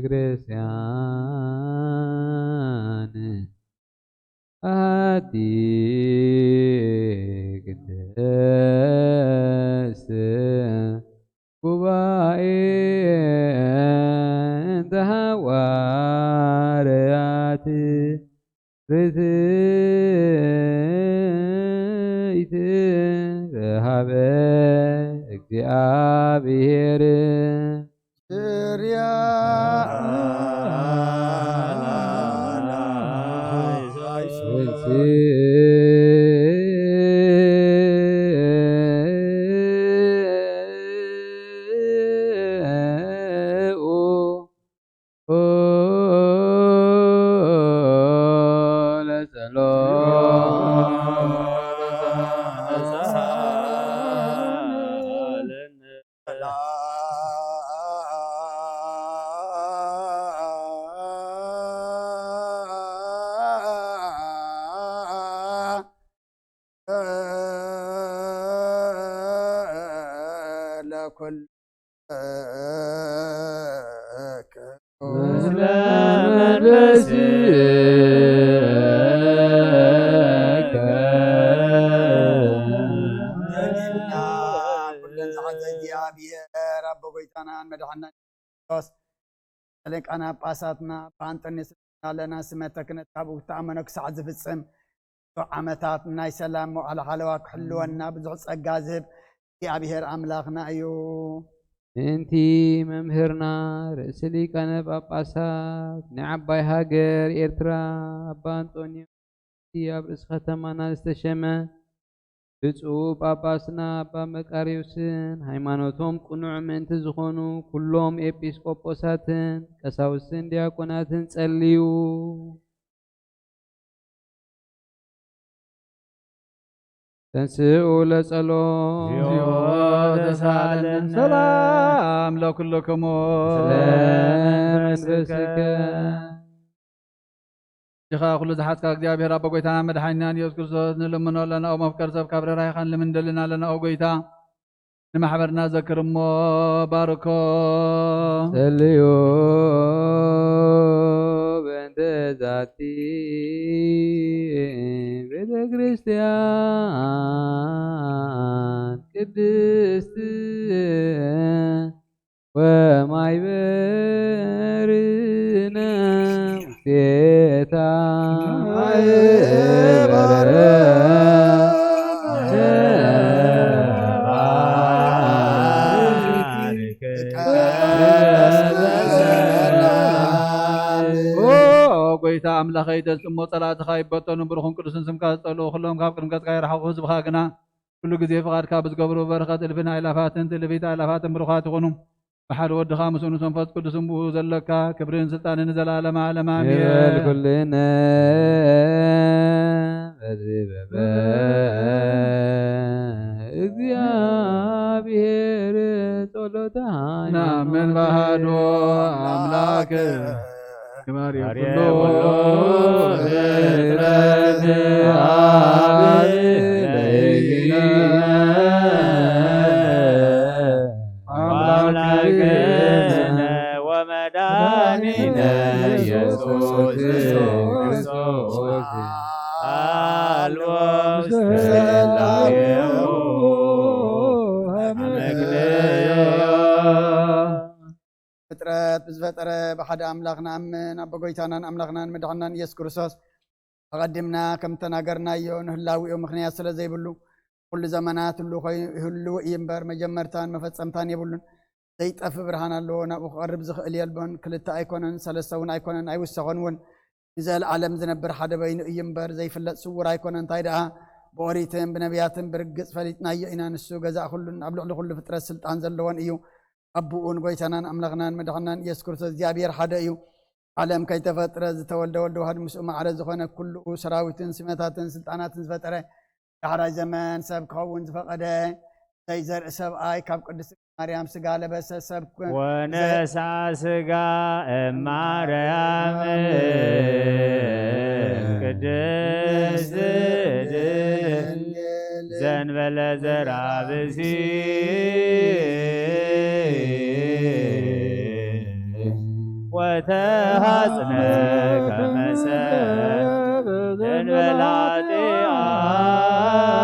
ክርስቲያን ኣቲ ቅድስት ጉባኤ እንተ ሃዋርያት ርትዕት ረሃበ እግዚኣብሔር። ለኩል ምስለ መንፈስከ። ኩለን ዝሓዘ እግዚኣብሔር ኣቦ ጐይታናን መድሓናን ክርስቶስ፣ ሊቃነ ጳጳሳትና ኣባ ኣንጦንዮስ ኣለና ስመ ተክነት ካብኡ እተኣመኖ ክሳዕ ዝፍጽም፣ ዓመታት ናይ ሰላም መዋዕለ ሓለዋ ክሕልወና ብዙሕ ጸጋ ዝህብ እግዚኣብሔር ኣምላኽና እዩ። ምእንቲ መምህርና ርእሲ ሊቃነ ጳጳሳት ናይ ዓባይ ሃገር ኤርትራ ኣባ ኣንጦንዮስ ኣብ ርእሲ ከተማና ዝተሸመ ብፁዕ ጳጳስና ኣባ መቃርዮስን ሃይማኖቶም ቅኑዕ ምእንቲ ዝኾኑ ኩሎም ኤጲስቆጶሳትን ቀሳውስትን ዲያቆናትን ጸልዩ። ተንስኡ ለጸሎም። እግዚኦ ተሳለነ። ሰላም ለኩልክሙ። ስለ መንፈስከ። ዲኻ ኩሉ ዝሓዝካ እግዚኣብሔር ኣቦ ጐይታና መድሓኒናን ኢየሱስ ክርስቶስ ንልምኖ ኣለና። ኦ መፍቀር ሰብ ካብ ርህራሄኻን ልምንደልን ኣለና። ኦ ጐይታ ንማሕበርና ዘክር እሞ ባርኮ። ጸልዩ በእንተ ዛቲ ቤተ ክርስቲያን ቅድስት ወማይበርነ ውስቴታ ማይበረ ኦ ጐይታ ኣምላኸይ፣ ተዝጥሞ ጸላእትኻ ይበተኑ፣ ብሩኽን ቅዱስን ስምካ ዝጸልኡ ኩሎም ካብ ቅድሚ ገጽካ ይርሓቑ፣ ህዝብኻ ግና ኩሉ ግዜ ፍቓድካ ብዝገብሩ በረኸት እልፍን ኣእላፋትን ትእልፊት ኣእላፋትን ብሩኻት ይኹኑ። ብሓደ ወድኻ ምስኡ ምስ መንፈስ ቅዱስን ብኡ ዘለካ ክብርን ስልጣንን ንዘለዓለመ ዓለም ኣሜን። ንበል ኩልነ በዚ በበ እግዚኣብሔር ጸሎተ ሃይማኖት። ናምን ባህዶ ኣምላክ ግባሬ ኩሉ ፍጥረት ኣብ ለይነ ኣምላክነ ወመድኃኒነ ኢየሱስ ክርስቶስ አልቦ ስላሴሁ አመክንዮ። ፍጥረት ብዝፈጠረ ብሓደ ኣምላኽ ንኣምን፣ ኣቦ ጐይታናን ኣምላኽናን መድሓናን ኢየሱስ ክርስቶስ፣ ኣቐዲምና ከም እተናገርናዮ፣ ንህላዌኡ ምኽንያት ስለ ዘይብሉ፣ ኩሉ ዘመናት ህሉ ኾይ-፣ ህልው እዩ እምበር፣ መጀመርታን መፈጸምታን የብሉን። ዘይጠፍ ብርሃን ኣለዎ፣ ናብኡ ክቐርብ ዝኽእል የልቦን። ክልተ ኣይኮነን፣ ሰለስተ እውን ኣይኮነን፣ ኣይውሰኾን እውን። ንዘለኣለም ዝነብር ሓደ በይኑ እዩ እምበር፣ ዘይፍለጥ ስውር ኣይኮነን። እንታይ ደኣ ብኦሪትን ብነቢያትን ብርግጽ ፈሊጥናዮ ኢና። ንሱ ገዛእ ኩሉን ኣብ ልዕሊ ኩሉ ፍጥረት ስልጣን ዘለዎን እዩ። ኣቦኡን ጎይታናን ኣምላኽናን መድሓናን ኢየሱስ ክርስቶስ እግዚኣብሔር ሓደ እዩ። ዓለም ከይተፈጥረ ዝተወልደ ወልድ ዋህድ ምስኡ ማዕረ ዝኾነ ኩሉ ሰራዊትን ስመታትን ስልጣናትን ዝፈጠረ ዳሕራይ ዘመን ሰብ ክኸውን ዝፈቐደ ዘይዘርኢ ሰብኣይ ካብ ቅድስቲ ማርያም ስጋ ለበሰ ሰብ ኮ- ወነሳ ስጋ እማርያም ቅድስት ድንግል ዘንበለ ዘራብሲ ወተሃጽነ ከመ ሰብ እንበለ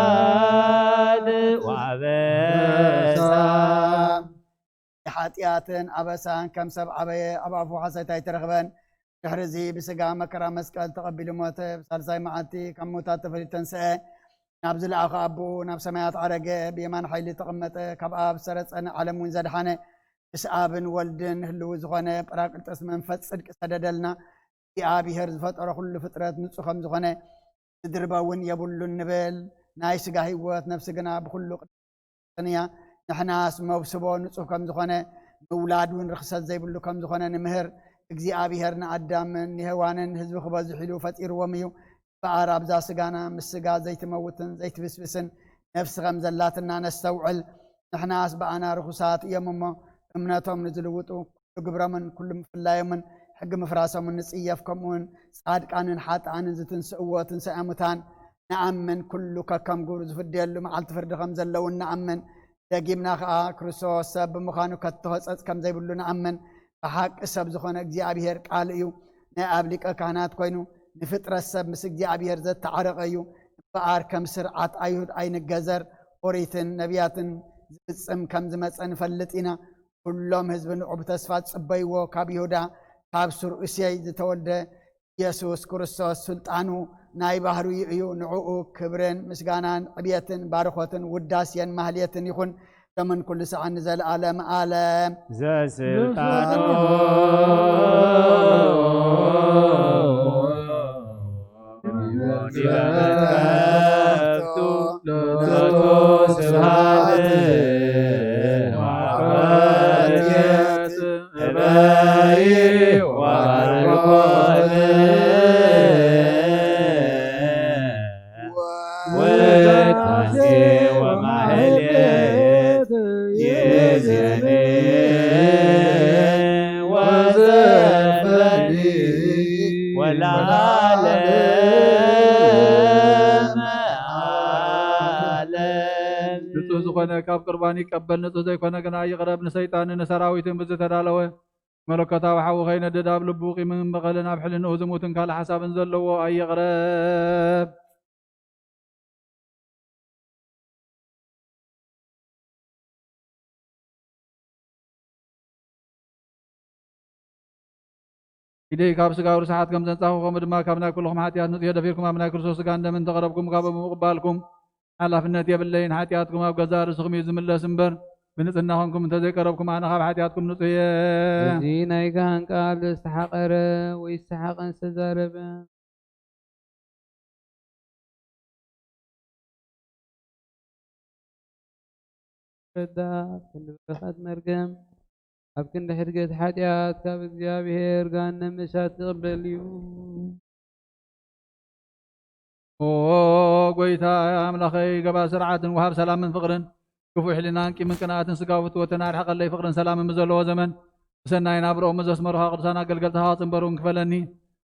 ኃጢአት ወአበሳ። ሓጢኣትን ኣበሳን ከም ሰብ ዓበየ፣ ኣብ ኣፉ ሓሰት ኣይተረኽበን። ድሕሪ እዚ ብስጋ መከራ መስቀል ተቐቢሉ ሞተ። ብሳልሳይ መዓልቲ ካብ ሙታት ተፈልዩ ተንስአ። ናብ ዝለኣኸ ኣቦኡ ናብ ሰማያት ዓረገ፣ ብየማን ሓይሊ ተቐመጠ። ካብ ኣብ ሰረጸ ንዓለም እውን ዘድሓነ ምስ ኣብን ወልድን ህልው ዝኾነ ጳራቅሊጦስ መንፈስ ጽድቂ ሰደደልና። እግዚኣብሔር ዝፈጠሮ ኩሉ ፍጥረት ንጹህ ከም ዝኾነ ዝድርበ እውን የብሉን ንብል። ናይ ስጋ ህይወት ነፍሲ ግና ብኹሉ ቅንያ። ንሕናስ መብስቦ ንጹህ ከም ዝኾነ ምውላድ እውን ርኽሰት ዘይብሉ ከም ዝኾነ ንምህር። እግዚኣብሔር ንኣዳምን ንሄዋንን ህዝቢ ክበዝሑ ኢሉ ፈጢርዎም እዩ። እምበኣር ኣብዛ ስጋና ምስ ስጋ ዘይትመውትን ዘይትብስብስን ነፍሲ ከም ዘላትና ነስተውዕል። ንሕናስ ብኣና ርኹሳት እዮም እሞ እምነቶም ንዝልውጡ ኩሉ ግብሮምን ኩሉ ምፍላዮምን ሕጊ ምፍራሶምን ንጽየፍ። ከምኡውን ጻድቃንን ሓጥኣንን ዝትንስእዎ ትንሳኤ ሙታን ንኣምን። ኩሉ ከከም ግብሩ ዝፍደየሉ መዓልቲ ፍርዲ ከም ዘለውን ንኣምን። ደጊምና ኸኣ ክርስቶስ ሰብ ብምዃኑ ከቶ ጸጽ ከም ዘይብሉ ንኣምን። ብሓቂ ሰብ ዝኾነ እግዚኣብሔር ቃል እዩ። ናይ ኣብ ሊቀ ካህናት ኮይኑ ንፍጥረት ሰብ ምስ እግዚኣብሔር ዘተዓረቐ እዩ። እምበኣር ከም ስርዓት ኣይሁድ ኣይንገዘር፣ ኦሪትን ነቢያትን ዝፍጽም ከም ዝመጸ ንፈልጥ ኢና። ኩሎም ህዝቢ ንዑ ብተስፋ ዝጽበይዎ ካብ ይሁዳ ካብ ሱር እሴይ ዝተወልደ ኢየሱስ ክርስቶስ ስልጣኑ ናይ ባህርዩ እዩ። ንዕኡ ክብርን ምስጋናን ዕብየትን ባርኾትን ውዳሴን ማህሌትን ይኹን ሎምን ኩሉ ሰዓት ንዘለኣለም ዓለም። ዘስልጣኑ ስብሐት ወአኮቴት እበይ ወባርኮት ውዳሴ ወማህሌት ይዜኒ ወዘፈኒ ወለዓለመ ዓለም። ንጹህ ዝኾነ ካብ ቁርባን ይቀበል፣ ንጹህ ዘይኮነ ግና ይቕረብ። ንሰይጣንን ንሰራዊትን ብዝተዳለወ መለኮታዊ ሓዊ ከይነድድ ኣብ ልቡ ቂምን በቐልን ኣብ ሕልንኡ ዝሙትን ካልእ ሓሳብን ዘለዎ ኣይቕረብ። ኢደይ ካብ ስጋዊ ርስሓት ከም ዘንጻኹ፣ ከምኡ ድማ ካብ ናይ ኩልኹም ሓጢኣት ንጹሕ እየ። ደፊርኩም ኣብ ናይ ክርስቶስ ስጋን ደምን እንተቐረብኩም፣ ካብኡ ብምቕባልኩም፣ ሓላፍነት የብለይን። ሓጢኣትኩም ኣብ ገዛእ ርእስኹም እዩ ዝምለስ እምበር፣ ብንጽህና ኾንኩም እንተዘይቀረብኩም፣ ኣነ ካብ ሓጢኣትኩም ንጹሕ እየ። እዚ ናይ ካህን ቃል ዝተሓቐረ ወይ ዝተሓቐን ዝተዛረበ። ረዳ ክንዲ በረኸት መርገም ኣብ ክንዲ ሕድገት ሓጢኣት ካብ እግዚኣብሔር ገሃነም እሳት ዝቕበል እዩ። ኦ ጎይታ ኣምላኸይ፣ ገባ ስርዓትን ወሃብ ሰላምን ፍቕርን፣ ክፉእ ሕልናን ቂምን ቅንኣትን ስጋዊ ፍትወትን ኣርሕቐለይ። ፍቕርን ሰላምን ብዘለዎ ዘመን ብሰናይ ናብርኦም ዘስመሩኻ ቅዱሳን ኣገልገልትኻ ክጽንበሩ እንክፈለኒ፣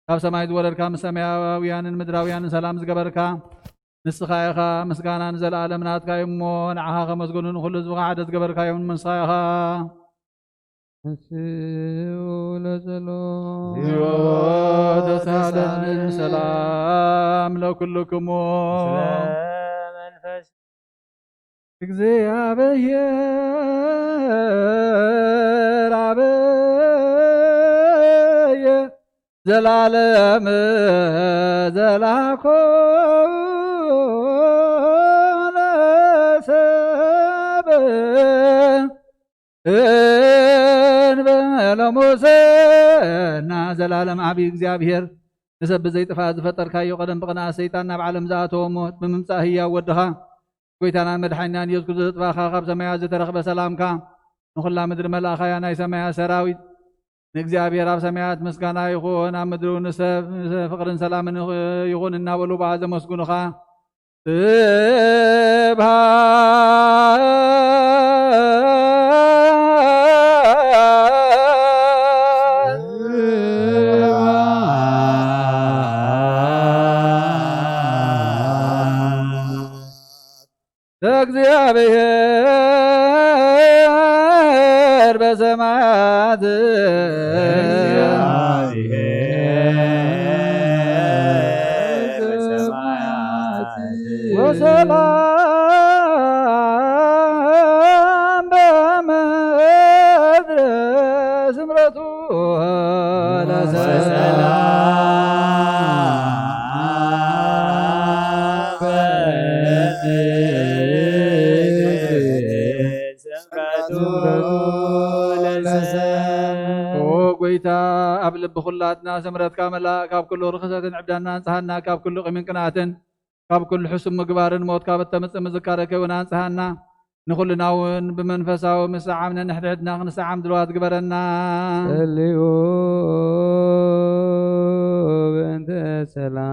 ካብ ሰማይ ዝወረድካ ምስ ሰማያውያንን ምድራውያንን ሰላም ዝገበርካ ንስኻ ኢኻ። ምስጋና ንዘለኣለም ናትካ እዩ እሞ፣ ንዓኻ ከመስግኑ ንኹሉ ህዝብኻ ሓደ ዝገበርካዮም ንስኻ ኢኻ። ተሳለኒ ሰላም ለኩልክሙ። ለሙስና ዘላለም ዓብዪ እግዚኣብሔር፣ ንሰብ ብዘይጥፋእ ዝፈጠርካዮ፣ ቀደም ብቕንኣት ሰይጣን ናብ ዓለም ዝኣተወ ሞት፣ ብምምጻእ ህያው ወድኻ፣ ጎይታናን መድሓኒናን ኢየሱስ ክርስቶስ ዘጥፋእካ፣ ካብ ሰማያት ዝተረኽበ ሰላምካ፣ ንኹላ ምድሪ መላእኻያ፣ ናይ ሰማያት ሰራዊት፣ ንእግዚኣብሔር ኣብ ሰማያት ምስጋና ይኹን፣ ኣብ ምድሪ እውን ንሰብ ፍቕርን ሰላምን ይኹን እናበሉ ብኣ ዘመስግኑኻ። ስብሐት ለእግዚኣብሔር በሰማያት ወሰላም በምድር ስምረቱ ለሰላም ስምረቱ ለሰላም። ኦ ጎይታ፣ ኣብ ልቢ ኩላትና ስምረትካ መላእ፣ ካብ ኩሉ ርኽሰትን ዕብዳና ንጽሃና፣ ካብ ኩሉ ቂምን ቅንኣትን፣ ካብ ኩሉ ሕሱም ምግባርን ሞት ካብ እተምጽእ ምዝካረ ከይውን ኣንጽሃና። ንኹልና እውን ብመንፈሳዊ ምስዓም ነንሕድሕድና ክንሰዓም ድልዋት ግበረና። ጸልዩ በእንተ ሰላም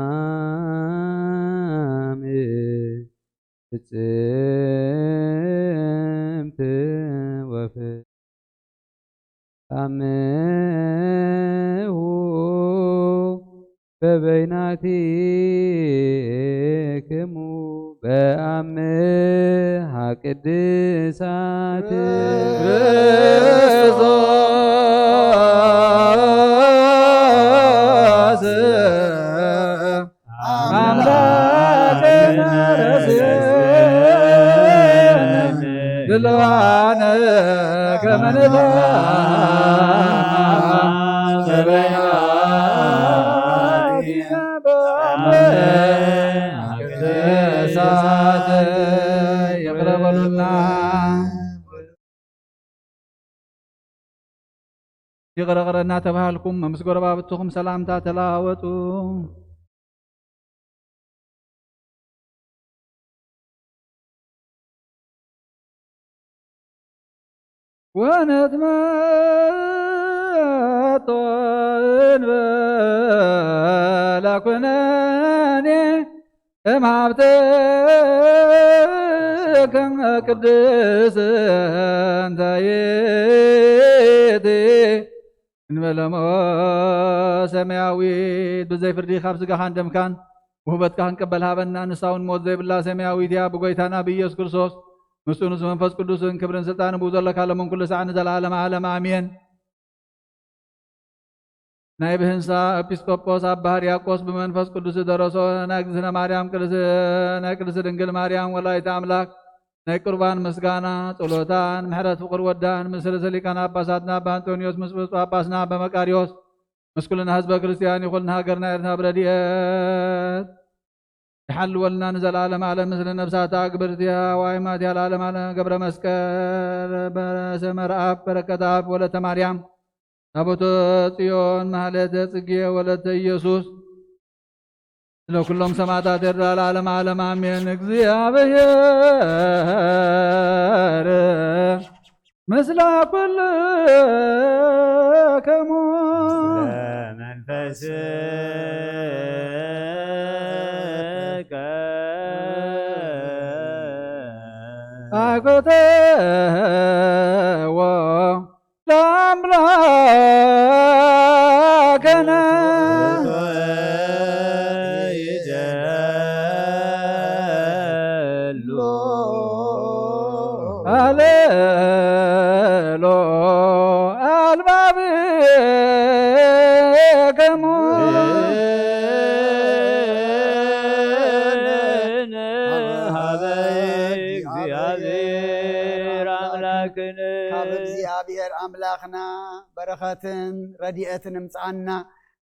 ፍጽምት ወፍጻሜሁ በበይናቲክሙ በአምሃ ቅድሳት ክርስቶስ አምላክነ ርእስን ድልዋነ ከመ ንትሐመ በበይናቲነ በአምሃ ቅድሳት። ይቕረ በሉልና። ይቕረ ይቕረ እናተባሃልኩም ምስ ጎረባብትኹም ሰላምታ ተለዋወጡ። ወነትመጦ እንበላ ኩነኔ እምሃብትከ ቅድስት እንተ ይእቲ እንበለሞ ሰማያዊት። ብዘይ ፍርዲ ካብ ስጋኻን ደምካን ውህበትካ ክንቅበል ሃበና። ንሳ እውን ሞት ዘይብላ ሰማያዊት እያ። ብጎይታና ብኢየሱስ ክርስቶስ፣ ምስኡ፣ ምስ መንፈስ ቅዱስን ክብርን ስልጣንን ብኡ ዘለካ፣ ሎምን ኩሉ ሳዕ ንዘለዓለመ ዓለም ኣሜን። ናይ ብህንሳ ኤጲስቆጶስ ኣባ ሕርያቆስ ብመንፈስ ቅዱስ ዝደረሶ ናይ እግዝእትነ ማርያም ቅድስ-፣ ናይ ቅድስት ድንግል ማርያም ወላዲተ ኣምላክ ናይ ቁርባን ምስጋና ጸሎታን ምሕረት ፍቕር ወዳን ምስ ርእሰ ሊቃነ ጳጳሳትና ኣባ ኣንጦንዮስ ምስ ብፁዕ ጳጳስና ኣባ መቃርዮስ ምስ ኩልና ህዝበ ክርስቲያን ይኹን፣ ንሃገርና ኤርትራ ብረድኤት ይሓልወልና ንዘለዓለም ዓለም። ምስለ ነፍሳታ ግብርቲ ሃዋይማት ያለዓለም ዓለም። ገብረ መስቀል በሰመረ ኣብ በረከት ኣብ ወለተ ማርያም ታቦተ ጽዮን ማህሌተ ጽጌ ወለተ ኢየሱስ። ስለ ኩሎም ሰማዕታት ኤርትራ ለዓለም ዓለም ኣሜን። እግዚኣብሔር ምስለ ኩልክሙ። መንፈስከ ኣይኮተዎ ለአምላክነ ይደሉ ሃሌሉ አልባብክሙ ሀበ እግዚኣብሔር ኣምላክነ። ካብ እግዚኣብሔር ኣምላኽና በረኸትን ረድኤትን እምጽኣና።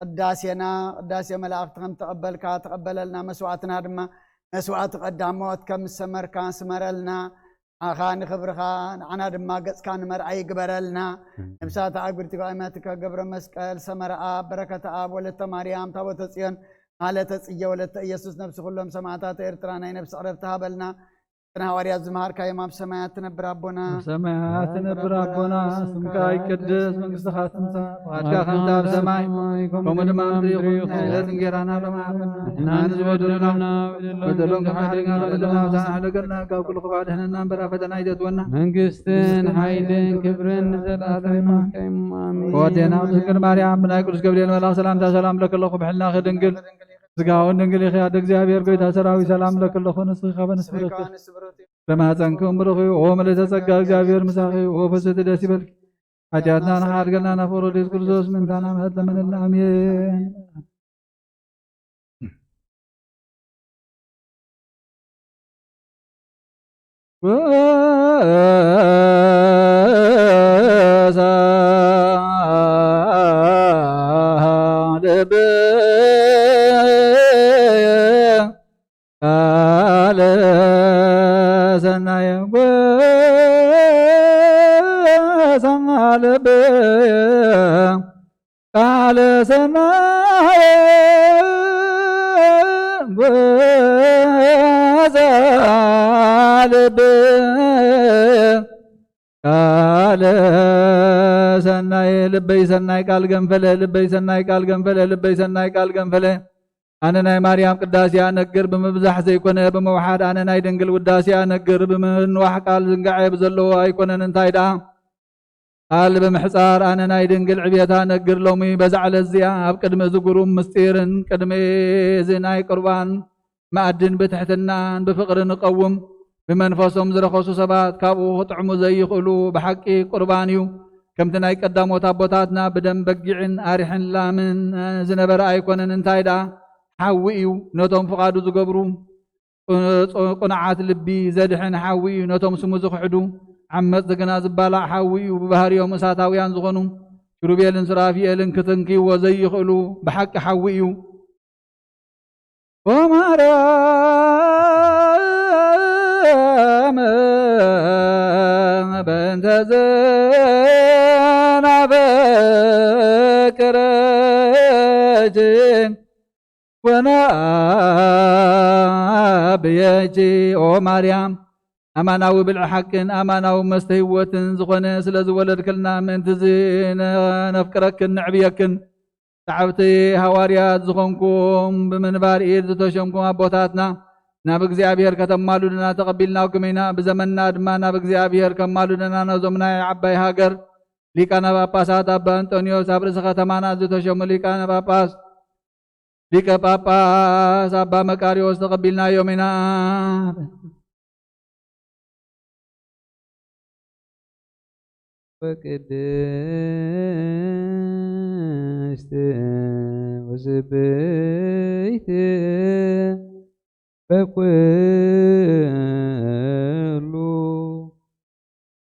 ቅዳሴና፣ ቅዳሴ መላእኽቲ ከም ተቐበልካ ተቐበለልና፣ መስዋዕትና ድማ መስዋዕቲ ቀዳሞት ከም ዝሰመርካ ስመረልና። ንዓኻ ንኽብርኻ፣ ንዓና ድማ ገጽካ ንመርኣይ ይግበረልና። ነብሳት ኣጉርቲ ኣእመትከ ገብረ መስቀል፣ ሰመረ ኣብ፣ በረከተ ኣብ፣ ወለተ ማርያም፣ ታቦተ ጽዮን፣ ማለተ ጽየ፣ ወለተ ኢየሱስ፣ ነብሲ ኩሎም ሰማዕታት ኤርትራ ናይ ነብሲ ዕረፍቲ ሃበልና። እተን ሃዋርያት ዝመሃርካዮም ኣብ ሰማያት ትነብር ኣቦና። ኣብ ሰማያት ትነብር ኣቦና፣ ስምካ ይቀደስ፣ መንግስትኻ ትምጻእ፣ ፍቓድካ ከምቲ ኣብ ሰማይ ከምኡ ድማ ኣብ ምድሪ ይኹን። ዕለት እንጌራና ሎሚ ሃበና። ንሕና ንዝበደሉና በደሎም ከሓድግና፣ በደልና ምሳና ሓደገልና፣ ካብ ኩሉ ክፉእ ኣድሕነና እምበር፣ ኣብ ፈተና ኣይተእትወና። መንግስትን ሓይልን ክብርን ንዘለኣለም ናትካ እዩ። ኣሜን። ወዴና ድንግል ማርያም፣ ብናይ ቅዱስ ገብርኤል መልኣኽ ሰላምታ ሰላም ለኪ ኣለኹ፣ ብሕልናኺ ድንግል፣ ስጋውን ድንግል ኢኺ፣ ኣደ እግዚኣብሔር፣ ጎይታ ሰራዊት፣ ሰላም ለኪ ኣለኹ፣ ንስኺ ካብ ኣንስቲ ብሩኽቲ፣ ለማፀንክም ብሩኽ እዩ። ኦ ምልዕተ ጸጋ፣ እግዚኣብሔር ምሳኺ እዩ። ኦ ፍስሕቲ፣ ደስ ይበልኪ፣ ሓጢኣትና ንሓድገና፣ ናብ ፍቕሪ ወልድኪ ክርስቶስ ምእንታና ምሕረት ለምንልና። ኣሜን። ጎሳ ልብ ቃለ ሰናየ፣ ጎሳ ልብ ቃለ ሰናየ፣ ጎሳ ልብ ቃለ ሰናየ። ልበይ ሰናይ ቃል ገንፈለ፣ ልበይ ሰናይ ቃል ገንፈለ፣ ልበይ ሰናይ ቃል ገንፈለ። ኣነ ናይ ማርያም ቅዳሴ ኣነግር ብምብዛሕ ዘይኮነ ብምውሓድ፣ ኣነ ናይ ድንግል ውዳሴ ኣነግር ብምንዋሕ፣ ቃል ዝንጋዐ ብዘለዎ ኣይኮነን። እንታይ ደኣ ቃል ብምሕጻር፣ ኣነ ናይ ድንግል ዕብየት ኣነግር። ሎሚ በዛ ዕለት እዚኣ ኣብ ቅድሚ እዚ ግሩም ምስጢርን ቅድሚ እዚ ናይ ቁርባን መኣድን ብትሕትናን ብፍቕርን እቐውም። ብመንፈሶም ዝረኸሱ ሰባት ካብኡ ክጥዕሙ ዘይኽእሉ ብሓቂ ቁርባን እዩ። ከምቲ ናይ ቀዳሞት ኣቦታትና ብደም በጊዕን ኣርሕን ላምን ዝነበረ ኣይኮነን። እንታይ ደኣ ሓዊ እዩ። ነቶም ፍቓዱ ዝገብሩ ቁ-፣ ቁ-፣ ቁኑዓት ልቢ ዘድሕን ሓዊ እዩ። ነቶም ስሙ ዝኽሕዱ ዓመጽቲ ግና ዝባላዕ ሓዊ እዩ። ብባህሪኦም እሳታውያን ዝኾኑ ኪሩቤልን ሱራፊኤልን ክትንክይዎ ዘይኽእሉ ብሓቂ ሓዊ እዩ። ኦ ማርያም በእንተ ዘናፈቅረኪ ወነኣብየኪ። ኦ ማርያም፣ ኣማናዊ ብልዒ ሓቅን ኣማናዊ መስተ ህይወትን ዝኾነ ስለ ዝወለድክልና፣ ምእንቲ እዚ ነፍቅረክን ነዕብየክን። ሰዓብቲ ሃዋርያት ዝኾንኩም፣ ብምንባር ኢድ ዝተሸምኩም ኣቦታትና፣ ናብ እግዚኣብሔር ከተማሉድና ተቐቢልናኩም ኢና። ብዘመንና ድማ ናብ እግዚኣብሔር ከማሉደና፣ ነዞም ናይ ዓባይ ሃገር ሊቃነ ጳጳሳት ኣባ እንጦንዮስ፣ ኣብ ርእሲ ከተማና ዝተሸሙ ሊቃነ ጳጳስ፣ ሊቀ ጳጳስ ኣባ መቃርዮስ ተቐቢልናዮም ኢና። ወቅድስት ወስብእት በኩሉ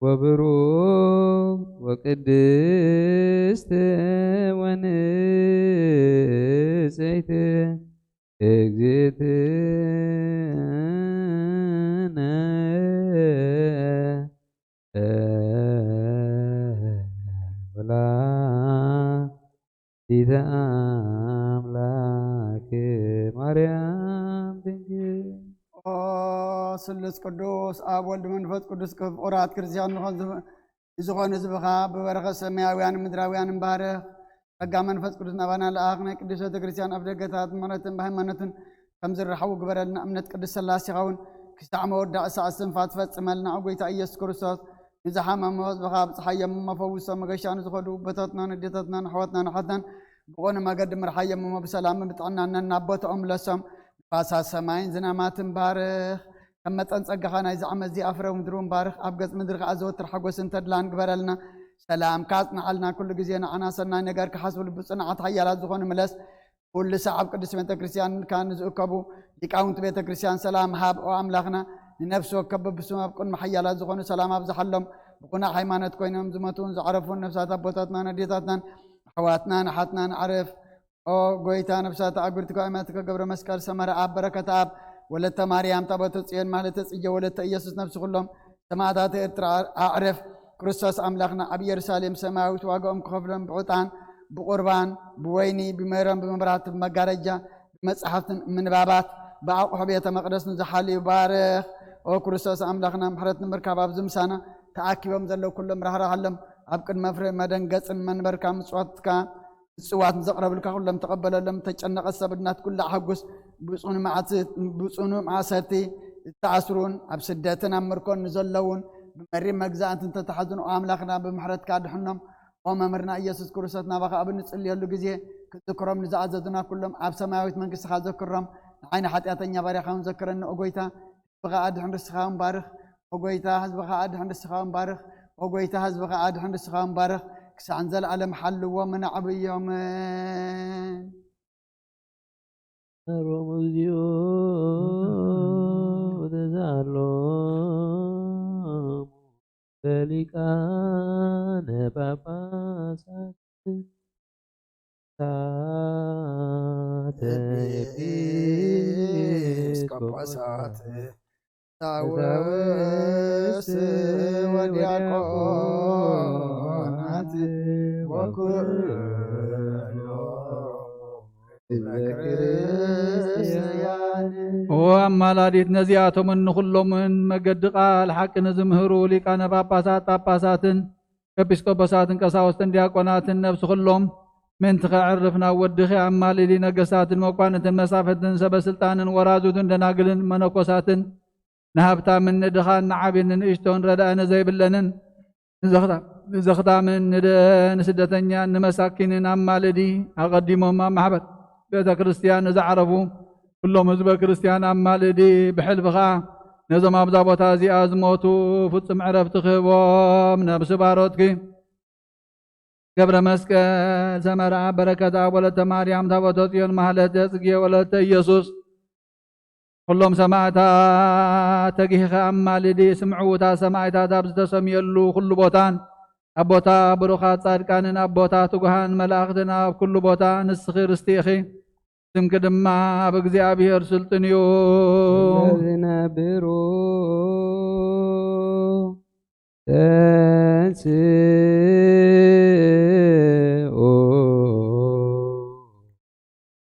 ወብሩክ ወቅድስት ወንጽሕት እግዝእትነ ወላዲተ ኣምላክ ማርያም ድንግል። ኦ ስሉስ ቅዱስ ኣብ ወልድ መንፈስ ቅዱስ ፍቁራት ክርስቲያን ንኾን ዝብ-፣ ዝኾነ ህዝብኻ ብበረኸት ሰማያውያን ምድራውያን ንባርኽ። ጸጋ መንፈስ ቅዱስ ናባና ለኣኽ። ናይ ቅዱስ ቤተ ክርስቲያን ኣብ ደገታት ምሕረትን ብሃይማኖትን ከም ዝረሓቡ ግበረልና። እምነት ቅዱስ ሥላሴኻ እውን ክሳዕ መወዳእ ሰዓት ስንፋ ትፈጽመልና። ኦ ጎይታ ኢየሱስ ክርስቶስ፣ ንዝሓመሙ ህዝብኻ ኣብጽሓዮም እሞ ፈውሶም። መገሻ ንዝኸዱ ኣቦታትና፣ ንዴታትና፣ ንኣሕዋትና፣ ንሓትናን ብቕኑዕ መገዲ ምርሓዮም እሞ ብሰላምን ብጥዕናን ናብ ቦታኦም ምለሶም። ንፋሳት ሰማይን ዝናማትን ባርኽ። ከም መጠን ጸጋኻ ናይዚ ዓመት እዚ ኣፍረ ምድሪ እውን ባርኽ። ኣብ ገጽ ምድሪ ከኣ ዘወትር ሓጎስን ተድላን ግበረልና። ሰላምካ ኣጽንዓልና። ኩሉ ግዜ ንዓና ሰናይ ነገር ክሓስቡ ልቢ ጽኑዓት ሓያላት ዝኾኑ ምለስ። ኩሉ ሳዕ ኣብ ቅድስት ቤተ ክርስቲያንካ ንዝእከቡ ሊቃውንቲ ቤተ ክርስቲያን ሰላም ሃብ። ኦ ኣምላኽና፣ ንነፍሲ ወከፍ በብስሙ ኣብ ቅድሚ ሓያላት ዝኾኑ ሰላም ኣብዝሓሎም። ብኹና ሃይማኖት ኮይኖም ዝሞቱን ዘዕረፉን ነፍሳት ኣቦታትናን ኣዴታትናን ኣሕዋትናን ኣሓትናን ኣዕርፍ። ኦ ጎይታ፣ ነፍሳት ኣጉርቲ ከዋይማትከ ገብረ መስቀል ሰመረ ኣብ፣ በረከት ኣብ፣ ወለተ ማርያም፣ ታቦተ ጽዮን፣ ማህለተ ጽጌ፣ ወለተ ኢየሱስ፣ ነፍሲ ኩሎም ሰማዕታት ኤርትራ ኣዕርፍ። ክርስቶስ ኣምላኽና ኣብ ኢየሩሳሌም ሰማያዊት ዋጋኦም ክኸፍሎም ብዕጣን፣ ብቑርባን፣ ብወይኒ፣ ብሜሮን፣ ብመብራህቲ፣ ብመጋረጃ፣ ብመጻሕፍትን ምንባባት፣ ብኣቑሑ ቤተ መቕደስ ንዝሓልዩ ባርኽ። ኦ ክርስቶስ ኣምላኽና፣ ምሕረት ንምርካብ ኣብዚ ምሳና ተኣኪቦም ዘለዉ ኩሎም ራህራሃሎም። ኣብ ቅድሚ ፍረ መደንገጽን መንበርካ ምጽዋትካ ምጽዋት ንዘቕረብልካ ኩሎም ተቐበለሎም። ተጨነቐ ሰብ ናት ኩላ ሓጉስ። ብጽኑ መዓት-፣ ብጽኑ ማእሰርቲ ዝተኣስሩን ኣብ ስደትን ኣብ ምርኮን ንዘለውን ብመሪር መግዛእትን ተታሕዝን ኦ ኣምላኽና ብምሕረትካ ኣድሕኖም። ኦ መምህርና ኢየሱስ ክርስቶስ ናባኻ ኣብ እንጽልየሉ ግዜ ክዝክሮም ንዝኣዘዙና ኩሎም ኣብ ሰማያዊት መንግስትኻ ዘክሮም። ንዓይኒ ሓጢኣተኛ ባርያኻ እውን ዘክረኒ ኦ ጎይታ። ህዝብኻ ኣድሕን ርስኻ እውን ባርኽ ኦ ጎይታ። ህዝብኻ ኣድሕን ርስኻ እውን ባርኽ ኦ ጎይታ። ህዝብኻ ኣድሕን ርስኻ እውን ባርኽ። ክሳዕ ንዘለኣለም ሓልዎም ነዕብዮም። ሮም እግዚኦ ተዛሎ በሊቃነ ጳጳሳት ኤጲስቆጶሳት ቀሳውስት ወዲያቆናት ወኩሉ ህዝበ ክርስቲያን። ኦ ኣማላዲት ነዚኣቶምን ንኹሎምን መገዲ ቃል ሓቂ ንዝምህሩ ሊቃነ ጳጳሳት ጳጳሳትን ኤጲስቆጶሳትን ቀሳውስትን ዲያቆናትን ነብሲ ኩሎም ምእንቲ ከዕርፍ ናብ ወድኺ ኣማልዲ። ነገስታትን መኳንንትን መሳፍንትን ሰበስልጣንን ወራዙትን ደናግልን መነኮሳትን ንሃብታምን ንድኻን ንዓብን ንእሽቶን ረዳኢ ንዘይብለንን ንዘኽታ-፣ ንዘኽታምን ንደ-፣ ንስደተኛን ንመሳኪንን ኣማልዲ። ኣቐዲሞም ኣብ ማሕበር ቤተ ክርስቲያን ንዝዓረፉ ኩሎም ህዝበ ክርስቲያን ኣማልዲ። ብሕልፊ ኸኣ ነዞም ኣብዛ ቦታ እዚኣ ዝሞቱ ፍጹም ዕረፍቲ ክህቦም ነብሲ ባሮትኪ ገብረ መስቀል ሰመራ፣ በረከት ኣብ ወለተ ማርያም፣ ታቦተ ጽዮን፣ ማህለተ ጽጌ ወለተ ኢየሱስ፣ ኩሎም ሰማዕታት ተጊህኻ ኣማልዲ። ስምዕውታት ሰማዕታት ኣብ ዝተሰምየሉ ኩሉ ቦታን ኣብ ቦታ ብሩኻት ጻድቃንን ኣብ ቦታ ትጉሃን መላእኽትን ኣብ ኩሉ ቦታ ንስኺ ርስቲ ኢኺ። ስምኪ ድማ ኣብ እግዚኣብሔር ስልጡን እዩ። ዝነብሩ ተንስኡ።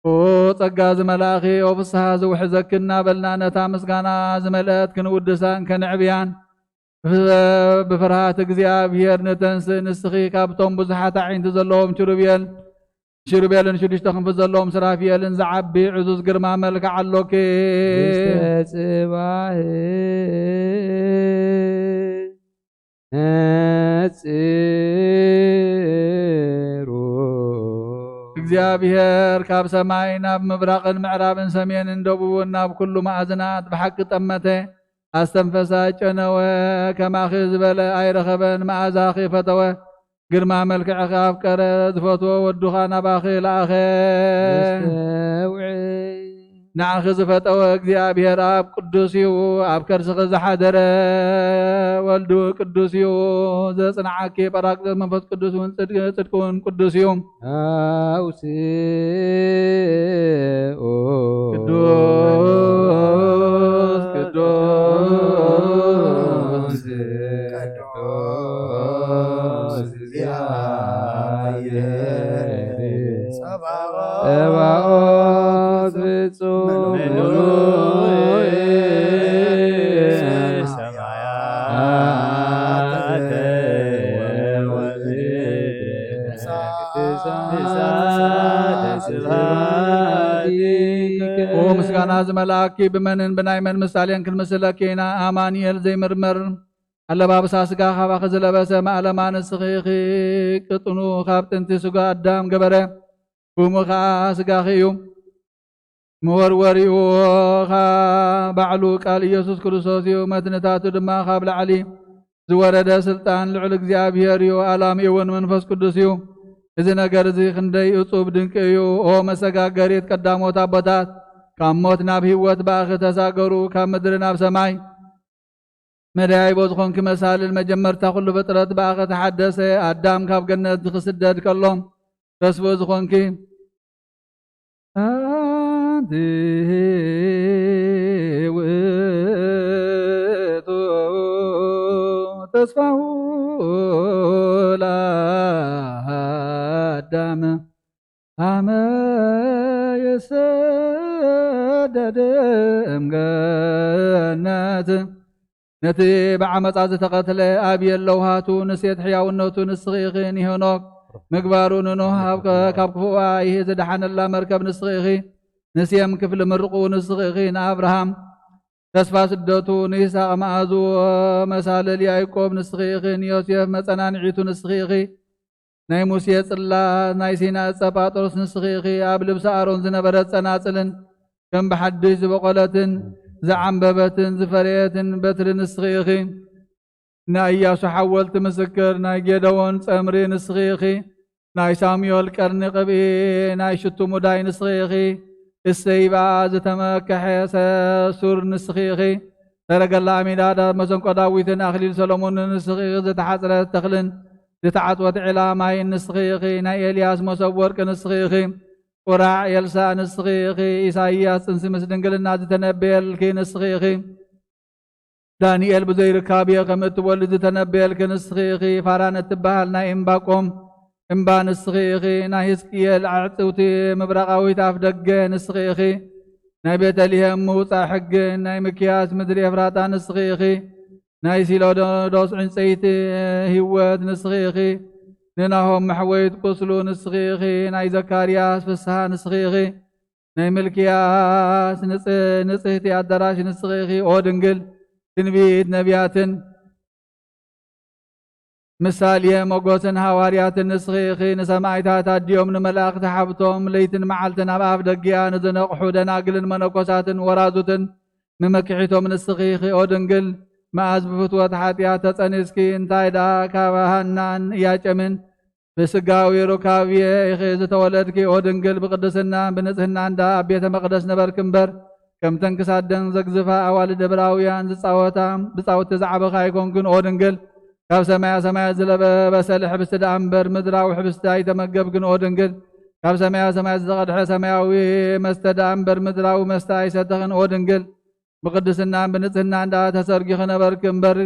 ኦ ጸጋ ዝመልኣኺ፣ ኦ ፍስሃ ዝውሕዘኪ እናበልና ነታ ምስጋና ዝመልአት ክንውድሳን ከነዕብያን ብፍ-፣ ብፍርሃት እግዚኣብሔር ንተንስእ። ንስኺ ካብቶም ብዙሓት ኣዒንቲ ዘለዎም ኪሩቤል፣ ኪሩቤልን ሽዱሽተ ክንፊ ዘለዎም ሱራፊኤልን ዝዓቢ ዕዙዝ ግርማ መልክዕ ኣሎኪ። ውስተ ጽባሕ ነጽሩ። እግዚኣብሔር ካብ ሰማይ ናብ ምብራቕን ምዕራብን ሰሜንን ደቡብን ናብ ኩሉ መኣዝናት ብሓቂ ጠመተ፣ ኣስተንፈሰ፣ ኣጨነወ፣ ከማኺ ዝበለ ኣይረኸበን። መኣዛኺ ፈተወ፣ ግርማ መልክዕኺ ኣፍቀረ፣ ዝፈትዎ ወዱኻ ናባኺ ለኣኸ። ነስተውዕል። ንዓኺ ዝፈጠወ እግዚኣብሔር ኣብ ቅዱስ እዩ፣ ኣብ ከርስኺ ዝሓደረ ወልዱ ቅዱስ እዩ፣ ዘጽንዓኪ ጳራቅሊጦስ መንፈስ ቅዱስ እውን ጽድቅ፣ ጽድቅ እውን ቅዱስ እዩ። ኣውስኡ። ቅዱስ፣ ቅዱስ፣ ቅዱስ እግዚአብሔር ጸባኦት ፍጹም ምሉእ ሰማያት ወምድር። ኦ ምስጋና ዝመልኣኪ፣ ብመንን ብናይ መን ምሳሌን ክንምስለኪ ኢና? ኣማኑኤል ዘይምርመር ኣለባብሳ ስጋ ካባኺ ዝለበሰ፣ ማእለማ ንስኺ ኢኺ። ቅጥኑ ካብ ጥንቲ ስጋ ኣዳም ገበረ፣ ብእኡ ኸኣ ስጋኺ እዩ። መወርወሪኡ ኸኣ ባዕሉ ቃል ኢየሱስ ክርስቶስ እዩ። መትንታቱ ድማ ካብ ላዕሊ ዝወረደ ስልጣን ልዑል እግዚኣብሔር እዩ። ኣላሚኡ እውን መንፈስ ቅዱስ እዩ። እዚ ነገር እዚ ክንደይ እጹብ ድንቂ እዩ! ኦ መሰጋገሪት ቀዳሞት ኣቦታት፣ ካብ ሞት ናብ ህይወት ብኣኺ ተሳገሩ፣ ካብ ምድሪ ናብ ሰማይ። መደያይቦ ዝኾንኪ መሳልል መጀመርታ ኩሉ ፍጥረት ብኣኺ ተሓደሰ። ኣዳም ካብ ገነት ክስደድ ከሎ ተስፍኡ ዝኾንኪ ኣንቲ ውእቱ። ተስፋሁ ለአዳም አመ ይሰደድ እምገነት። ነቲ ብዓመጻ ዝተቐትለ ኣብየ ለውሃቱ ንሴት ሕያውነቱ ንስኺ ኢኺ። ንሄኖክ ምግባሩ ንኖህ ኣብ ከ-፣ ካብ ክፉእ ኣይሂ ዝደሓነላ መርከብ ንስኺ ኢኺ። ንሴም ክፍሊ ምርቑ ንስኺ ኢኺ። ንኣብርሃም ተስፋ ስደቱ፣ ንይስሐቅ መኣዝዎ መሳልል ያዕቆብ ንስኺ ኢኺ። ንዮሴፍ መጸናንዒቱ ንስኺ ኢኺ። ናይ ሙሴ ጽላት፣ ናይ ሲና ዕጸ ጳጥሮስ ንስኺ ኢኺ። ኣብ ልብሲ ኣሮን ዝነበረት ጸናጽልን ከም ብሓድሽ ዝበቖለትን ዝዓምበበትን ዝፈረየትን በትሪ ንስኺ ኢኺ። ናይ ኢያሱ ሓወልቲ ምስክር፣ ናይ ጌደዎን ጸምሪ ንስኺ ኢኺ። ናይ ሳሙኤል ቀርኒ ቅብኢ፣ ናይ ሽቱ ሙዳይ ንስኺ ኢኺ። እሰይ ብኣ ዝተመከሐ ሰ-፣ ሱር ንስኺ ኢኺ። ሰረገላ ኣሚናዳብ፣ መሰንቆ ዳዊትን ኣኽሊል ሰሎሞንን ንስኺ ኢኺ። ዝተሓጽረት ተኽልን ዝተዓጽወት ዒላ ማይን ንስኺ ኢኺ። ናይ ኤልያስ መሶብ ወርቂ ንስኺ ኢኺ። ቁራዕ ኤልሳእ ንስኺ ኢኺ። ኢሳይያስ ጽንሲ ምስ ድንግልና ዝተነበየልኪ ንስኺ ኢኺ። ዳንኤል ብዘይርካብየ ከም እትወልድ ዝተነበየልኪ ንስኺ ኢኺ። ፋራን እትበሃል ናይ እምባቆም እምባ ንስኺ ኢኺ። ናይ ህዝቅኤል ኣዕጽውቲ ምብራቓዊት ኣፍ ደገ ንስኺ ኢኺ። ናይ ቤተልሔም ምውጻእ ሕግን ናይ ምክያስ ምድሪ ኤፍራታ ንስኺ ኢኺ። ናይ ሲሎዶስ ዕንጸይቲ ህይወት ንስኺ ኢኺ። ንናሆም መሕወይት ቁስሉ ንስኺ ኢኺ። ናይ ዘካርያስ ፍስሃ ንስኺ ኢኺ። ናይ ምልክያስ ንጽ-፣ ንጽህቲ ኣዳራሽ ንስኺ ኢኺ። ኦ ድንግል፣ ትንቢት ነቢያትን ምሳሌ ሞገስን ሃዋርያትን ንስኺ ኢኺ። ንሰማዕታት ኣዲኦም ንመላእኽቲ ሓብቶም ለይትን መዓልትን ኣብ ኣፍ ደጊኣ ንዝነቕሑ ደናግልን መነኮሳትን ወራዙትን መመክሒቶም ንስኺ ኢኺ። ኦ ድንግል፣ መኣዝ ብፍትወት ሓጢኣት ተጸኒስኪ፣ እንታይ ደኣ ካብ ሃናን ኢያቄምን ብስጋዊ ሩካቤ ኢኺ ዝተወለድኪ። ኦ ድንግል፣ ብቅድስናን ብንጽህናን ደኣ ኣብ ቤተ መቕደስ ነበርኪ እምበር፣ ከምተን ክሳደን ዘግዝፋ ኣዋልድ እብራውያን ዝጻወታ፣ ብጻውቲ ዝዓበኻ ኣይኮንክን። ኦ ድንግል፣ ካብ ሰማያ ሰማያት ዝለበሰ ሕብስቲ ደኣ እምበር፣ ምድራዊ ሕብስቲ ኣይተመገብክን። ኦ ድንግል፣ ካብ ሰማያ ሰማያት ዝተቐድሐ ሰማያዊ መስተ ደኣ እምበር፣ ምድራዊ መስተ ኣይሰተኽን። ኦ ድንግል፣ ብቅድስናን ብንጽህናን ደኣ ተሰርጊ ክነበርኪ እምበር፣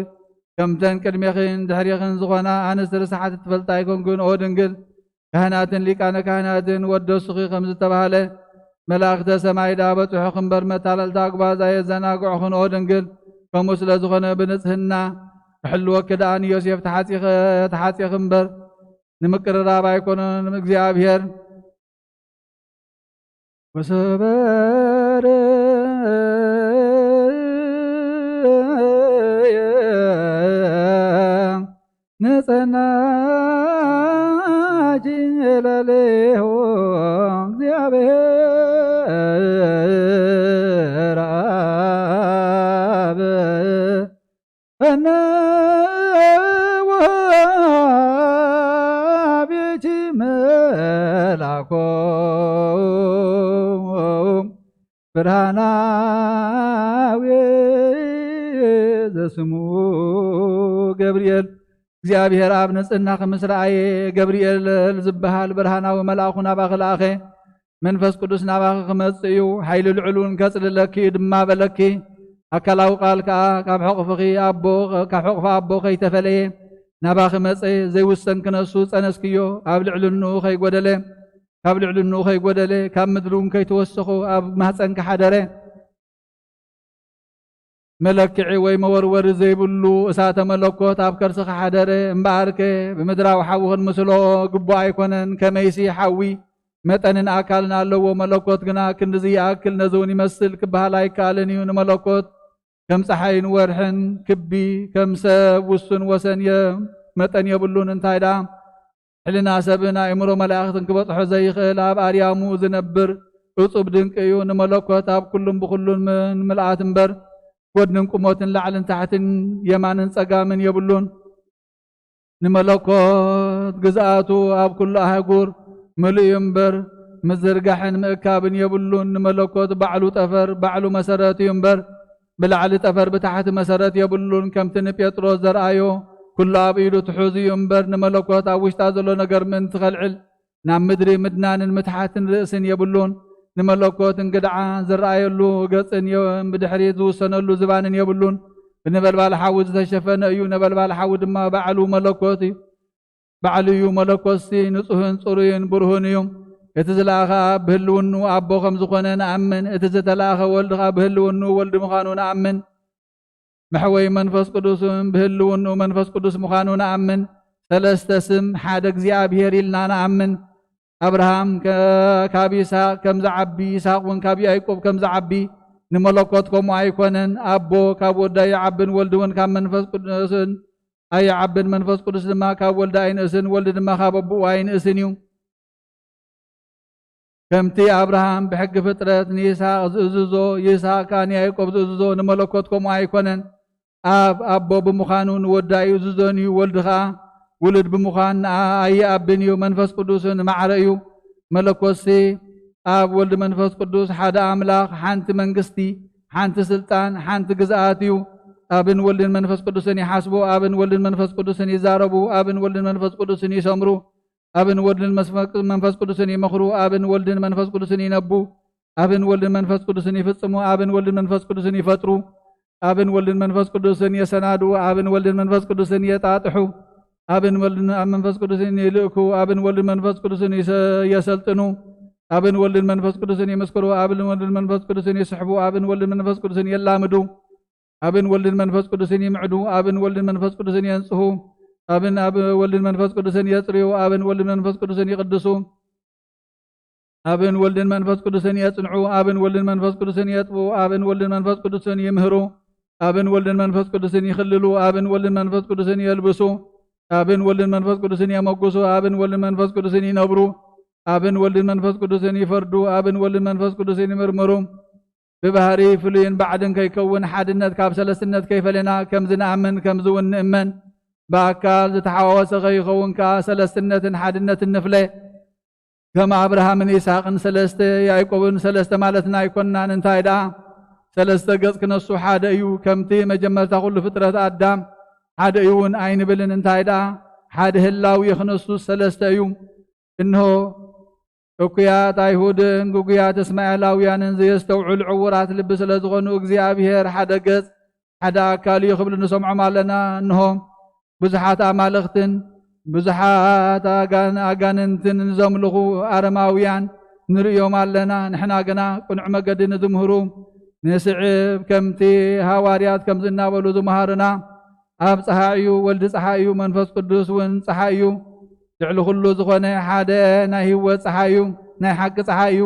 ከምተን ቅድሜኽን ድሕሬኽን ዝኾና ኣንስቲ ርሳሓት እትፈልጣ ኣይኮንክን። ኦ ድንግል፣ ካህናትን ሊቃነ ካህናትን ወደሱኺ ከም ዝተባህለ፣ መላእኽተ ሰማይ ደኣ በጽሑኺ እምበር፣ መታለልቲ ኣጉባዝ ኣየዘናግዑኽን። ኦ ድንግል፣ ከምኡ ስለ ዝኾነ ብንጽህና ክሕልወኪ ደኣ ንዮሴፍ ተሓጺኸ-፣ ተሓጺኺ እምበር፣ ንምቅርራብ ኣይኮነን እግዚኣብሔር። ወሰበር ንጸናች ለሌሁ እግዚአብሔር አብ እነሆ ቤኪ መልአኮ ብርሃናዊ ዘስሙ ገብርኤል። እግዚኣብሔር ኣብ ንጽህናኺ ምስ ረኣየ፣ ገብርኤል ዝበሃል ብርሃናዊ መልኣኹ ናባኺ ለኣኸ። መንፈስ ቅዱስ ናባኺ ክመጽእ እዩ፣ ሓይሊ ልዑል እውን ከጽልለኪ እዩ ድማ በለኪ። ኣካላዊ ቃል ከኣ ካብ ሕቑፍኺ ኣቦ፣ ካብ ሕቑፊ ኣቦ ከይተፈለየ ናባኺ መጸ። ዘይውሰን ክነሱ ጸነስክዮ፣ ኣብ ልዕልንኡ ከይጎደለ፣ ካብ ልዕልንኡ ከይጎደለ፣ ካብ ምድሪ እውን ከይተወሰኹ ኣብ ማህጸንኪ ሓደረ። መለክዒ ወይ መወርወሪ ዘይብሉ እሳተ መለኮት ኣብ ከርስኺ ሓደረ። እምበኣርከ ብምድራዊ ሓዊ ክንምስሎ ግቡእ ኣይኮነን። ከመይሲ ሓዊ መጠንን ኣካልን ኣለዎ፣ መለኮት ግና ክንድዚ ይኣክል፣ ነዚ እውን ይመስል ክበሃል ኣይከኣልን እዩ። ንመለኮት ከም ጸሓይን ወርሕን ክቢ፣ ከም ሰብ ውሱን ወሰን የ-፣ መጠን የብሉን። እንታይ ደኣ ሕልና ሰብን ኣእምሮ መላእኽትን ክበጽሖ ዘይኽእል፣ ኣብ ኣርያሙ ዝነብር እጹብ ድንቂ እዩ። ንመለኮት ኣብ ኩሉን ብኹሉን ምን ምልኣት እምበር፣ ጎድንን ቁሞትን ላዕልን ታሕትን የማንን ጸጋምን የብሉን። ንመለኮት ግዝኣቱ ኣብ ኩሉ ኣህጉር ምሉእ እዩ እምበር፣ ምዝርጋሕን ምእካብን የብሉን። ንመለኮት ባዕሉ ጠፈር፣ ባዕሉ መሰረት እዩ እምበር፣ ብላዕሊ ጠፈር ብታሕቲ መሰረት የብሉን። ከምቲ ንጴጥሮስ ዘርኣዮ፣ ኩሉ ኣብ ኢዱ ትሑዝ እዩ እምበር፣ ንመለኮት ኣብ ውሽጣ ዘሎ ነገር ምእንቲ ከልዕል፣ ናብ ምድሪ ምድናንን ምትሓትን ርእስን የብሉን። ንመለኮት እንግድዓ ዝረኣየሉ ገጽን የ-፣ ብድሕሪት ዝውሰነሉ ዝባንን የብሉን። ብነበልባል ሓዊ ዝተሸፈነ እዩ። ነበልባል ሓዊ ድማ ባዕሉ መለኮት እዩ። ባዕሉ እዩ መለኮትሲ፣ ንጹህን ጽሩይን ብሩህን እዩ። እቲ ዝለኣኸ ኣብ ብህልውኑ ኣቦ ከም ዝኾነ ንኣምን። እቲ ዝተለኣኸ ወልድ ኸኣ ብህልውኑ ወልድ ምዃኑ ንኣምን። መሕወይ መንፈስ ቅዱስን ብህልውኑ መንፈስ ቅዱስ ምዃኑ ንኣምን። ሰለስተ ስም ሓደ እግዚኣብሔር ኢልና ንኣምን። ኣብርሃም ከ-፣ ካብ ይስሐቅ ከም ዝዓቢ፣ ይስሐቅ እውን ካብ ያዕቆብ ከም ዝዓቢ፣ ንመለኮት ከምኡ ኣይኮነን። ኣቦ ካብ ወዲ ኣይዓብን፣ ወልድ እውን ካብ መንፈስ ቅዱስን ኣይዓብን፣ መንፈስ ቅዱስ ድማ ካብ ወልድ ኣይንእስን፣ ወልድ ድማ ካብ ኣቦኡ ኣይንእስን እዩ። ከምቲ ኣብርሃም ብሕጊ ፍጥረት ንይስሐቅ ዝእዝዞ፣ ይስሐቅ ከኣ ንያዕቆብ ዝእዝዞ፣ ንመለኮት ከምኡ ኣይኮነን። ኣብ ኣቦ ብምዃኑ ንወዳ ይእዝዞን እዩ፣ ወልድ ኸኣ ውሉድ ብምዃን ንኣ ኣይኣብን እዩ። መንፈስ ቅዱስ ንማዕረ እዩ። መለኮትሲ ኣብ ወልድ መንፈስ ቅዱስ ሓደ ኣምላኽ፣ ሓንቲ መንግስቲ፣ ሓንቲ ስልጣን፣ ሓንቲ ግዝኣት እዩ። ኣብን ወልድን መንፈስ ቅዱስን ይሓስቡ፣ ኣብን ወልድን መንፈስ ቅዱስን ይዛረቡ፣ ኣብን ወልድን መንፈስ ቅዱስን ይሰምሩ፣ ኣብን ወልድን መስፈ-፣ መንፈስ ቅዱስን ይመኽሩ፣ ኣብን ወልድን መንፈስ ቅዱስን ይነቡ፣ ኣብን ወልድን መንፈስ ቅዱስን ይፍጽሙ፣ ኣብን ወልድን መንፈስ ቅዱስን ይፈጥሩ፣ ኣብን ወልድን መንፈስ ቅዱስን የሰናድኡ፣ ኣብን ወልድን መንፈስ ቅዱስን የጣጥሑ፣ ኣብን ወልድን ኣብ መንፈስ ቅዱስን ይልእኩ፣ ኣብን ወልድን መንፈስ ቅዱስን ይሰ-፣ የሰልጥኑ፣ ኣብን ወልድን መንፈስ ቅዱስን ይምስክሩ፣ ኣብን ወልድን መንፈስ ቅዱስን ይስሕቡ፣ ኣብን ወልድን መንፈስ ቅዱስን የላምዱ፣ ኣብን ወልድን መንፈስ ቅዱስን ይምዕዱ፣ ኣብን ወልድን መንፈስ ቅዱስን የንጽሁ፣ ኣብን ኣብ ወልድን መንፈስ ቅዱስን የጽርዩ፣ ኣብን ወልድን መንፈስ ቅዱስን ይቅድሱ፣ ኣብን ወልድን መንፈስ ቅዱስን የጽንዑ፣ ኣብን ወልድን መንፈስ ቅዱስን የጥቡ፣ ኣብን ወልድን መንፈስ ቅዱስን ይምህሩ፣ ኣብን ወልድን መንፈስ ቅዱስን ይኽልሉ፣ ኣብን ወልድን መንፈስ ቅዱስን የልብሱ፣ ኣብን ወልድን መንፈስ ቅዱስን የመጉሱ፣ ኣብን ወልድን መንፈስ ቅዱስን ይነብሩ፣ ኣብን ወልድን መንፈስ ቅዱስን ይፈርዱ፣ ኣብን ወልድን መንፈስ ቅዱስን ይምርምሩ። ብባህሪ ፍሉይን ባዕድን ከይከውን፣ ሓድነት ካብ ሰለስትነት ከይፈለና ከምዚ ንኣምን፣ ከምዚ እውን ንእመን። ብኣካል ዝተሓዋወሰ ከይኸውን ከኣ ሰለስትነትን ሓድነትን ንፍለ። ከም ኣብርሃምን ይስሐቅን ሰለስተ፣ ያዕቆብን ሰለስተ ማለትና ኣይኮንናን። እንታይ ደኣ? ሰለስተ ገጽ ክነሱ ሓደ እዩ። ከምቲ መጀመርታ ኩሉ ፍጥረት ኣዳም ሓደ እዩ እውን ኣይንብልን። እንታይ ደኣ? ሓደ ህላዊ ክነሱ ሰለስተ እዩ። እንሆ፣ እኩያት ኣይሁድን ግጉያት እስማኤላውያንን ዘየስተውዕሉ ዕዉራት ልቢ ስለ ዝኾኑ፣ እግዚኣብሔር ሓደ ገጽ፣ ሓደ ኣካል እዩ ክብሉ ንሰምዖም ኣለና። እንሆ፣ ብዙሓት ኣማልኽትን ብዙሓት ኣጋን-፣ ኣጋንንትን ንዘምልኹ ኣረማውያን ንርእዮም ኣለና። ንሕና ግና ቅኑዕ መገዲ ንዝምህሩ ንስዕብ፣ ከምቲ ሃዋርያት ከምዚ እናበሉ ዝመሃሩና፣ ኣብ ጸሓይ እዩ፣ ወልድ ጸሓይ እዩ፣ መንፈስ ቅዱስ እውን ጸሓይ እዩ። ልዕሊ ኩሉ ዝኾነ ሓደ ናይ ህይወት ጸሓይ እዩ፣ ናይ ሓቂ ጸሓይ እዩ።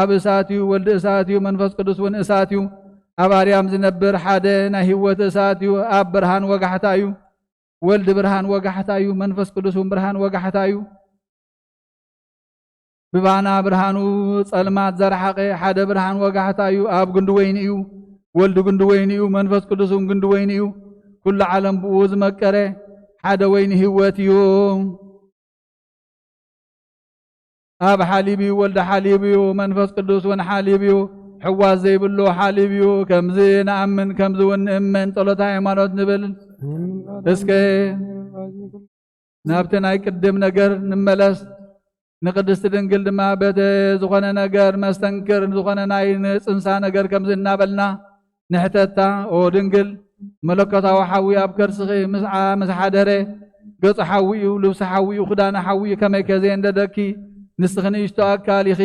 ኣብ እሳት እዩ፣ ወልድ እሳት እዩ፣ መንፈስ ቅዱስ እውን እሳት እዩ። ኣብ ኣርያም ዝነብር ሓደ ናይ ህይወት እሳት እዩ፣ ኣብ ብርሃን ወጋሕታ እዩ። ወልድ ብርሃን ወጋሕታ እዩ፣ መንፈስ ቅዱስ እውን ብርሃን ወጋሕታ እዩ። ብባና ብርሃኑ ጸልማት ዘርሓቐ ሓደ ብርሃን ወጋሕታ እዩ። ኣብ ግንዲ ወይኒ እዩ፣ ወልድ ግንዲ ወይኒ እዩ፣ መንፈስ ቅዱስ እውን ግንዲ ወይኒ እዩ። ኩሉ ዓለም ብኡ ዝመቀረ ሓደ ወይኒ ህይወት እዩ። ኣብ ሓሊብ እዩ፣ ወልድ ሓሊብ እዩ፣ መንፈስ ቅዱስ እውን ሓሊብ እዩ፣ ሕዋስ ዘይብሉ ሓሊብ እዩ። ከምዚ ንኣምን፣ ከምዚ እውን ንእመን፣ ጸሎተ ሃይማኖት ንብል። እስከ ናብቲ ናይ ቅድም ነገር ንመለስ። ንቅድስቲ ድንግል ድማ በቲ ዝኾነ ነገር መስተንክር ዝኾነ ናይ ንጽንሳ ነገር ከምዚ እናበልና ንሕተታ። ኦ ድንግል፣ መለኮታዊ ሓዊ ኣብ ከርስኺ ምስዓ ምስ ሓደረ፣ ገጹ ሓዊ እዩ፣ ልብሱ ሓዊ እዩ፣ ክዳኑ ሓዊ እዩ፣ ከመይከ ዘየንደደኪ? ንስኺ ንእሽቶ ኣካል ኢኺ።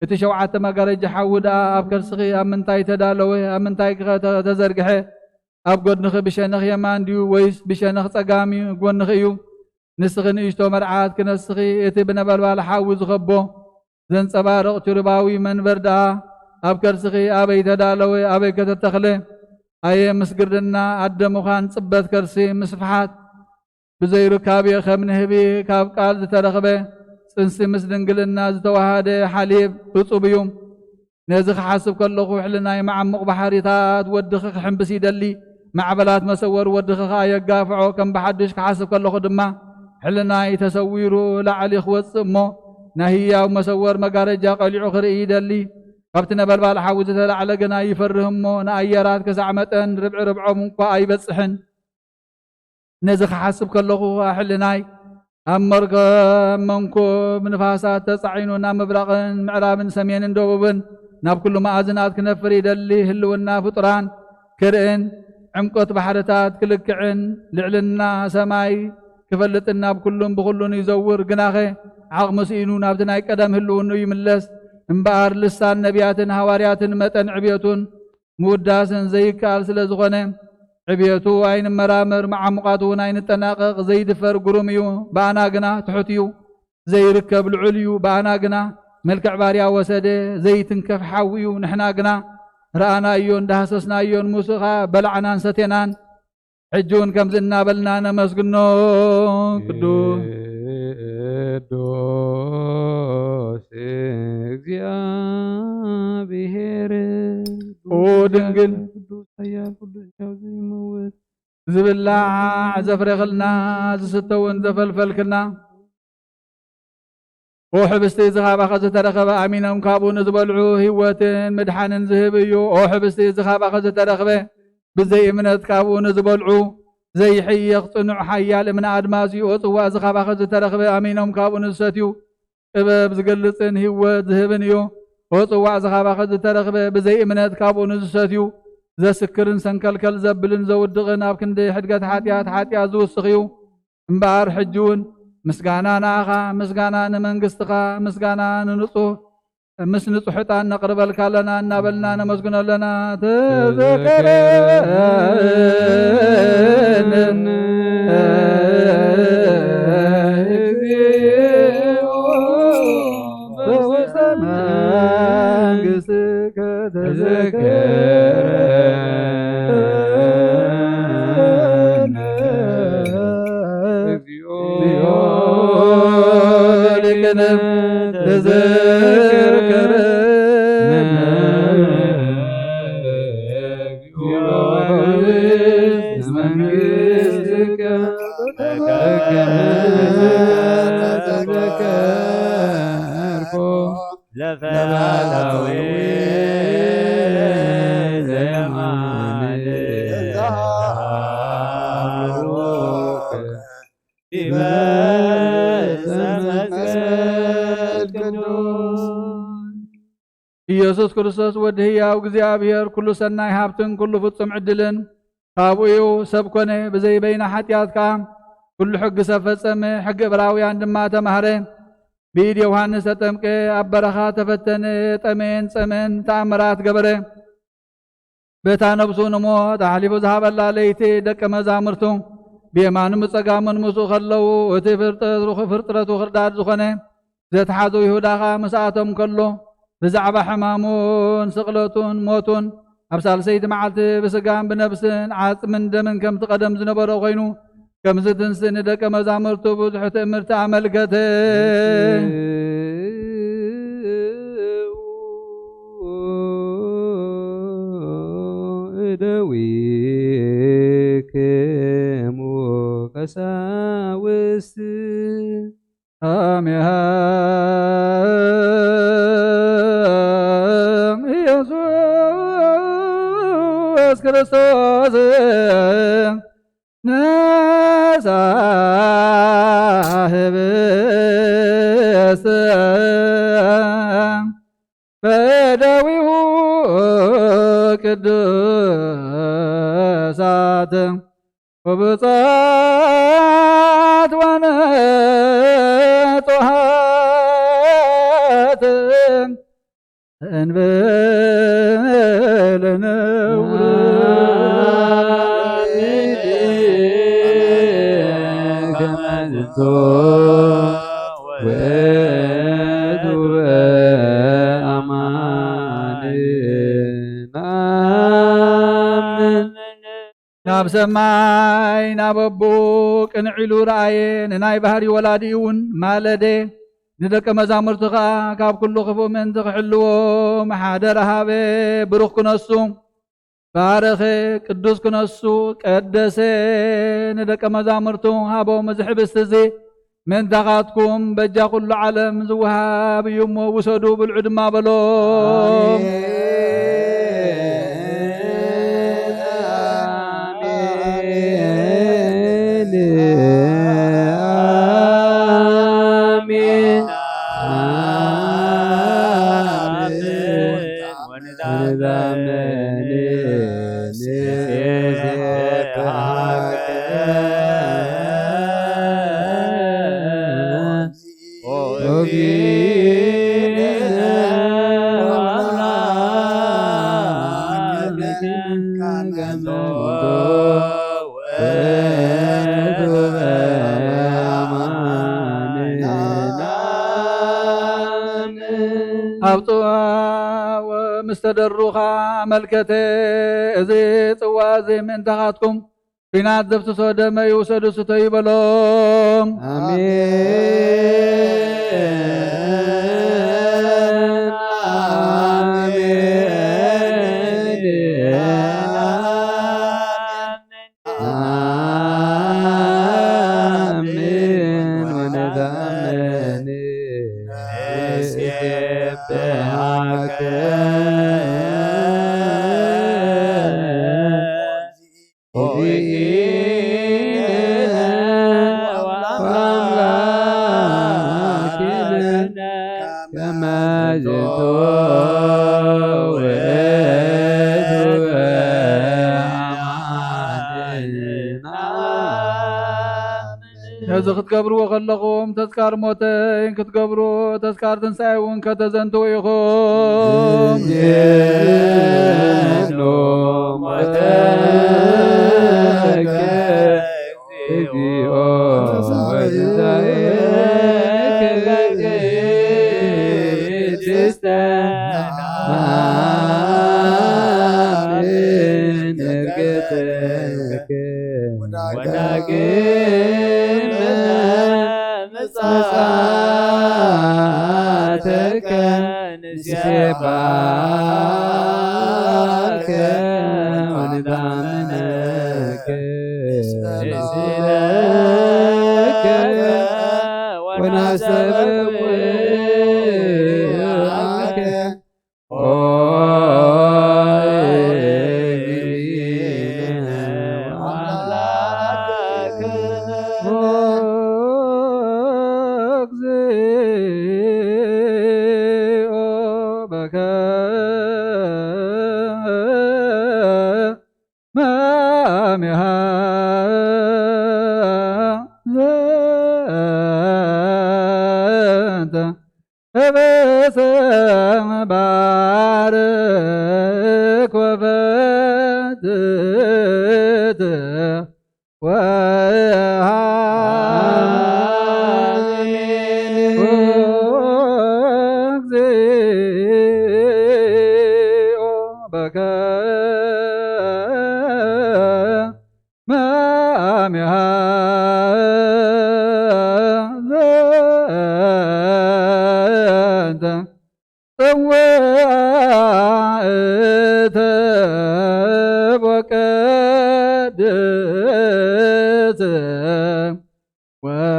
እቲ ሸውዓተ መጋረጃ ሓዊ ደኣ ኣብ ከርስኺ ኣብ ምንታይ ተዳለወ? ኣብ ምንታይ ከ ተ-፣ ተዘርግሐ? ኣብ ጎድንኺ ብሸነኽ የማን ድዩ ወይስ ብሸነኽ ጸጋም እዩ ጎንኺ እዩ? ንስኺ ንእሽቶ መርዓት ክነስኺ፣ እቲ ብነበልባል ሓዊ ዝኸቦ ዘንጸባርቕ ኪሩባዊ መንበር ደኣ ኣብ ከርስኺ ኣበይ ተዳለወ? ኣበይ ከተተኽለ? ኣየ ምስግርድና ኣደ ምዃን ጽበት ከርሲ ምስፍሓት ብዘይሩካቤ ከም ንህቢ ካብ ቃል ዝተረኽበ ጽንሲ ምስ ድንግልና ዝተዋሃደ ሓሊብ ርጹብ እዩ። ነዚ ክሓስብ ከለኹ፣ ሕልናይ መዓሙቕ ባሕሪታት ወድኺ ክሕምብስ ይደሊ። ማዕበላት መሰወር ወድኺ ኸኣ የጋፍዖ። ከም ብሓድሽ ክሓስብ ከለኹ ድማ፣ ሕልናይ ተሰዊሩ ላዕሊ ክወጽእ እሞ፣ ናይ ህያው መሰወር መጋረጃ ቀሊዑ ክርኢ ይደሊ። ካብቲ ነበልባል ሓዊ ዝተላዕለ ግና ይፈርህ እሞ፣ ንኣየራት ክሳዕ መጠን ርብዒ ርብዖም እንኳ ኣይበጽሕን። ነዚ ክሓስብ ከለኹ ኸኣ፣ ሕልናይ ኣብ መርከብ መንኮብ ንፋሳት ተጻዒኑ ናብ ምብራቕን ምዕራብን ሰሜንን ደቡብን ናብ ኩሉ መኣዝናት ክነፍር ይደሊ። ህልውና ፍጡራን ክርእን ዕምቆት ባሕርታት ክልክዕን ልዕልና ሰማይ ክፈልጥን ናብ ኩሉን ብኹሉን ይዘውር። ግናኸ ዓቕሚ ስኢኑ ናብቲ ናይ ቀደም ህልውንኡ ይምለስ። እምበኣር ልሳን ነቢያትን ሃዋርያትን መጠን ዕብየቱን ምውዳስን ዘይከኣል ስለ ዝኾነ፣ ዕብየቱ ኣይንመራመር፣ መዓሙቓቱ እውን ኣይንጠናቐቕ፣ ዘይድፈር ግሩም እዩ። ብኣና ግና ትሑት እዩ፣ ዘይርከብ ልዑል እዩ። ብኣና ግና መልክዕ ባርያ ወሰደ፣ ዘይትንከፍ ሓዊ እዩ። ንሕና ግና ረኣናዮን ዳህሰስናዮን፣ ምስኡ ኸኣ በላዕናን ሰቴናን። ሕጂ እውን ከምዚ እናበልና ነመስግኖ። ቅዱስ ቅዱስ እግዚኣብሔር፣ ኦ ድንግል፣ ቅዱስ ኃያል፣ ቅዱስ ሕያው ዘይመውት፣ ዝብላዕ ዘፍረኽልና፣ ዝስተ እውን ዘፈልፈልክልና፣ ኦ ሕብስቲ፣ እዚ ኻባኸ ዝተረኸበ ኣሚኖም ካብኡ ንዝበልዑ ህይወትን ምድሓንን ዝህብ እዩ። ኦ ሕብስቲ፣ እዚ ኻባኸ ዝተረኽበ ብዘይ እምነት ካብኡ ንዝበልዑ ዘይሕየኽ ጽኑዕ ሓያል እምነ ኣድማስ እዩ። ኦ ጽዋእ፣ እዚ ኻባኸ ዝተረኽበ ኣሚኖም ካብኡ ንዝሰትዩ ጥበብ ዝገልጽን ህይወት ዝህብን እዩ። ኦ ጽዋእ፣ እዚ ኻባኸ ዝተረኽበ ብዘይ እምነት ካብኡ ንዝሰትዩ ዘስክርን ሰንከልከል ዘብልን ዘውድቕን ኣብ ክንዲ ሕድገት ሓጢኣት፣ ሓጢኣት ዝውስኽ እዩ። እምበኣር ሕጂ እውን ምስጋና ንኣኻ፣ ምስጋና ንመንግስትኻ፣ ምስጋና ንንጹህ፣ ምስ ንጹሕ ዕጣን ነቕርበልካ ኣለና እናበልና ነመስግኖ ኣለና። ተዘከረነ እግዚኦ በውስተ መንግስትከ ተዘከረነ። ለፈታዊ ዘየማን ዲበ ዕፀ መስቀል ቅዱስ። ኢየሱስ ክርስቶስ ወዲ ህያው እግዚኣብሔር፣ ኩሉ ሰናይ ሃብትን ኩሉ ፍጹም ዕድልን ካብኡ እዩ። ሰብ ኮነ፣ ብዘይ በይና ሓጢኣት ከኣ ኩሉ ሕጊ ሰብ ፈጸመ። ሕጊ ዕብራውያን ድማ ተማህረ። ብኢድ ዮሃንስ ተጠምቀ፣ ኣብ በረኻ ተፈተነ፣ ጠመየን ጸመየን ተኣምራት ገበረ። በታ ነብሱ ንሞት ኣሕሊፉ ዝሃበላ ለይቲ ደቀ መዛሙርቱ ብየማኑን ብጸጋሙን ምስኡ ከለዉ፣ እቲ ፍርጠ-፣ ፍርጥረቱ ክርዳድ ዝኾነ ዘትሓዙ ይሁዳ ኸኣ ምስኣቶም ከሎ፣ ብዛዕባ ሕማሙን ስቕለቱን ሞቱን ኣብ ሳልሰይቲ መዓልቲ ብስጋን ብነፍስን ዓጽምን ደምን ከምቲ ቀደም ዝነበሮ ኮይኑ፣ ከምዚ ትንስእ ንደቀ መዛሙርቱ ብዙሕ ትእምርቲ ኣመልከተ። እደዊክሙ ቀሳውስት አሜሃ ኢየሱስ ክርስቶስ ነሳ ህብስተ በደዊሁ ቅዱሳት ወብጻት ወንጹሃት እንበለ ነውር። ከመ ዝንቱ ውእቱ በአማን ናምን። ናብ ሰማይ ናብ ኣቦ ቅንዕ ኢሉ ረኣየ። ንናይ ባህሪ ወላዲኡ እውን ማለደ። ንደቀ መዛሙርቱ ኸኣ ካብ ኩሉ ክፉእ ምእንቲ ክሕልዎም ሓደራ ሃበ። ብሩኽ ክነሱ፣ ባረኸ። ቅዱስ ክነሱ፣ ቀደሰ። ንደቀ መዛሙርቱ ሃቦም፣ እዚ ሕብስቲ እዚ ምእንታኻትኩም በጃ ኩሉ ዓለም ዝወሃብ እዩ እሞ ውሰዱ፣ ብልዑ ድማ በሎም። ኣሜን። ኣሜን። ወንዛመኒ ኣብ ጽዋ ወምስተ ደሩኻ ኣመልከተ፣ እዚ ጽዋ እዚ ምእንታኻትኩም ኲናት ዘፍስሶ ደመ እዩ፣ ውሰዱ ስተዩ በሎም። ኣሜን፣ ኣሜን፣ ኣሜን። ወነታመኒ ንሴብሐከ ነዚ ክትገብርዎ ከለኹም ተስካር ሞተይን ክትገብሩ ተስካር ትንሳኤ እውን ከተዘንትዉ ኢኹም።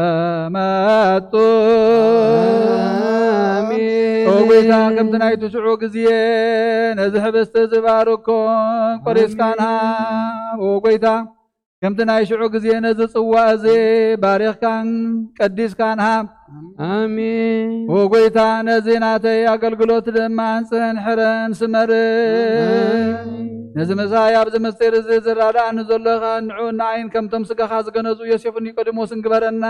ወመጡ። ኦ ጎይታ፣ ከምቲ ናይ ትስዑ ግዜ ነዚ ሕብስቲ እዚ ባርኮን ቆሪስካን ሃብ። ኦ ጎይታ፣ ከምቲ ናይ ሽዑ ግዜ ነዚ ጽዋ እዚ ባሪኽካን ቀዲስካን ሃብ። ኣሜን። ኦ ጎይታ፣ ነዚ ናተይ ኣገልግሎት ድማ ኣንጽህን ሕረን ስመርን። ኣሜን። ነዚ ምሳይ ኣብዚ ምስጢር እዚ ዝራዳእኒ ዘሎ ከኣ ንዑን ንዓይን ከምቶም ስጋኻ ዝገነዙ ዮሴፍን ኒቆዲሞስን ግበረና።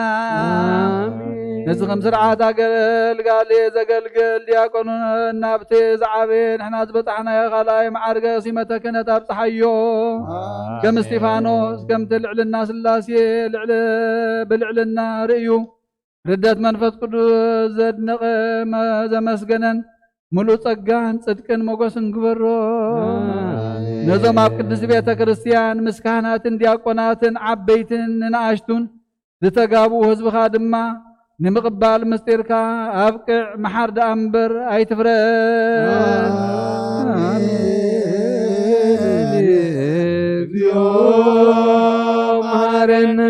ኣሜን። ነዚ ከም ስርዓት ኣገልጋሊ ዘገልግል ዲያቆን ናብቲ ዝዓበየ ንሕና ዝበጻሕናዮ ካልኣይ መዓርገ ሲመተ ክህነት ኣብጽሓዮ። ኣሜን። ከም እስጢፋኖስ ከምቲ ልዕልና ስላሴ ልዕሊ ብልዕልና ርእዩ ርደት መንፈስ ቅዱስ ዘድነቐ መ-፣ ዘመስገነን ምሉእ ጸጋን ጽድቅን ሞገስን ግበሮ። ኣሜን። ነዞም ኣብ ቅድስቲ ቤተ ክርስቲያን ምስ ካህናትን ዲያቆናትን ዓበይትን ንንኣሽቱን ዝተጋብኡ ህዝብኻ ድማ ንምቕባል ምስጢርካ ኣብቅዕ፣ መሓር ደኣ እምበር ኣይትፍረድ። ኣሜን። እግዚኦ መሐረነ፣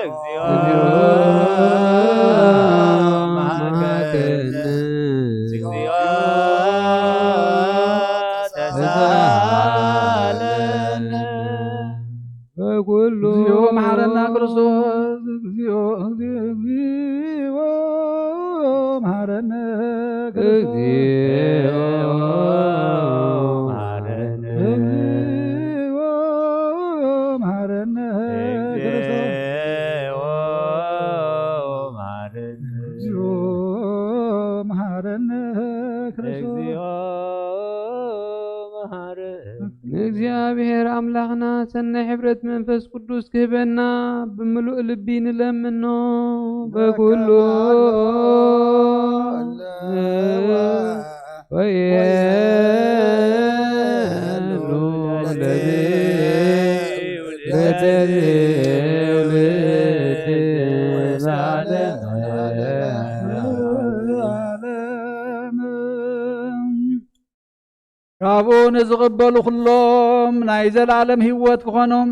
እግዚኦ መሐረነ፣ እግዚኦ ተሳሃለነ። በኩሉ። እግዚኦ መሐረና ክርስቶስ፣ እግዚኦ፣ እግዚኦ መሐረነ ክርስቶስ። እግዚኦ መሐረነ። እግዚኦ መሐረነ ክርስቶስ። እግዚኦ መሐረነ። እግዚኦ እግዚኣብሔር ኣምላኽና ሰናይ ሕብረት መንፈስ ቅዱስ ክህበና ብምሉእ ልቢ ንለምኖ። በኩሉ ወየሉ ለትውልድ ዘለዓለመ። ካብኡ ንዝቕበሉ ኩሎም ናይ ዘለዓለም ህይወት ክኾኖም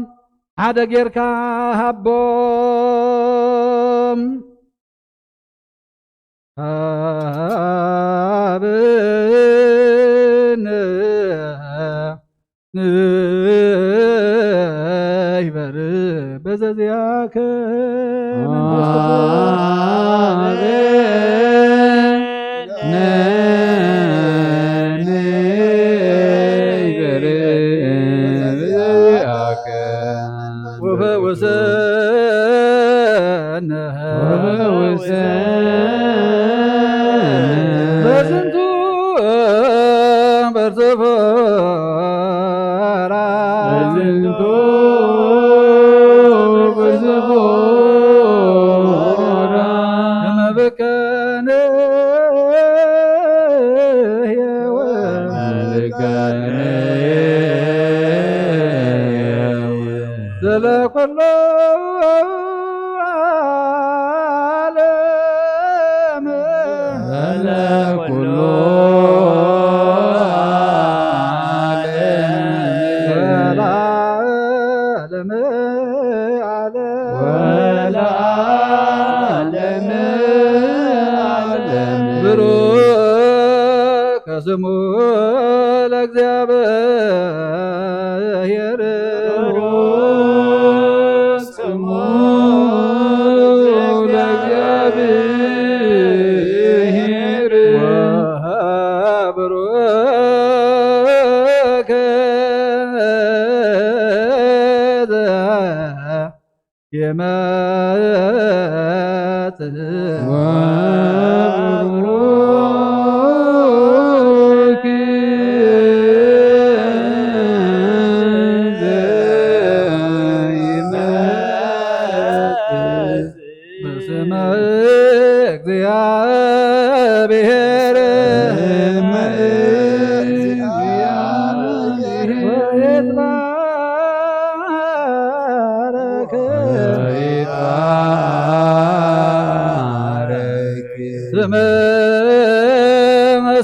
ሓደ ጌርካ ሃቦም። ሃብነ ንይበር በዘዚኣከ መንፈስ ቅዱስ። ወፈውሰነ በዝንቱ በርትፎራ በዝንቱ በርትፎራ ከመ ብከነ ህየወ ከመ ብከነ ህየወ ዘለኩሎ ዓለም ዘለኩሎ ዓለም ወለዓለመ ዓለም ወለዓለመ ዓለም ብሩክ ስሙ ለእግዚኣብሔር። ብሩክ ስሙ ለእግዚኣብሔር። ወብሩክ ይመጽእ ወብሩክ ዘይመጽእ በስመ እግዚአብሔር። በስመ እግዚአብሔር። ወይትባረክ። ወይትባረክ። ስመ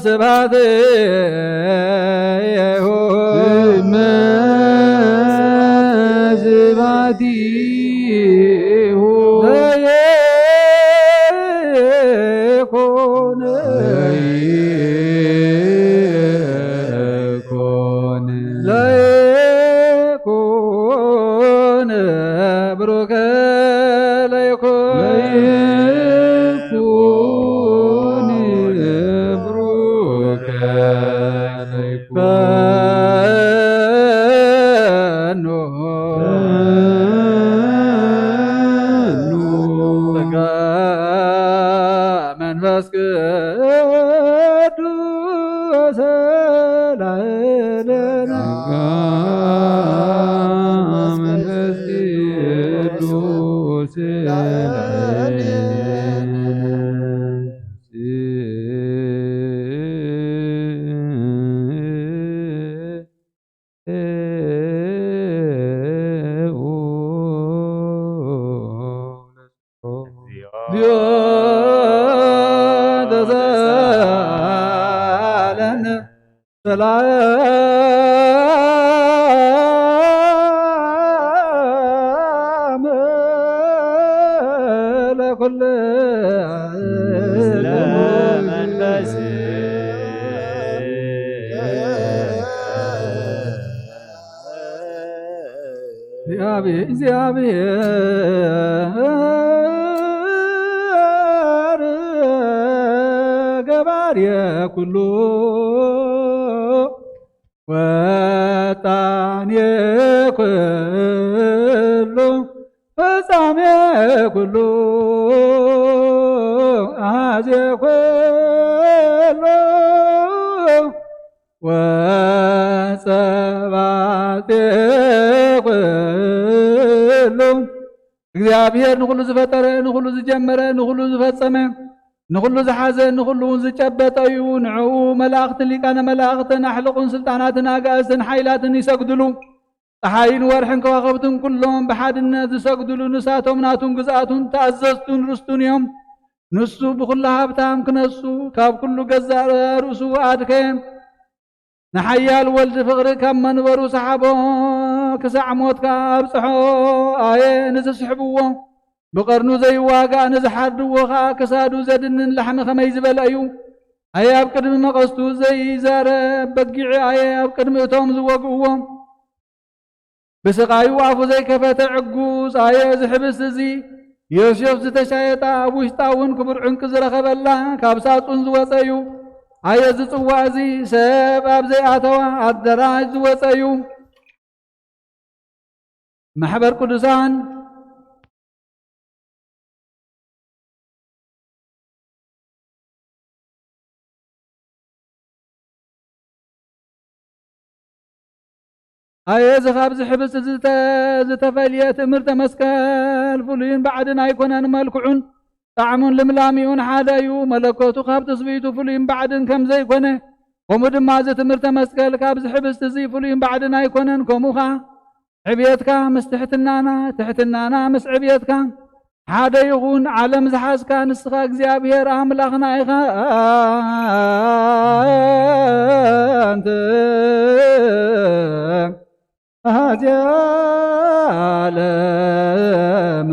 ስብሐት ይሁን። ስመ ስብሐት ይሁን። ለይኩን። ለይኩን። ለይኩን ብሩከ ለይኩን። ለይኩን ብሩከ ለይኩን። ፈኑ። ፈኑ። ጸጋ መንፈስ ቅዱስ ላዕሌነ። ጸጋ መንፈስ ቅዱስ ላዕሌነ። እግዚኦ ተሳለነ ሰላም ለኩል ለመንፈስ እግዚአብሔር ገባሬ ኩሉ ወጣኔ ኩሉ ፍጻሜ ኩሉ አዜ ኩሉ ወጸባጤ እግዚኣብሔር ንኹሉ ዝፈጠረ፣ ንኹሉ ዝጀመረ፣ ንኹሉ ዝፈጸመ፣ ንኹሉ ዝሓዘ፣ ንኹሉ እውን ዝጨበጠ እዩ። ንዕኡ መላእኽትን ሊቃነ መላእኽትን ኣሕልቑን ስልጣናትን ኣጋእዝትን ሓይላትን ይሰግድሉ። ጸሓይን ወርሕን ከዋኽብትን ኩሎም ብሓድነት ዝሰግድሉ፣ ንሳቶም ናቱን ግዝኣቱን ተኣዘዝቱን ርስቱን እዮም። ንሱ ብኹሉ ሃብታም ክነሱ፣ ካብ ኩሉ ገዛእ ርእሱ ኣድከ። ንሓያል ወልድ ፍቕሪ ካብ መንበሩ ሰሓቦ፣ ክሳዕ ሞት ከኣ ኣብጽሖ። ኣየ ንዝስሕብዎ፣ ብቐርኑ ዘይዋጋእ፣ ንዝሓርድዎ ኸኣ ክሳዱ ዘድንን ላሕሚ ከመይ ዝበለ እዩ። ኣየ ኣብ ቅድሚ መቐስቱ ዘይዛረብ በጊዕ፣ ኣየ ኣብ ቅድሚ እቶም ዝወግእዎ ብስቓዩ ኣፉ ዘይከፈተ ዕጉስ፣ ኣየ እዚ ሕብስቲ እዚ ዮሴፍ ዝተሻየጣ፣ ኣብ ውሽጣ እውን ክቡር ዕንቂ ዝረኸበላ፣ ካብ ሳጹን ዝወጸ እዩ። ኣየ እዚ ጽዋ እዚ ሰብ ኣብ ዘይኣተዋ ኣደራሽ ዝወጸ እዩ። ማሕበር ቅዱሳን ኣየ እዚ ኻብዚ ሕብስቲ ዝተ-፣ ዝተፈልየ ትእምርተ መስቀል ፍሉይን ባዕድን ኣይኮነን። መልክዑን ጣዕሙን ልምላሜኡን ሓደ እዩ። መለኮቱ ካብ ትስብእቱ ፍሉይን ባዕድን ከም ዘይኮነ፣ ከምኡ ድማ እዚ ትእምርተ መስቀል ካብዚ ሕብስቲ እዚ ፍሉይን ባዕድን ኣይኮነን። ከምኡ ኸዓ ዕብየትካ ምስ ትሕትናና፣ ትሕትናና ምስ ዕብየትካ ሓደ ይኹን። ዓለም ዝሓዝካ ንስኻ እግዚኣብሔር ኣምላኽና ኢኻ። ኣንተ ኣሃዚ ዓለም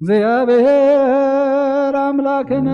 እግዚኣብሔር ኣምላኽና።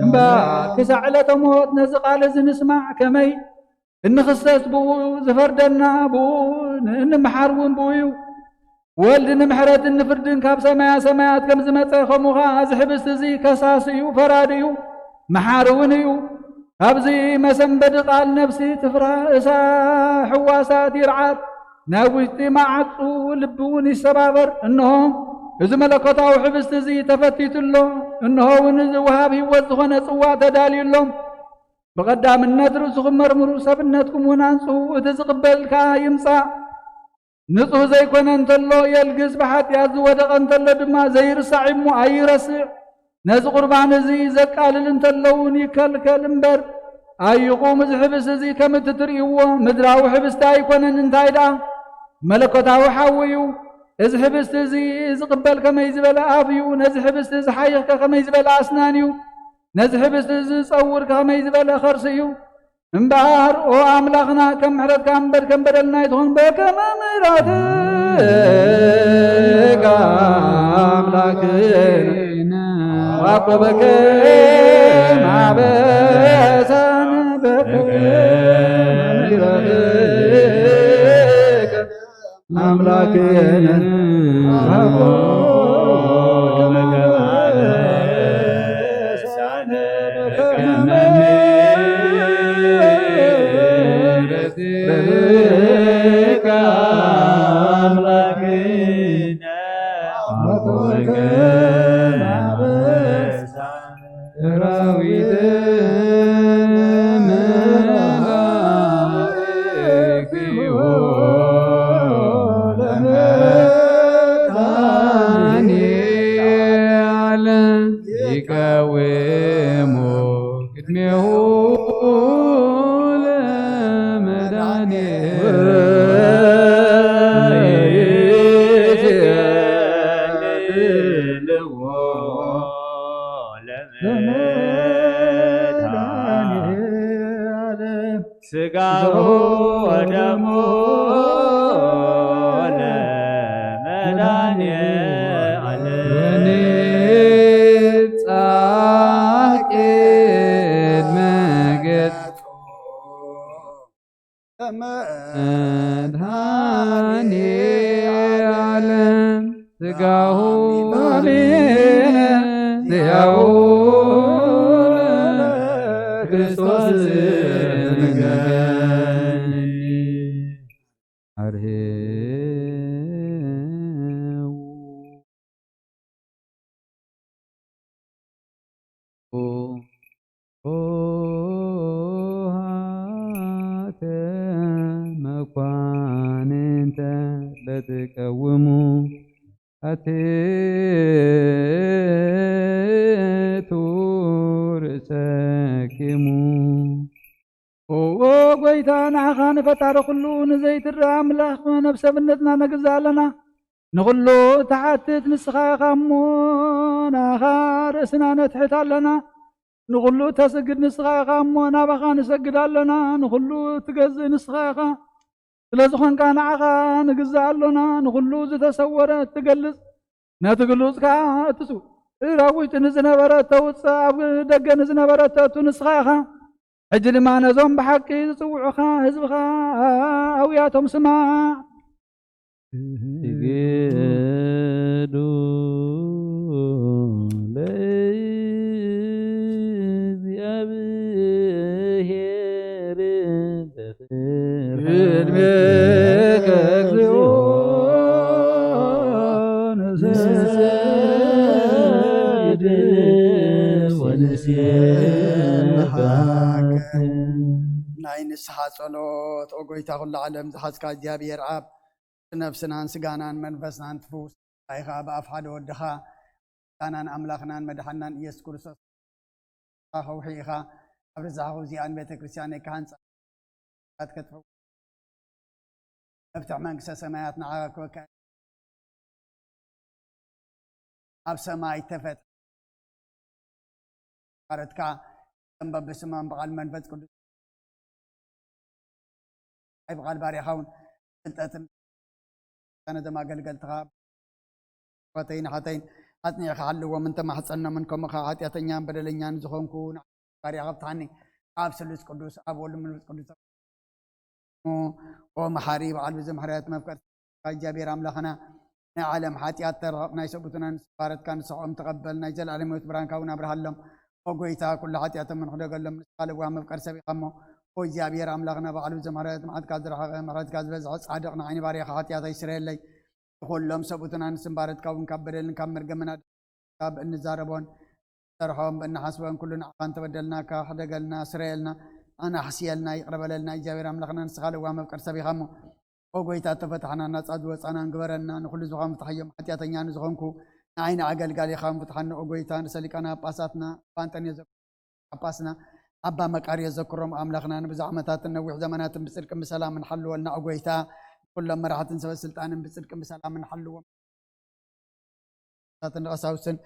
እምበኣር ክሳዕ ዕለተ ሞት ነዚ ቃል እዚ ንስማዕ። ከመይ እንኽሰስ ብኡ እዩ፣ ዝፈርደና ብኡ፣ እንምሓር እውን ብኡ እዩ። ወልድ ንምሕረትን ንፍርድን ካብ ሰማያ ሰማያት ከም ዝመጸ፣ ከምኡ ኸዓ እዚ ሕብስቲ እዚ ከሳሲ እዩ፣ ፈራዲ እዩ፣ መሓሪ እውን እዩ። ካብዚ መሰንበዲ ቃል ነፍሲ ትፍራህ፣ እሳ ሕዋሳት ይርዓድ፣ ናይ ውሽጢ መዓጹ ልቢ እውን ይሰባበር። እንሆ፣ እዚ መለኮታዊ ሕብስቲ እዚ ተፈቲቱ ኣሎ። እንሆ እውን እዚ ወሃብ ህይወት ዝኾነ ጽዋ ተዳልዩ ኣሎ። ብቐዳምነት ርእስኹም መርምሩ፣ ሰብነትኩም እውን ኣንጽሁ። እቲ ዝቕበል ከኣ ይምጻእ። ንጹህ ዘይኮነ እንተሎ የልግስ፣ ብሓጢኣት ዝወደቐ እንተሎ ድማ ዘይርሳዕ እሞ ኣይረስዕ። ነዚ ቁርባን እዚ ዘቃልል እንተሎ እውን ይከልከል እምበር፣ ኣይኹም፣ እዚ ሕብስቲ እዚ ከም እትርእይዎ ምድራዊ ሕብስቲ ኣይኮነን። እንታይ ደኣ መለኮታዊ ሓዊ እዩ። እዚ ሕብስቲ እዚ ዝቕበል ከመይ ዝበለ ኣፍ እዩ። ነዚ ሕብስቲ ዝሓይኽ ከ ከመይ ዝበለ ኣስናን እዩ። ነዚ ሕብስቲ እዚ ዝጸውር ከ ከመይ ዝበለ ኸርሲ እዩ። እምበኣር ኦ ኣምላኽና፣ ከም ምሕረትካ እምበር ከም በደልና ኣይትኹን። በከመ ምሕረትካ ኣምላክነ፣ ዋኮ በከመ ኣበሳነ፣ በከመ ምሕረትከ ኣምላክነ፣ ዋኮ ይቀውሙ ቅድሜሁ ለመድኃኔ ስጋሁ ወደሙ ለመድኃኔ ዓለም። ወንጻእ ቅድመ ገጹ መድኃኔ ዓለም። ስጋሁ ዚያሁ ክርስቶስ ንገኒ። አርሄው ኦሃተ መኳንንተ ለትቀውሙ ኣቴቱ ርእሰኪሙ። ኦ ጎይታ፣ ንዓኻ ንፈጣሪ ኩሉ፣ ንዘይትረኣ ኣምላኽ፣ ነብሰብነትና ንግዛእ ኣለና። ንኹሉ እትሓትት ንስኻ ኢኻ እሞ፣ ናኻ ርእስና ነትሕት ኣለና። ንኹሉ እተስግድ ንስኻ ኢኻ እሞ፣ ናባኻ ንሰግድ ኣለና። ንኹሉ እትገዝእ ንስኻ ኢኻ። ስለ ዝኾንካ ንዓኻ ንግዛእ ኣሎና። ንኹሉ ዝተሰወረ እትገልጽ፣ ነቲ ግሉጽ ከኣ እትስውር፣ ኣብ ውሽጢ ንዝነበረ እተውጽእ፣ ኣብ ደገ ንዝነበረ እተእቱ ንስኻ ኢኻ። ሕጂ ድማ ነዞም ብሓቂ ዝጽውዑኻ ህዝብኻ ኣውያቶም ስማዕ። ስግዱ ለእግዚኣብሔር በፍርሃት። ቅድሜከ እግዚኦ ንሰግድ ወንሴብሐከ። ናይ ንስሓ ጸሎት። ኦ ጎይታ ኩሉ ዓለም ዝሓዝካ እግዚኣብሔር ኣብ ነፍስናን ስጋናን መንፈስናን ትፍውስ ኢኻ። ብኣፍ ሓደ ወድኻ፣ ጌታናን ኣምላኽናን መድሓናን ኢየሱስ ክርስቶስ ከውሒ ኢኻ። ኣብ ርዛኹ እዚኣ ንቤተ ክርስቲያን ክሃንጻ፣ ክትፈው-፣ መፍትሕ መንግስተ ሰማያት ንዓኻ ክበካ። ኣብ ሰማይ ተፈት ባረትካ፣ ከም በብስሞም ብቓል መንፈስ ቅዱስ፣ ኣይ ብቓል ባርያኻ እውን ፍልጠትን ነዞም ኣገልገልትኻ፣ ኣሕዋተይን ኣሓተይን ኣጽኒዕካ ሓልዎም፣ እንተማሕጸኖምን፣ ከምኡ ኸዓ ሓጢኣተኛን በደለኛን ዝኾንኩ ባርያኻ ፍትሓኒ። ኣብ ስሉስ ቅዱስ፣ ኣብ ወልድ መንፈስ ቅዱስ። ኦ መሓሪ፣ በዓል ብዙሕ ምሕረት፣ መፍቀር እግዚኣብሔር ኣምላኽና፣ ናይ ዓለም ሓጢኣት ተርሕቕ፣ ናይ ሰብኡትና ንስኻ ባረትካ ንስሕኦም ተቐበል፣ ናይ ዘለኣለም ህይወት ብርሃንካ እውን ኣብርሃሎም። ኦ ጎይታ፣ ኩሉ ሓጢኣቶም ንኽደገሎም ንስኻ ልዋም መፍቀር ሰብ ኢኻ እሞ፣ ኦ እግዚኣብሔር ኣምላኽና፣ በዓል ብዙሕ ምሕረት፣ መዓትካ ዝረሓቐ፣ ምሕረትካ ዝበዝሐ፣ ጻድቕ፣ ንዓይኒ ባርያኻ ሓጢኣተይ ስረየለይ። ንኹሎም ሰብኡትና ንስም ባረትካ እውን ካብ በደልን ካብ መርገምን ካብ እንዛረቦን ሰርሖም እንሓስቦን ኩሉ ንዓኻ እንተበደልናካ፣ ሕደገልና፣ ስረየልና፣ ኣና ሕስየልና፣ ይቕረ በለልና። እግዚኣብሔር ኣምላኽና ንስኻ ልዋም መፍቀር ሰብ ኢኻ እሞ፣ ኦ ጎይታ፣ እተፈታሕና ናጻ ዝወጻናን ግበረና። ንኹሉ ዝኾን ፍትሓዮም፣ ሓጢኣተኛ ንዝኾንኩ ንዓይ ንኣገልጋሊኻን ፍትሓኒ ኦ ጎይታ። ንሰሊቃና ጳጳሳትና ኣባ እንጠንዮስ ጳጳስና ኣባ መቃርዮስ ዘክሮም ኣምላኽና ንብዙሕ ዓመታትን ነዊሕ ዘመናትን ብጽድቅን ብሰላምን ሓልወልና ኦ ጎይታ። ኩሎም መራሕትን ሰበ ስልጣንን ብጽድቅን ብሰላምን ሓልዎም። ጳጳሳትን ቀሳውስትን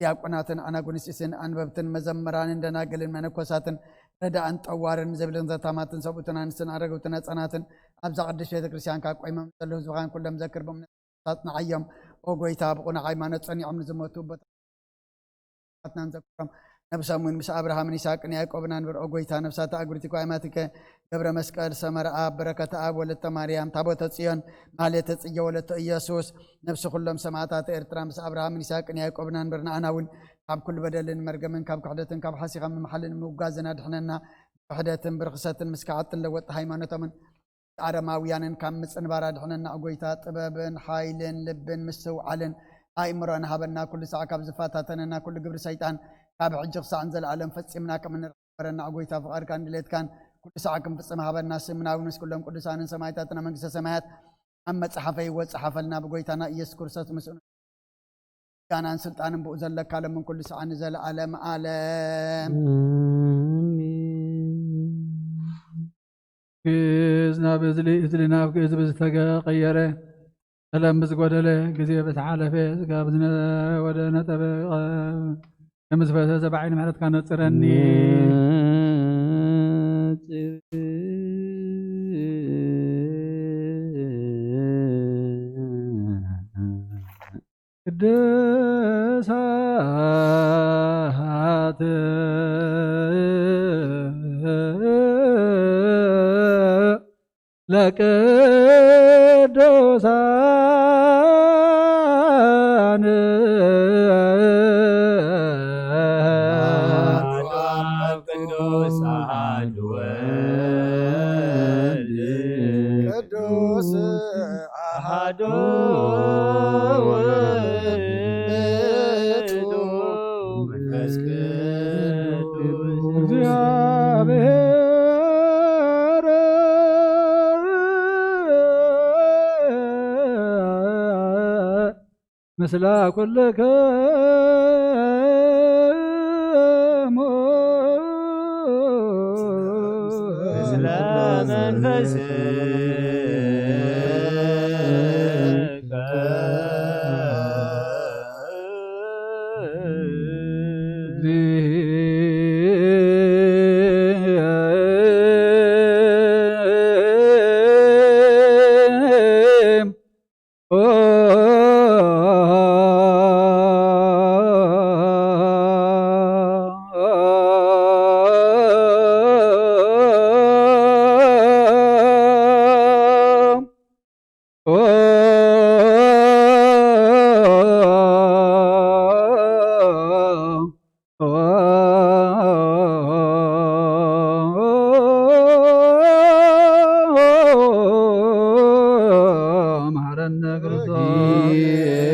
ዲያቆናትን ኣናጉንስጢስን ኣንበብትን መዘምራንን ደናግልን መነኮሳትን ረዳእን ጠዋርን ዘብልን ዘታማትን ሰብኡትን ኣንስትን ኣረግብትን ህጻናትን ኣብዛ ቅድስት ቤተ ክርስቲያን ካብ ቆይሞም ዘለዉ ህዝብኻን ኩሎም ዘክር ብእምነት ኣጽንዓዮም። ኦ ጎይታ፣ ብቑኑዕ ሃይማኖት ጸኒዖም ንዝሞቱ ኣቦታትናን ዘክሮም። ነብሶም እውን ምስ ኣብርሃምን ይስሐቅን ያዕቆብን ኣንብር። ኦ ጎይታ፣ ነብሳት ኣጉሪቲ ኳይማትከ ገብረ መስቀል፣ ሰመረ ኣብ፣ በረከተ ኣብ፣ ወለተ ማርያም፣ ታቦተ ጽዮን፣ ማህሌተ ጽጌ፣ ወለተ ኢየሱስ፣ ነብሲ ኩሎም ሰማዕታት ኤርትራ ምስ ኣብርሃምን ይስሐቅን ያዕቆብን ኣንብር። ንኣና እውን ካብ ኩሉ በደልን መርገምን ካብ ክሕደትን ካብ ሓሲኻ ምምሓልን ምውጋዝን ኣድሕነና። ብክሕደትን ብርኽሰትን ምስ ከሓድትን ለወጥቲ ሃይማኖቶምን ኣረማውያንን ካብ ምጽንባር ኣድሕነና። ኦ ጎይታ፣ ጥበብን ሓይልን ልብን ምስትውዓልን ኣእምሮን ሃበና። ኩሉ ሳዕ ካብ ዝፈታተነና ኩሉ ግብሪ ሰይጣን ካብ ሕጂ ክሳዕ ንዘለኣለም ፈጺምና ከም እንርሕቕ ግበረና። ኦ ጎይታ፣ ፍቓድካን ድሌትካን ኩሉ ሳዕ ክንፍጽም ሃበና። ስምና እውን ምስ ኩሎም ቅዱሳንን ሰማዕታትን ኣብ መንግስተ ሰማያት ኣብ መጽሓፈ ህይወት ጸሓፈልና። ብጎይታና ኢየሱስ ክርስቶስ ምስኡ ምስጋናን ስልጣንን ብኡ ዘለካ ሎምን ኩሉ ሰዓት ንዘለኣለም ኣለም። ኣሜን። ግእዝ ናብ እዝሊ፣ እዝሊ ናብ ግእዝ ብዝተቀየረ፣ ቀለም ብዝጎደለ፣ ግዜ ብዝሓለፈ፣ ስጋ ብዝነበረ ወደ ነጠበ፣ ከም ዝፈሰሰ ብዓይኒ ምሕረትካ ነጽረኒ። ቅዱሳት ለቅዱሳን ቅዱስ አሐዱ ወልድ ቅዱስ አሐዱ ውእቱ መንፈስ ቅዱስ እግዚአብሔር ምስለ ኩልክሙ። ምስለ መንፈስከ። መሐረነ ክርስቶስ።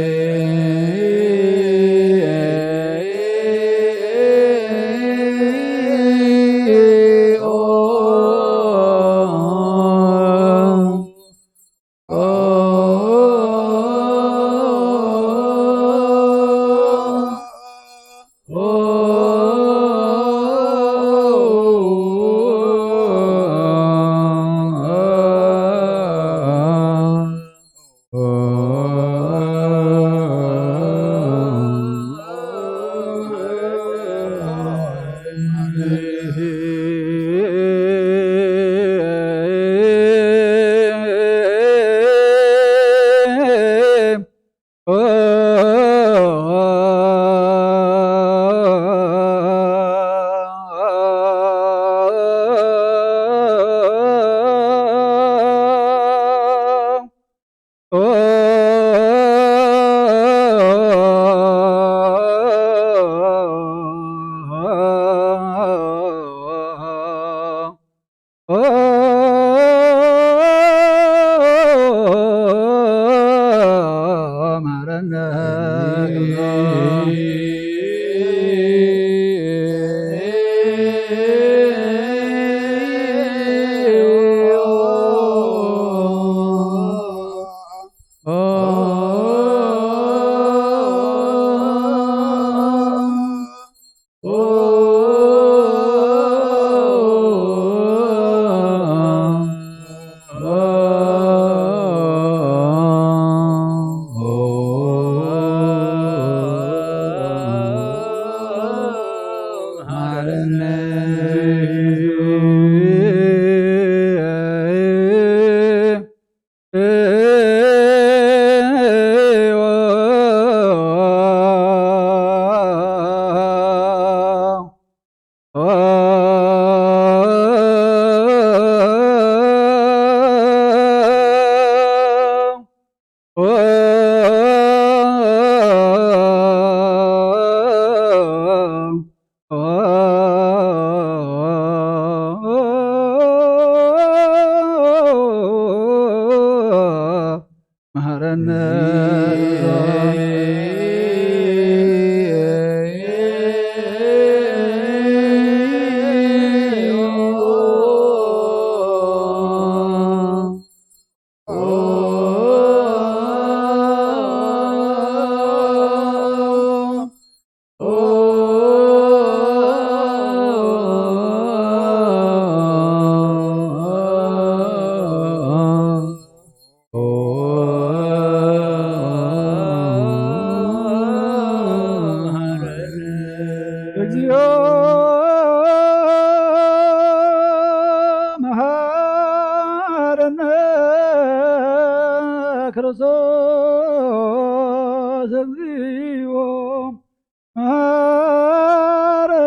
እግዚኦ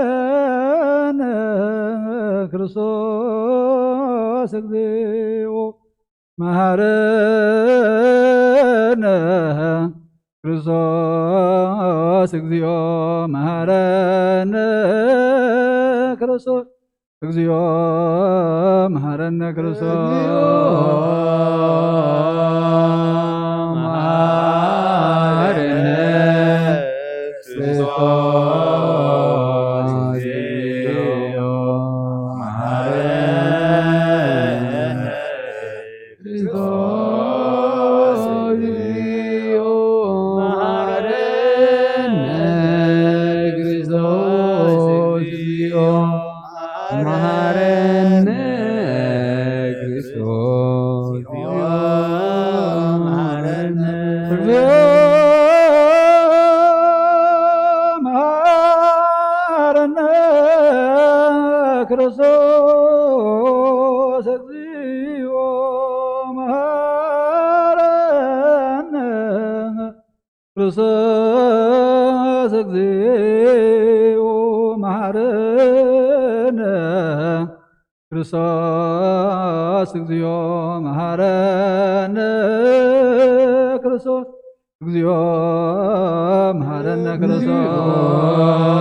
መሐረነ ክርስቶስ እግዚኦ መሐረነ ክርስቶስ እግዚኦ መሐረነ ክርስቶስ እግዚኦ መሐረነ ክርስቶስ መሐረነ ክርስቶስ እግዚኦ መሐረነ ክርስቶስ እግዚኦ መሐረነ ክርስቶስ እግዚኦ መሐረነ ክርስቶስ እግዚኦ መሐረነ ክርስቶስ እግዚኦ መሐረነ ክርስቶስ እግዚኦ መሐረነ ክርስቶስ እግዚኦ መሐረነ ክርስቶስ እግዚኦ መሐረነ ክርስቶስ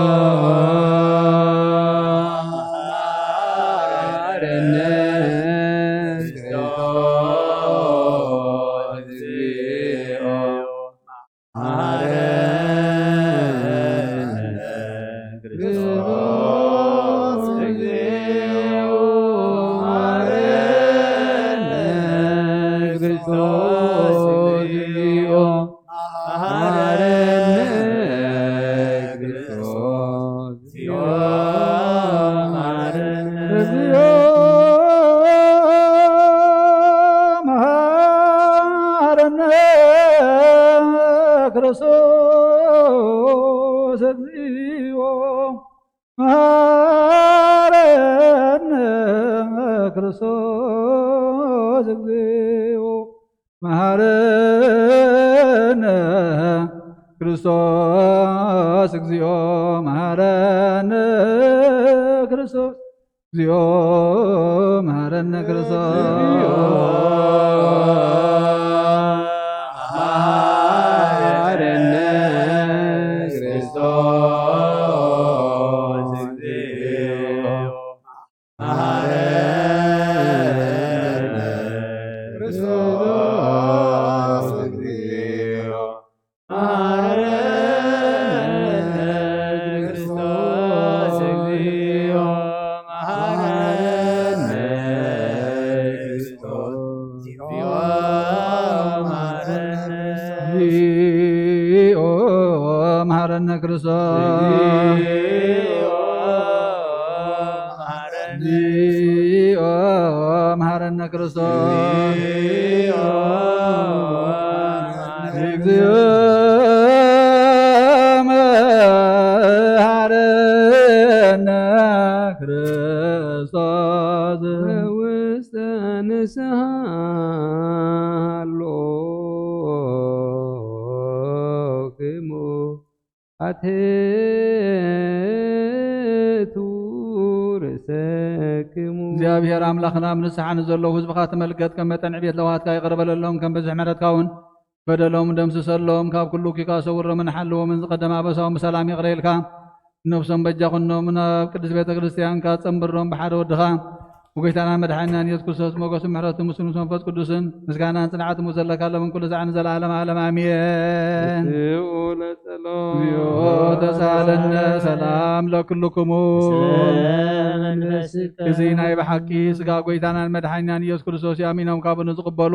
መሐረነ ክርስቶስ እግዚኦ መሐረነ ክርስቶስ እግዚኦ መሐረነ ክርስቶስ እግዚኦ መሐረነ ክርስቶስ እግዚኦ መሐረነ ክርስቶስ እግዚኦ መሐረነ ክርስቶስ እግዚኦ መሐረነ ክርስቶስ እግዚኦ መሐረነ ክርስቶስ እግዚኦ መሐረነ ክርስቶስ መሐረነ ክርስቶስ እግዚኦ መሐረነ ክርስቶስ እግዚኦ መሐረነ ክርስቶስ እግዚኦ መሐረነ ክርስቶስ እግዚኦ መሐረነ ክርስቶስ እግዚኦ መሐረነ ክርስቶስ እግዚኦ መሐረነ ክርስቶስ ውስተ ንስሓ ሃሎ ክሙ ኣትሕቱ ርእሰክሙ። እግዚኣብሔር ኣምላኽና፣ ኣብ ንስሓ ንዘለዉ ህዝብኻ ትመልከት፣ ከም መጠን ዕቤት ለውሃትካ ይቕረ በለሎም፣ ከም ብዝሒ ምሕረትካ እውን በደሎም ደምስሰሎም። ካብ ኩሉ ኪካ ሰውሮምን ሓልዎምን፣ ዝቐደመ ኣበሳዎም ብሰላም ይቕረ ኢልካ፣ ነፍሶም በጃ ኩኖም፣ ናብ ቅድስት ቤተ ክርስቲያንካ ጸንብሮም፣ ብሓደ ወድኻ ብጎይታና መድሓኒናን ኢየሱስ ክርስቶስ ሞገሱ ምሕረቱ ምስ መንፈስ ቅዱስን ምስጋናን ጽንዓት ምስ ዘለካ፣ ሎምን ኩሉ ሰዓትን ዘለዓለም ዓለም ኣሜን። ንስኡ ለጸሎም። እግዚኦ ተሳለነ ሰላም ለክልክሙ። እዚ ናይ ብሓቂ ስጋ ጎይታናን መድሓኒናን ኢየሱስ ክርስቶስ እዩ። ኣሚኖም ካብኡ ንዝቕበሉ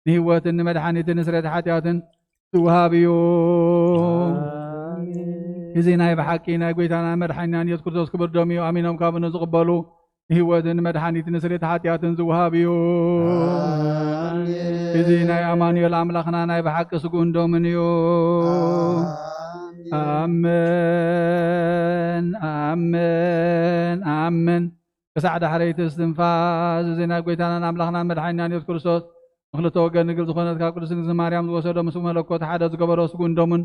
ንህይወትን ንመድሓኒትን ንስርየት ሓጢኣትን ዝወሃብ እዩ። ኣሜን። እዚ ናይ ብሓቂ ናይ ጎይታና መድሓኒናን ኢየሱስ ክርስቶስ ክቡር ደም እዩ። ኣሚኖም ካብኡ ንዝቕበሉ ንህይወትን ንመድሓኒትን ንስርየት ሓጢኣትን ዝወሃብ እዩ። ኣሜን። እዚ ናይ ኣማኑኤል ኣምላኽና ናይ ብሓቂ ስግኡን ደሙን እዩ። ኣሜን። ኣሜን፣ ኣሜን፣ ኣሜን። ክሳዕ ዳሕረይቲ እስትንፋስ እዚ ናይ ጎይታናን ኣምላኽናን መድሓኒናን ኢየሱስ ክርስቶስ ብኽልተ ወገን ንግል ዝኾነት ካብ ቅድስት ድንግል ማርያም ዝወሰዶ ምስ መለኮት ሓደ ዝገበሮ ስግኡን ደሙን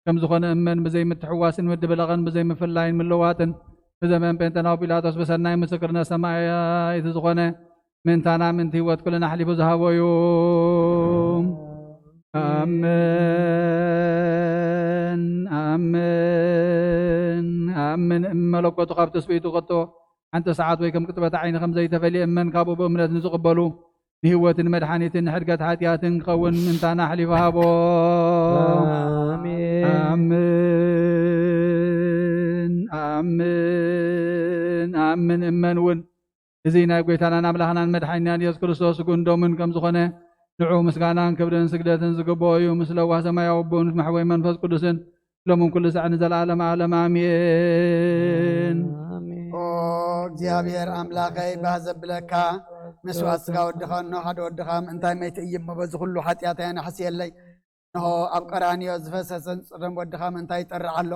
ከም ዝኾነ እመን። ብዘይ ምትሕዋስን ምድብላቕን ብዘይ ምፍላይን ምልዋጥን ብዘመን ጴንጠናዊ ጲላጦስ ብሰናይ ምስክርነት ሰማያዊት ዝኾነ ምእንታና ምእንቲ ህይወት ኩልና ኣሕሊፉ ዝሃቦ እዩ። ኣምን ኣምን ኣምን። እመለኮቱ ካብ ትስብእቱ ቀጥቶ ሓንቲ ሰዓት ወይ ከም ቅጽበት ዓይኒ ከም ዘይተፈልየ እመን። ካብኡ ብእምነት ንዝቕበሉ ንህይወትን መድሓኒትን ንሕድገት ሓጢኣትን ክኸውን ምእንታና ኣሕሊፉ ሃቦ። ኣሜን። ኣምን ኣምን ኣምን። እመን እውን እዚ ናይ ጐይታናን ኣምላኽናን መድሓኒናን የሱስ ክርስቶስ ስግኡን ደሙን ከም ዝኾነ ንዑ ምስጋናን ክብርን ስግደትን ዝግብኦ እዩ። ምስ ለዋህ ሰማያዊ ኣቦን ምስ መሕወይ መንፈስ ቅዱስን ሎምን ኩሉ ሳዕ ንዘለዓለም ዓለም ኣሜን። ኣሜን። ኦ እግዚኣብሔር ኣምላኸይ፣ ባህ ዘብለካ መስዋዕት ስጋ ወድኻ እኖ ሓደ ወድኻ ምእንታይ መይተ እዩ እሞ በዚ ኩሉ ሓጢኣተይ ኣናሕስየለይ። እንሆ ኣብ ቀራንዮ ዝፈሰሰ ንጹር ደም ወድኻ ምእንታይ ይጠርዕ ኣሎ።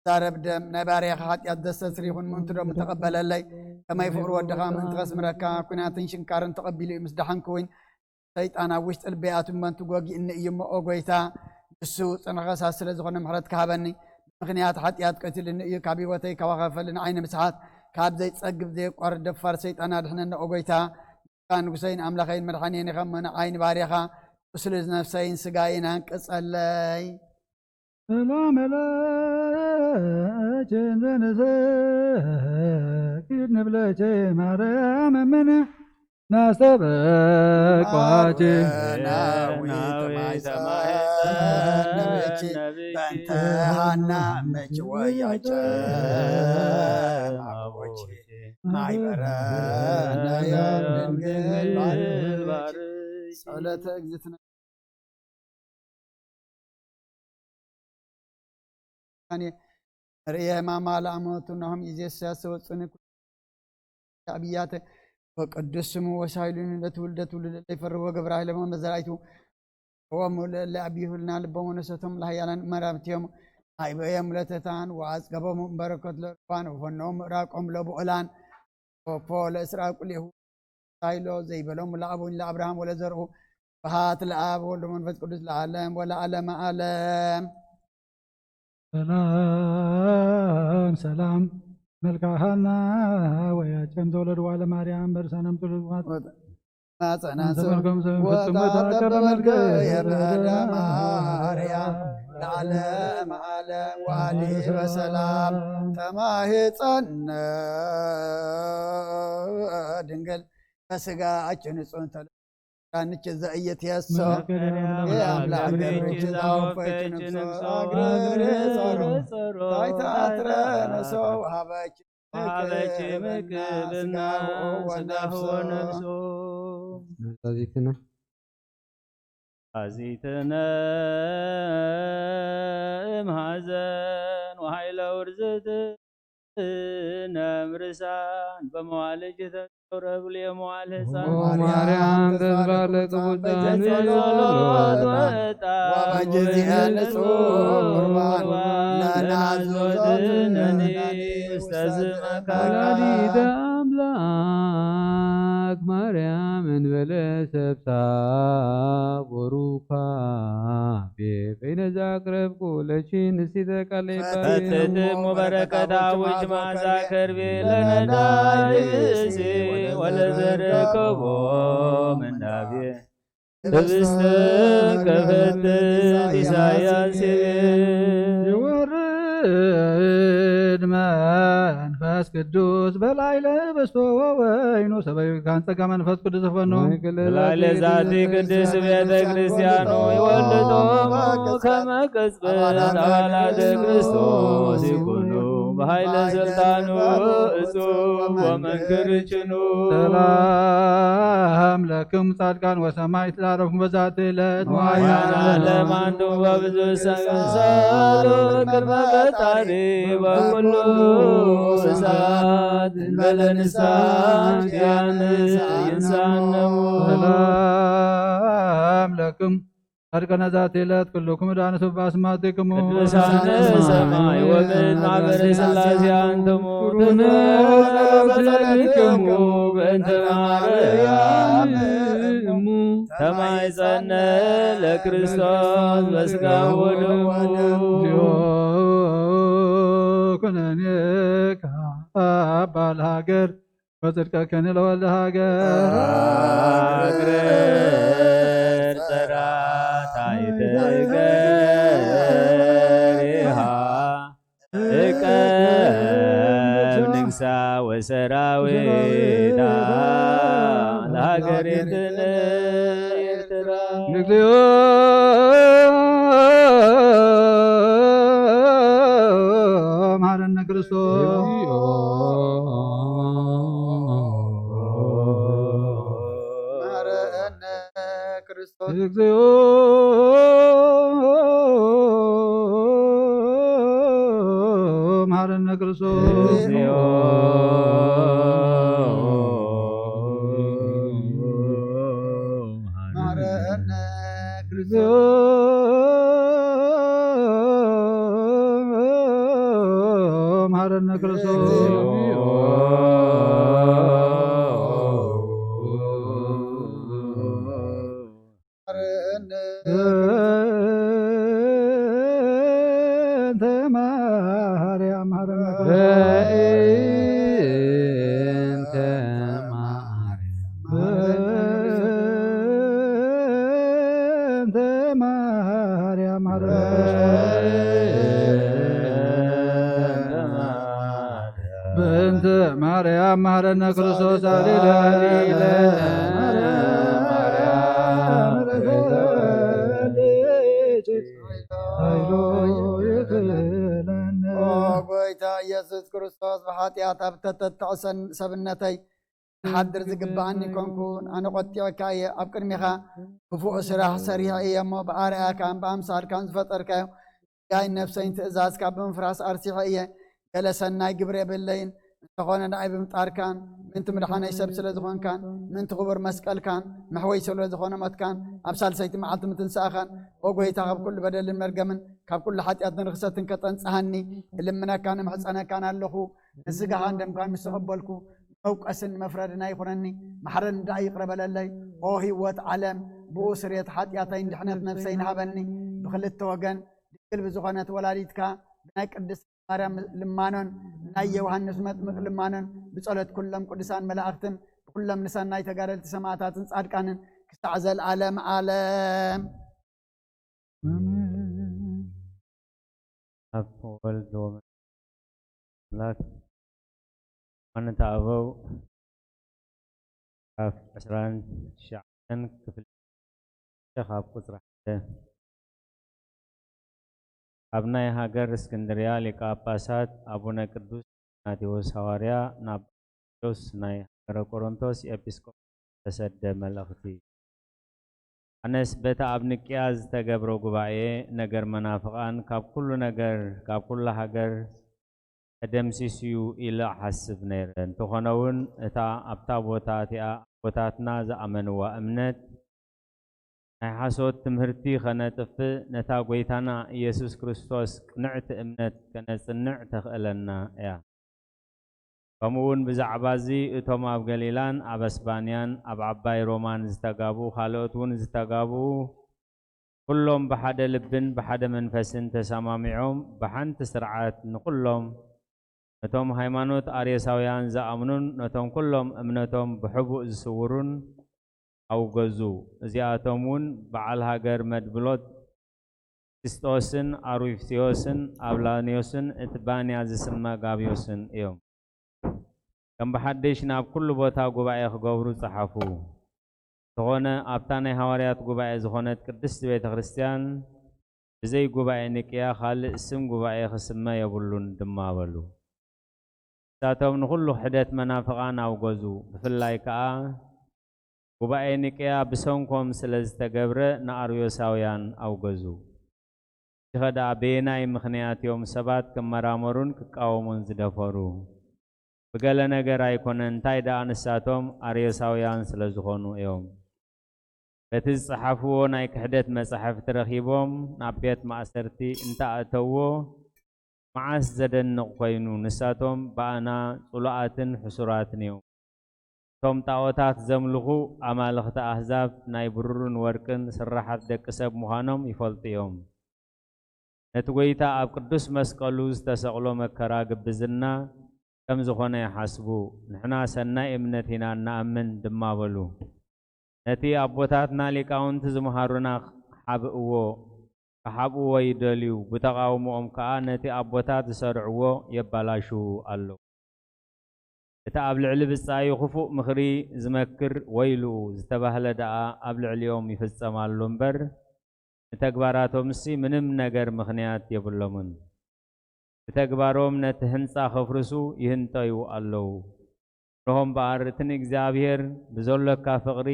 ዛረብ ደም ናይ ባርያኻ ሓጢኣት ዘስተስሪ ይኹን ምእንቱ ደሙ ተቐበለለይ። ከመይ ፍቕሪ ወድኻ ምእንቲ ከስምረካ ኲናትን ሽንካርን ተቐቢሉ እዩ ምስ ደሓንኩ እውን ሰይጣን ኣብ ውሽጢ ልበይ ኣትዩ እመንቱ ጎጊእኒ እዩ እሞ፣ ኦ ጐይታ፣ ንሱ ጽንዕኻ ስለ ዝኾነ ምሕረት ክሃበኒ። ብምኽንያት ሓጢኣት ቀቲሉኒ እዩ፣ ካብ ህይወተይ ከዋኸፈሊ ንዓይ ንምስሓት፣ ካብ ዘይጸግብ ዘየቋርጥ ደፋር ሰይጣን ኣድሕነኒ ኦ ጐይታ። ንጉሰይን ኣምላኸይን መድሓኒየን ኢኻ እሞ፣ ንዓይ ንባርያኻ ቁስሊ ነፍሰይን ስጋይን ኣንቅጸለይ። ሰላም ለኪ እንዘ ንሰግድ ንብለኪ ማርያም እምነ ናስተበቋኪ። ናዊት ማይፀን ነብኪ በእንተ ሃና ምች ወያጨን ኣቦኪ ማይበረን ድንግል ባርኪ። ጸሎተ እግዝእትነ ርየ ማማ ለአሞቱ ናሆም ኢዜስያስ ወፅኒ አብያተ ወቅዱስ ስሙ ወሳይሉኒ ለትውልደ ትውልደ ለይፈርዎ ገብረ ኃይለ መዘራይቱ ወሙ ለለ አብይሁልና ልቦም ወነሰቶም ለሃያላን መራብትዮም አይበየም ለተታን ወአጽገቦም በረከት ለርባን ወፈኖም ምዕራቆም ለብዑላን ፎፎ ለእስራ ቁሌሁ ሳይሎ ዘይበሎም ለአቡን ለአብርሃም ወለዘርኡ ስብሐት ለአብ ወወልድ ወመንፈስ ቅዱስ ለዓለም ወለዓለመ ዓለም። ሰላም ሰላም መልክዓ ሃና ወያጨም ተወለድዋ ለማርያም በርሳነም ትሉዋት ማፀናን ተመልከም ሰብ ፍጹም ወጣ ተበመልከ ተበመልከ የበደ ማርያም ለዓለም ዓለም ዋሊ በሰላም ተማህፀነ ድንግል በስጋችን ጽንተ ዳንች ዘእየት የሶ የአምላክ ገብርች ዛወፈች ንግሶ አግረሬ ጸሮ ታይታትረ ነሶ ሀበች ሀበች ምክብና ስጋሁ ወነፍሶ። አዚትነ አዚትነ እምሃዘን ወሃይለ ውርዝት ነምርሳን በመዋልጅ ተረብሉ የመዋል ህፃን ኦ ማርያም ተስፋ ለቅቡፃን ጸሎት ወጣ ወበጊዜ ንጹሕ ቁርባን ለናዞትነኒ ውስተ ዝመካን ወላዲተ አምላክ ማርያም እንበለ ሰብታ ወሩካቤ በይነ ዘአቅረብኩ ለኪ ንስቲተ ቃለ ፈትትሙ በረከታ ውጭ ማዛ ከርቤ ለነዳይ ብእሲ ወለዘረከቦ ምንዳቤ ህብስት ከፈትት ኢሳያስ ይወርድ መንፈስ ቅዱስ በላዕለ ህብስቶ ወወይኑ ሰበዩ ካን ጸጋ መንፈስ ቅዱስ ይፈኑ። ላዕለ ዛቲ ቅድስት ቤተ ክርስቲያኑ ይወልዶሙ ከመ ቅጽበት አባላተ ክርስቶስ ይኩኑ በኃይለ ስልጣኑ እጹብ ወመንክር ችኑ። ሰላም ለክሙ ጻድቃን ወሰማዕት ለዓረፍኩም በዛቲ ዕለት መዋያን ዓለም አንቱ በብዙ ሰንሰሉ ቅድመ ፈጣሪ በኩሉ እሳት እንበለ ንስሐ ያን ይንሳነሙ። ሰላም ለክሙ ጻድቃነ ዛቲ ዕለት ኩልኩም ዳነ ስብሐት ስማዕቲክሙ። ቅዱሳነ ሰማይ ወምድር ማህበረ ሥላሴ አንትሙ ኩኑ በጸሎትክሙ በእንተ ማርያም እሙ ተማይጸነ ለክርስቶስ በስጋ ወደሙ። ሃገር ወጽድቀከኒ ለወልደ ሃገር። ሃገር ጸራት ኣይትገሪሃ እቀብ ንግሳ ወሰራዊታ ለሃገሪትን ኤርትራ። እግዚኦ መሐረነ ክርስቶስ። መሐረነ ክርስቶስ። እግዚኦ መሐረነ ክርስቶስ። እግዚኦ መሐረነ እግዚኦ መሐረነ ክርስቶስ። መሐረነ በእንተ ማርያም መሐረነ ክርስቶስ። በእንተ ማርያም በእንተ ማርያም መሐረነ ክርስቶስ። በእንተ ማርያም መሐረነ ክርስቶስ። ሃሌሉያ፣ ሃሌሉያ። ኦ ጎይታ ኢየሱስ ክርስቶስ፣ ብሓጢኣት ኣብ ተተጥዐ ሰን-፣ ሰብነተይ ክሓድር ዝግብኣኒ ኮንኩን። ኣነ ቆጢዐካ እየ። ኣብ ቅድሚኻ ክፉእ ስራሕ ሰሪሐ እየ እሞ፣ ብኣርኣያካን ብኣምሳልካን ዝፈጠርካዮ ጋይን ነፍሰይን ትእዛዝካ ብምፍራስ ኣርሲሐ እየ። ገለ ሰናይ ግብሪ የብለይን። እንተኾነ ንዓይ ብምጣርካን ምእንቲ ምድሓነይ ሰብ ስለ ዝኾንካን ምእንቲ ክቡር መስቀልካን መሕወይ ስለ ዝኾነ ሞትካን ኣብ ሳልሰይቲ መዓልቲ ምትንሳእኻን፣ ኦ ጎይታ፣ ካብ ኩሉ በደልን መርገምን ካብ ኩሉ ሓጢኣትን ርኽሰትን ከጠንጽሃኒ እልምነካን እምሕጸነካን ኣለኹ። ንስጋኻን ደምካን ምስ ተቐበልኩ መውቀስን መፍረድን ኣይኹነኒ። ማሕረኒ ደኣ ይቕረ በለለይ። ኦ ህይወት ዓለም፣ ብኡ ስርየት ሓጢኣተይን ድሕነት ነፍሰይን ሃበኒ። ብክልተ ወገን ድንግል ብዝኾነት ወላዲትካ ብናይ ቅድስት ማርያም ልማኖን ናይ ዮሃንስ መጥምቅ ልማኖን ብጸሎት ኩሎም ቅዱሳን መላእኽትን ብኩሎም ንሰናይ ተጋደልቲ ሰማዕታትን ጻድቃንን ክሳዕ ዘልኣለም ዓለም። ኣብ ወልድ ወመንፈስ ኣምላክ። ኣመንታ ኣበው ካብ ዕስራን ትሽዓተን ክፍሊ ካብ ቁጽሪ ሓደ። ኣብ ናይ ሃገር እስክንድርያ ሊቀ ጳጳሳት ኣቡነ ቅዱስ ኢግናቴዎስ ሃዋርያ ናብ ዮስ ናይ ሃገረ ቆሮንቶስ ኤጲስቆጶስ ዝተሰደ መልእኽቲ። ኣነስ በቲ ኣብ ንቅያ ዝተገብረ ጉባኤ ነገር መናፍቓን ካብ ኩሉ ነገር ካብ ኩላ ሃገር ተደምሲሱ'ዩ ኢለ እሓስብ ነይረ። እንተኾነ እውን እታ ኣብታ ቦታ እቲኣ ኣቦታትና ዝኣመንዋ እምነት ናይ ሓሶት ትምህርቲ ኸነጥፍእ፣ ነታ ጐይታና ኢየሱስ ክርስቶስ ቅንዕቲ እምነት ከነጽንዕ ተኽእለና እያ። ከምኡ እውን ብዛዕባ እዚ እቶም ኣብ ገሊላን ኣብ ኣስባንያን ኣብ ዓባይ ሮማን ዝተጋብኡ ካልኦት እውን ዝተጋብኡ ኩሎም ብሓደ ልብን ብሓደ መንፈስን ተሰማሚዖም ብሓንቲ ስርዓት ንኹሎም ነቶም ሃይማኖት ኣርዮሳውያን ዝኣምኑን ነቶም ኩሎም እምነቶም ብሕቡእ ዝስውሩን ኣውገዙ። እዚኣቶም እውን በዓል ሃገር መድብሎት ፊስጦስን ኣሩፍስዮስን ኣብላንዮስን እቲ ባንያ ዝስመ ጋብዮስን እዮም። ከም ብሓድሽ ናብ ኩሉ ቦታ ጉባኤ ክገብሩ ጸሓፉ። እንተኾነ ኣብታ ናይ ሃዋርያት ጉባኤ ዝኾነት ቅድስቲ ቤተ ክርስቲያን ብዘይ ጉባኤ ኒቅያ ካልእ ስም ጉባኤ ክስመ የብሉን ድማ በሉ። ንሳቶም ንኹሉ ክሕደት መናፍቓን ኣውገዙ። ብፍላይ ከኣ ጉባኤ ኒቅያ ብሰንኮም ስለ ዝተገብረ ንኣርዮሳውያን ኣውገዙ። እዚኸ ደኣ በየናይ ምኽንያት እዮም ሰባት ክመራመሩን ክቃወሙን ዝደፈሩ? ብገለ ነገር ኣይኮነን፣ እንታይ ደኣ ንሳቶም ኣርዮሳውያን ስለ ዝኾኑ እዮም። በቲ ዝጸሓፍዎ ናይ ክሕደት መጻሕፍቲ ረኺቦም ናብ ቤት ማእሰርቲ እንተኣእተውዎ፣ መዓስ ዘደንቕ ኮይኑ፣ ንሳቶም ብኣና ጽሉኣትን ሕሱራትን እዮም። እቶም ጣኦታት ዘምልኹ ኣማልኽቲ ኣህዛብ ናይ ብሩርን ወርቅን ስርሓት ደቂ ሰብ ምዃኖም ይፈልጡ እዮም። ነቲ ጐይታ ኣብ ቅዱስ መስቀሉ ዝተሰቕሎ መከራ ግብዝና ከም ዝኾነ ይሓስቡ። ንሕና ሰናይ እምነት ኢና እንኣምን ድማ በሉ። ነቲ ኣቦታትና ሊቃውንቲ ዝመሃሩና ሓብእዎ፣ ክሓብእዎ ይደልዩ፣ ብተቓውሞኦም ከኣ ነቲ ኣቦታት ዝሰርዕዎ የባላሽዉ ኣለዉ። እቲ ኣብ ልዕሊ ብጻዩ ክፉእ ምኽሪ ዝመክር ወይልኡ ዝተባህለ ደኣ ኣብ ልዕሊኦም ይፍጸም ኣሎ እምበር፣ ንተግባራቶምሲ ምንም ነገር ምኽንያት የብሎምን። ብተግባሮም ነቲ ህንጻ ከፍርሱ ይህንጠዩ ኣለዉ። ንሆም በኣር እቲ ንእግዚኣብሔር ብዘሎካ ፍቕሪ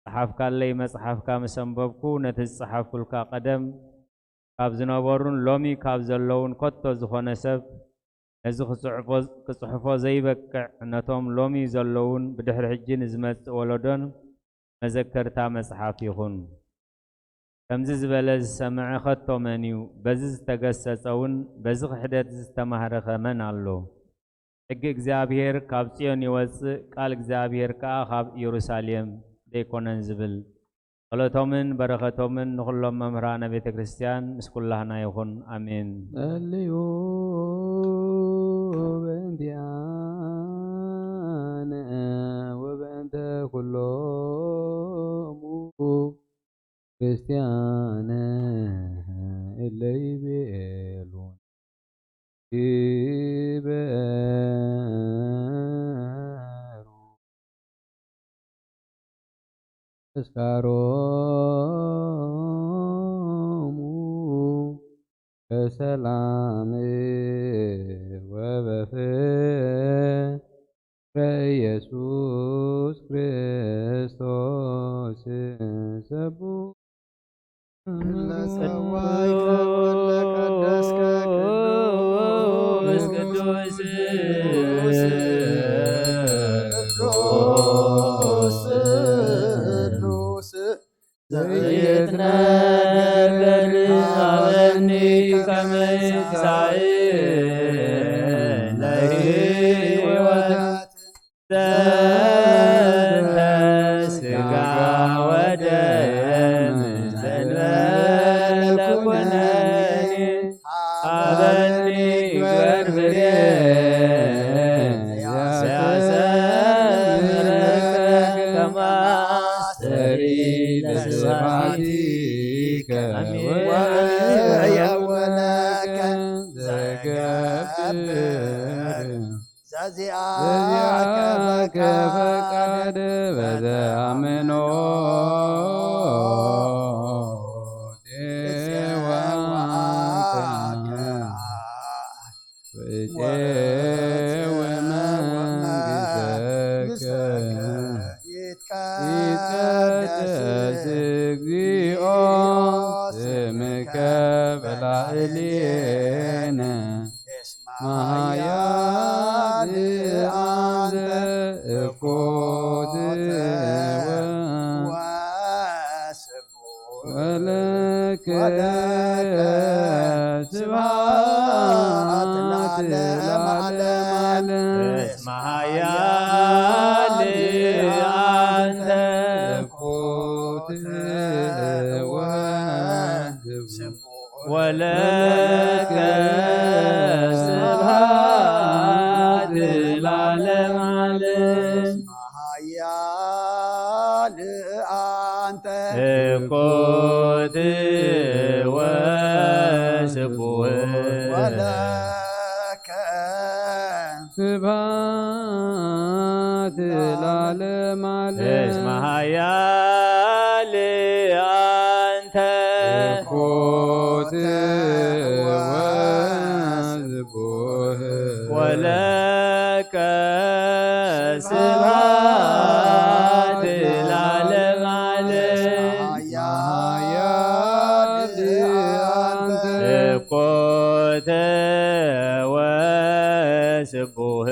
ጸሓፍካለይ መጽሓፍካ ምስ ኣንበብኩ፣ ነቲ ዝጸሓፍኩልካ ቀደም ካብ ዝነበሩን ሎሚ ካብ ዘለዉን ከቶ ዝኾነ ሰብ ነዚ ክጽሕፎ፣ ክጽሕፎ ዘይበቅዕ፣ ነቶም ሎሚ ዘለዉን ብድሕሪ ሕጂ ንዝመጽእ ወለዶን መዘከርታ መጽሓፍ ይኹን። ከምዚ ዝበለ ዝሰምዐ ከቶ መን እዩ? በዚ ዝተገሰጸ እውን በዚ ክሕደት ዝተማህረኸ መን ኣሎ? ሕጊ እግዚኣብሔር ካብ ጽዮን ይወጽእ፣ ቃል እግዚኣብሔር ከኣ ካብ ኢየሩሳሌም ደይኮነን ዝብል። ጸሎቶምን በረኸቶምን ንኹሎም መምህራነ ቤተ ክርስቲያን ምስ ኩላህና ይኹን። ኣሜን። ጸልዩ በእንቲኣነ ወበእንተ ኩሎሙ ክርስቲያነ እለ ይቤሉ ይበሩ ተስካሮሙ በሰላም ወበፍቅር ኢየሱስ ክርስቶስ ሰቡ ለጸዋይከ ወለቀደስከ ቅዱስ ቅዱስ ቅዱስ ቅዱስ ዘይትነገር ሃበኒ ከመ ይሳይ ለህይወት ዘንተ ስጋ ወደም ዘንበለ ኩነኒ ሃበኒ ግበር ብርየ ዘያሰምረከ ከማስተሪ ለስብሐቲከ ወእብየወለከ ዘገብር ዘዚአከ ፈቃድ በዘአምኖ ዴዋከ ወመንግሥትከ ይትቀደስ እግዚኦ ስምከ በላዕሌነ መሃያል አንተ እኮ ወስቡሕ ወለከ ስብሐት ለዓለመ ዓለም። እስመ ኃያል አንተ እኮ ወስቡሕ ወለከ ስብሐት ለዓለመ ዓለም። ኃያል አንተ እኮ ወስቡሕ ወለከ ስብሐት ለዓለመ ዓለም። እስመ ኃያል አንተ ኮት ወስቡሕ ወለከ ስብሐት ለዓለመ ዓለም። ኃያል አንተ ኮት ወስቡሕ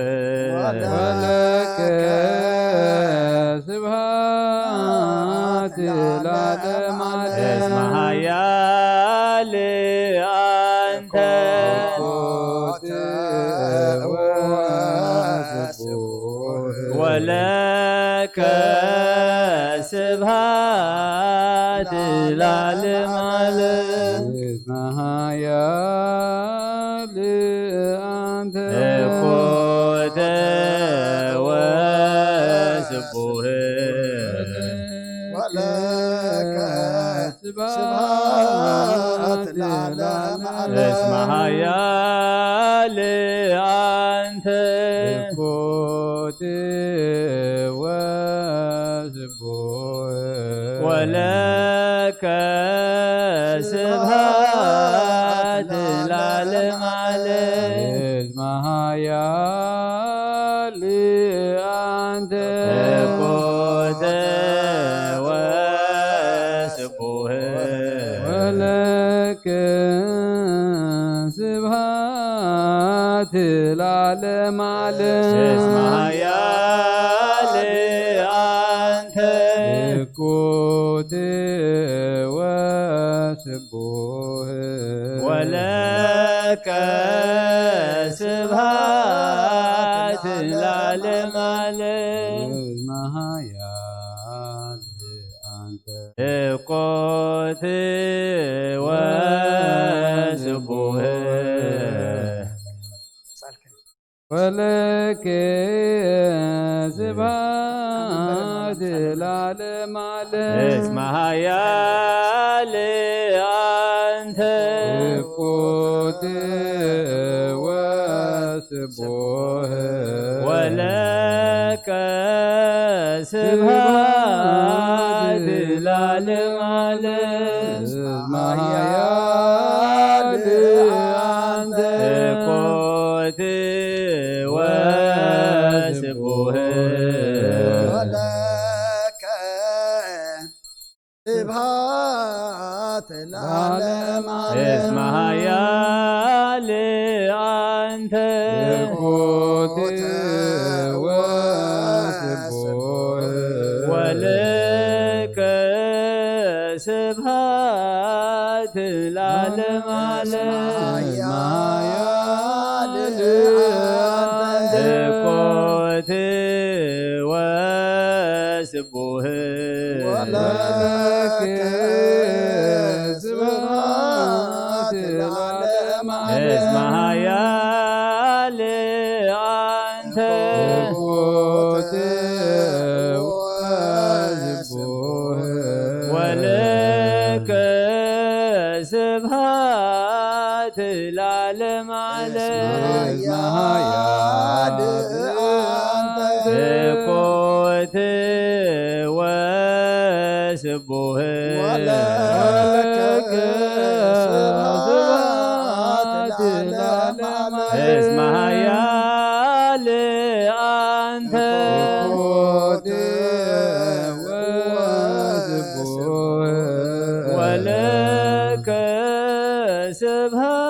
ወለከ ስብሐት ለዓለመ ዓለም። እስመ ኃያል አንተ ኮት ወስቡሕ ወለከ ስብሐት ለዓለመ ዓለም። እስመ ኃያል አንተ እኮ እስመ ኃያል አንተ እኩት ወስቡሕ ወለከ ስብሐት ለዓለመ ዓለም። እስመ ኃያል አንተ እኩት ወስቡሕ ወለከ ስብሐት ለዓለመ ዓለም። እስመ ኃያል አንተ እኩት ወስቡሕ ወለከ ስብሐት ለዓለመ ዓለም። እስመ ኃያል አንተ እኩት ወስቡሕ ወለከ ስብሐት ለዓለመ ዓለም። እስመ ኃያል አንተ እኩት ወስቡሕ ወለከ ስብሐት ለዓለመ ዓለም። እስመ ኃያል አንተ እኩት ወስቡሕ ወለከ ስብሐት ለዓለመ ዓለም። እስመ ኃያል አንተ እኩት ወስቡሕ ወለከ ስብሐት ለዓለመ ዓለም። እስመ ኃያል አንተ እኩት ወስቡሕ ወለከ ስብሐት ለዓለመ ዓለም። እስመ ኃያል አንተ እኩት ወስቡሕ ወለከ ስብሐት ለዓለመ ዓለም። እስመ ኃያል አንተ እኩት ወስቡሕ ወለከ ስብሐት ለዓለመ ዓለም። እስመ ኃያል አንተ እኩት ወስቡሕ ወለከ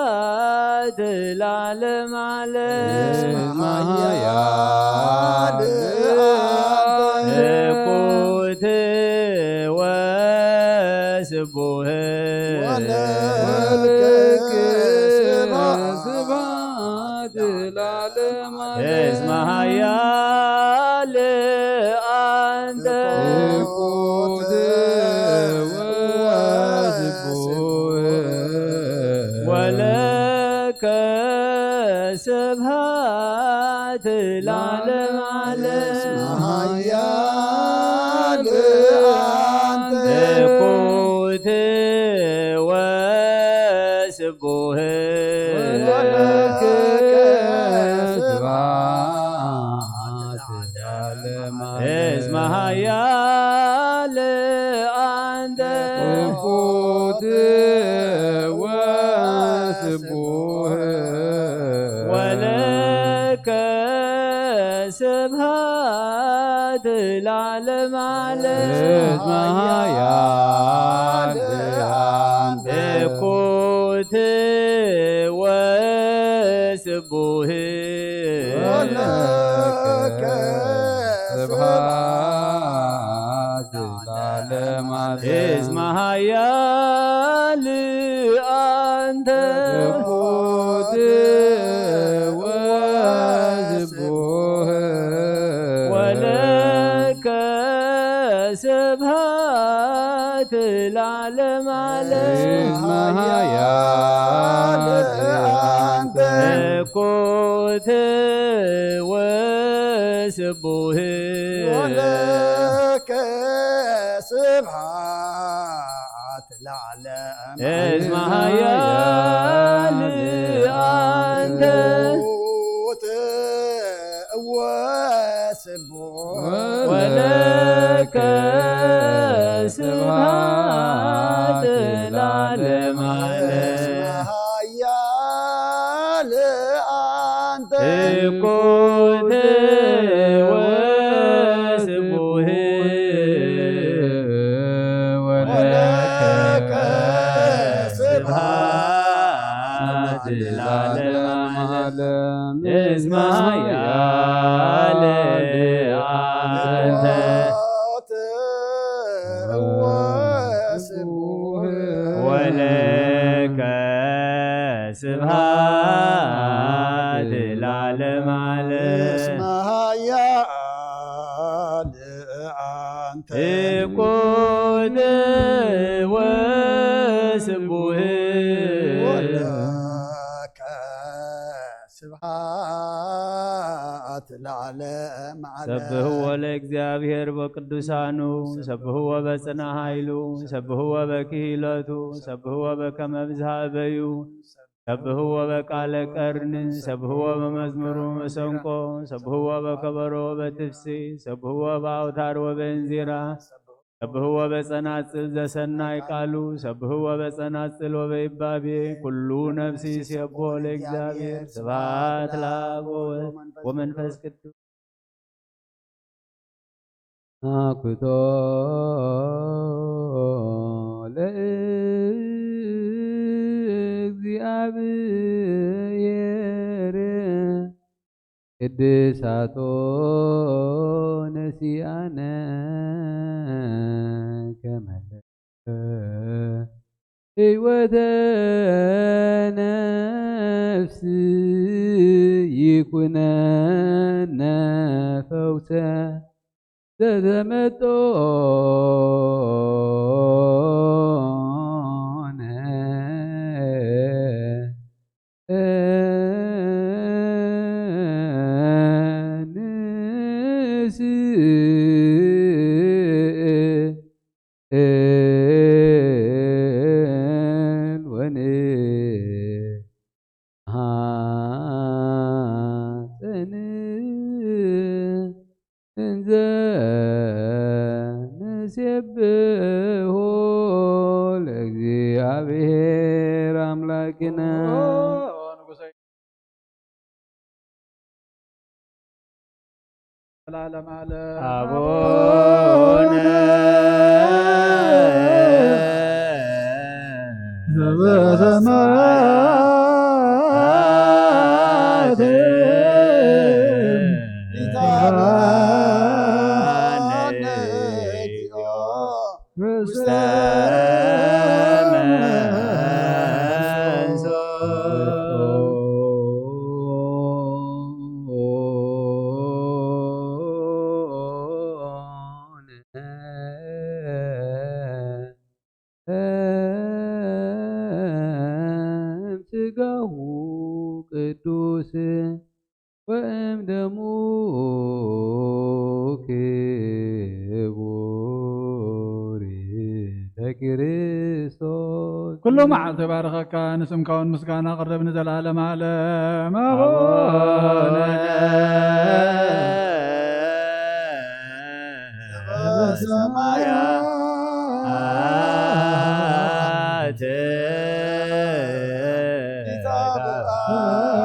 ስብሐት ለዓለመ ዓለም። እስመ ኃያል አንተ እኩት ወስቡሕ ወለከ ስብሐት ለዓለመ ዓለም። እስመ ኃያል አንተ እኩት ወስቡሕ ወለከ ስብሐት ለዓለመ ዓለም። እስመ ኃያል አንተ እኩት ወስቡሕ ወለከ ስብሐት ለዓለመ ዓለም። እስመ ኃያል አንተ እኩት ወስቡሕ ወለከ ስብሐት ለዓለመ ዓለም። እስመ ኃያል አንተ እኩት ወስቡሕ ወለከ ስብሐት ለዓለመ ዓለም። እስመ ኃያል አንተ እኩት ወስቡሕ ወለከ ስብሐት ለዓለመ ዓለም። እስመ ኃያል አንተ እኩት ወስቡሕ ወለከ ስብሐት ለዓለመ ዓለም። እስመ ኃያል እወ ስቡሕ ወለከ ስብሐት ለዓለመ ዓለም። እስመ ኃያል አንተ ትኩት ወስቡሕ ወለከ ስብሐት ለዓለመ ዓለም። እስመ ኃያል አንተ ወለከ ስብሐት ለዓለመ ዓለም። እስመ ኃያል አንተ ትኩት ወስቡሕ ወለከ ስብሐት ለዓለመ ዓለም። ሰብሕዎ ለእግዚኣብሔር በቅዱሳኑ፣ ሰብሕዎ በጽና ኃይሉ፣ ሰብሕዎ በክሂለቱ፣ ሰብሕዎ በከመ ብዝሃ እበዩ፣ ሰብሕዎ በቃለ ቀርን፣ ሰብሕዎ በመዝሙሩ መሰንቆ፣ ሰብሕዎ በከበሮ በትፍሲ፣ ሰብሕዎ በአውታር ወበእንዚራ፣ ሰብሕዎ በጸናጽል ዘሰናይ ቃሉ፣ ሰብሕዎ በጸናጽል ወበይባቤ፣ ኩሉ ነፍሲ ይሴብሖ ለእግዚኣብሔር። ስብሐት ለአብ ወወልድ ወመንፈስ ቅዱስ። አኩቶ ለእግዚኣብሔር ቅድሳቶ ነሲአነ ከመለ ህይወተ ነፍስ ይኩነነ ፈውሰ ዘተመጦነ ንስእል ወንሐጽን እንዘ ንሴብሖ ለእግዚኣብሔር ኣምላክነ። ለዓለመ ዓለም። አቡነ ዘበሰማያት ይትሐባነ እግዚኦ ውስተ መንሱት እምስጋሁ ቅዱስ ወእምደሙ ክቡር ለክርስቶስ። ኩሉ መዓልቲ ባርኸካ፣ ንስምካ እውን ምስጋና ቅርብ ንዘለዓለመ ዓለም። ኣቡነ ዘበሰማያት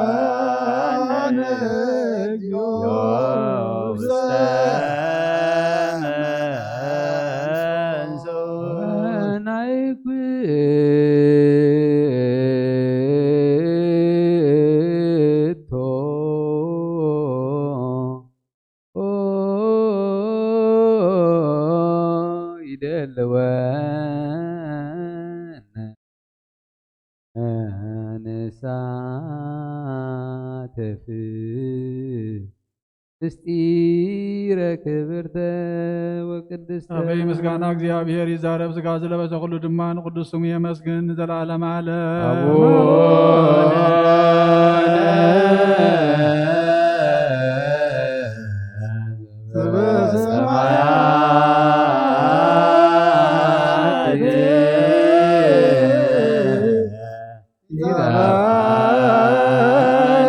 ይትሐባነ እግዚኦ ውስተ መንሱት ናይ ኩቶ ይደልወነ ንሳተፍ ምስጢረ ክብርተ ወቅድስተ። ኣበይ ምስጋና እግዚኣብሔር ይዛረብ፣ ሥጋ ዝለበሰ ኩሉ ድማ ንቅዱስ ስሙ የመስግን ንዘለዓለመ ዓለም። አቡነ ዘበሰማያት ይትሐባነ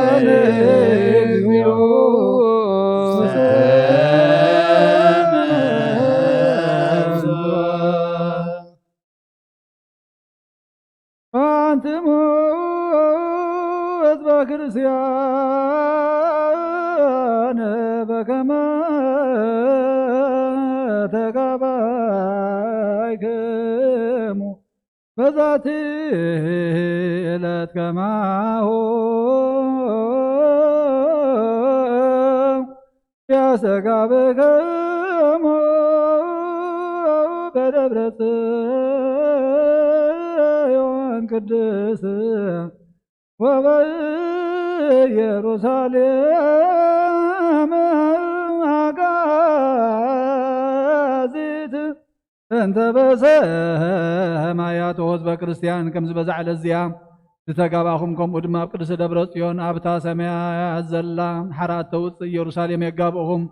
ክርስቲያን በከመ ተጋባይክሙ በዛቲ ዕለት ከማሁ ያስተጋብእክሙ በደብረ ጽዮን ቅድስት ወበኢየሩሳሌም አጋዚት እንተ በሰማያት። ህዝበ ክርስቲያን ከምዚ በዛ ዕለት እዚኣ ዝተጋባኹም፣ ከምኡ ድማ ኣብ ቅድስቲ ደብረ ጽዮን ኣብታ ሰማያት ዘላ ሓራ እተውጽእ ኢየሩሳሌም የጋብእኹም።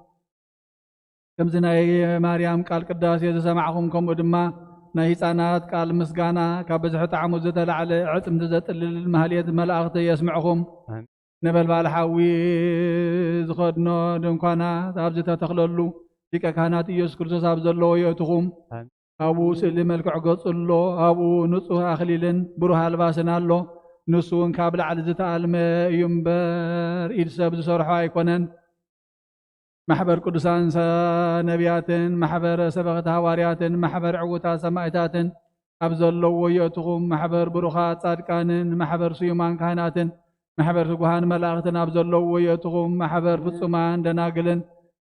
ከምዚ ናይ ማርያም ቃል ቅዳሴ ዝሰማዕኹም፣ ከምኡ ድማ ናይ ህፃናት ቃል ምስጋና ካብ ብዝሒ ጣዕሙ ዝተላዕለ ዕፅምቲ ዘጥልል ማህሌት መላእኽቲ የስምዕኹም። ኣሜን። ነበልባል ሓዊ ዝኸድኖ ድንኳናት ኣብ ዝተተኽለሉ፣ ሊቀ ካህናት ኢየሱስ ክርስቶስ ኣብ ዘለዎ የእትኹም። ኣሜን። ኣብኡ ስእሊ መልክዕ ገጹ ኣሎ፣ ኣብኡ ንጹህ ኣኽሊልን ብሩህ ኣልባስን ኣሎ። ንሱ እውን ካብ ላዕሊ ዝተኣልመ እዩ እምበር፣ ኢድ ሰብ ዝሰርሖ ኣይኮነን። ማሕበር ቅዱሳን ሰ-፣ ነቢያትን፣ ማሕበር ሰበኽቲ ሃዋርያትን፣ ማሕበር ዕዉታት ሰማዕታትን ኣብ ዘለውዎ የእትኹም። ማሕበር ብሩኻት ጻድቃንን፣ ማሕበር ስዩማን ካህናትን፣ ማሕበር ትጉሃን መላእኽትን ኣብ ዘለውዎ የእትኹም። ማሕበር ፍጹማን ደናግልን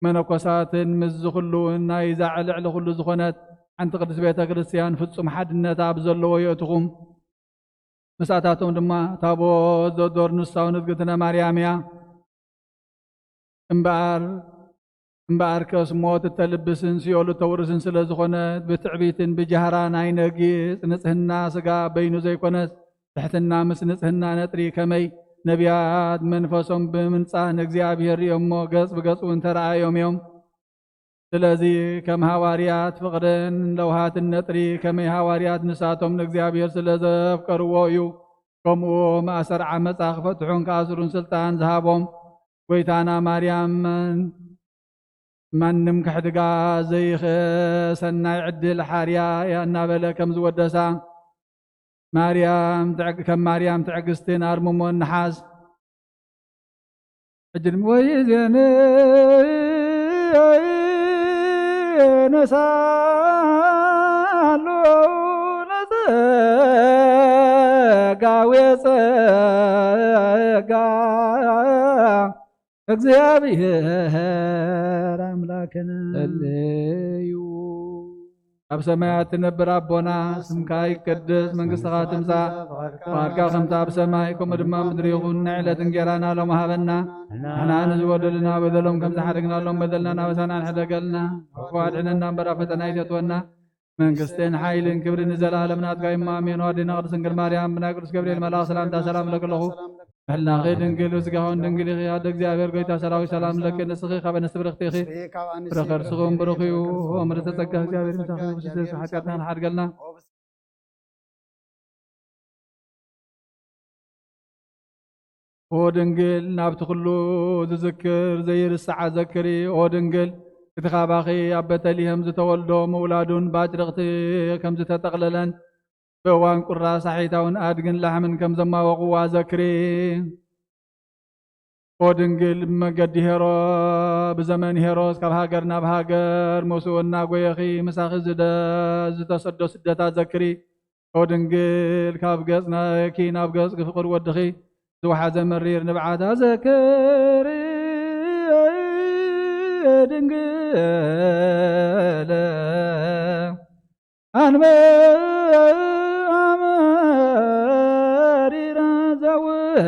መነኮሳትን፣ ምስዚ ኩሉ እውን ናይዛ ልዕሊ ኩሉ ዝኾነት ሓንቲ ቅድስት ቤተ ክርስቲያን ፍጹም ሓድነት ኣብ ዘለዎ የእትኹም። ምሳታቶም ድማ ታቦት ዘዶር ንሳውን እግዝእትነ ማርያም እያ። እምበኣር፣ እምበኣርከስ ሞት እተልብስን ሲኦል እተውርስን ስለ ዝኾነት፣ ብትዕቢትን ብጃህራን ኣይነጊጽ። ንጽህና ስጋ በይኑ ዘይኮነስ፣ ትሕትና ምስ ንጽህና ነጥሪ። ከመይ ነቢያት መንፈሶም ብምንጻህ ንእግዚኣብሔር ርእዮሞ፣ ገጽ ብገጽ እውን ተረኣዮም እዮም። ስለዚ ከም ሃዋርያት ፍቕርን ለውሃትን ነጥሪ። ከመይ ሃዋርያት ንሳቶም ንእግዚኣብሔር ስለ ዘፍቀርዎ እዩ። ከምኡ ማእሰር ዓመጻ ክፈትሑን ክኣስሩን ስልጣን ዝሃቦም። ጎይታና ማርያም ማንም ክሕድጋ ዘይኽእል ሰናይ ዕድል ሓርያ እያ እናበለ ከም ዝወደሳ፣ ማርያም ትዕግ-፣ ከም ማርያም ትዕግስትን ኣርምሞን ንሓዝ። ሕጂ ድማ ወይዜን ነሳሉ ለጸጋዊ ጸጋ እግዚኣብሔር ኣምላክን ጸልዩ። ኣብ ሰማያት ትነብር ኣቦና፣ ስምካ ይቀደስ፣ መንግስትኻ ትምጻእ፣ ፍቓድካ ከምቲ ኣብ ሰማይ ከምኡ ድማ ኣብ ምድሪ ይኹን። ናይ ዕለት እንጌራና ሎም ሃበና፣ ንሕና ንዝበደሉና በደሎም ከም ዝሓደግናሎም በደልና ናበሳና ንሕደገልና፣ ካብ ክፉ ኣድሕነና እምበር ኣብ ፈተና ኣይተእትወና፣ መንግስትን ሓይልን ክብርን ንዘለኣለም ናትካ እዩ። ኣሜን። ኣዴና ቅድስት ድንግል ማርያም፣ ብናይ ቅዱስ ገብርኤል መልኣኽ ሰላምታ ሰላም እለኪ ኣለኹ። ሕልናኺ ድንግል፣ ስጋውን ድንግል ኢኺ። ኣደ እግዚኣብሔር ጎይታ ሰራዊት ሰላም ለኪ፣ ንስኺ ካብ ኣንስቲ ብርኽቲ ኢኺ። ፍረ ከርስኺ እውን ብሩኽ እዩ። እምርተ ጸጋ እግዚኣብሔር ምሳኺ፣ ብስስቲ ሓጢኣትና ሓድገልና። ኦ ድንግል፣ ናብቲ ኩሉ ዝዝክር ዘይርስዓ ዘክሪ። ኦ ድንግል፣ እቲ ካባኺ ኣብ ቤተልሔም ዝተወልዶ ምውላዱን ባጭርቕቲ ከም ዝተጠቕለለን ብእዋን ቁራ ሳሒታውን ኣድግን ላሕምን ከም ዘማወቕዋ ዘክሪ። ኦ ድንግል፣ ብመንገዲ ሄሮ-፣ ብዘመን ሄሮስ ካብ ሃገር ናብ ሃገር ምስኡ እናጎየኺ ምሳኺ ዝደ-፣ ዝተሰዶ ስደታት ዘክሪ። ኦ ድንግል፣ ካብ ገጽ ናኪ ናብ ገጽ ፍቕር ወድኺ ዝወሓዘ መሪር ንብዓት ኣዘክሪ። ድንግል ኣንበ-፣ ኣመሪራ ዘውህ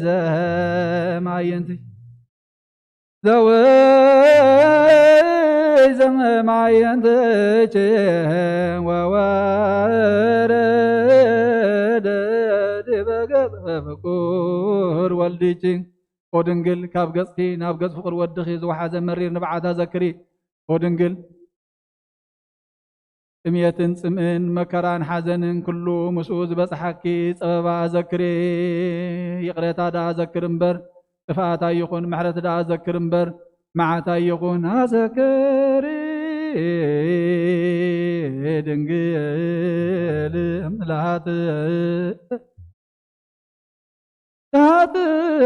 ዘማየንቲ ዘውህ ዘማየንትች ወወረደ ዲበ ገጽ ፍቁር ወልድች። ኦ ድንግል፣ ካብ ገጽኪ ናብ ገጽ ፍቁር ወድኺ ዝወሓዘ መሪር ንብዓታ ዘክሪ። ኦ ድንግል፣ ጥምየትን ጽምእን መከራን ሓዘንን ኩሉ ምስኡ ዝበጽሓኪ ጸበባ ኣዘክሪ። ይቕሬታ ደኣ ዘክር እምበር፣ ጥፍኣት ኣይኹን፣ ምሕረት ደኣ ዘክር እምበር፣ መዓት ኣይኹን። ኣዘክሪ ድንግል ምልኣት ለኃጥእ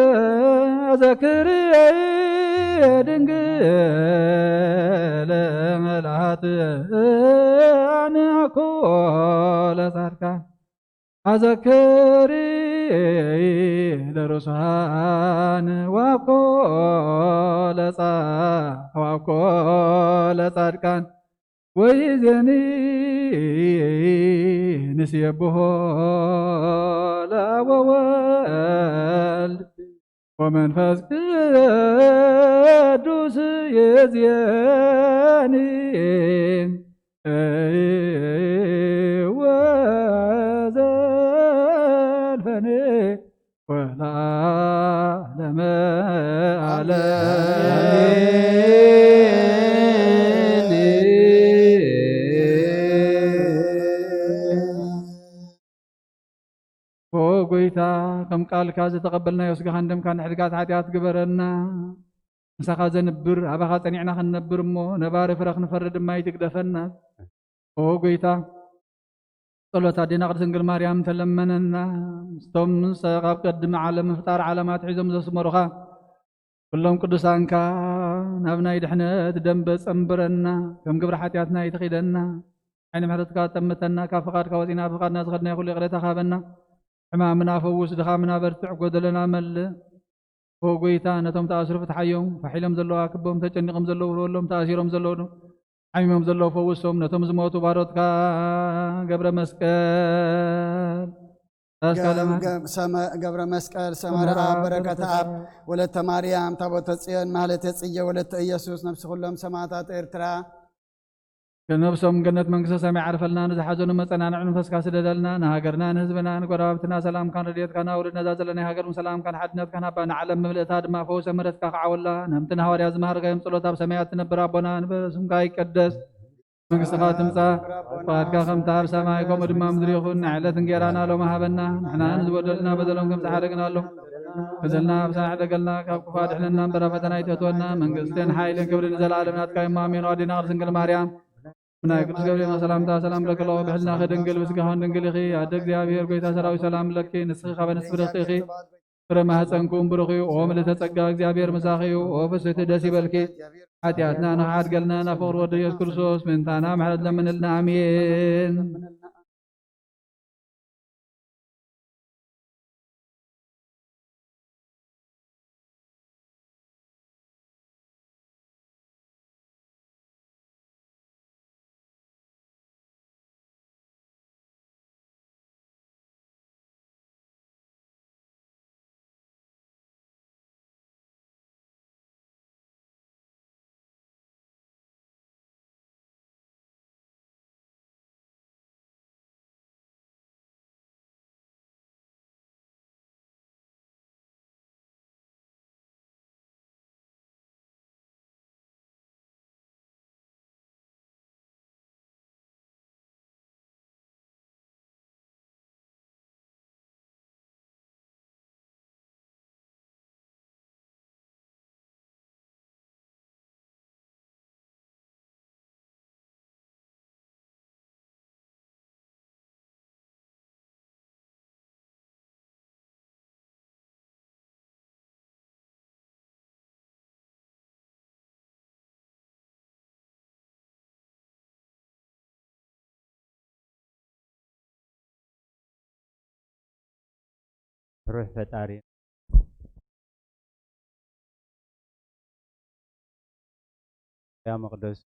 አዘክሪ ድንግል ለኃጥኣን አኮ ለጻድቃን። አዘክሪ ለርሱሃን ወአኮ ለጻ-፣ ወአኮ ለጻድቃን። ወይዜኒ ንስየብሖ ለአብ ወወልድ ወመንፈስ ቅዱስ ይዜኒ ወዘልፈኒ ወለዓለመ ዓለም። ኦ ጎይታ፣ ከም ቃልካ ዝተቐበልናዮ ስጋኻን ደምካን ሕድጋት ሓጢኣት ግበረና። ምሳኻ ዘንብር፣ ኣባኻ ጸኒዕና ክንነብር እሞ፣ ነባሪ ፍረ ክንፈሪ ድማ ይትግደፈና። ኦ ጎይታ፣ ጸሎት ኣዴና ቅድስት ድንግል ማርያም ተለመነና። ምስቶም ንስኻ ካብ ቅድሚ ዓለም ምፍጣር ዓለም ኣትሒዞም ዘስመሩኻ ኩሎም ቅዱሳንካ ናብ ናይ ድሕነት ደንበ ጸንብረና። ከም ግብሪ ሓጢኣትና ኣይትኺደና። ዓይኒ ምሕረትካ ጠምተና። ካብ ፍቓድካ ወጺና፣ ኣብ ፍቓድና ዝኸድናዮ ኩሉ ይቕሬታኻ ሃበና። ሕማምና ፈውስ፣ ድኻምና በርትዕ፣ ጎደለና መልእ። ኦ ጎይታ፣ ነቶም ተኣስሩ ፍትሓዮም፣ ፋሕ ኢሎም ዘለዉ ኣክቦም፣ ተጨኒቖም ዘለዉ ውርወሎም፣ ተኣሲሮም ዘለዉ ሓሚሞም ዘለዉ ፈውሶም፣ ነቶም ዝሞቱ ባሮትካ ገብረ መስቀል፣ ተስካለ ገ-፣ ማርያም፣ ገ-፣ ሰመ-፣ ገብረ መስቀል፣ ሰመረ ሰመረ ኣብ፣ ኣብ፣ በረከተ በረከተ ኣብ፣ ኣብ፣ ወለተ ማርያም፣ ታቦተ ጽዮን፣ ማህለተ ጽጌ፣ ወለተ ኢየሱስ፣ ነፍሲ ኩሎም ሰማዕታት ኤርትራ፣ ነብሶም ገነት መንግስተ ሰማይ ዓርፈልና፣ ንዝሓዘኑ መጸናንዒ መንፈስካ ስደደልና፣ ንሃገርና፣ ንህዝብና፣ ንጎረባብትና ሰላምካን ረድኤትካን ኣውርድ። ነዛ ዘለናያ ሃገር ሰላምካን ሓድነትካን ሃባ፣ ንዓለም ምልእታ ድማ ፈውሰ ምሕረትካ ክዓወላ። ነምቲ ንሃዋርያ ዝመሃርካዮም ጸሎት ኣብ ሰማያት ትነብር ኣቦና፣ ንበ-፣ ስምካ ይቀደስ፣ መንግስትኻ ትምጻእ፣ ፍቓድካ ከምታ ኣብ ሰማይ ከምኡ ድማ ምድሪ ይኹን። ናይ ዕለት እንጌራና ሎሚ ሃበና፣ ንሕና ንዝበደሉና በደሎም ከም ዝሓደግናሎም በደልና ኣብ ሳዕ ደገልና፣ ካብ ክፉ ኣድሕነና እምበር ኣብ ፈተና ኣይተእትወና። መንግስትን ሓይልን ክብርን ንዘለኣለም ናትካ እዮም። ኣሜን። ኣዴና ቅድስት ድንግል ማርያም፣ ናይ ቅዱስ ገብርኤል ሰላምታ ሰላም ለኪ ኣለኹ፣ ብሕልናኺ ድንግል፣ ብስጋኽን ድንግል ኢኺ። ኣደ እግዚኣብሔር፣ ጎይታ ሰራዊት፣ ሰላም ለኪ፣ ንስኺ ካብ ኣንስቲ ፍርኽቲ ኢኺ፣ ፍረ ማህፀንኩም ብሩኽ እዩ። ኦ ምልዕተ ጸጋ፣ እግዚኣብሔር ምሳኺ እዩ። ኦ ፍስሕቲ፣ ደስ ይበልኪ። ሓጢኣትና ንኽሓድገልና ናብ ፍቕሪ ወዲ ኢየሱስ ክርስቶስ ምእንታና ምሕረት ለምንልና። ኣሜን። ሩሕ ፈጣሪ ያ መቕደስ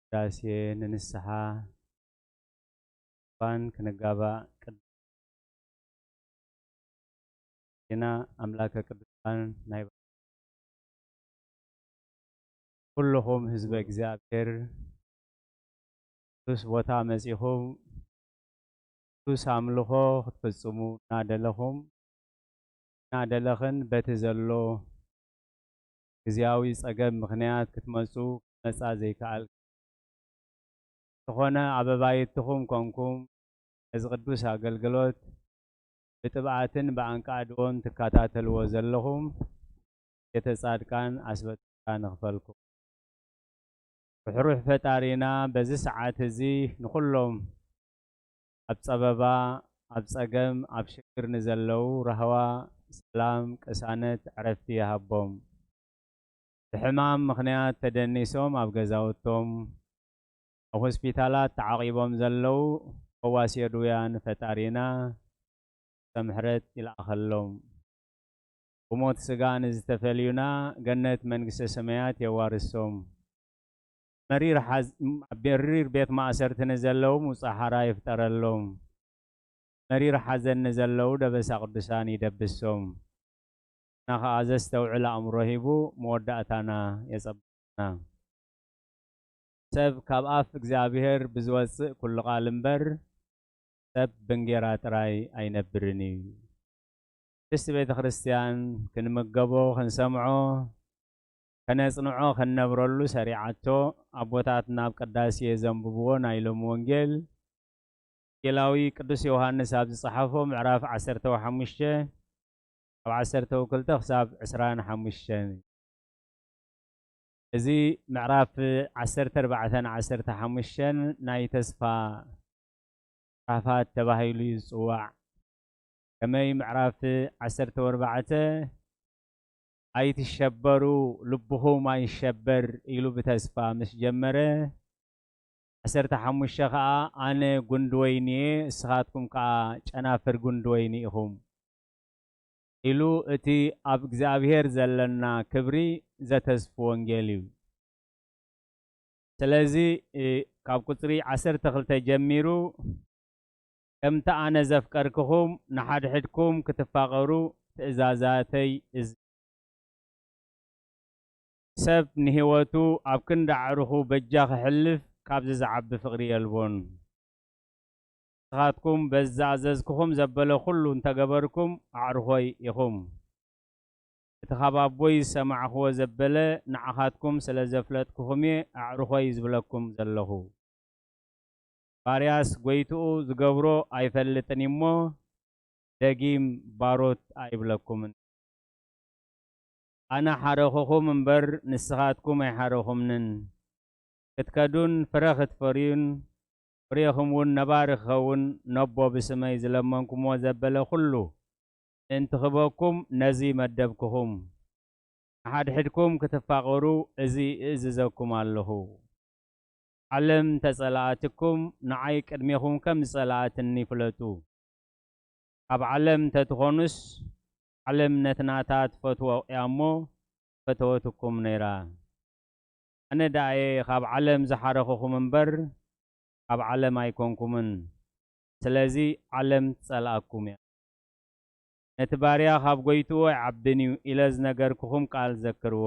ቅዳሴ ንንስሓ ባን ክንጋባእ ቅድ-፣ ኢና። ኣምላከ ቅዱሳን ናይ ኩልኹም ህዝበ እግዚኣብሔር ቅዱስ ቦታ መጺኹም ቅዱስ ኣምልኾ ክትፍጽሙ እናደለኹም፣ እናደለኽን በቲ ዘሎ ግዝያዊ ጸገም ምኽንያት ክትመጹ፣ ክትመጻ ዘይከኣል ዝኾነ ኣብ ኣባይትኹም ኮንኩም ነዚ ቅዱስ ኣገልግሎት ብጥብዓትን ብኣንቃዕድዎን ትከታተልዎ ዘለኹም ቤተ ጻድቃን ኣስበጥካ ንኽፈልኩም። ርሕሩሕ ፈጣሪና በዚ ሰዓት እዚ ንኹሎም ኣብ ጸበባ፣ ኣብ ጸገም፣ ኣብ ሽግር ንዘለዉ ራህዋ፣ ሰላም፣ ቅሳነት፣ ዕረፍቲ ይሃቦም። ብሕማም ምኽንያት ተደኒሶም ኣብ ገዛውቶም፣ ኣብ ሆስፒታላት ተዓቒቦም ዘለዉ ፈዋሲ የድውያን ፈጣሪና ምሕረት ይልኣኸሎም። ብሞት ስጋ ንዝተፈልዩና ገነት መንግስተ ሰማያት የዋርሶም። መሪር ሓዝ-፣ መሪር ቤት ማእሰርቲ ንዘለዉ ምውጻእ ሓራ ይፍጠረሎም። መሪር ሓዘን ንዘለዉ ደበሳ ቅዱሳን ይደብሶም። ንሕና ኸኣ ዘስተውዕል ኣእምሮ ሂቡ መወዳእታና የጸብቐና። ሰብ ካብ ኣፍ እግዚኣብሔር ብዝወጽእ ኩሉ ቃል እምበር፣ ሰብ ብእንጌራ ጥራይ ኣይነብርን እዩ። ቅድስቲ ቤተ ክርስቲያን ክንምገቦ፣ ክንሰምዖ፣ ከነጽንዖ፣ ከንነብረሉ ሰሪዓቶ። ኣቦታትና ኣብ ቅዳሴ ዘንብብዎ ናይ ሎሚ ወንጌል፣ ወንጌላዊ ቅዱስ ዮሃንስ ኣብ ዝጸሓፎ ምዕራፍ ዓሰርተ ሓሙሽተ፣ ካብ ዓሰርተ ክልተ ክሳብ ዕስራን ሓሙሽተን። እዚ ምዕራፍ ዓሰርተ ኣርባዕተን ዓሰርተ ሓሙሽተን ናይ ተስፋ ምዕራፋት ተባሂሉ እዩ ዝጽዋዕ። ከመይ ምዕራፍ ዓሰርተ ኣርባዕተ "ኣይትሸበሩ፣ ልብኹም ኣይሸበር" ኢሉ ብተስፋ ምስ ጀመረ፣ ዓሰርተ ሓሙሽተ ከኣ "ኣነ ጉንዲ ወይኒ እየ፣ እስኻትኩም ከኣ ጨናፍር ጉንዲ ወይኒ ኢኹም" ኢሉ እቲ ኣብ እግዚኣብሔር ዘለና ክብሪ ዘተስፉ ወንጌል እዩ። ስለዚ፣ እ፣ ካብ ቁጽሪ ዓሰርተ ክልተ ጀሚሩ፣ "ከምቲ ኣነ ዘፍቀርክኹም ንሓድሕድኩም ክትፋቐሩ ትእዛዛተይ እዚ" ሰብ ንህይወቱ ኣብ ክንዲ ኣዕሩኹ በጃ ክሕልፍ ካብዚ ዝዓቢ ፍቕሪ የልቦን። ንስኻትኩም በዚ ዝኣዘዝኩኹም ዘበለ ኩሉ እንተገበርኩም ኣዕሩኾይ ኢኹም። እቲ ካብ ኣቦይ ዝሰማዕኽዎ ዘበለ ንዓኻትኩም ስለ ዘፍለጥኩኹም እየ ኣዕሩኾይ ዝብለኩም ዘለኹ። ባርያስ ጐይትኡ ዝገብሮ ኣይፈልጥን እዩ እሞ፣ ደጊም ባሮት ኣይብለኩምን። ኣነ ሓረኹኹም እምበር፣ ንስኻትኩም ኣይሓረኹምንን። ክትከዱን ፍረ ክትፈርዩን፣ ፍሬኹም እውን ነባሪ ክኸውን፣ ነቦ ብስመይ ዝለመንኩምዎ ዘበለ ኩሉ ምእንቲ ክህበኩም፣ ነዚ መደብኩኹም። ንሓድሕድኩም ክትፋቐሩ፣ እዚ እእዝዘኩም ኣለኹ። ዓለም እንተ ጸላኣትኩም፣ ንዓይ ቅድሜኹም ከም ዝጸላኣትኒ ፍለጡ። ካብ ዓለም እንተ ትኾኑስ፣ ዓለም ነቲ ናታ ትፈትዎ እያ እሞ፣ ፈተወትኩም ነይራ። ኣነ ደኣ እየ ካብ ዓለም ዝሓረኹኹም እምበር፣ ካብ ዓለም ኣይኮንኩምን። ስለዚ ዓለም ትጸልኣኩም እያ። ነቲ ባርያ ካብ ጐይትኡ ኣይዓብን እዩ ኢለ ዝነገርኩኹም ቃል ዘክርዎ።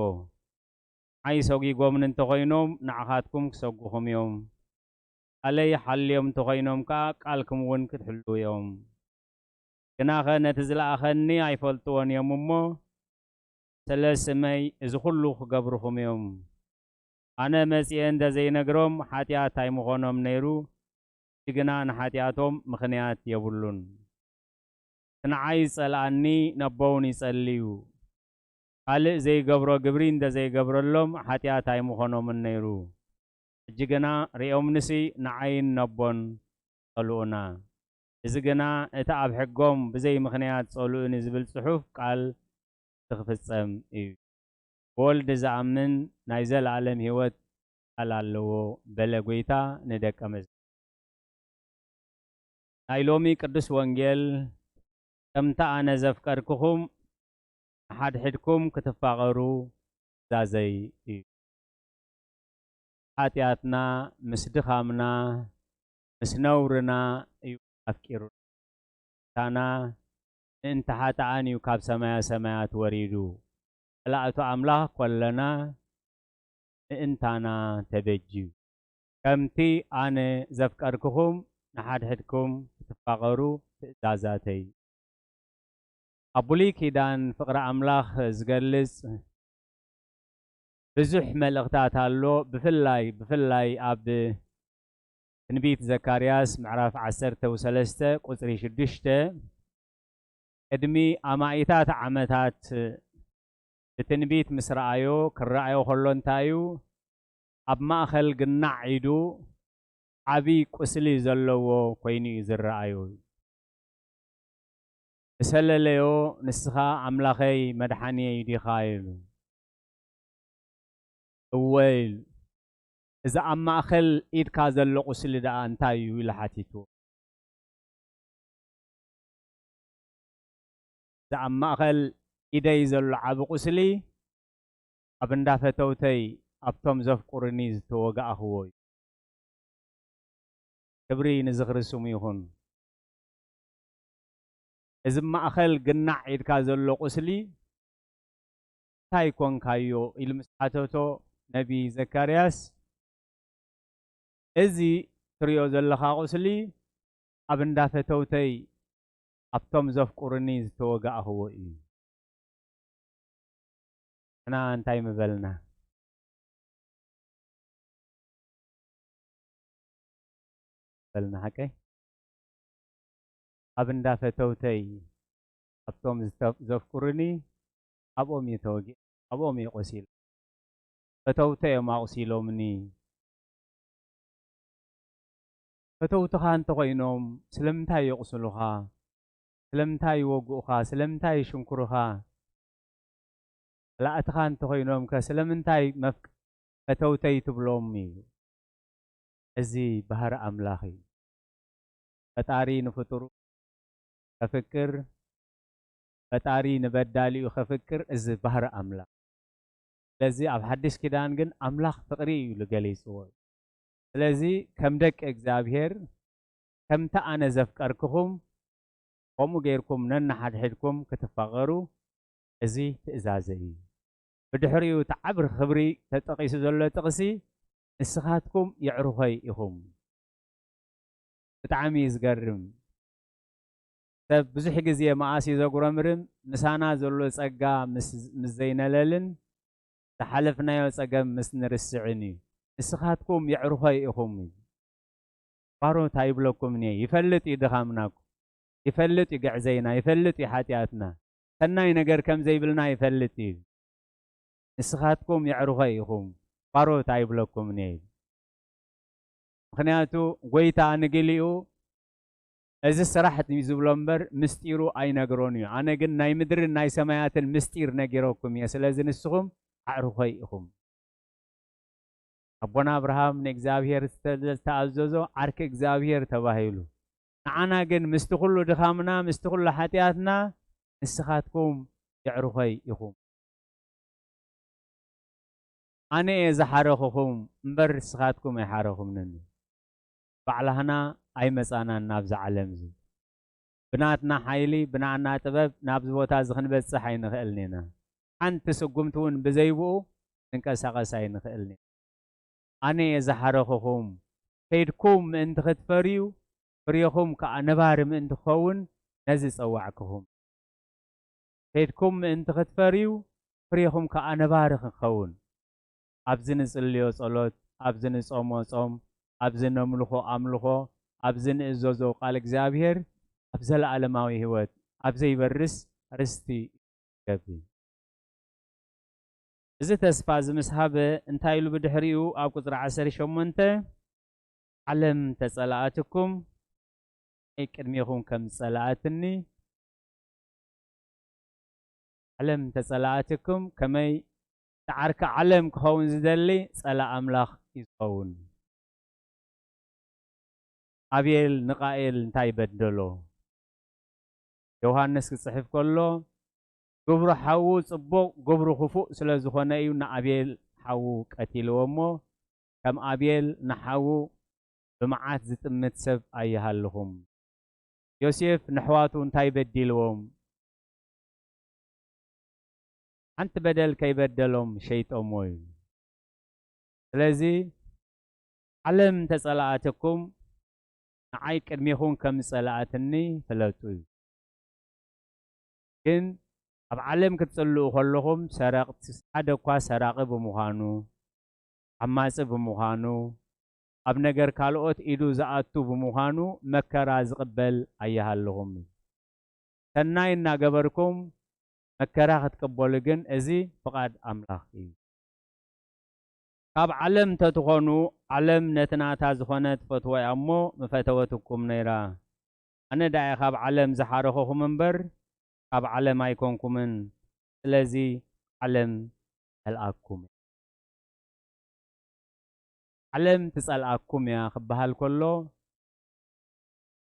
ንዓይ ሰጒጎምኒ እንተ ኾይኖም፣ ንዓኻትኩም ክሰጉኹም እዮም። ቃለይ ሓልዮም እንተ ኾይኖም ከኣ፣ ቃልኩም እውን ክትሕልዉ እዮም። ግናኸ ነቲ ዝለኣኸኒ ኣይፈልጥዎን እዮም እሞ፣ ስለ ስመይ እዚ ኹሉ ክገብሩኹም እዮም። ኣነ መጺኤ እንተ ዘይነግሮም፣ ሓጢኣት ኣይምኾኖም ነይሩ፣ ሕጂ ግና ንሓጢኣቶም ምኽንያት የብሉን። እቲ ንዓይ ዝጸልኣኒ ነቦውን ይጸሊ እዩ። ካልእ ዘይገብሮ ግብሪ እንተ ዘይገብረሎም፣ ሓጢኣት ኣይምኾኖምን ነይሩ። ሕጂ ግና ርእዮምንሲ ንዓይን ነቦን ጸልኡና። እዚ ግና እቲ ኣብ ሕጎም ብዘይ ምኽንያት ጸልኡኒ ዝብል ጽሑፍ ቃል ክፍጸም እዩ። ብወልድ ዝኣምን ናይ ዘለኣለም ህይወት ቃል ኣለዎ፣ በለ ጐይታ ንደቀ መዝ-፣ ናይ ሎሚ ቅዱስ ወንጌል፣ "ከምቲ ኣነ ዘፍቀርኩኹም፣ ንሓድሕድኩም ክትፋቐሩ ትእዛዘይ እዩ።" ሓጢኣትና ምስ ድኻምና፣ ምስ ነውርና እዩ ኣፍቂሩና። ምእንታና፣ ምእንቲ ሓጥኣን እዩ ካብ ሰማያ ሰማያት ወሪዱ። ጸላእቱ ኣምላኽ ኮለና፣ ምእንታና ተበጅዩ። ከምቲ ኣነ ዘፍቀርኩኹም፣ ንሓድሕድኩም ክትፋቐሩ ትእዛዛተይ። ኣብ ብሉይ ኪዳን ፍቕሪ ኣምላኽ ዝገልጽ ብዙሕ መልእኽታት ኣሎ። ብፍላይ፣ ብፍላይ ኣብ ትንቢት ዘካርያስ ምዕራፍ ዓሰርተ ወሰለስተ ቁጽሪ ሽዱሽተ፣ ቅድሚ ኣማኢታት ዓመታት ብትንቢት ምስ ረኣዮ፣ ክረኣዮ ከሎ እንታይ እዩ? ኣብ ማእከል ግናዕ ኢዱ ዓቢ ቁስሊ ዘለዎ ኮይኑ እዩ ዝረኣዮ። ምሰለለዮ፣ "ንስኻ ኣምላኸይ መድሓኒየይ ዲኻ?" ኢሉ። "እወ" ኢሉ። "እዚ ኣብ ማእከል ኢድካ ዘሎ ቁስሊ ደኣ እንታይ እዩ?" ኢሉ ሓቲትዎ። "እዚ ኣብ ማእከል ኢደይ ዘሎ ዓቢ ቁስሊ፣ ኣብ እንዳ ፈተውተይ ኣብቶም ዘፍቅሩኒ ዝተወጋእኽዎ እዩ። ክብሪ ንዝኽሪ ስሙ ይኹን። እዚ ማእከል ግናዕ ኢድካ ዘሎ ቁስሊ እንታይ ኮንካዮ?" ኢሉ ምስ ሓተቶ፣ ነቢ ዘካርያስ፣ "እዚ ትሪኦ ዘለኻ ቁስሊ ኣብ እንዳ ፈተውተይ ኣብቶም ዘፍቅሩኒ ዝተወጋእኽዎ እዩ። ንሕና እንታይ ምበልና?" በልና ሓቀይ? "ኣብ እንዳ ፈተውተይ ኣብቶም ዝተ-፣ ዘፍቅሩኒ ኣብኦም እየ ተወጊ-፣ ኣብኦም እየ ቆሲለ። ፈተውተይ እዮም ኣቑሲሎምኒ። ፈተውትኻ እንተኾይኖም ስለምንታይ የቑስሉኻ? ስለምንታይ ይወግኡኻ? ስለምንታይ ይሽንኩሩኻ? ጸላእትኻ እንተኾይኖም ከ ስለምንታይ መፍቅ-፣ ፈተውተይ ትብሎም?" እዩ። እዚ ባህሪ ኣምላኽ እዩ። ፈጣሪ ንፍጡሩ ከፍቅር፣ ፈጣሪ ንበዳሊኡ ከፍቅር፣ እዚ ባህሪ ኣምላኽ። ስለዚ ኣብ ሓድሽ ኪዳን ግን ኣምላኽ ፍቕሪ እዩ ኢሉ ገሊጽዎ። ስለዚ ከም ደቂ እግዚኣብሔር፣ ከምቲ ኣነ ዘፍቀርክኹም፣ ከምኡ ጌርኩም ነንሓድሕድኩም ክትፋቐሩ፣ እዚ ትእዛዘይ እዩ። ብድሕሪኡ እቲ ዓቢ ክብሪ ተጠቒሱ ዘሎ ጥቕሲ፣ "ንስኻትኩም የዕሩኸይ ኢኹም።" ብጣዕሚ እዩ ዝገርም። ሰብ ብዙሕ ግዜ መኣስ እዩ ዘጉረምርም፣ ምሳና ዘሎ ጸጋ ምስ፣ ምስ ዘይነለልን፣ ዝሓለፍናዮ ጸገም ምስ ንርስዕን እዩ። "ንስኻትኩም የዕሩኸይ ኢኹም" እዩ። ባሮት ኣይብለኩምን እየ። ይፈልጥ እዩ ድኻምና እኮ። ይፈልጥ እዩ ግዕዘይና፣ ይፈልጥ እዩ ሓጢኣትና። ሰናይ ነገር ከም ዘይብልና ይፈልጥ እዩ። "ንስኻትኩም የዕሩኸይ ኢኹም፣ ባሮት ኣይብለኩምን እየ" ኢሉ። ምኽንያቱ፣ ጎይታ ንግሊኡ፣ "እዚ ስራሕ" እዩ ዝብሎ እምበር፣ ምስጢሩ ኣይነግሮን እዩ። "ኣነ ግን ናይ ምድርን ናይ ሰማያትን ምስጢር ነጊረኩም እየ፣ ስለዚ ንስኹም ኣዕሩኸይ ኢኹም።" ኣቦና ኣብርሃም ንእግዚኣብሔር ዝተ-፣ ዝተኣዘዞ ዓርኪ እግዚኣብሔር ተባሂሉ። ንዓና ግን ምስቲ ኩሉ ድኻምና፣ ምስቲ ኩሉ ሓጢኣትና፣ "ንስኻትኩም የዕሩኸይ ኢኹም። ኣነ እየ ዝሓረኹኹም እምበር ንስኻትኩም ኣይሓረኹምንን። ባዕላህና ኣይመጻናን ናብዚ ዓለም እዚ። ብናትና ሓይሊ፣ ብናትና ጥበብ ናብዚ ቦታ እዚ ክንበጽሕ ኣይንኽእልን ኢና። ሓንቲ ስጉምቲ እውን ብዘይብኡ ክንቀሳቐስ ኣይንኽእልን ኢና። ኣነ እየ ዝሓረኹኹም። ከይድኩም ምእንቲ ክትፈርዩ፣ ፍሬኹም ከኣ ነባሪ ምእንቲ ክኸውን ነዚ ጸዋዕኩኹም። ከይድኩም ምእንቲ ክትፈርዩ፣ ፍሬኹም ከኣ ነባሪ ክኸውን፣ ኣብዚ ንጽልዮ ጸሎት፣ ኣብዚ ንጾሞ ጾም፣ ኣብዚ ነምልኾ ኣምልኾ፣ ኣብዚ ንእዘዞ ቃል እግዚኣብሔር፣ ኣብ ዘለኣለማዊ ህይወት፣ ኣብ ዘይበርስ ርስቲ ይገብር። እዚ ተስፋ እዚ ምስ ሃበ፣ እንታይ ኢሉ ብድሕሪኡ ኣብ ቁጽሪ ዓሰርተ ሸሞንተ፣ "ዓለም ተጸላኣትኩም፣ ቅድሜኹም ከም ዝጸላኣትኒ፣ ዓለም ተጸላኣትኩም፣ ከመይ እቲ ዓርኪ ዓለም ክኸውን ዝደሊ ጸላእ ኣምላኽ እዩ ዝኸውን።" ኣቤል ንቃኤል እንታይ በደሎ? ዮሃንስ ክጽሕፍ ከሎ፣ ግብሩ ሓዉ ጽቡቕ፣ ግብሩ ክፉእ ስለ ዝኾነ እዩ ንኣቤል ሓዉ ቀቲልዎ እሞ፣ ከም ኣቤል ንሓዉ ብመዓት ዝጥምት ሰብ ኣይሃልኹም። ዮሴፍ ንኣሕዋቱ እንታይ በዲልዎም? ሓንቲ በደል ከይበደሎም ሸይጦምዎ እዩ። ስለዚ፣ "ዓለም እንተጸላኣትኩም፣ ንዓይ ቅድሜኹም ከም ዝጸላኣትኒ ፍለጡ" እዩ። ግን ኣብ ዓለም ክትጽልኡ ከለኹም፣ ሰረቕቲ፣ ሓደ እኳ ሰራቒ ብምዃኑ፣ ዓማጺ ብምዃኑ፣ ኣብ ነገር ካልኦት ኢዱ ዝኣቱ ብምዃኑ፣ መከራ ዝቕበል ኣይሃልኹም እዩ። ሰናይ እናገበርኩም መከራ ክትቅበሉ ግን፣ እዚ ፍቓድ ኣምላኽ እዩ። ካብ ዓለም እንተትኾኑ፣ ዓለም ነቲ ናታ ዝኾነ ትፈትዎ እያ እሞ፣ ምፈተወትኩም ነይራ። ኣነ ደኣ እየ ካብ ዓለም ዝሓረኹኹም እምበር፣ ካብ ዓለም ኣይኮንኩምን፣ ስለዚ ዓለም ተልኣኩም። ዓለም ትጸልኣኩም እያ ክበሃል ከሎ፣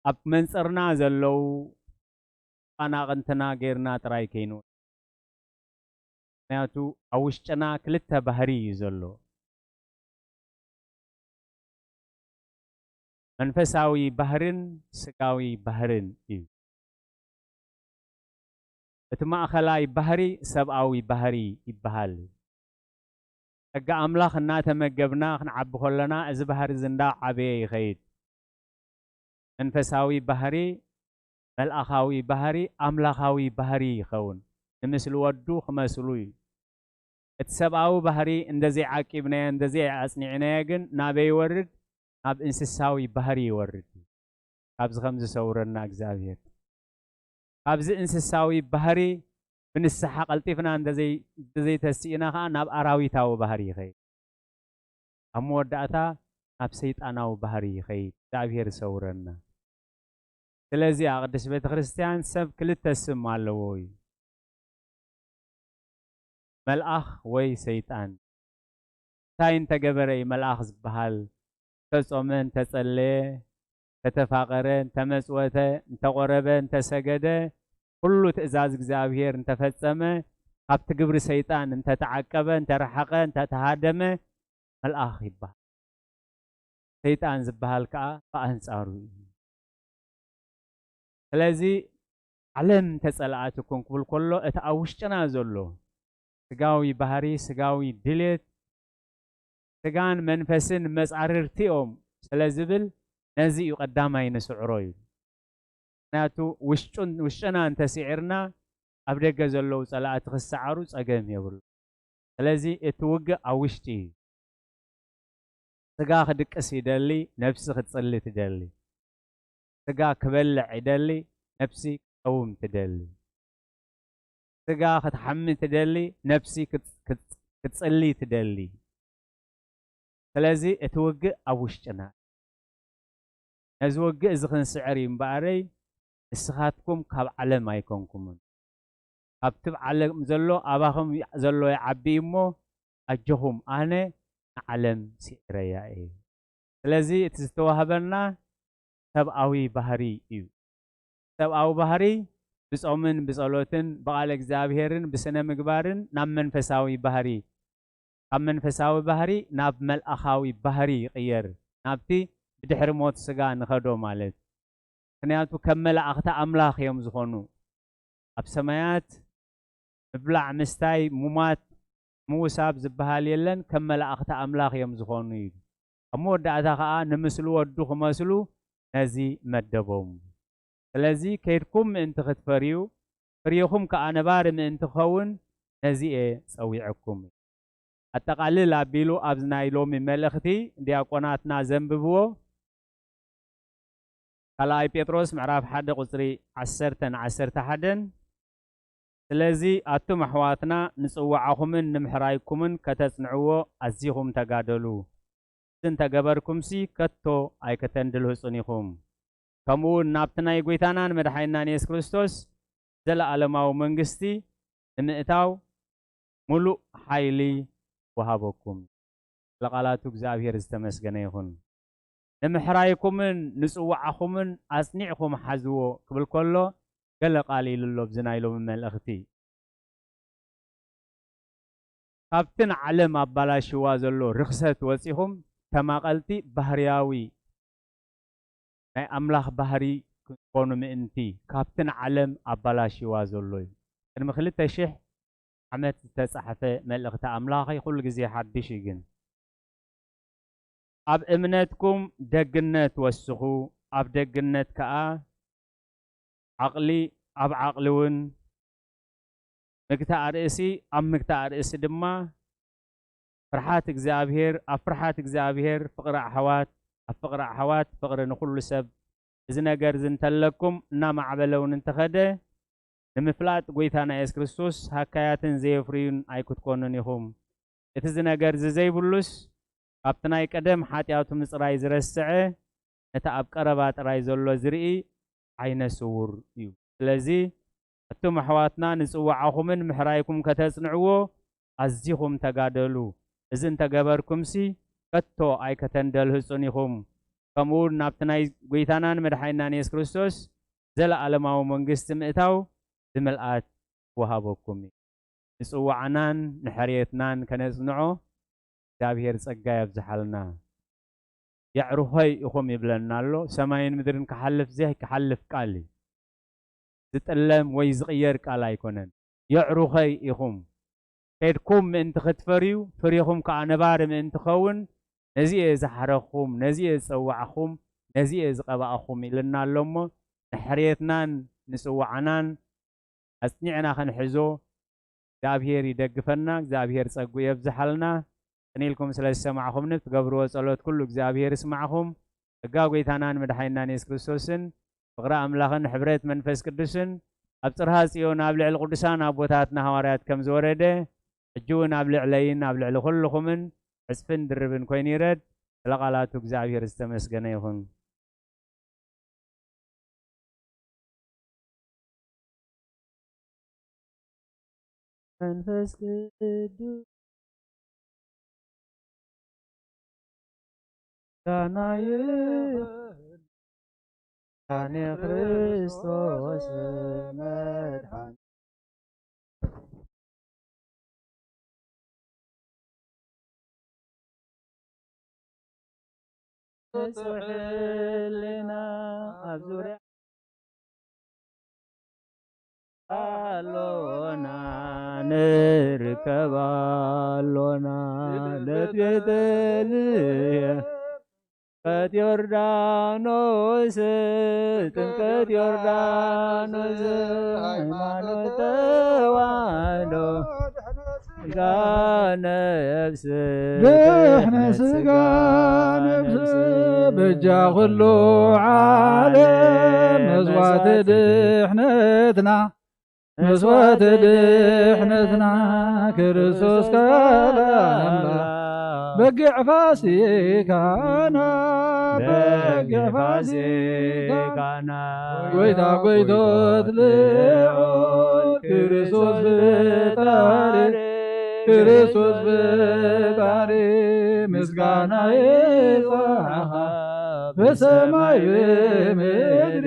ኣብ መንጽርና ዘለዉ ኣናቕንትና ጌርና ጥራይ ከይኑ። ምኽንያቱ ኣብ ውሽጥና ክልተ ባህሪ እዩ ዘሎ። መንፈሳዊ ባህርን ስጋዊ ባህርን እዩ። እቲ ማእኸላይ ባህሪ ሰብኣዊ ባህሪ ይበሃል። ጸጋ ኣምላኽ እናተመገብና ክንዓቢ ከለና፣ እዚ ባህሪ እዚ እንዳዓበየ ይኸይድ። መንፈሳዊ ባህሪ፣ መልኣኻዊ ባህሪ፣ ኣምላኻዊ ባህሪ ይኸውን። ንምስሊ ወዱ ክመስሉ እዩ። እቲ ሰብኣዊ ባህሪ እንደዘይዓቂብናዮ፣ እንደዘይኣጽኒዕናዮ ግን ናበይ ይወርድ? ናብ እንስሳዊ ባህሪ ይወርድ። ካብዚ ከም ዝሰውረና እግዚኣብሔር። ካብዚ እንስሳዊ ባህሪ ብንስሓ ቀልጢፍና እንደዘይ-፣ እንተዘይተስኢና ኸዓ ናብ ኣራዊታዊ ባህሪ ይኸይድ። ኣብ መወዳእታ ናብ ሰይጣናዊ ባህሪ ይኸይድ። እግዚኣብሔር ይሰውረና። ስለዚ ኣብ ቅድስት ቤተ ክርስቲያን ሰብ ክልተ ስም ኣለዎ እዩ። መልኣኽ ወይ ሰይጣን። እንታይ እንተገበረ እዩ መልኣኽ ዝበሃል? እንተጾመ፣ እንተጸለየ፣ እንተተፋቐረ፣ እንተመጽወተ፣ እንተቖረበ፣ እንተሰገደ፣ ኩሉ ትእዛዝ እግዚኣብሔር እንተፈጸመ፣ ካብቲ ግብሪ ሰይጣን እንተተዓቀበ፣ እንተረሓቐ፣ እንተተሃደመ፣ መልኣኽ ይበሃል። ሰይጣን ዝበሃል ከኣ ብኣንጻሩ እዩ። ስለዚ ዓለም ተጸልኣትኩም ክብል ከሎ፣ እቲ ኣብ ውሽጥና ዘሎ ስጋዊ ባህሪ፣ ስጋዊ ድሌት፣ ስጋን መንፈስን መጻርርቲ እዮም ስለ ዝብል፣ ነዚ እዩ ቀዳማይ ንስዕሮ እዩ። ምኽንያቱ ውሽጡን-፣ ውሽጥና እንተስዒርና፣ ኣብ ደገ ዘለዉ ጸላእቲ ክሰዓሩ ጸገም የብሉ። ስለዚ እቲ ውግእ ኣብ ውሽጢ እዩ። ስጋ ክድቅስ ይደሊ፣ ነፍሲ ክትጽሊ ትደሊ። ስጋ ክበልዕ ይደሊ፣ ነፍሲ ክትጸውም ትደሊ። ስጋ ክትሓሚ ትደሊ፣ ነፍሲ ክት-፣ ክት-፣ ክትጽሊ ትደሊ። ስለዚ እቲ ውግእ ኣብ ውሽጥና። ነዚ ውግእ እዚ ክንስዕር እዩ እምበኣረይ፣ ንስኻትኩም ካብ ዓለም ኣይኮንኩምን። ካብቲ ኣብ ዓለም ዘሎ ኣባኹም ዘሎ ይዓቢ እዩ እሞ፣ ኣጆኹም፣ ኣነ ንዓለም ስዒረያ እየ። ስለዚ እቲ ዝተዋህበና ሰብኣዊ ባህሪ እዩ። ሰብኣዊ ባህሪ ብጾምን ብጸሎትን ብቓል እግዚኣብሔርን ብስነ ምግባርን ናብ መንፈሳዊ ባህሪ፣ ካብ መንፈሳዊ ባህሪ ናብ መልኣኻዊ ባህሪ ይቕየር፣ ናብቲ ብድሕሪ ሞት ስጋ ንኸዶ ማለት። ምኽንያቱ ከም መላእኽቲ ኣምላኽ እዮም ዝኾኑ። ኣብ ሰማያት ምብላዕ ምስታይ፣ ሙማት፣ ምውሳብ ዝበሃል የለን፣ ከም መላእኽቲ ኣምላኽ እዮም ዝኾኑ እዩ። ኣብ መወዳእታ ኸኣ ንምስሊ ወዱ ክመስሉ ነዚ መደቦም። ስለዚ ከይድኩም ምእንቲ ክትፈርዩ፣ ፍሬኹም ከኣ ነባሪ ምእንቲ ክኸውን ነዚ እየ ጸዊዐኩም። ኣጠቓልል ኣቢሉ ኣብዚ ናይ ሎሚ መልእኽቲ ዲያቆናትና ዘንብብዎ፣ ካልኣይ ጴጥሮስ ምዕራፍ ሓደ ቁጽሪ ዓሰርተ ን ዓሰርተ ሓደን፣ ስለዚ ኣቱም ኣሕዋትና ንጽዋዓኹምን ንምሕራይኩምን ከተጽንዕዎ ኣዚኹም ተጋደሉ። እዚ እንተገበርኩምሲ ከቶ ኣይከተንድልህጹን ኢኹም። ከምኡ እውን ናብቲ ናይ ጐይታናን መድሓኒናን የሱስ ክርስቶስ ዘለኣለማዊ መንግስቲ ንምእታው ምሉእ ሓይሊ ወሃበኩም። ለቃላቱ እግዚኣብሔር ዝተመስገነ ይኹን። ንምሕራይኩምን ንጽዋዓኹምን ኣጽኒዕኩም ሓዝዎ ክብል ከሎ፣ ገለ ቃል ኢሉ ኣሎ ኣብዚ ናይ ሎሚ መልእኽቲ። ካብቲ ንዓለም ኣባላሽዋ ዘሎ ርኽሰት ወጺኹም ተማቐልቲ ባህርያዊ ናይ ኣምላኽ ባህሪ ክትኮኑ ምእንቲ፣ ካብቲ ንዓለም ኣባላሽዋ ዘሎ እዩ። ቅድሚ ክልተ ሽሕ ዓመት ዝተጻሕፈ መልእኽቲ ኣምላኽ ኩሉ ግዜ ሓድሽ እዩ። ግን ኣብ እምነትኩም ደግነት ወስኹ፣ ኣብ ደግነት ከኣ ዓቕሊ፣ ኣብ ዓቕሊ እውን ምግታእ ርእሲ፣ ኣብ ምግታእ ርእሲ ድማ ፍርሓት እግዚኣብሔር፣ ኣብ ፍርሓት እግዚኣብሔር ፍቕሪ ኣሕዋት፣ ኣብ ፍቕሪ ኣሕዋት ፍቕሪ ንኹሉ ሰብ። እዚ ነገር እዚ እንተለኩም እናማዕበለ እውን እንተኸደ፣ ንምፍላጥ ጐይታና የሱስ ክርስቶስ ሃካያትን ዘየፍርዩን ኣይክትኮኑን ኢኹም። እቲ እዚ ነገር እዚ ዘይብሉስ፣ ካብቲ ናይ ቀደም ሓጢኣቱ ምጽራይ ዝረስዐ፣ ነቲ ኣብ ቀረባ ጥራይ ዘሎ ዝርኢ ዓይነ ስዉር እዩ። ስለዚ ኣቱም ኣሕዋትና ንጽዋዓኹምን ምሕራይኩም ከተጽንዕዎ ኣዚኹም ተጋደሉ። እዚ እንተገበርኩምሲ ከቶ ኣይከተንደልህጹን ኢኹም። ከምኡ እውን ናብቲ ናይ ጐይታናን መድሓኒናን የሱስ ክርስቶስ ዘለኣለማዊ መንግስቲ ምእታው ብምልኣት ክወሃበኩም እዩ። ንጽዋዕናን ንሕርየትናን ከነጽንዖ እግዚኣብሔር ጸጋ የብዝሓልና። የዕሩኸይ ኢኹም ይብለና ኣሎ። ሰማይን ምድርን ክሓልፍ ዘይክሓልፍ ቃል እዩ። ዝጥለም ወይ ዝቕየር ቃል ኣይኮነን። የዕሩኸይ ኢኹም። ከድኩም ምእንቲ ክትፈርዩ፣ ፍሬኹም ከኣ ነባሪ ምእንቲ ኸውን፣ ነዚ እየ ዝሓረኽኹም፣ ነዚ እየ ዝጸዋዕኹም፣ ነዚ እየ ዝቐባእኹም ኢልና ኣሎ እሞ፣ ንሕርየትናን ንጽዋዕናን ኣጽኒዕና ክንሕዞ እግዚኣብሔር ይደግፈና፣ እግዚኣብሔር ጸጉ የብዝሓልና። ቅን ኢልኩም ስለ ዝሰማዕኹምኒ፣ ትገብርዎ ጸሎት ኩሉ እግዚኣብሔር ይስማዕኹም። ጸጋ ጐይታናን መድሓኒናን የሱስ ክርስቶስን ፍቕሪ ኣምላኽን ሕብረት መንፈስ ቅዱስን ኣብ ጽርሃ ጽዮን ኣብ ልዕሊ ቅዱሳን ኣቦታትና ሃዋርያት ከም ዝወረደ፣ ሕጂ እውን ኣብ ልዕለይን ኣብ ልዕሊ ኩልኹምን ዕጽፍን ድርብን ኮይኑ ይረድ። ስለ ቃላቱ እግዚኣብሔር ዝተመስገነ ይኹን። መንፈስ ቅዱስ ዳና ይኹን። ዳኔ ክርስቶስ መድሓኒ ንጹሕ ሕልና ኣብ ዙርያ ኣሎና፣ ንርከብ ኣሎና። ልደት ቤተልሔም፣ ጥምቀት ዮርዳኖስ፣ ጥምቀት ዮርዳኖስ፣ ሃይማኖት ተዋህዶ፣ ስጋ ነፍስ፣ ድሕነት ስጋ ነፍስ፣ በጃ ኩሉ ዓለም፣ መስዋዕቲ ድሕነትና፣ መስዋዕቲ ድሕነትና፣ ክርስቶስ ካልኣና፣ በጊዕ ፋሲካና፣ በጊዕ ፋሲካና፣ ጐይታ ጐይቶት ልዑል፣ ክርስቶስ ፈጣሪ፣ ክርስቶስ ፈጣሪ፣ ምስጋና ይብጻሕኻ ብሰማይ ብምድሪ፣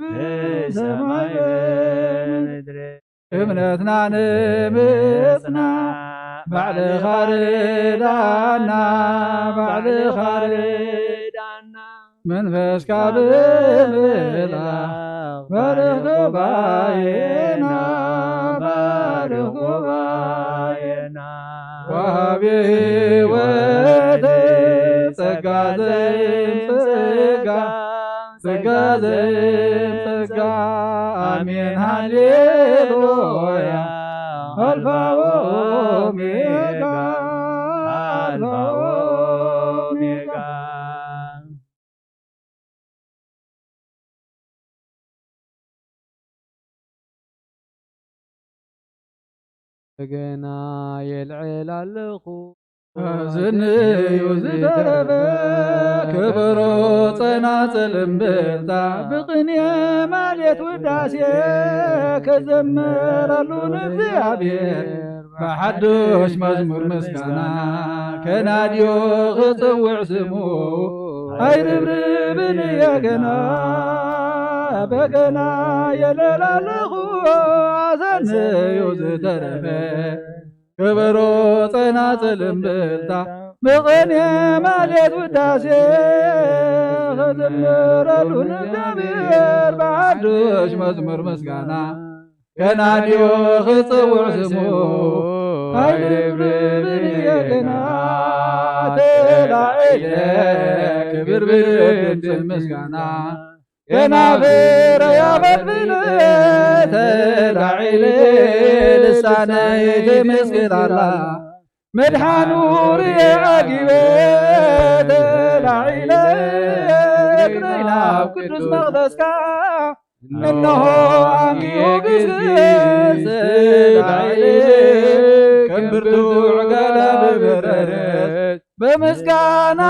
ብሰማይ ብምድሪ። እምነትና ንምጽና ባዕልኻ ርዳና፣ ባዕልኻ ርዳና። መንፈስካ ብምልኣኽ ባርኽ ጉባኤና፣ ባርኽ ጉባኤና። ወሃቢ ሕይወት ጸጋ ዘይምጸጋ፣ ጸጋ ዘይምጸጋ። ኣሜን ሃሌሉያ። ኣልፋ ወኦሜጋ፣ ኣልፋ ወኦሜጋ። በገና የልዕል ኣለኹ። ኣዘንዩ ዝተረፈ ከበሮ ጸናጽል እምብልታ ብቕኔ ማሌት ውዳሴ ክዘምረሉ ንእግዚኣብሔር ብሓድሽ መዝሙር ምስጋና ከናድዮ ክጽውዕ ስሙ ኣይርብርብን እየ ገና በገና የለላለኹ ኣዘንዩ ዝተረፈ ከበሮ ጸናጽል እምብልታ ብቕኔ ማሌት ውዳሴ ክዝምረሉ ንእግዚኣብሔር ብሓድሽ መዝሙር ምስጋና ከናድዮ ክጽውዕ ስሙ ኣይርብርብን እየ ገና ተላዒለ ክብርብር ድምፂ ምስጋና ገና ፍረ ያፈልፍል ተላዒለ ልሳነይ ትምስክር ኣላ መድሓኑ ርየ ዓጊበ ተላዒለ እግረይ ናብ ቅዱስ መቕደስካ እነሆ ኣንጊኡ ግዝግዝ ተላዒለ ከም ብርቱዕ ጋላ ብበረረት ምስጋና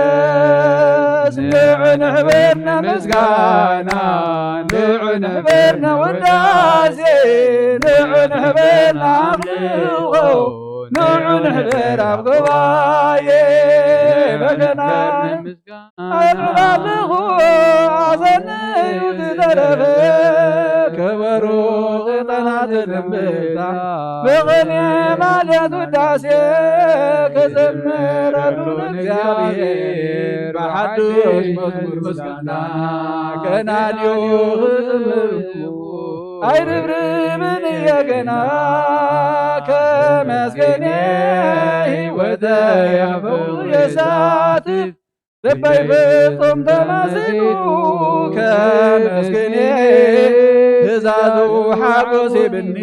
ይመላለስ። ንዑ ንሕበር ንምስጋና፣ ንዑ ንሕበር ንውዳሴ፣ ንዑ ንሕበር ንኣምልኾ፣ ንዑ ንሕበር ኣብ ጉባኤ። በገና ኣልባልኹ ኣዘንዩ ዝደረፈ፣ ከበሮ፣ ዕጣናት፣ እምብልታ፣ ብቕኔ ማለት ውዳሴ፣ ክዝምረሉ ንእግዚኣብሔር ብሓድሽ መዝሙር ምስጋና፣ ከናድዮ ክዝምር ኣይርብርብን እየ ገና፣ ከመስገን ህይወተይ ኣፈው የሳትፍ፣ ልበይ ፍጹም ተመስጦ ከመስግን፣ ትእዛዙ ሓጎስ ይብኒ፣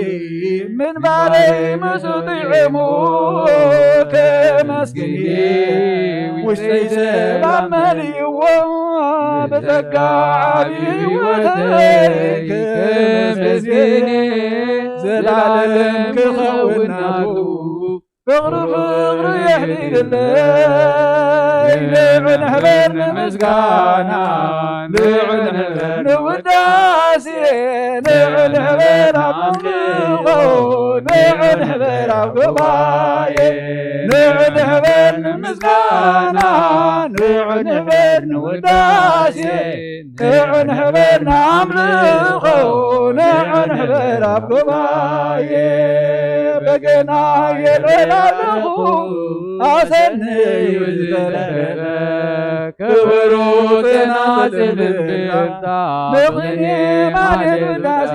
ምንባረይ ምስኡ ጥዕሙ ከመስግን፣ ውሽጠይ ሰላም መሊእዎ ብጸጋ ዓቢ ህይወተይ ከመስግን፣ ዘላለም ክኸውን ናቱ ፍቕሩ ፍቕሩ የሕሊልለይ። ንዑ ንሕበር ንምስጋና፣ ንዑ ንሕበር ንውዳሴ፣ ንዑ ንሕበር ኣብ ኣምልኾ፣ ንዑ ንሕበር ኣብ ጉባኤ፣ ንዑ ንሕበር ንምስጋና፣ ንዑ ንሕበር ንውዳሴ፣ ንዑ ንሕበር ንኣምልኾ፣ ንዑ ንሕበር ኣብ ጉባኤ። በገና የልዕል ኣለኹ ኣሰንዩ ዝተደረፈ፣ ክብሩ ጽናጽል እምብልታ፣ ብቕኔ ማህሌት ውዳሴ፣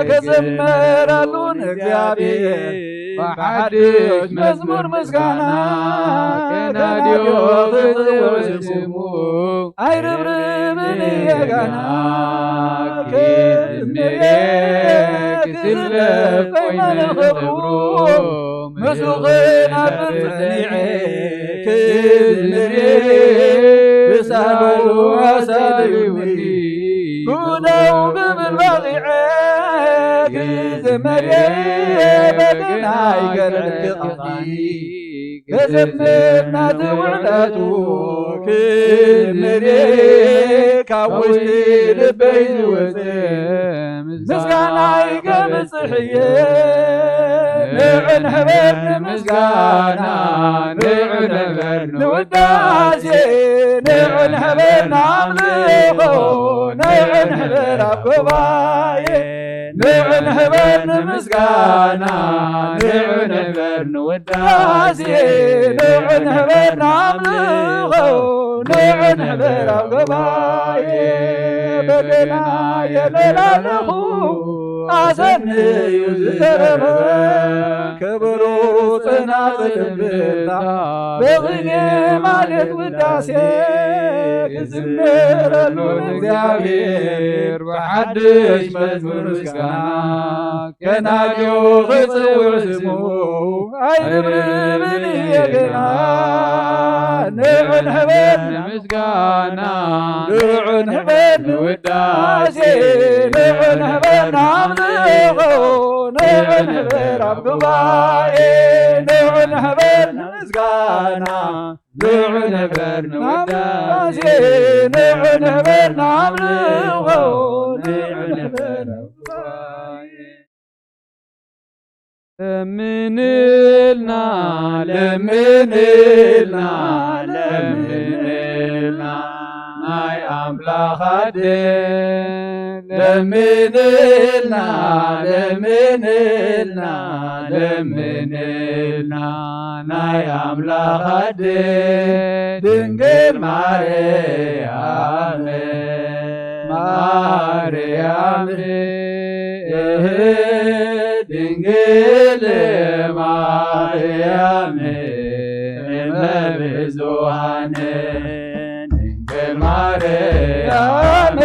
ክዝመረሉ ንእግዚኣብሔር ብሓድሽ መዝሙር ምስጋና፣ ከናድዮ ክጽውዕ ስሙ ኣይርብርብን እየ ገና፣ ክዝምር ክስለፍ ኮይነ ንኽብሩ፣ ምስኡ ክነብር ጸኒዐ ክዝምር፣ ብሳህሉ ኣሳልዩኒ ክደው ክብል በቒዐ፣ ክዝምር በገናይ ከልዕል ክቐኒ፣ ክዝምር ነቲ ውዕለቱ ክዝምር፣ ካብ ውሽጢ ልበይ ዝወጽእ ምስጋናይ ከብጽሕ እየ። ንዑ ንሕበር ንምስጋና፣ ንዑ ንሕበር ንውዳሴ፣ ንዑ ንሕበር ንኣምልኾ፣ ንዑ ንሕበር ኣብ ጉባኤ፣ ንዑ ንሕበር ንምስጋና፣ ንዑ ንሕበር ንውዳሴ፣ ንዑ ንሕበር ንኣምልኾ፣ ንዑ ንሕበር ኣብ ጉባኤ። በገና የለላለኹ ኣሰንዩ ዝተረፈ፣ ክብሩ ጽናጽል እምብልታ፣ ብቕኔ ማህሌት ውዳሴ፣ ክዝምረሉ ንእግዚኣብሔር ብሓድሽ መዝሙር ምስጋና፣ ከናድዮ ክጽውዕ ስሙ ኣይርብርብን እየ ገና። ንዑ ንሕበር ምስጋና፣ ንዑ ንሕበር ንውዳሴ፣ ንዑ ንሕበር ንኣምልኾ፣ ንዑ ንሕበር ኣብ ጉባኤ፣ ንዑ ንሕበር ንምስጋና፣ ንዑ ንሕበር ንውዳሴ፣ ንዑ ንሕበር ንኣምልኾ፣ ንዑ ንሕበር ኣብ ጉባኤ። ለምንልና፣ ለምንልና፣ ለምንልና ናይ ኣምላኽ ኣደ። ለምንልና፣ ለምንልና፣ ለምንልና ናይ ኣምላኽ ኣደ ድንግል ማርያም፣ ማርያም፣ እህ፣ ድንግል ማርያም፣ እመ ብዙኃን፣ ድንግል ማርያም፣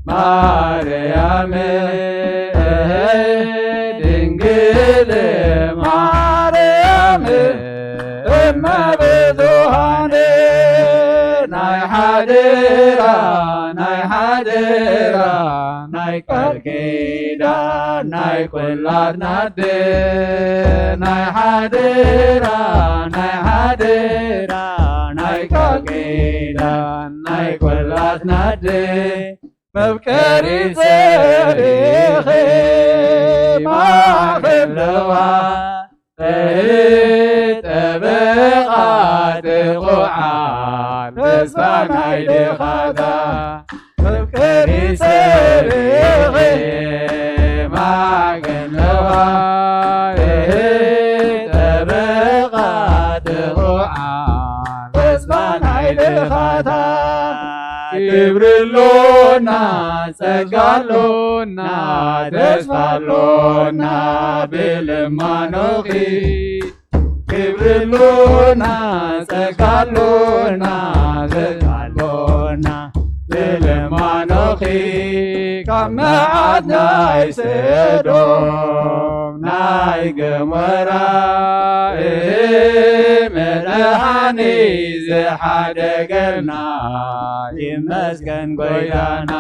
ማርያም፣ እህ፣ ድንግል ማርያም፣ እመ ብዙኃን፣ ናይ ሓደራ፣ ናይ ሓደራ፣ ናይ ቃል ኪዳን ናይ ኩላትና ኣደ ናይ ሓደራ ናይ ሓደራ ናይ ቃል ኪዳን ናይ ኩላትና ኣደ መፍቀሪ ጸሪኺ ማዕበል ለዋ ጠበቓ ጥቑዓት ተስፋ ናይ ድኻታ መፍቀሪ ጸሪኺ ማዕበል ለዋ ጠበቓ ጥቑዓት ተስፋ ናይ ድኻታ ክብሪ ኣሎና ጸጋ ኣሎና ተስፋ ኣሎና ብልማኖኺ ክብሪ ኣሎና ጸጋ ኣሎና ተስፋ ኣሎና ብልማኖኺ ካብ መዓት ናይ ሰዶም ናይ ገሞራ መድሓኒ ዝሓደገልና ይመስገን ጎይታና።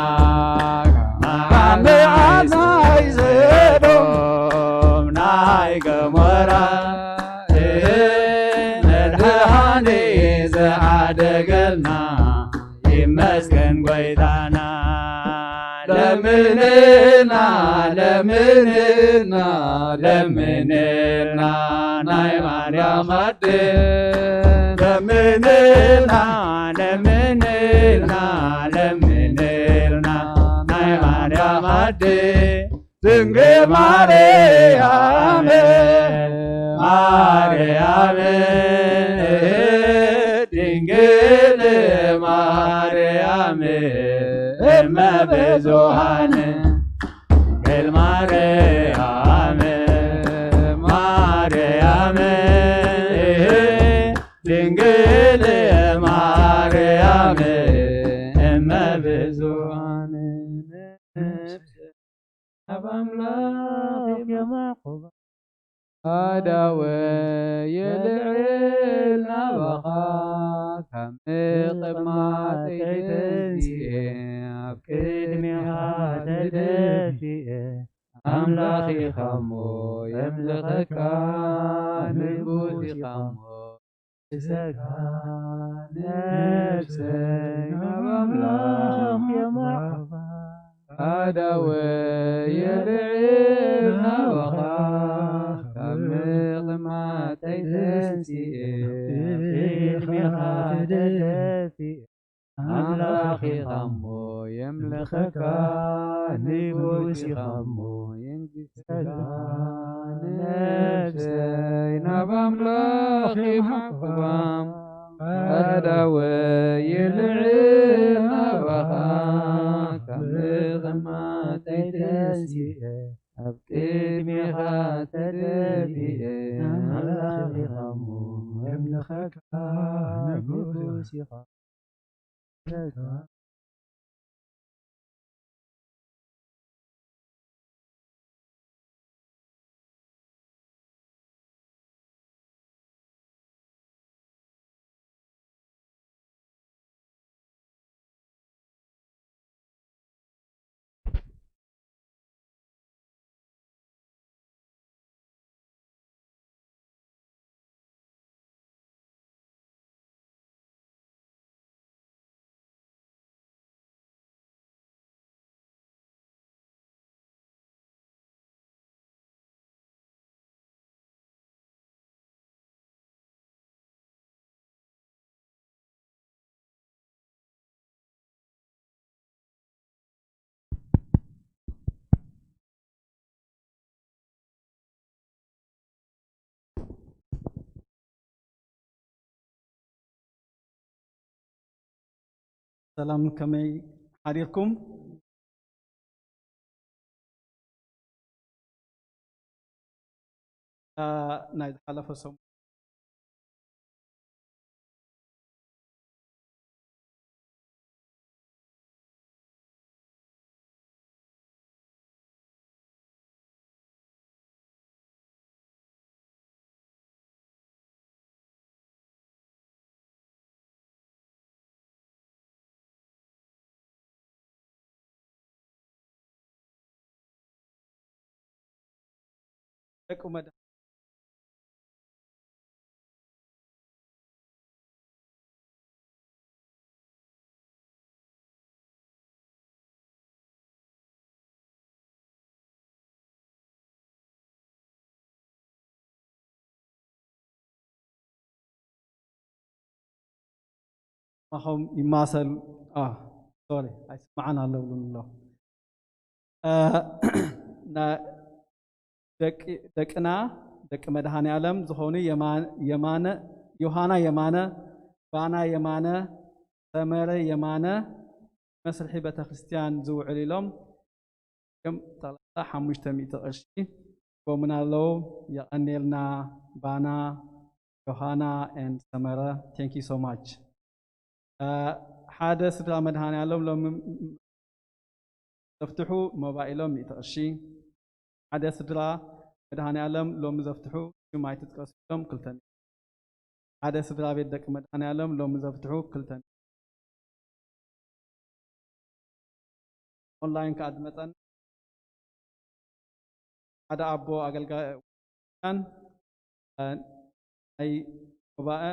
ካብ መዓት ናይ ሰዶም ናይ ገሞራ መድሓኒ ዝሓደገልና ይመስገን ጎይታና። ለምንና ለምንና ለምንና ናይ ማርያም ኣደ ለምንና ለምንና ለምንና ናይ ማርያም ኣደ ድንግል ማርያም ማርያም ድንግል ማርያም እመ ብዙኃን ድንግል ማርያም ማርያም ድንግል ማርያም እመ ብዙኃን ነፍስ ኣብ ኣምላኽ የማዕቁባ ኣዳወ የልዕል ናባኻ ካብ ምቕማጠይ ተንሲኤ ኣብ ቅድሜኻ ተደፊኤ ኣምላኽ ኢኻ እሞ የምልኸካ ንጉስ ኢኻ እሞ ስጋ ነፍሰይ ናብ ኣምላኽ የማዕባ ኣዳወ የልዕል ናባኻ ካብ ምቕማጠይ ተንሲኤ ኣብ ቅድሜኻ ተደፊኤ ኣምላኽ ኢኻ እሞ የምልኸካ ንጉስ ኢኻ እሞ የንግሰካ ነፍሰይ ናብ ኣምላኽ የማዕቁባ ኣዳወ የልዕል ናባኻ ካብ ምቕማጠይ ተንሲኤ ኣብ ቅድሜኻ ተደፊኤ ኣምላኽ ኢኻ እሞ የምልኸካ ንጉስ ኢኻ ሰላም ከመይ ሓዲርኩም? ናይ ዝሓለፈ ሰሙን ደቂ መድሃ ማኹም ይማሰል። ሶሪ፣ ኣይስማዓን ኣሎ ብሉን ኣሎ። ደቅና ደቂ መድሃኔ ኣለም ዝኾኑ የማነ ዮሃና የማነ፣ ባና የማነ፣ ሰመረ የማነ መስርሒ ቤተክርስትያን ዝውዕሉ ኢሎም እዮም። ጠቕላላ ሓሙሽተ ሚእቲ ቅርሺ ቦምና ኣለዉ። የቐኔልና ባና፣ ዮሃና and ሰመረ። Thank you so much። ሓደ ስድራ መድሃኔ ኣለም ሎም ዘፍትሑ ሞባይሎም ሚእቲ ቅርሺ። ሓደ ስድራ መድሃኔ ኣለም ሎም ዘፍትሑ ሽም ኣይትጥቀሱ ኢሎም ክልተ ሚእቲ። ሓደ ስድራ ቤት ደቂ መድሃኔ ኣለም ሎም ዘፍትሑ ክልተ ሚእቲ። ኦንላይን ከኣ ዝመጸን ሓደ ኣቦ ኣገልጋይ ናይ ጉባኤ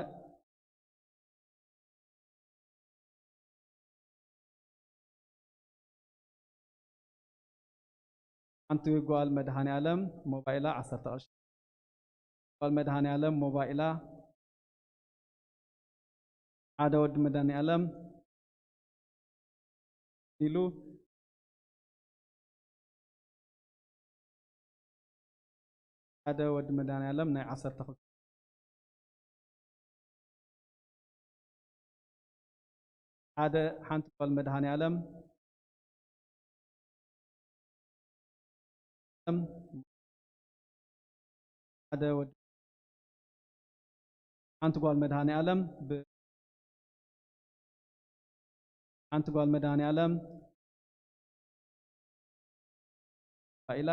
ሓንቲ ጓል መድሃኔ ኣለም ሞባይላ ዓሰርተ ቅርሺ። ጓል መድሃኔ ኣለም ሞባይላ። ሓደ ወዲ መድሃኔ ኣለም ኢሉ ሓደ ወዲ መድሃኔ ኣለም ናይ ዓሰርተ ክልተ። ሓደ ሓንቲ ጓል መድሃኔ ኣለም ሓደ ወዲ ሓንቲ ጓል መድሃኔ ኣለም ብ ሓንቲ ጓል መድሃኔ ኣለም ኢላ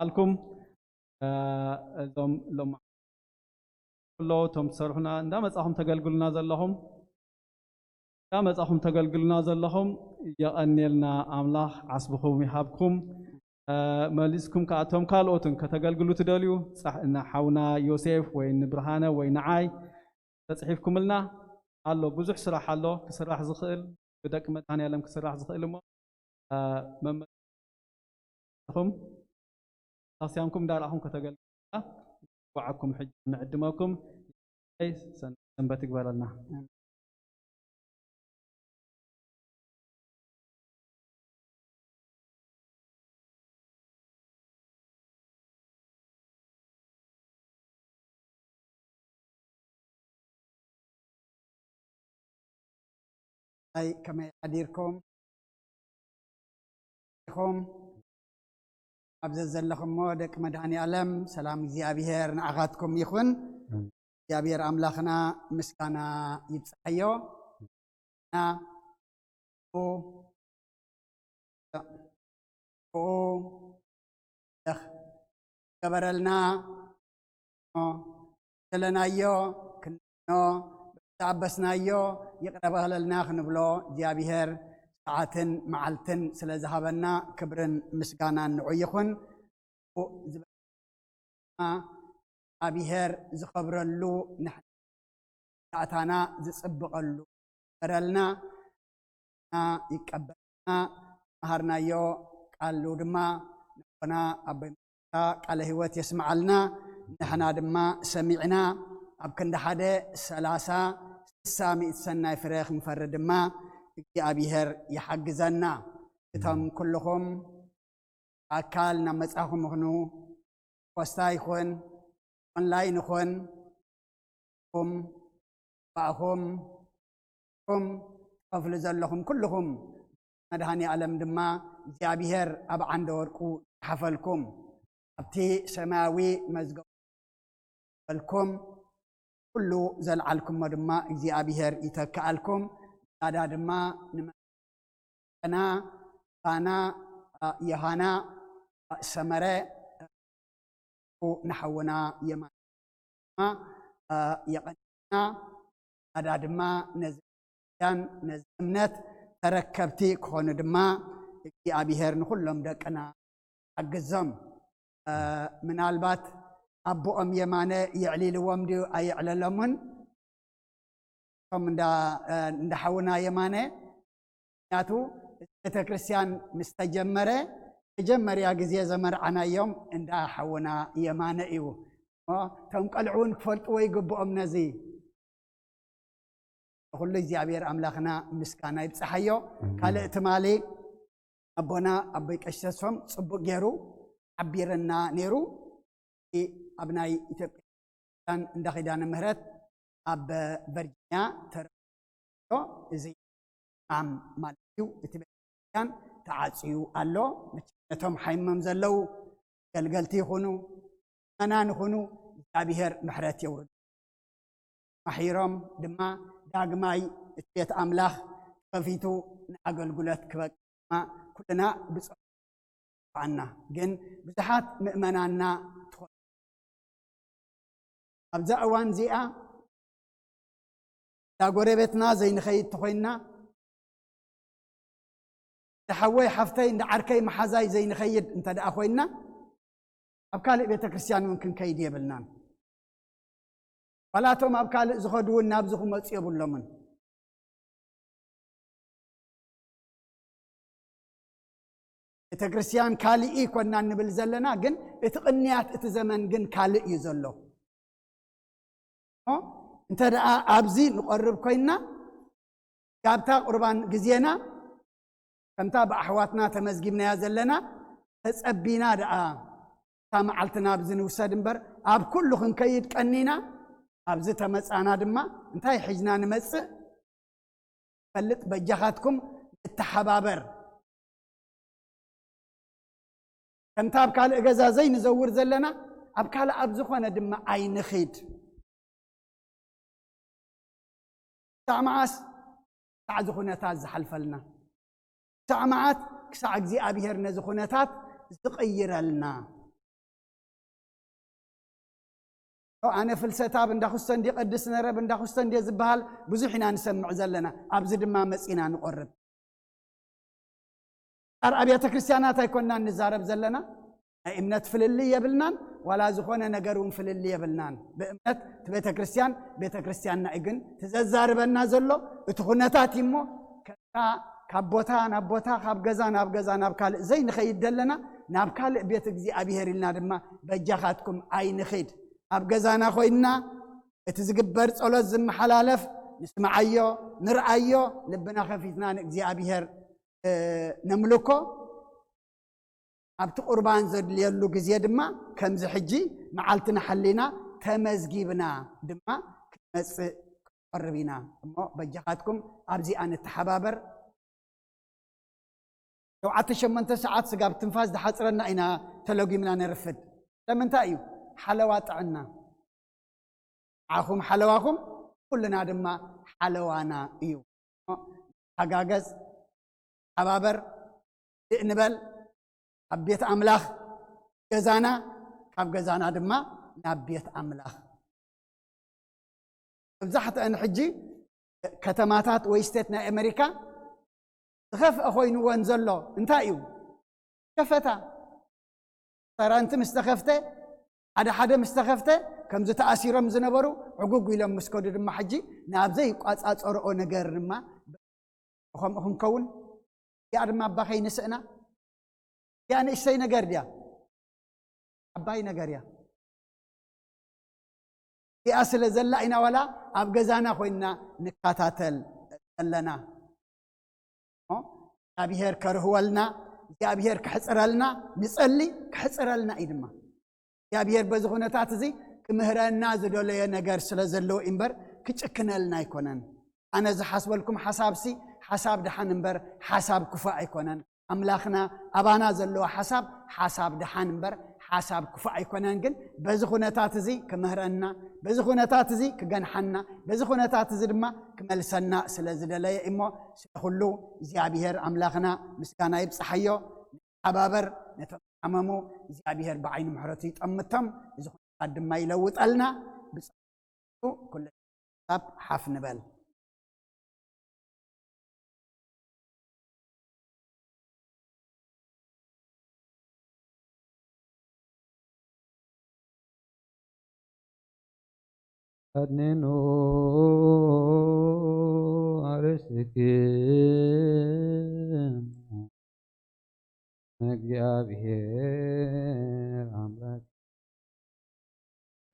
ኣልኩም። እዞም ሎም ኩሎ እቶም ትሰርሑና እንዳ መጻኹም ተገልግሉና ዘለኹም እንዳ መጻኹም ተገልግሉና ዘለኹም የቐኔልና። ኣምላኽ ዓስብኹም ይሃብኩም። መሊስኩም ከኣቶም ካልኦትን ከተገልግሉ ትደልዩ፣ ሓውና ዮሴፍ ወይ ንብርሃነ ወይ ንዓይ ተጽሒፍኩምልና ኣሎ። ብዙሕ ስራሕ ኣሎ ክስራሕ ዝኽእል፣ ብደቂ መድሃኔ ኣለም ክስራሕ ዝኽእል እሞ መመኹም ታስያምኩም እንዳርኣኹም ከተገልግሉና ዋዓኩም ሕጂ ንዕድመኩም። ሰንበት ይግበረልና። ኣይ ከመይ ሓዲርኩም ኢኹም? ኣብ ዘዘለኹሞ ደቂ መድሃኔ ኣለም ሰላም እግዚኣብሔር ንዓኻትኩም ይኹን። እግዚኣብሔር ኣምላኽና ምስጋና ይብጽሓዮ። ና ኡ ኡ ገበረልና። ዘለናዮ ክንኖ ዝተኣበስናዮ ይቕረ በሃለልና ክንብሎ እግዚኣብሔር ሰዓትን መዓልትን ስለ ዝሃበና ክብርን ምስጋናን ንዑ ይኹን። ብኡ ዝበልና እግዚኣብሔር ዝኸብረሉ ንሕና ዛዕታና ዝጽብቐሉ በረልና ይቀበልና። መሃርናዮ ቃሉ ድማ ንኾና ኣቦይ ቃለ ህይወት የስምዓልና። ንሕና ድማ ሰሚዕና ኣብ ክንዲ ሓደ ሰላሳ ስሳ ሚእቲ ሰናይ ፍረ ክንፈሪ ድማ እግዚኣብሔር ይሓግዘና። እቶም ኩልኹም ኣካል ናብ መጻኹም ይኹኑ፣ ፖስታ ይኹን ኦንላይን ይኹን ኹም ባእኹም ኹም ትኸፍሉ ዘለኹም ኩልኹም መድሃኔ ኣለም ድማ እግዚኣብሔር ኣብ ዓንደ ወርቁ ይጽሓፈልኩም፣ ኣብቲ ሰማያዊ መዝገቡ ይጸሓፈልኩም። ኩሉ ዘልዓልኩሞ ድማ እግዚኣብሔር ይተክኣልኩም። ዝያዳ ድማ ንመ ና ባና ዮሃና ሰመረ ንሓውና የማን የቐንና። ዝያዳ ድማ ነዚ ክርስትያን ነዚ እምነት ተረከብቲ ክኾኑ ድማ እግዚኣብሔር ንኹሎም ደቅና ሓግዞም። ምናልባት ኣቦኦም የማነ የዕሊልዎም ድዩ ኣየዕለሎምን? እቶም እንዳ ሓውና የማነ፣ ምክንያቱ ቤተ ክርስቲያን ምስ ተጀመረ መጀመርያ ግዜ ዘመርዓናዮም እንዳ ሓውና የማነ እዩ። እቶም ቀልዑ እውን ክፈልጥዎ ይግብኦም ነዚ። ንኹሉ እግዚኣብሔር ኣምላኽና ምስጋና ይብፅሓዮ። ካልእ ትማሊ ኣቦና ኣቦይ ቀሺ ተስፎም ፅቡቅ ገይሩ ሓቢርና ነይሩ። ኣብ ናይ ኢትዮጵያ እንዳ ኪዳነ ምህረት ኣብ ቨርጂኒያ ተረቶ። እዚ ማም ማለት እዩ። እቲ ቤተክርስትያን ተዓፅዩ ኣሎ። መቸም ነቶም ሓይሞም ዘለዉ ገልገልቲ ይኹኑ፣ መናን ይኹኑ እግዚኣብሔር ምሕረት የውርድ። ማሒሮም ድማ ዳግማይ እቲ ቤት ኣምላኽ ከፊቱ ንኣገልግሎት ክበቅዕ ድማ ኩልና ብፀና። ግን ብዙሓት ምእመናና ትኾ ኣብዛ እዋን እዚኣ እዛ ጎረቤትና ዘይንኸይድ ተኾይንና፣ እንዳ ሓወይ ሓፍተይ እንዳ ዓርከይ መሓዛይ ዘይንኸይድ እንተ ደኣ ኮይንና፣ ኣብ ካልእ ቤተ ክርስቲያን እውን ክንከይድ የብልናን። ዋላ እቶም ኣብ ካልእ ዝኸዱ እውን ናብዚ ክመፁ የብሎምን። ቤተ ክርስቲያን ካልእ ይኮና እንብል ዘለና፣ ግን እቲ ቅንያት እቲ ዘመን ግን ካልእ እዩ ዘሎ። እሞ እንተ ደኣ ኣብዚ ንቐርብ ኮይንና፣ ጋብታ ቁርባን ግዜና ከምታ ብኣሕዋትና ተመዝጊብናያ ዘለና ተጸቢና ደኣ እታ መዓልትና ኣብዚ ንውሰድ እምበር፣ ኣብ ኩሉ ክንከይድ ቀኒና፣ ኣብዚ ተመጻና ድማ እንታይ ሒዝና ንመጽእ ፈልጥ፣ በጃኻትኩም ንተሓባበር። ከምታ ኣብ ካልእ ገዛ ዘይንዘውር ዘለና፣ ኣብ ካልእ ኣብ ዝኾነ ድማ ኣይንኺድ። ክሳዕ መዓስ? ክሳዕ እዚ ኩነታት ዝሓልፈልና። ክሳዕ መዓት? ክሳዕ እግዚኣብሔር ነዚ ኩነታት ዝቕይረልና። ኣነ ፍልሰት ኣብ እንዳ ኩስቶ እንዲ ቀድስ ነረብ እንዳ ኩስቶ እንዲ ዝበሃል ብዙሕ ኢና ንሰምዕ ዘለና። ኣብዚ ድማ መጺና ንቆርብ። ኣብ ኣብያተ ክርስቲያናት ኣይኮናን ንዛረብ ዘለና። ናይ እምነት ፍልልይ የብልናን፣ ዋላ ዝኾነ ነገር እውን ፍልልይ የብልናን። ብእምነት እቲ ቤተ ክርስቲያን ቤተ ክርስቲያንና እዩ። ግን እቲ ዘዛርበና ዘሎ እቲ ኩነታት እዩ እሞ፣ ከ ካብ ቦታ ናብ ቦታ፣ ካብ ገዛ ናብ ገዛ፣ ናብ ካልእ ዘይንኸይድ ዘለና፣ ናብ ካልእ ቤት እግዚኣብሔር ኢልና ድማ በጃኻትኩም ኣይንኺድ። ኣብ ገዛና ኮይንና እቲ ዝግበር ጸሎት ዝመሓላለፍ ንስምዓዮ፣ ንርኣዮ፣ ልብና ከፊትና ንእግዚኣብሔር ነምልኮ። ኣብቲ ቁርባን ዘድልየሉ ግዜ ድማ ከምዚ ሕጂ መዓልትና ሓሊና ተመዝጊብና ድማ ክንመጽእ ክንቀርብ ኢና። እሞ በጃኻትኩም ኣብዚኣ ንተሓባበር። ሸውዓተ ሸሞንተ ሰዓት ስጋብ ትንፋስ ዝሓጽረና ኢና ተለጒምና ነርፍድ። ስለምንታይ እዩ? ሓለዋ ጥዕና። ንዓኹም ሓለዋኹም፣ ኩልና ድማ ሓለዋና እዩ። ተሓጋገዝ፣ ተሓባበር፣ ድእ ንበል፣ ኣብ ቤት ኣምላኽ ገዛና፣ ካብ ገዛና ድማ ናብ ቤት ኣምላኽ። መብዛሕትአን ሕጂ ከተማታት ወይ ስቴት ናይ ኣሜሪካ ዝኸፍአ ኮይንወን ዘሎ እንታይ እዩ? ከፈታ። ሰራንቲ ምስ ተኸፍተ፣ ሓደ ሓደ ምስ ተኸፍተ፣ ከምዚ ተኣሲሮም ዝነበሩ ዕጉግ ኢሎም ምስ ከዱ ድማ ሕጂ ናብ ዘይቋጻጸርኦ ነገር ድማ ከምኡ ክንከውን። እዚኣ ድማ እባ ከይንስእና። እዚኣ ንእሽተይ ነገር ድያ? ዓባይ ነገር እያ። እዚኣ ስለ ዘላ ኢና ዋላ ኣብ ገዛና ኮይንና ንከታተል ዘለና። እሞ እግዚኣብሔር ከርህወልና፣ እግዚኣብሔር ክሕጽረልና ንጸሊ፣ ክሕጽረልና እዩ ድማ። እግዚኣብሔር በዚ ኩነታት እዚ ክምህረና ዝደለዮ ነገር ስለ ዘለዎ እዩ እምበር ክጭክነልና ኣይኮነን። ኣነ ዝሓስበልኩም ሓሳብሲ ሓሳብ ደሓን እምበር ሓሳብ ክፉእ ኣይኮነን። ኣምላኽና ኣባና ዘለዎ ሓሳብ ሓሳብ ደሓን እምበር ሓሳብ ክፉእ ኣይኮነን። ግን በዚ ኩነታት እዚ ክምህረና፣ በዚ ኩነታት እዚ ክገንሓና፣ በዚ ኩነታት እዚ ድማ ክመልሰና ስለ ዝደለየ እሞ፣ ስለ ኩሉ እግዚኣብሔር ኣምላኽና ምስጋና ይብጽሓዮ። ንተሓባበር፣ ነቶም ዝሓመሙ እግዚኣብሔር ብዓይኒ ምሕረቱ ይጠምቶም፣ እዚ ኩነታት ድማ ይለውጠልና። ብጸሎቱ ኩሉ ሓፍ ንበል። አድንኑ አርእስክሙ እግዚአብሔር አምላክ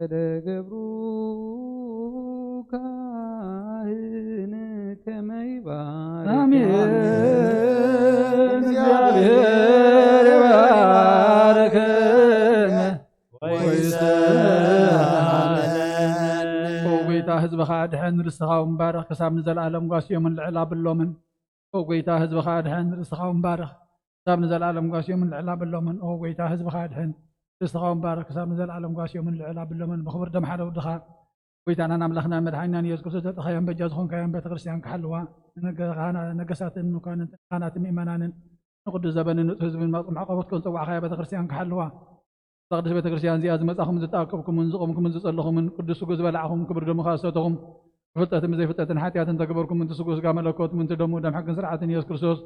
ተደገብሩ ካህን ከመይ ባርክ። አሜን። እግዚአብሔር ይባርክ። ኦ ጎይታ፣ ህዝብኻ ኣድሕን፣ ርስትኻ እውን ባርኽ፣ ክሳብ ንዘለኣለም ጓስዮምን ልዕል ኣብሎምን። ኦ ጎይታ፣ ህዝብኻ ኣድሕን፣ ርስትኻ እውን ባርኽ፣ ክሳብ ንዘለኣለም ጓስዮምን ልዕል ኣብሎምን። ኦ ጎይታ፣ ህዝብኻ ኣድሕን፣ ርስትኻ እውን ባርኽ፣ ክሳብ ንዘለኣለም ጓስዮምን ልዕል ኣብሎምን። ብኽቡር ደም ሓደ ወድኻ፣ ጎይታናን ኣምላኽናን መድሓኒናን ኢየሱስ ክርስቶስ፣ ዘእተኻያን በጃ ዝኾንካያን ቤተ ክርስቲያን ክሓልዋ፣ ንነገ-፣ ነገሳትን መኳንንትን ካህናትን ምእመናንን ንቅዱስ ዘበንን ንእቱ ህዝብን ማጽም ዕቆበት ከም ጸዋዕኻያ ቤተ ክርስቲያን ክሓልዋ፣ እዛ ቅድስት ቤተ ክርስቲያን እዚኣ ዝመጻኹምን ዝተኣከብኩምን ዝቖምኩምን ዝጸለኹምን፣ ቅዱስ ስጉ ዝበላዕኹም፣ ክቡር ደሙ ከኣ ዝሰተኹም፣ ብፍልጠትን ብዘይፍልጠትን ሓጢኣትን ተገበርኩም፣ ምንቲ ስጉ ስጋ መለኮት፣ ምንቲ ደሙ ደም ሕግን ስርዓትን ኢየሱስ ክርስቶስ፣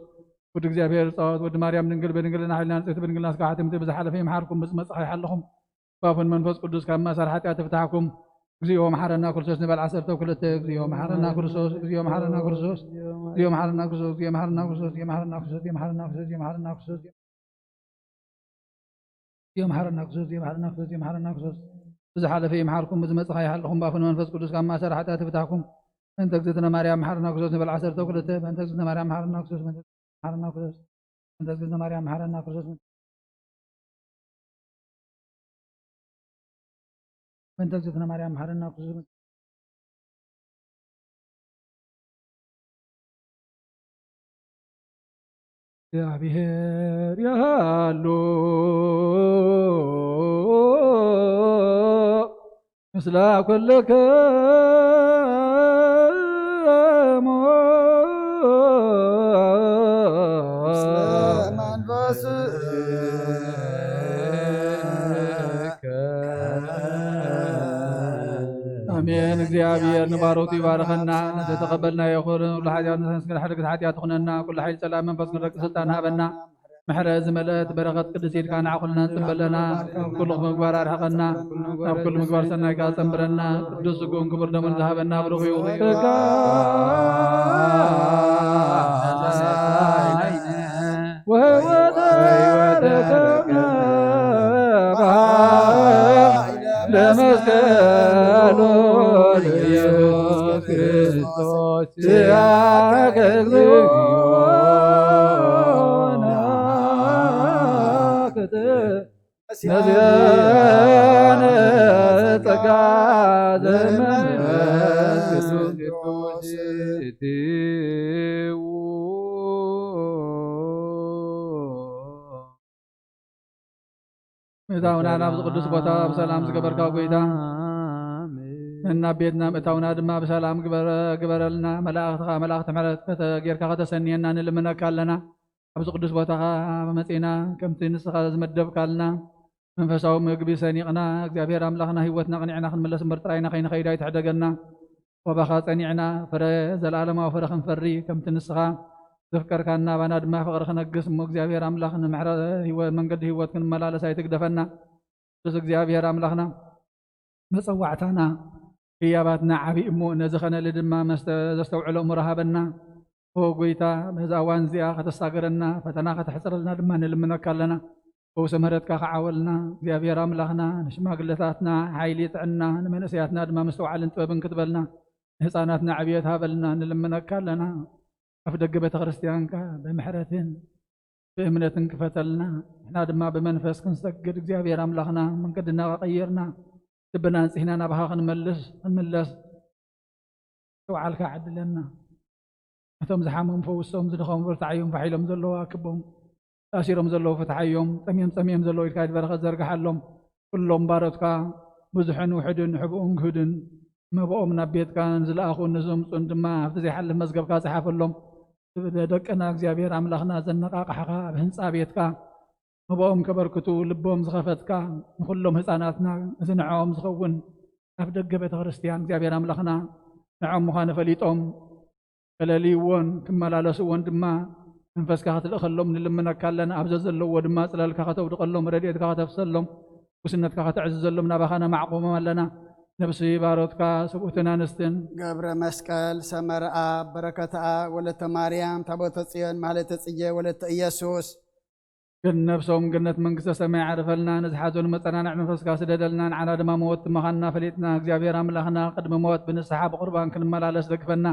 ወዲ እግዚኣብሔር ጻወት፣ ወዲ ማርያም ድንግል፣ በድንግልና ሓሊና ንጽሕቲ ብድንግልና ስጋ ሓትምቲ፣ ብዝሓለፈ ይምሓርኩም፣ ብዝመጽእ ይሓልኹም፣ ባፉን መንፈስ ቅዱስ ካብ ማእሰር ሓጢኣት ይፍታሕኩም። እግዚኦ መሓረና ክርስቶስ ንበል ዓሰርተ ክልተ። እግዚኦ መሓረና ክርስቶስ፣ እግዚኦ መሓረና ክርስቶስ፣ እግዚኦ መሓረና ክርስቶስ፣ እግዚኦ መሓረና ክርስቶስ፣ እግዚኦ መሓረና ክርስቶስ፣ እግዚኦ መሓረና ክርስቶስ፣ እግዚኦ መሓረና ክርስቶስ፣ እግዚኦ መሓረና ክርስቶስ፣ እግዚኦ መሓረና ክርስቶስ፣ እግዚኦ መሓረና ክርስቶስ። ብዝሓለፈ ይምሓርኩም፣ ብዝመጽእ ይሓልኹም፣ ባፉን መንፈስ ቅዱስ ካብ ማእሰር ሓጢኣት ይፍታሕኩም። በእንተ እግዝእትነ ማርያም መሓረና ክርስቶስ ንበል ዓሰርተ ክልተ። በእንተ እግዝእትነ ማርያም መሓረና ክርስቶስ፣ በእንተ መሓረና ክርስቶስ፣ በእንተ እግዝእትነ ማርያም መሓረና ክርስቶስ፣ በእንተ እግዝእትነ ማርያም መሓረና ክርስቶስ። እግዚኣብሔር ያሉ ምስለ ኩልክሙ። ምስለ መንፈስከ። ኣሜን። እግዚኣብሔር ንባሮቱ ይባርኸና። ዘተቐበልና ይኹን፣ ኩሉ ሓጢኣት ነመስግን፣ ሕድግት ሓጢኣት ትኹነና። ኩሉ ሓይሊ ጸላም መንፈስ ንረቂ ስልጣን ሃበና። ምሕረት ዝመልአት በረኸት ቅድስት ኢድካ ንዓ ኩልና ንጽበለና። ካብ ኩሉ ምግባር ኣርሕቐና፣ ናብ ኩሉ ምግባር ሰናይ ከኣ ጸንብረና። ቅዱስ ስግኡን ክቡር ደሙን ዝሃበና ብሩኽ እዩ። ስጋ ወሕይወት ረከብና በኃይለ መስቀሉ ለኢየሱስ ክርስቶስ። ያከ እግዚኦነ መዝገነ ጸጋ ዘመንፈስ ቅዱስ። ምእታውና ናብዚ ቅዱስ ቦታ ብሰላም ዝገበርካ ጎይታ፣ ኣሜን። ነናብ ቤትና ምእታውና ድማ ብሰላም ግበረ-፣ ግበረልና። መላእኽትኻ፣ መላእኽቲ ምሕረት ከተ-፣ ጌርካ ከተሰንየና ንልምነካ ኣለና። ኣብዚ ቅዱስ ቦታኻ መጺና ከምቲ ንስኻ ዝመደብካልና መንፈሳዊ ምግቢ ሰኒቕና፣ እግዚኣብሔር ኣምላኽና ህይወትና ኣቕኒዕና ክንምለስ እምበር ጥራይና ከይንኸይድ ኣይትሕደገና። ወባኻ ጸኒዕና ፍረ፣ ዘለኣለማዊ ፍረ ክንፈሪ፣ ከምቲ ንስኻ ዘፍቀርካና፣ ባና ድማ ፍቕሪ ክነግስ፣ እሞ እግዚኣብሔር ኣምላኽ ንምሕረ ህይወ-፣ መንገዲ ህይወት ክንመላለስ ኣይትግደፈና። ቅዱስ እግዚኣብሔር ኣምላኽና፣ መጸዋዕታና ህያባትና ዓቢ እሞ፣ ነዚ ኸነሊ ድማ መስተ-፣ ዘስተውዕሎ እምሮ ሃበና። ኦ ጎይታ፣ በዛ እዋን እዚኣ ከተሳገረና፣ ፈተና ከተሕጽረልና ድማ ንልምነካ ኣለና። ፈውሲ ምሕረትካ ክዓወልና፣ እግዚኣብሔር ኣምላኽና፣ ንሽማግለታትና ሓይሊ ጥዕና፣ ንመንእሰያትና ድማ ምስትውዓልን ጥበብን ክትበልና፣ ንህፃናትና ዕብየት ሃበልና ንልምነካ ኣለና። ኣፍ ደገ ቤተ ክርስቲያንካ ብምሕረትን ብእምነትን ክፈተልና፣ ንሕና ድማ ብመንፈስ ክንሰግድ እግዚኣብሔር ኣምላኽና መንገድና ቀይርና፣ ልብና ኣንጺህና ናባኻ ክንመልስ፣ ክንምለስ ምስትውዓልካ ዓድለና። ነቶም ዝሓመሙ ፈውሶም፣ ዝደኸሙ ብርትዓዮም፣ ፋሕ ኢሎም ዘለዉ ኣክቦም፣ ተኣሲሮም ዘለዉ ፍትሓዮም፣ ጠምዮም ጸሚኦም ዘለዉ ኢድካ ኢድ በረኸት ዘርግሓሎም። ኩሎም ባሮትካ ብዙሕን ውሑድን፣ ሕቡእን ግሁድን፣ መብኦም ናብ ቤትካ ንዝለኣኹን ንዘምጹን ድማ ኣብቲ ዘይሓልፍ መዝገብካ ጸሓፈሎም። ደቅና እግዚኣብሔር ኣምላኽና ዘነቓቕሓኻ ኣብ ህንጻ ቤትካ መብኦም ከበርክቱ ልቦም ዝኸፈትካ፣ ንኹሎም ህፃናትና እዚ ንዕኦም ዝኸውን ኣብ ደገ ቤተ ክርስቲያን እግዚኣብሔር ኣምላኽና ንዕኦም ምዃኑ ፈሊጦም ከለልይዎን ክመላለስዎን ድማ መንፈስካ ክትልእኸሎም ንልምነካ ኣለና። ኣብ ዘዘለዎ ድማ ጽላልካ ከተውድቐሎም፣ ረድኤትካ ከተፍሰሎም፣ ጉስነትካ ከተዕዝዘሎም ናባኻ ነማዕቑቦም ኣለና። ነብሲ ባሮትካ ሰብኡትን ኣንስትን። ገብረ መስቀል ሰመረኣ፣ በረከተኣ፣ ወለተ ማርያም፣ ታቦተ ጽዮን፣ ማህሌተ ጽጌ፣ ወለተ ኢየሱስ። ግን ነብሶም ገነት መንግስተ ሰማይ ዓርፈልና፣ ነዚ ሓዘኑ መጸናንዕ መንፈስካ ስደደልና፣ ንዓና ድማ መወት ምዃንና ፈሊጥና፣ እግዚኣብሔር ኣምላኽና ቅድሚ ሞት ብንስሓ ብቁርባን ክንመላለስ ደግፈና።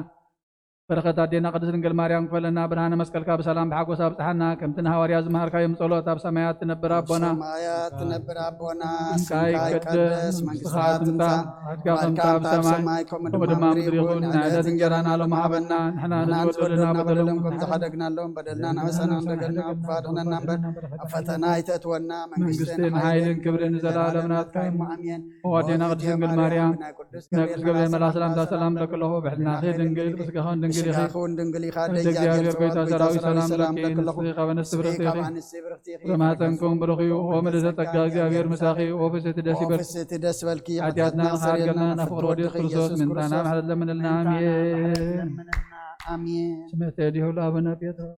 በረኸት ኣዴና ቅድስት ድንግል ማርያም ክፈለና፣ ብርሃነ መስቀልካ ብሰላም ብሓጎስ ኣብጽሓና። ከምቲ ንሃዋርያ ዝመሃርካዮም ጸሎት፣ ኣብ ሰማያት ትነብር ኣቦና፣ ሰማያት ትነብር ኣቦና፣ ስምካ ይቀደስ፣ መንግስትኻ ትምጻእ፣ ፍቃድካ ከምታ ኣብ ሰማይ ከምኡ ድማ ምድሪ ይኹን። ናይ ዕለት እንጀራና ሎሚ ሃበና፣ ንሕና ንዝበደሉና በደሎም ከም ዝሓደግናሎም በደልና ንሕሰና እንደገልና፣ ክፋድነና እምበር ኣብ ፈተና ኣይተእትወና፣ መንግስትን ሓይልን ክብርን ንዘለኣለም ናትካ እዩ። ኣሜን። ኣዴና ቅድስት ድንግል ማርያም፣ ናይ ቅዱስ ገብርኤል መልኣኽ ሰላምታ ሰላም ለክለኹ፣ ብሕልናኺ ድንግል፣ ብስጋኺ ድንግል ኢኺ። ስጋኺ እውን ድንግል ኢኻ፣ ኣደ እግዚኣብሔር ጎይታ ሰራዊት ሰላም ለኪ፣ ንስኺ ካብ ኣንስቲ ብርኽቲ ኢኺ፣ ፍረ ማህፀንኩም ብሩኽ እዩ። ኦ ምልዕተ ጸጋ፣ እግዚኣብሔር ምሳኺ፣ ኦ ፍስሕቲ ደስ ይበልኪ። ፍስሕቲ ደስ በልኪ፣ ሓጢኣትና ንኽሓልገልና ናብ ፍቕሪ ወዲ ክርስቶስ ምእንታና ምሕረት ለምንልና። ኣሜን። ኣሜን። ስምዕተ ዲሁ ለአቡነ ጴጥሮስ።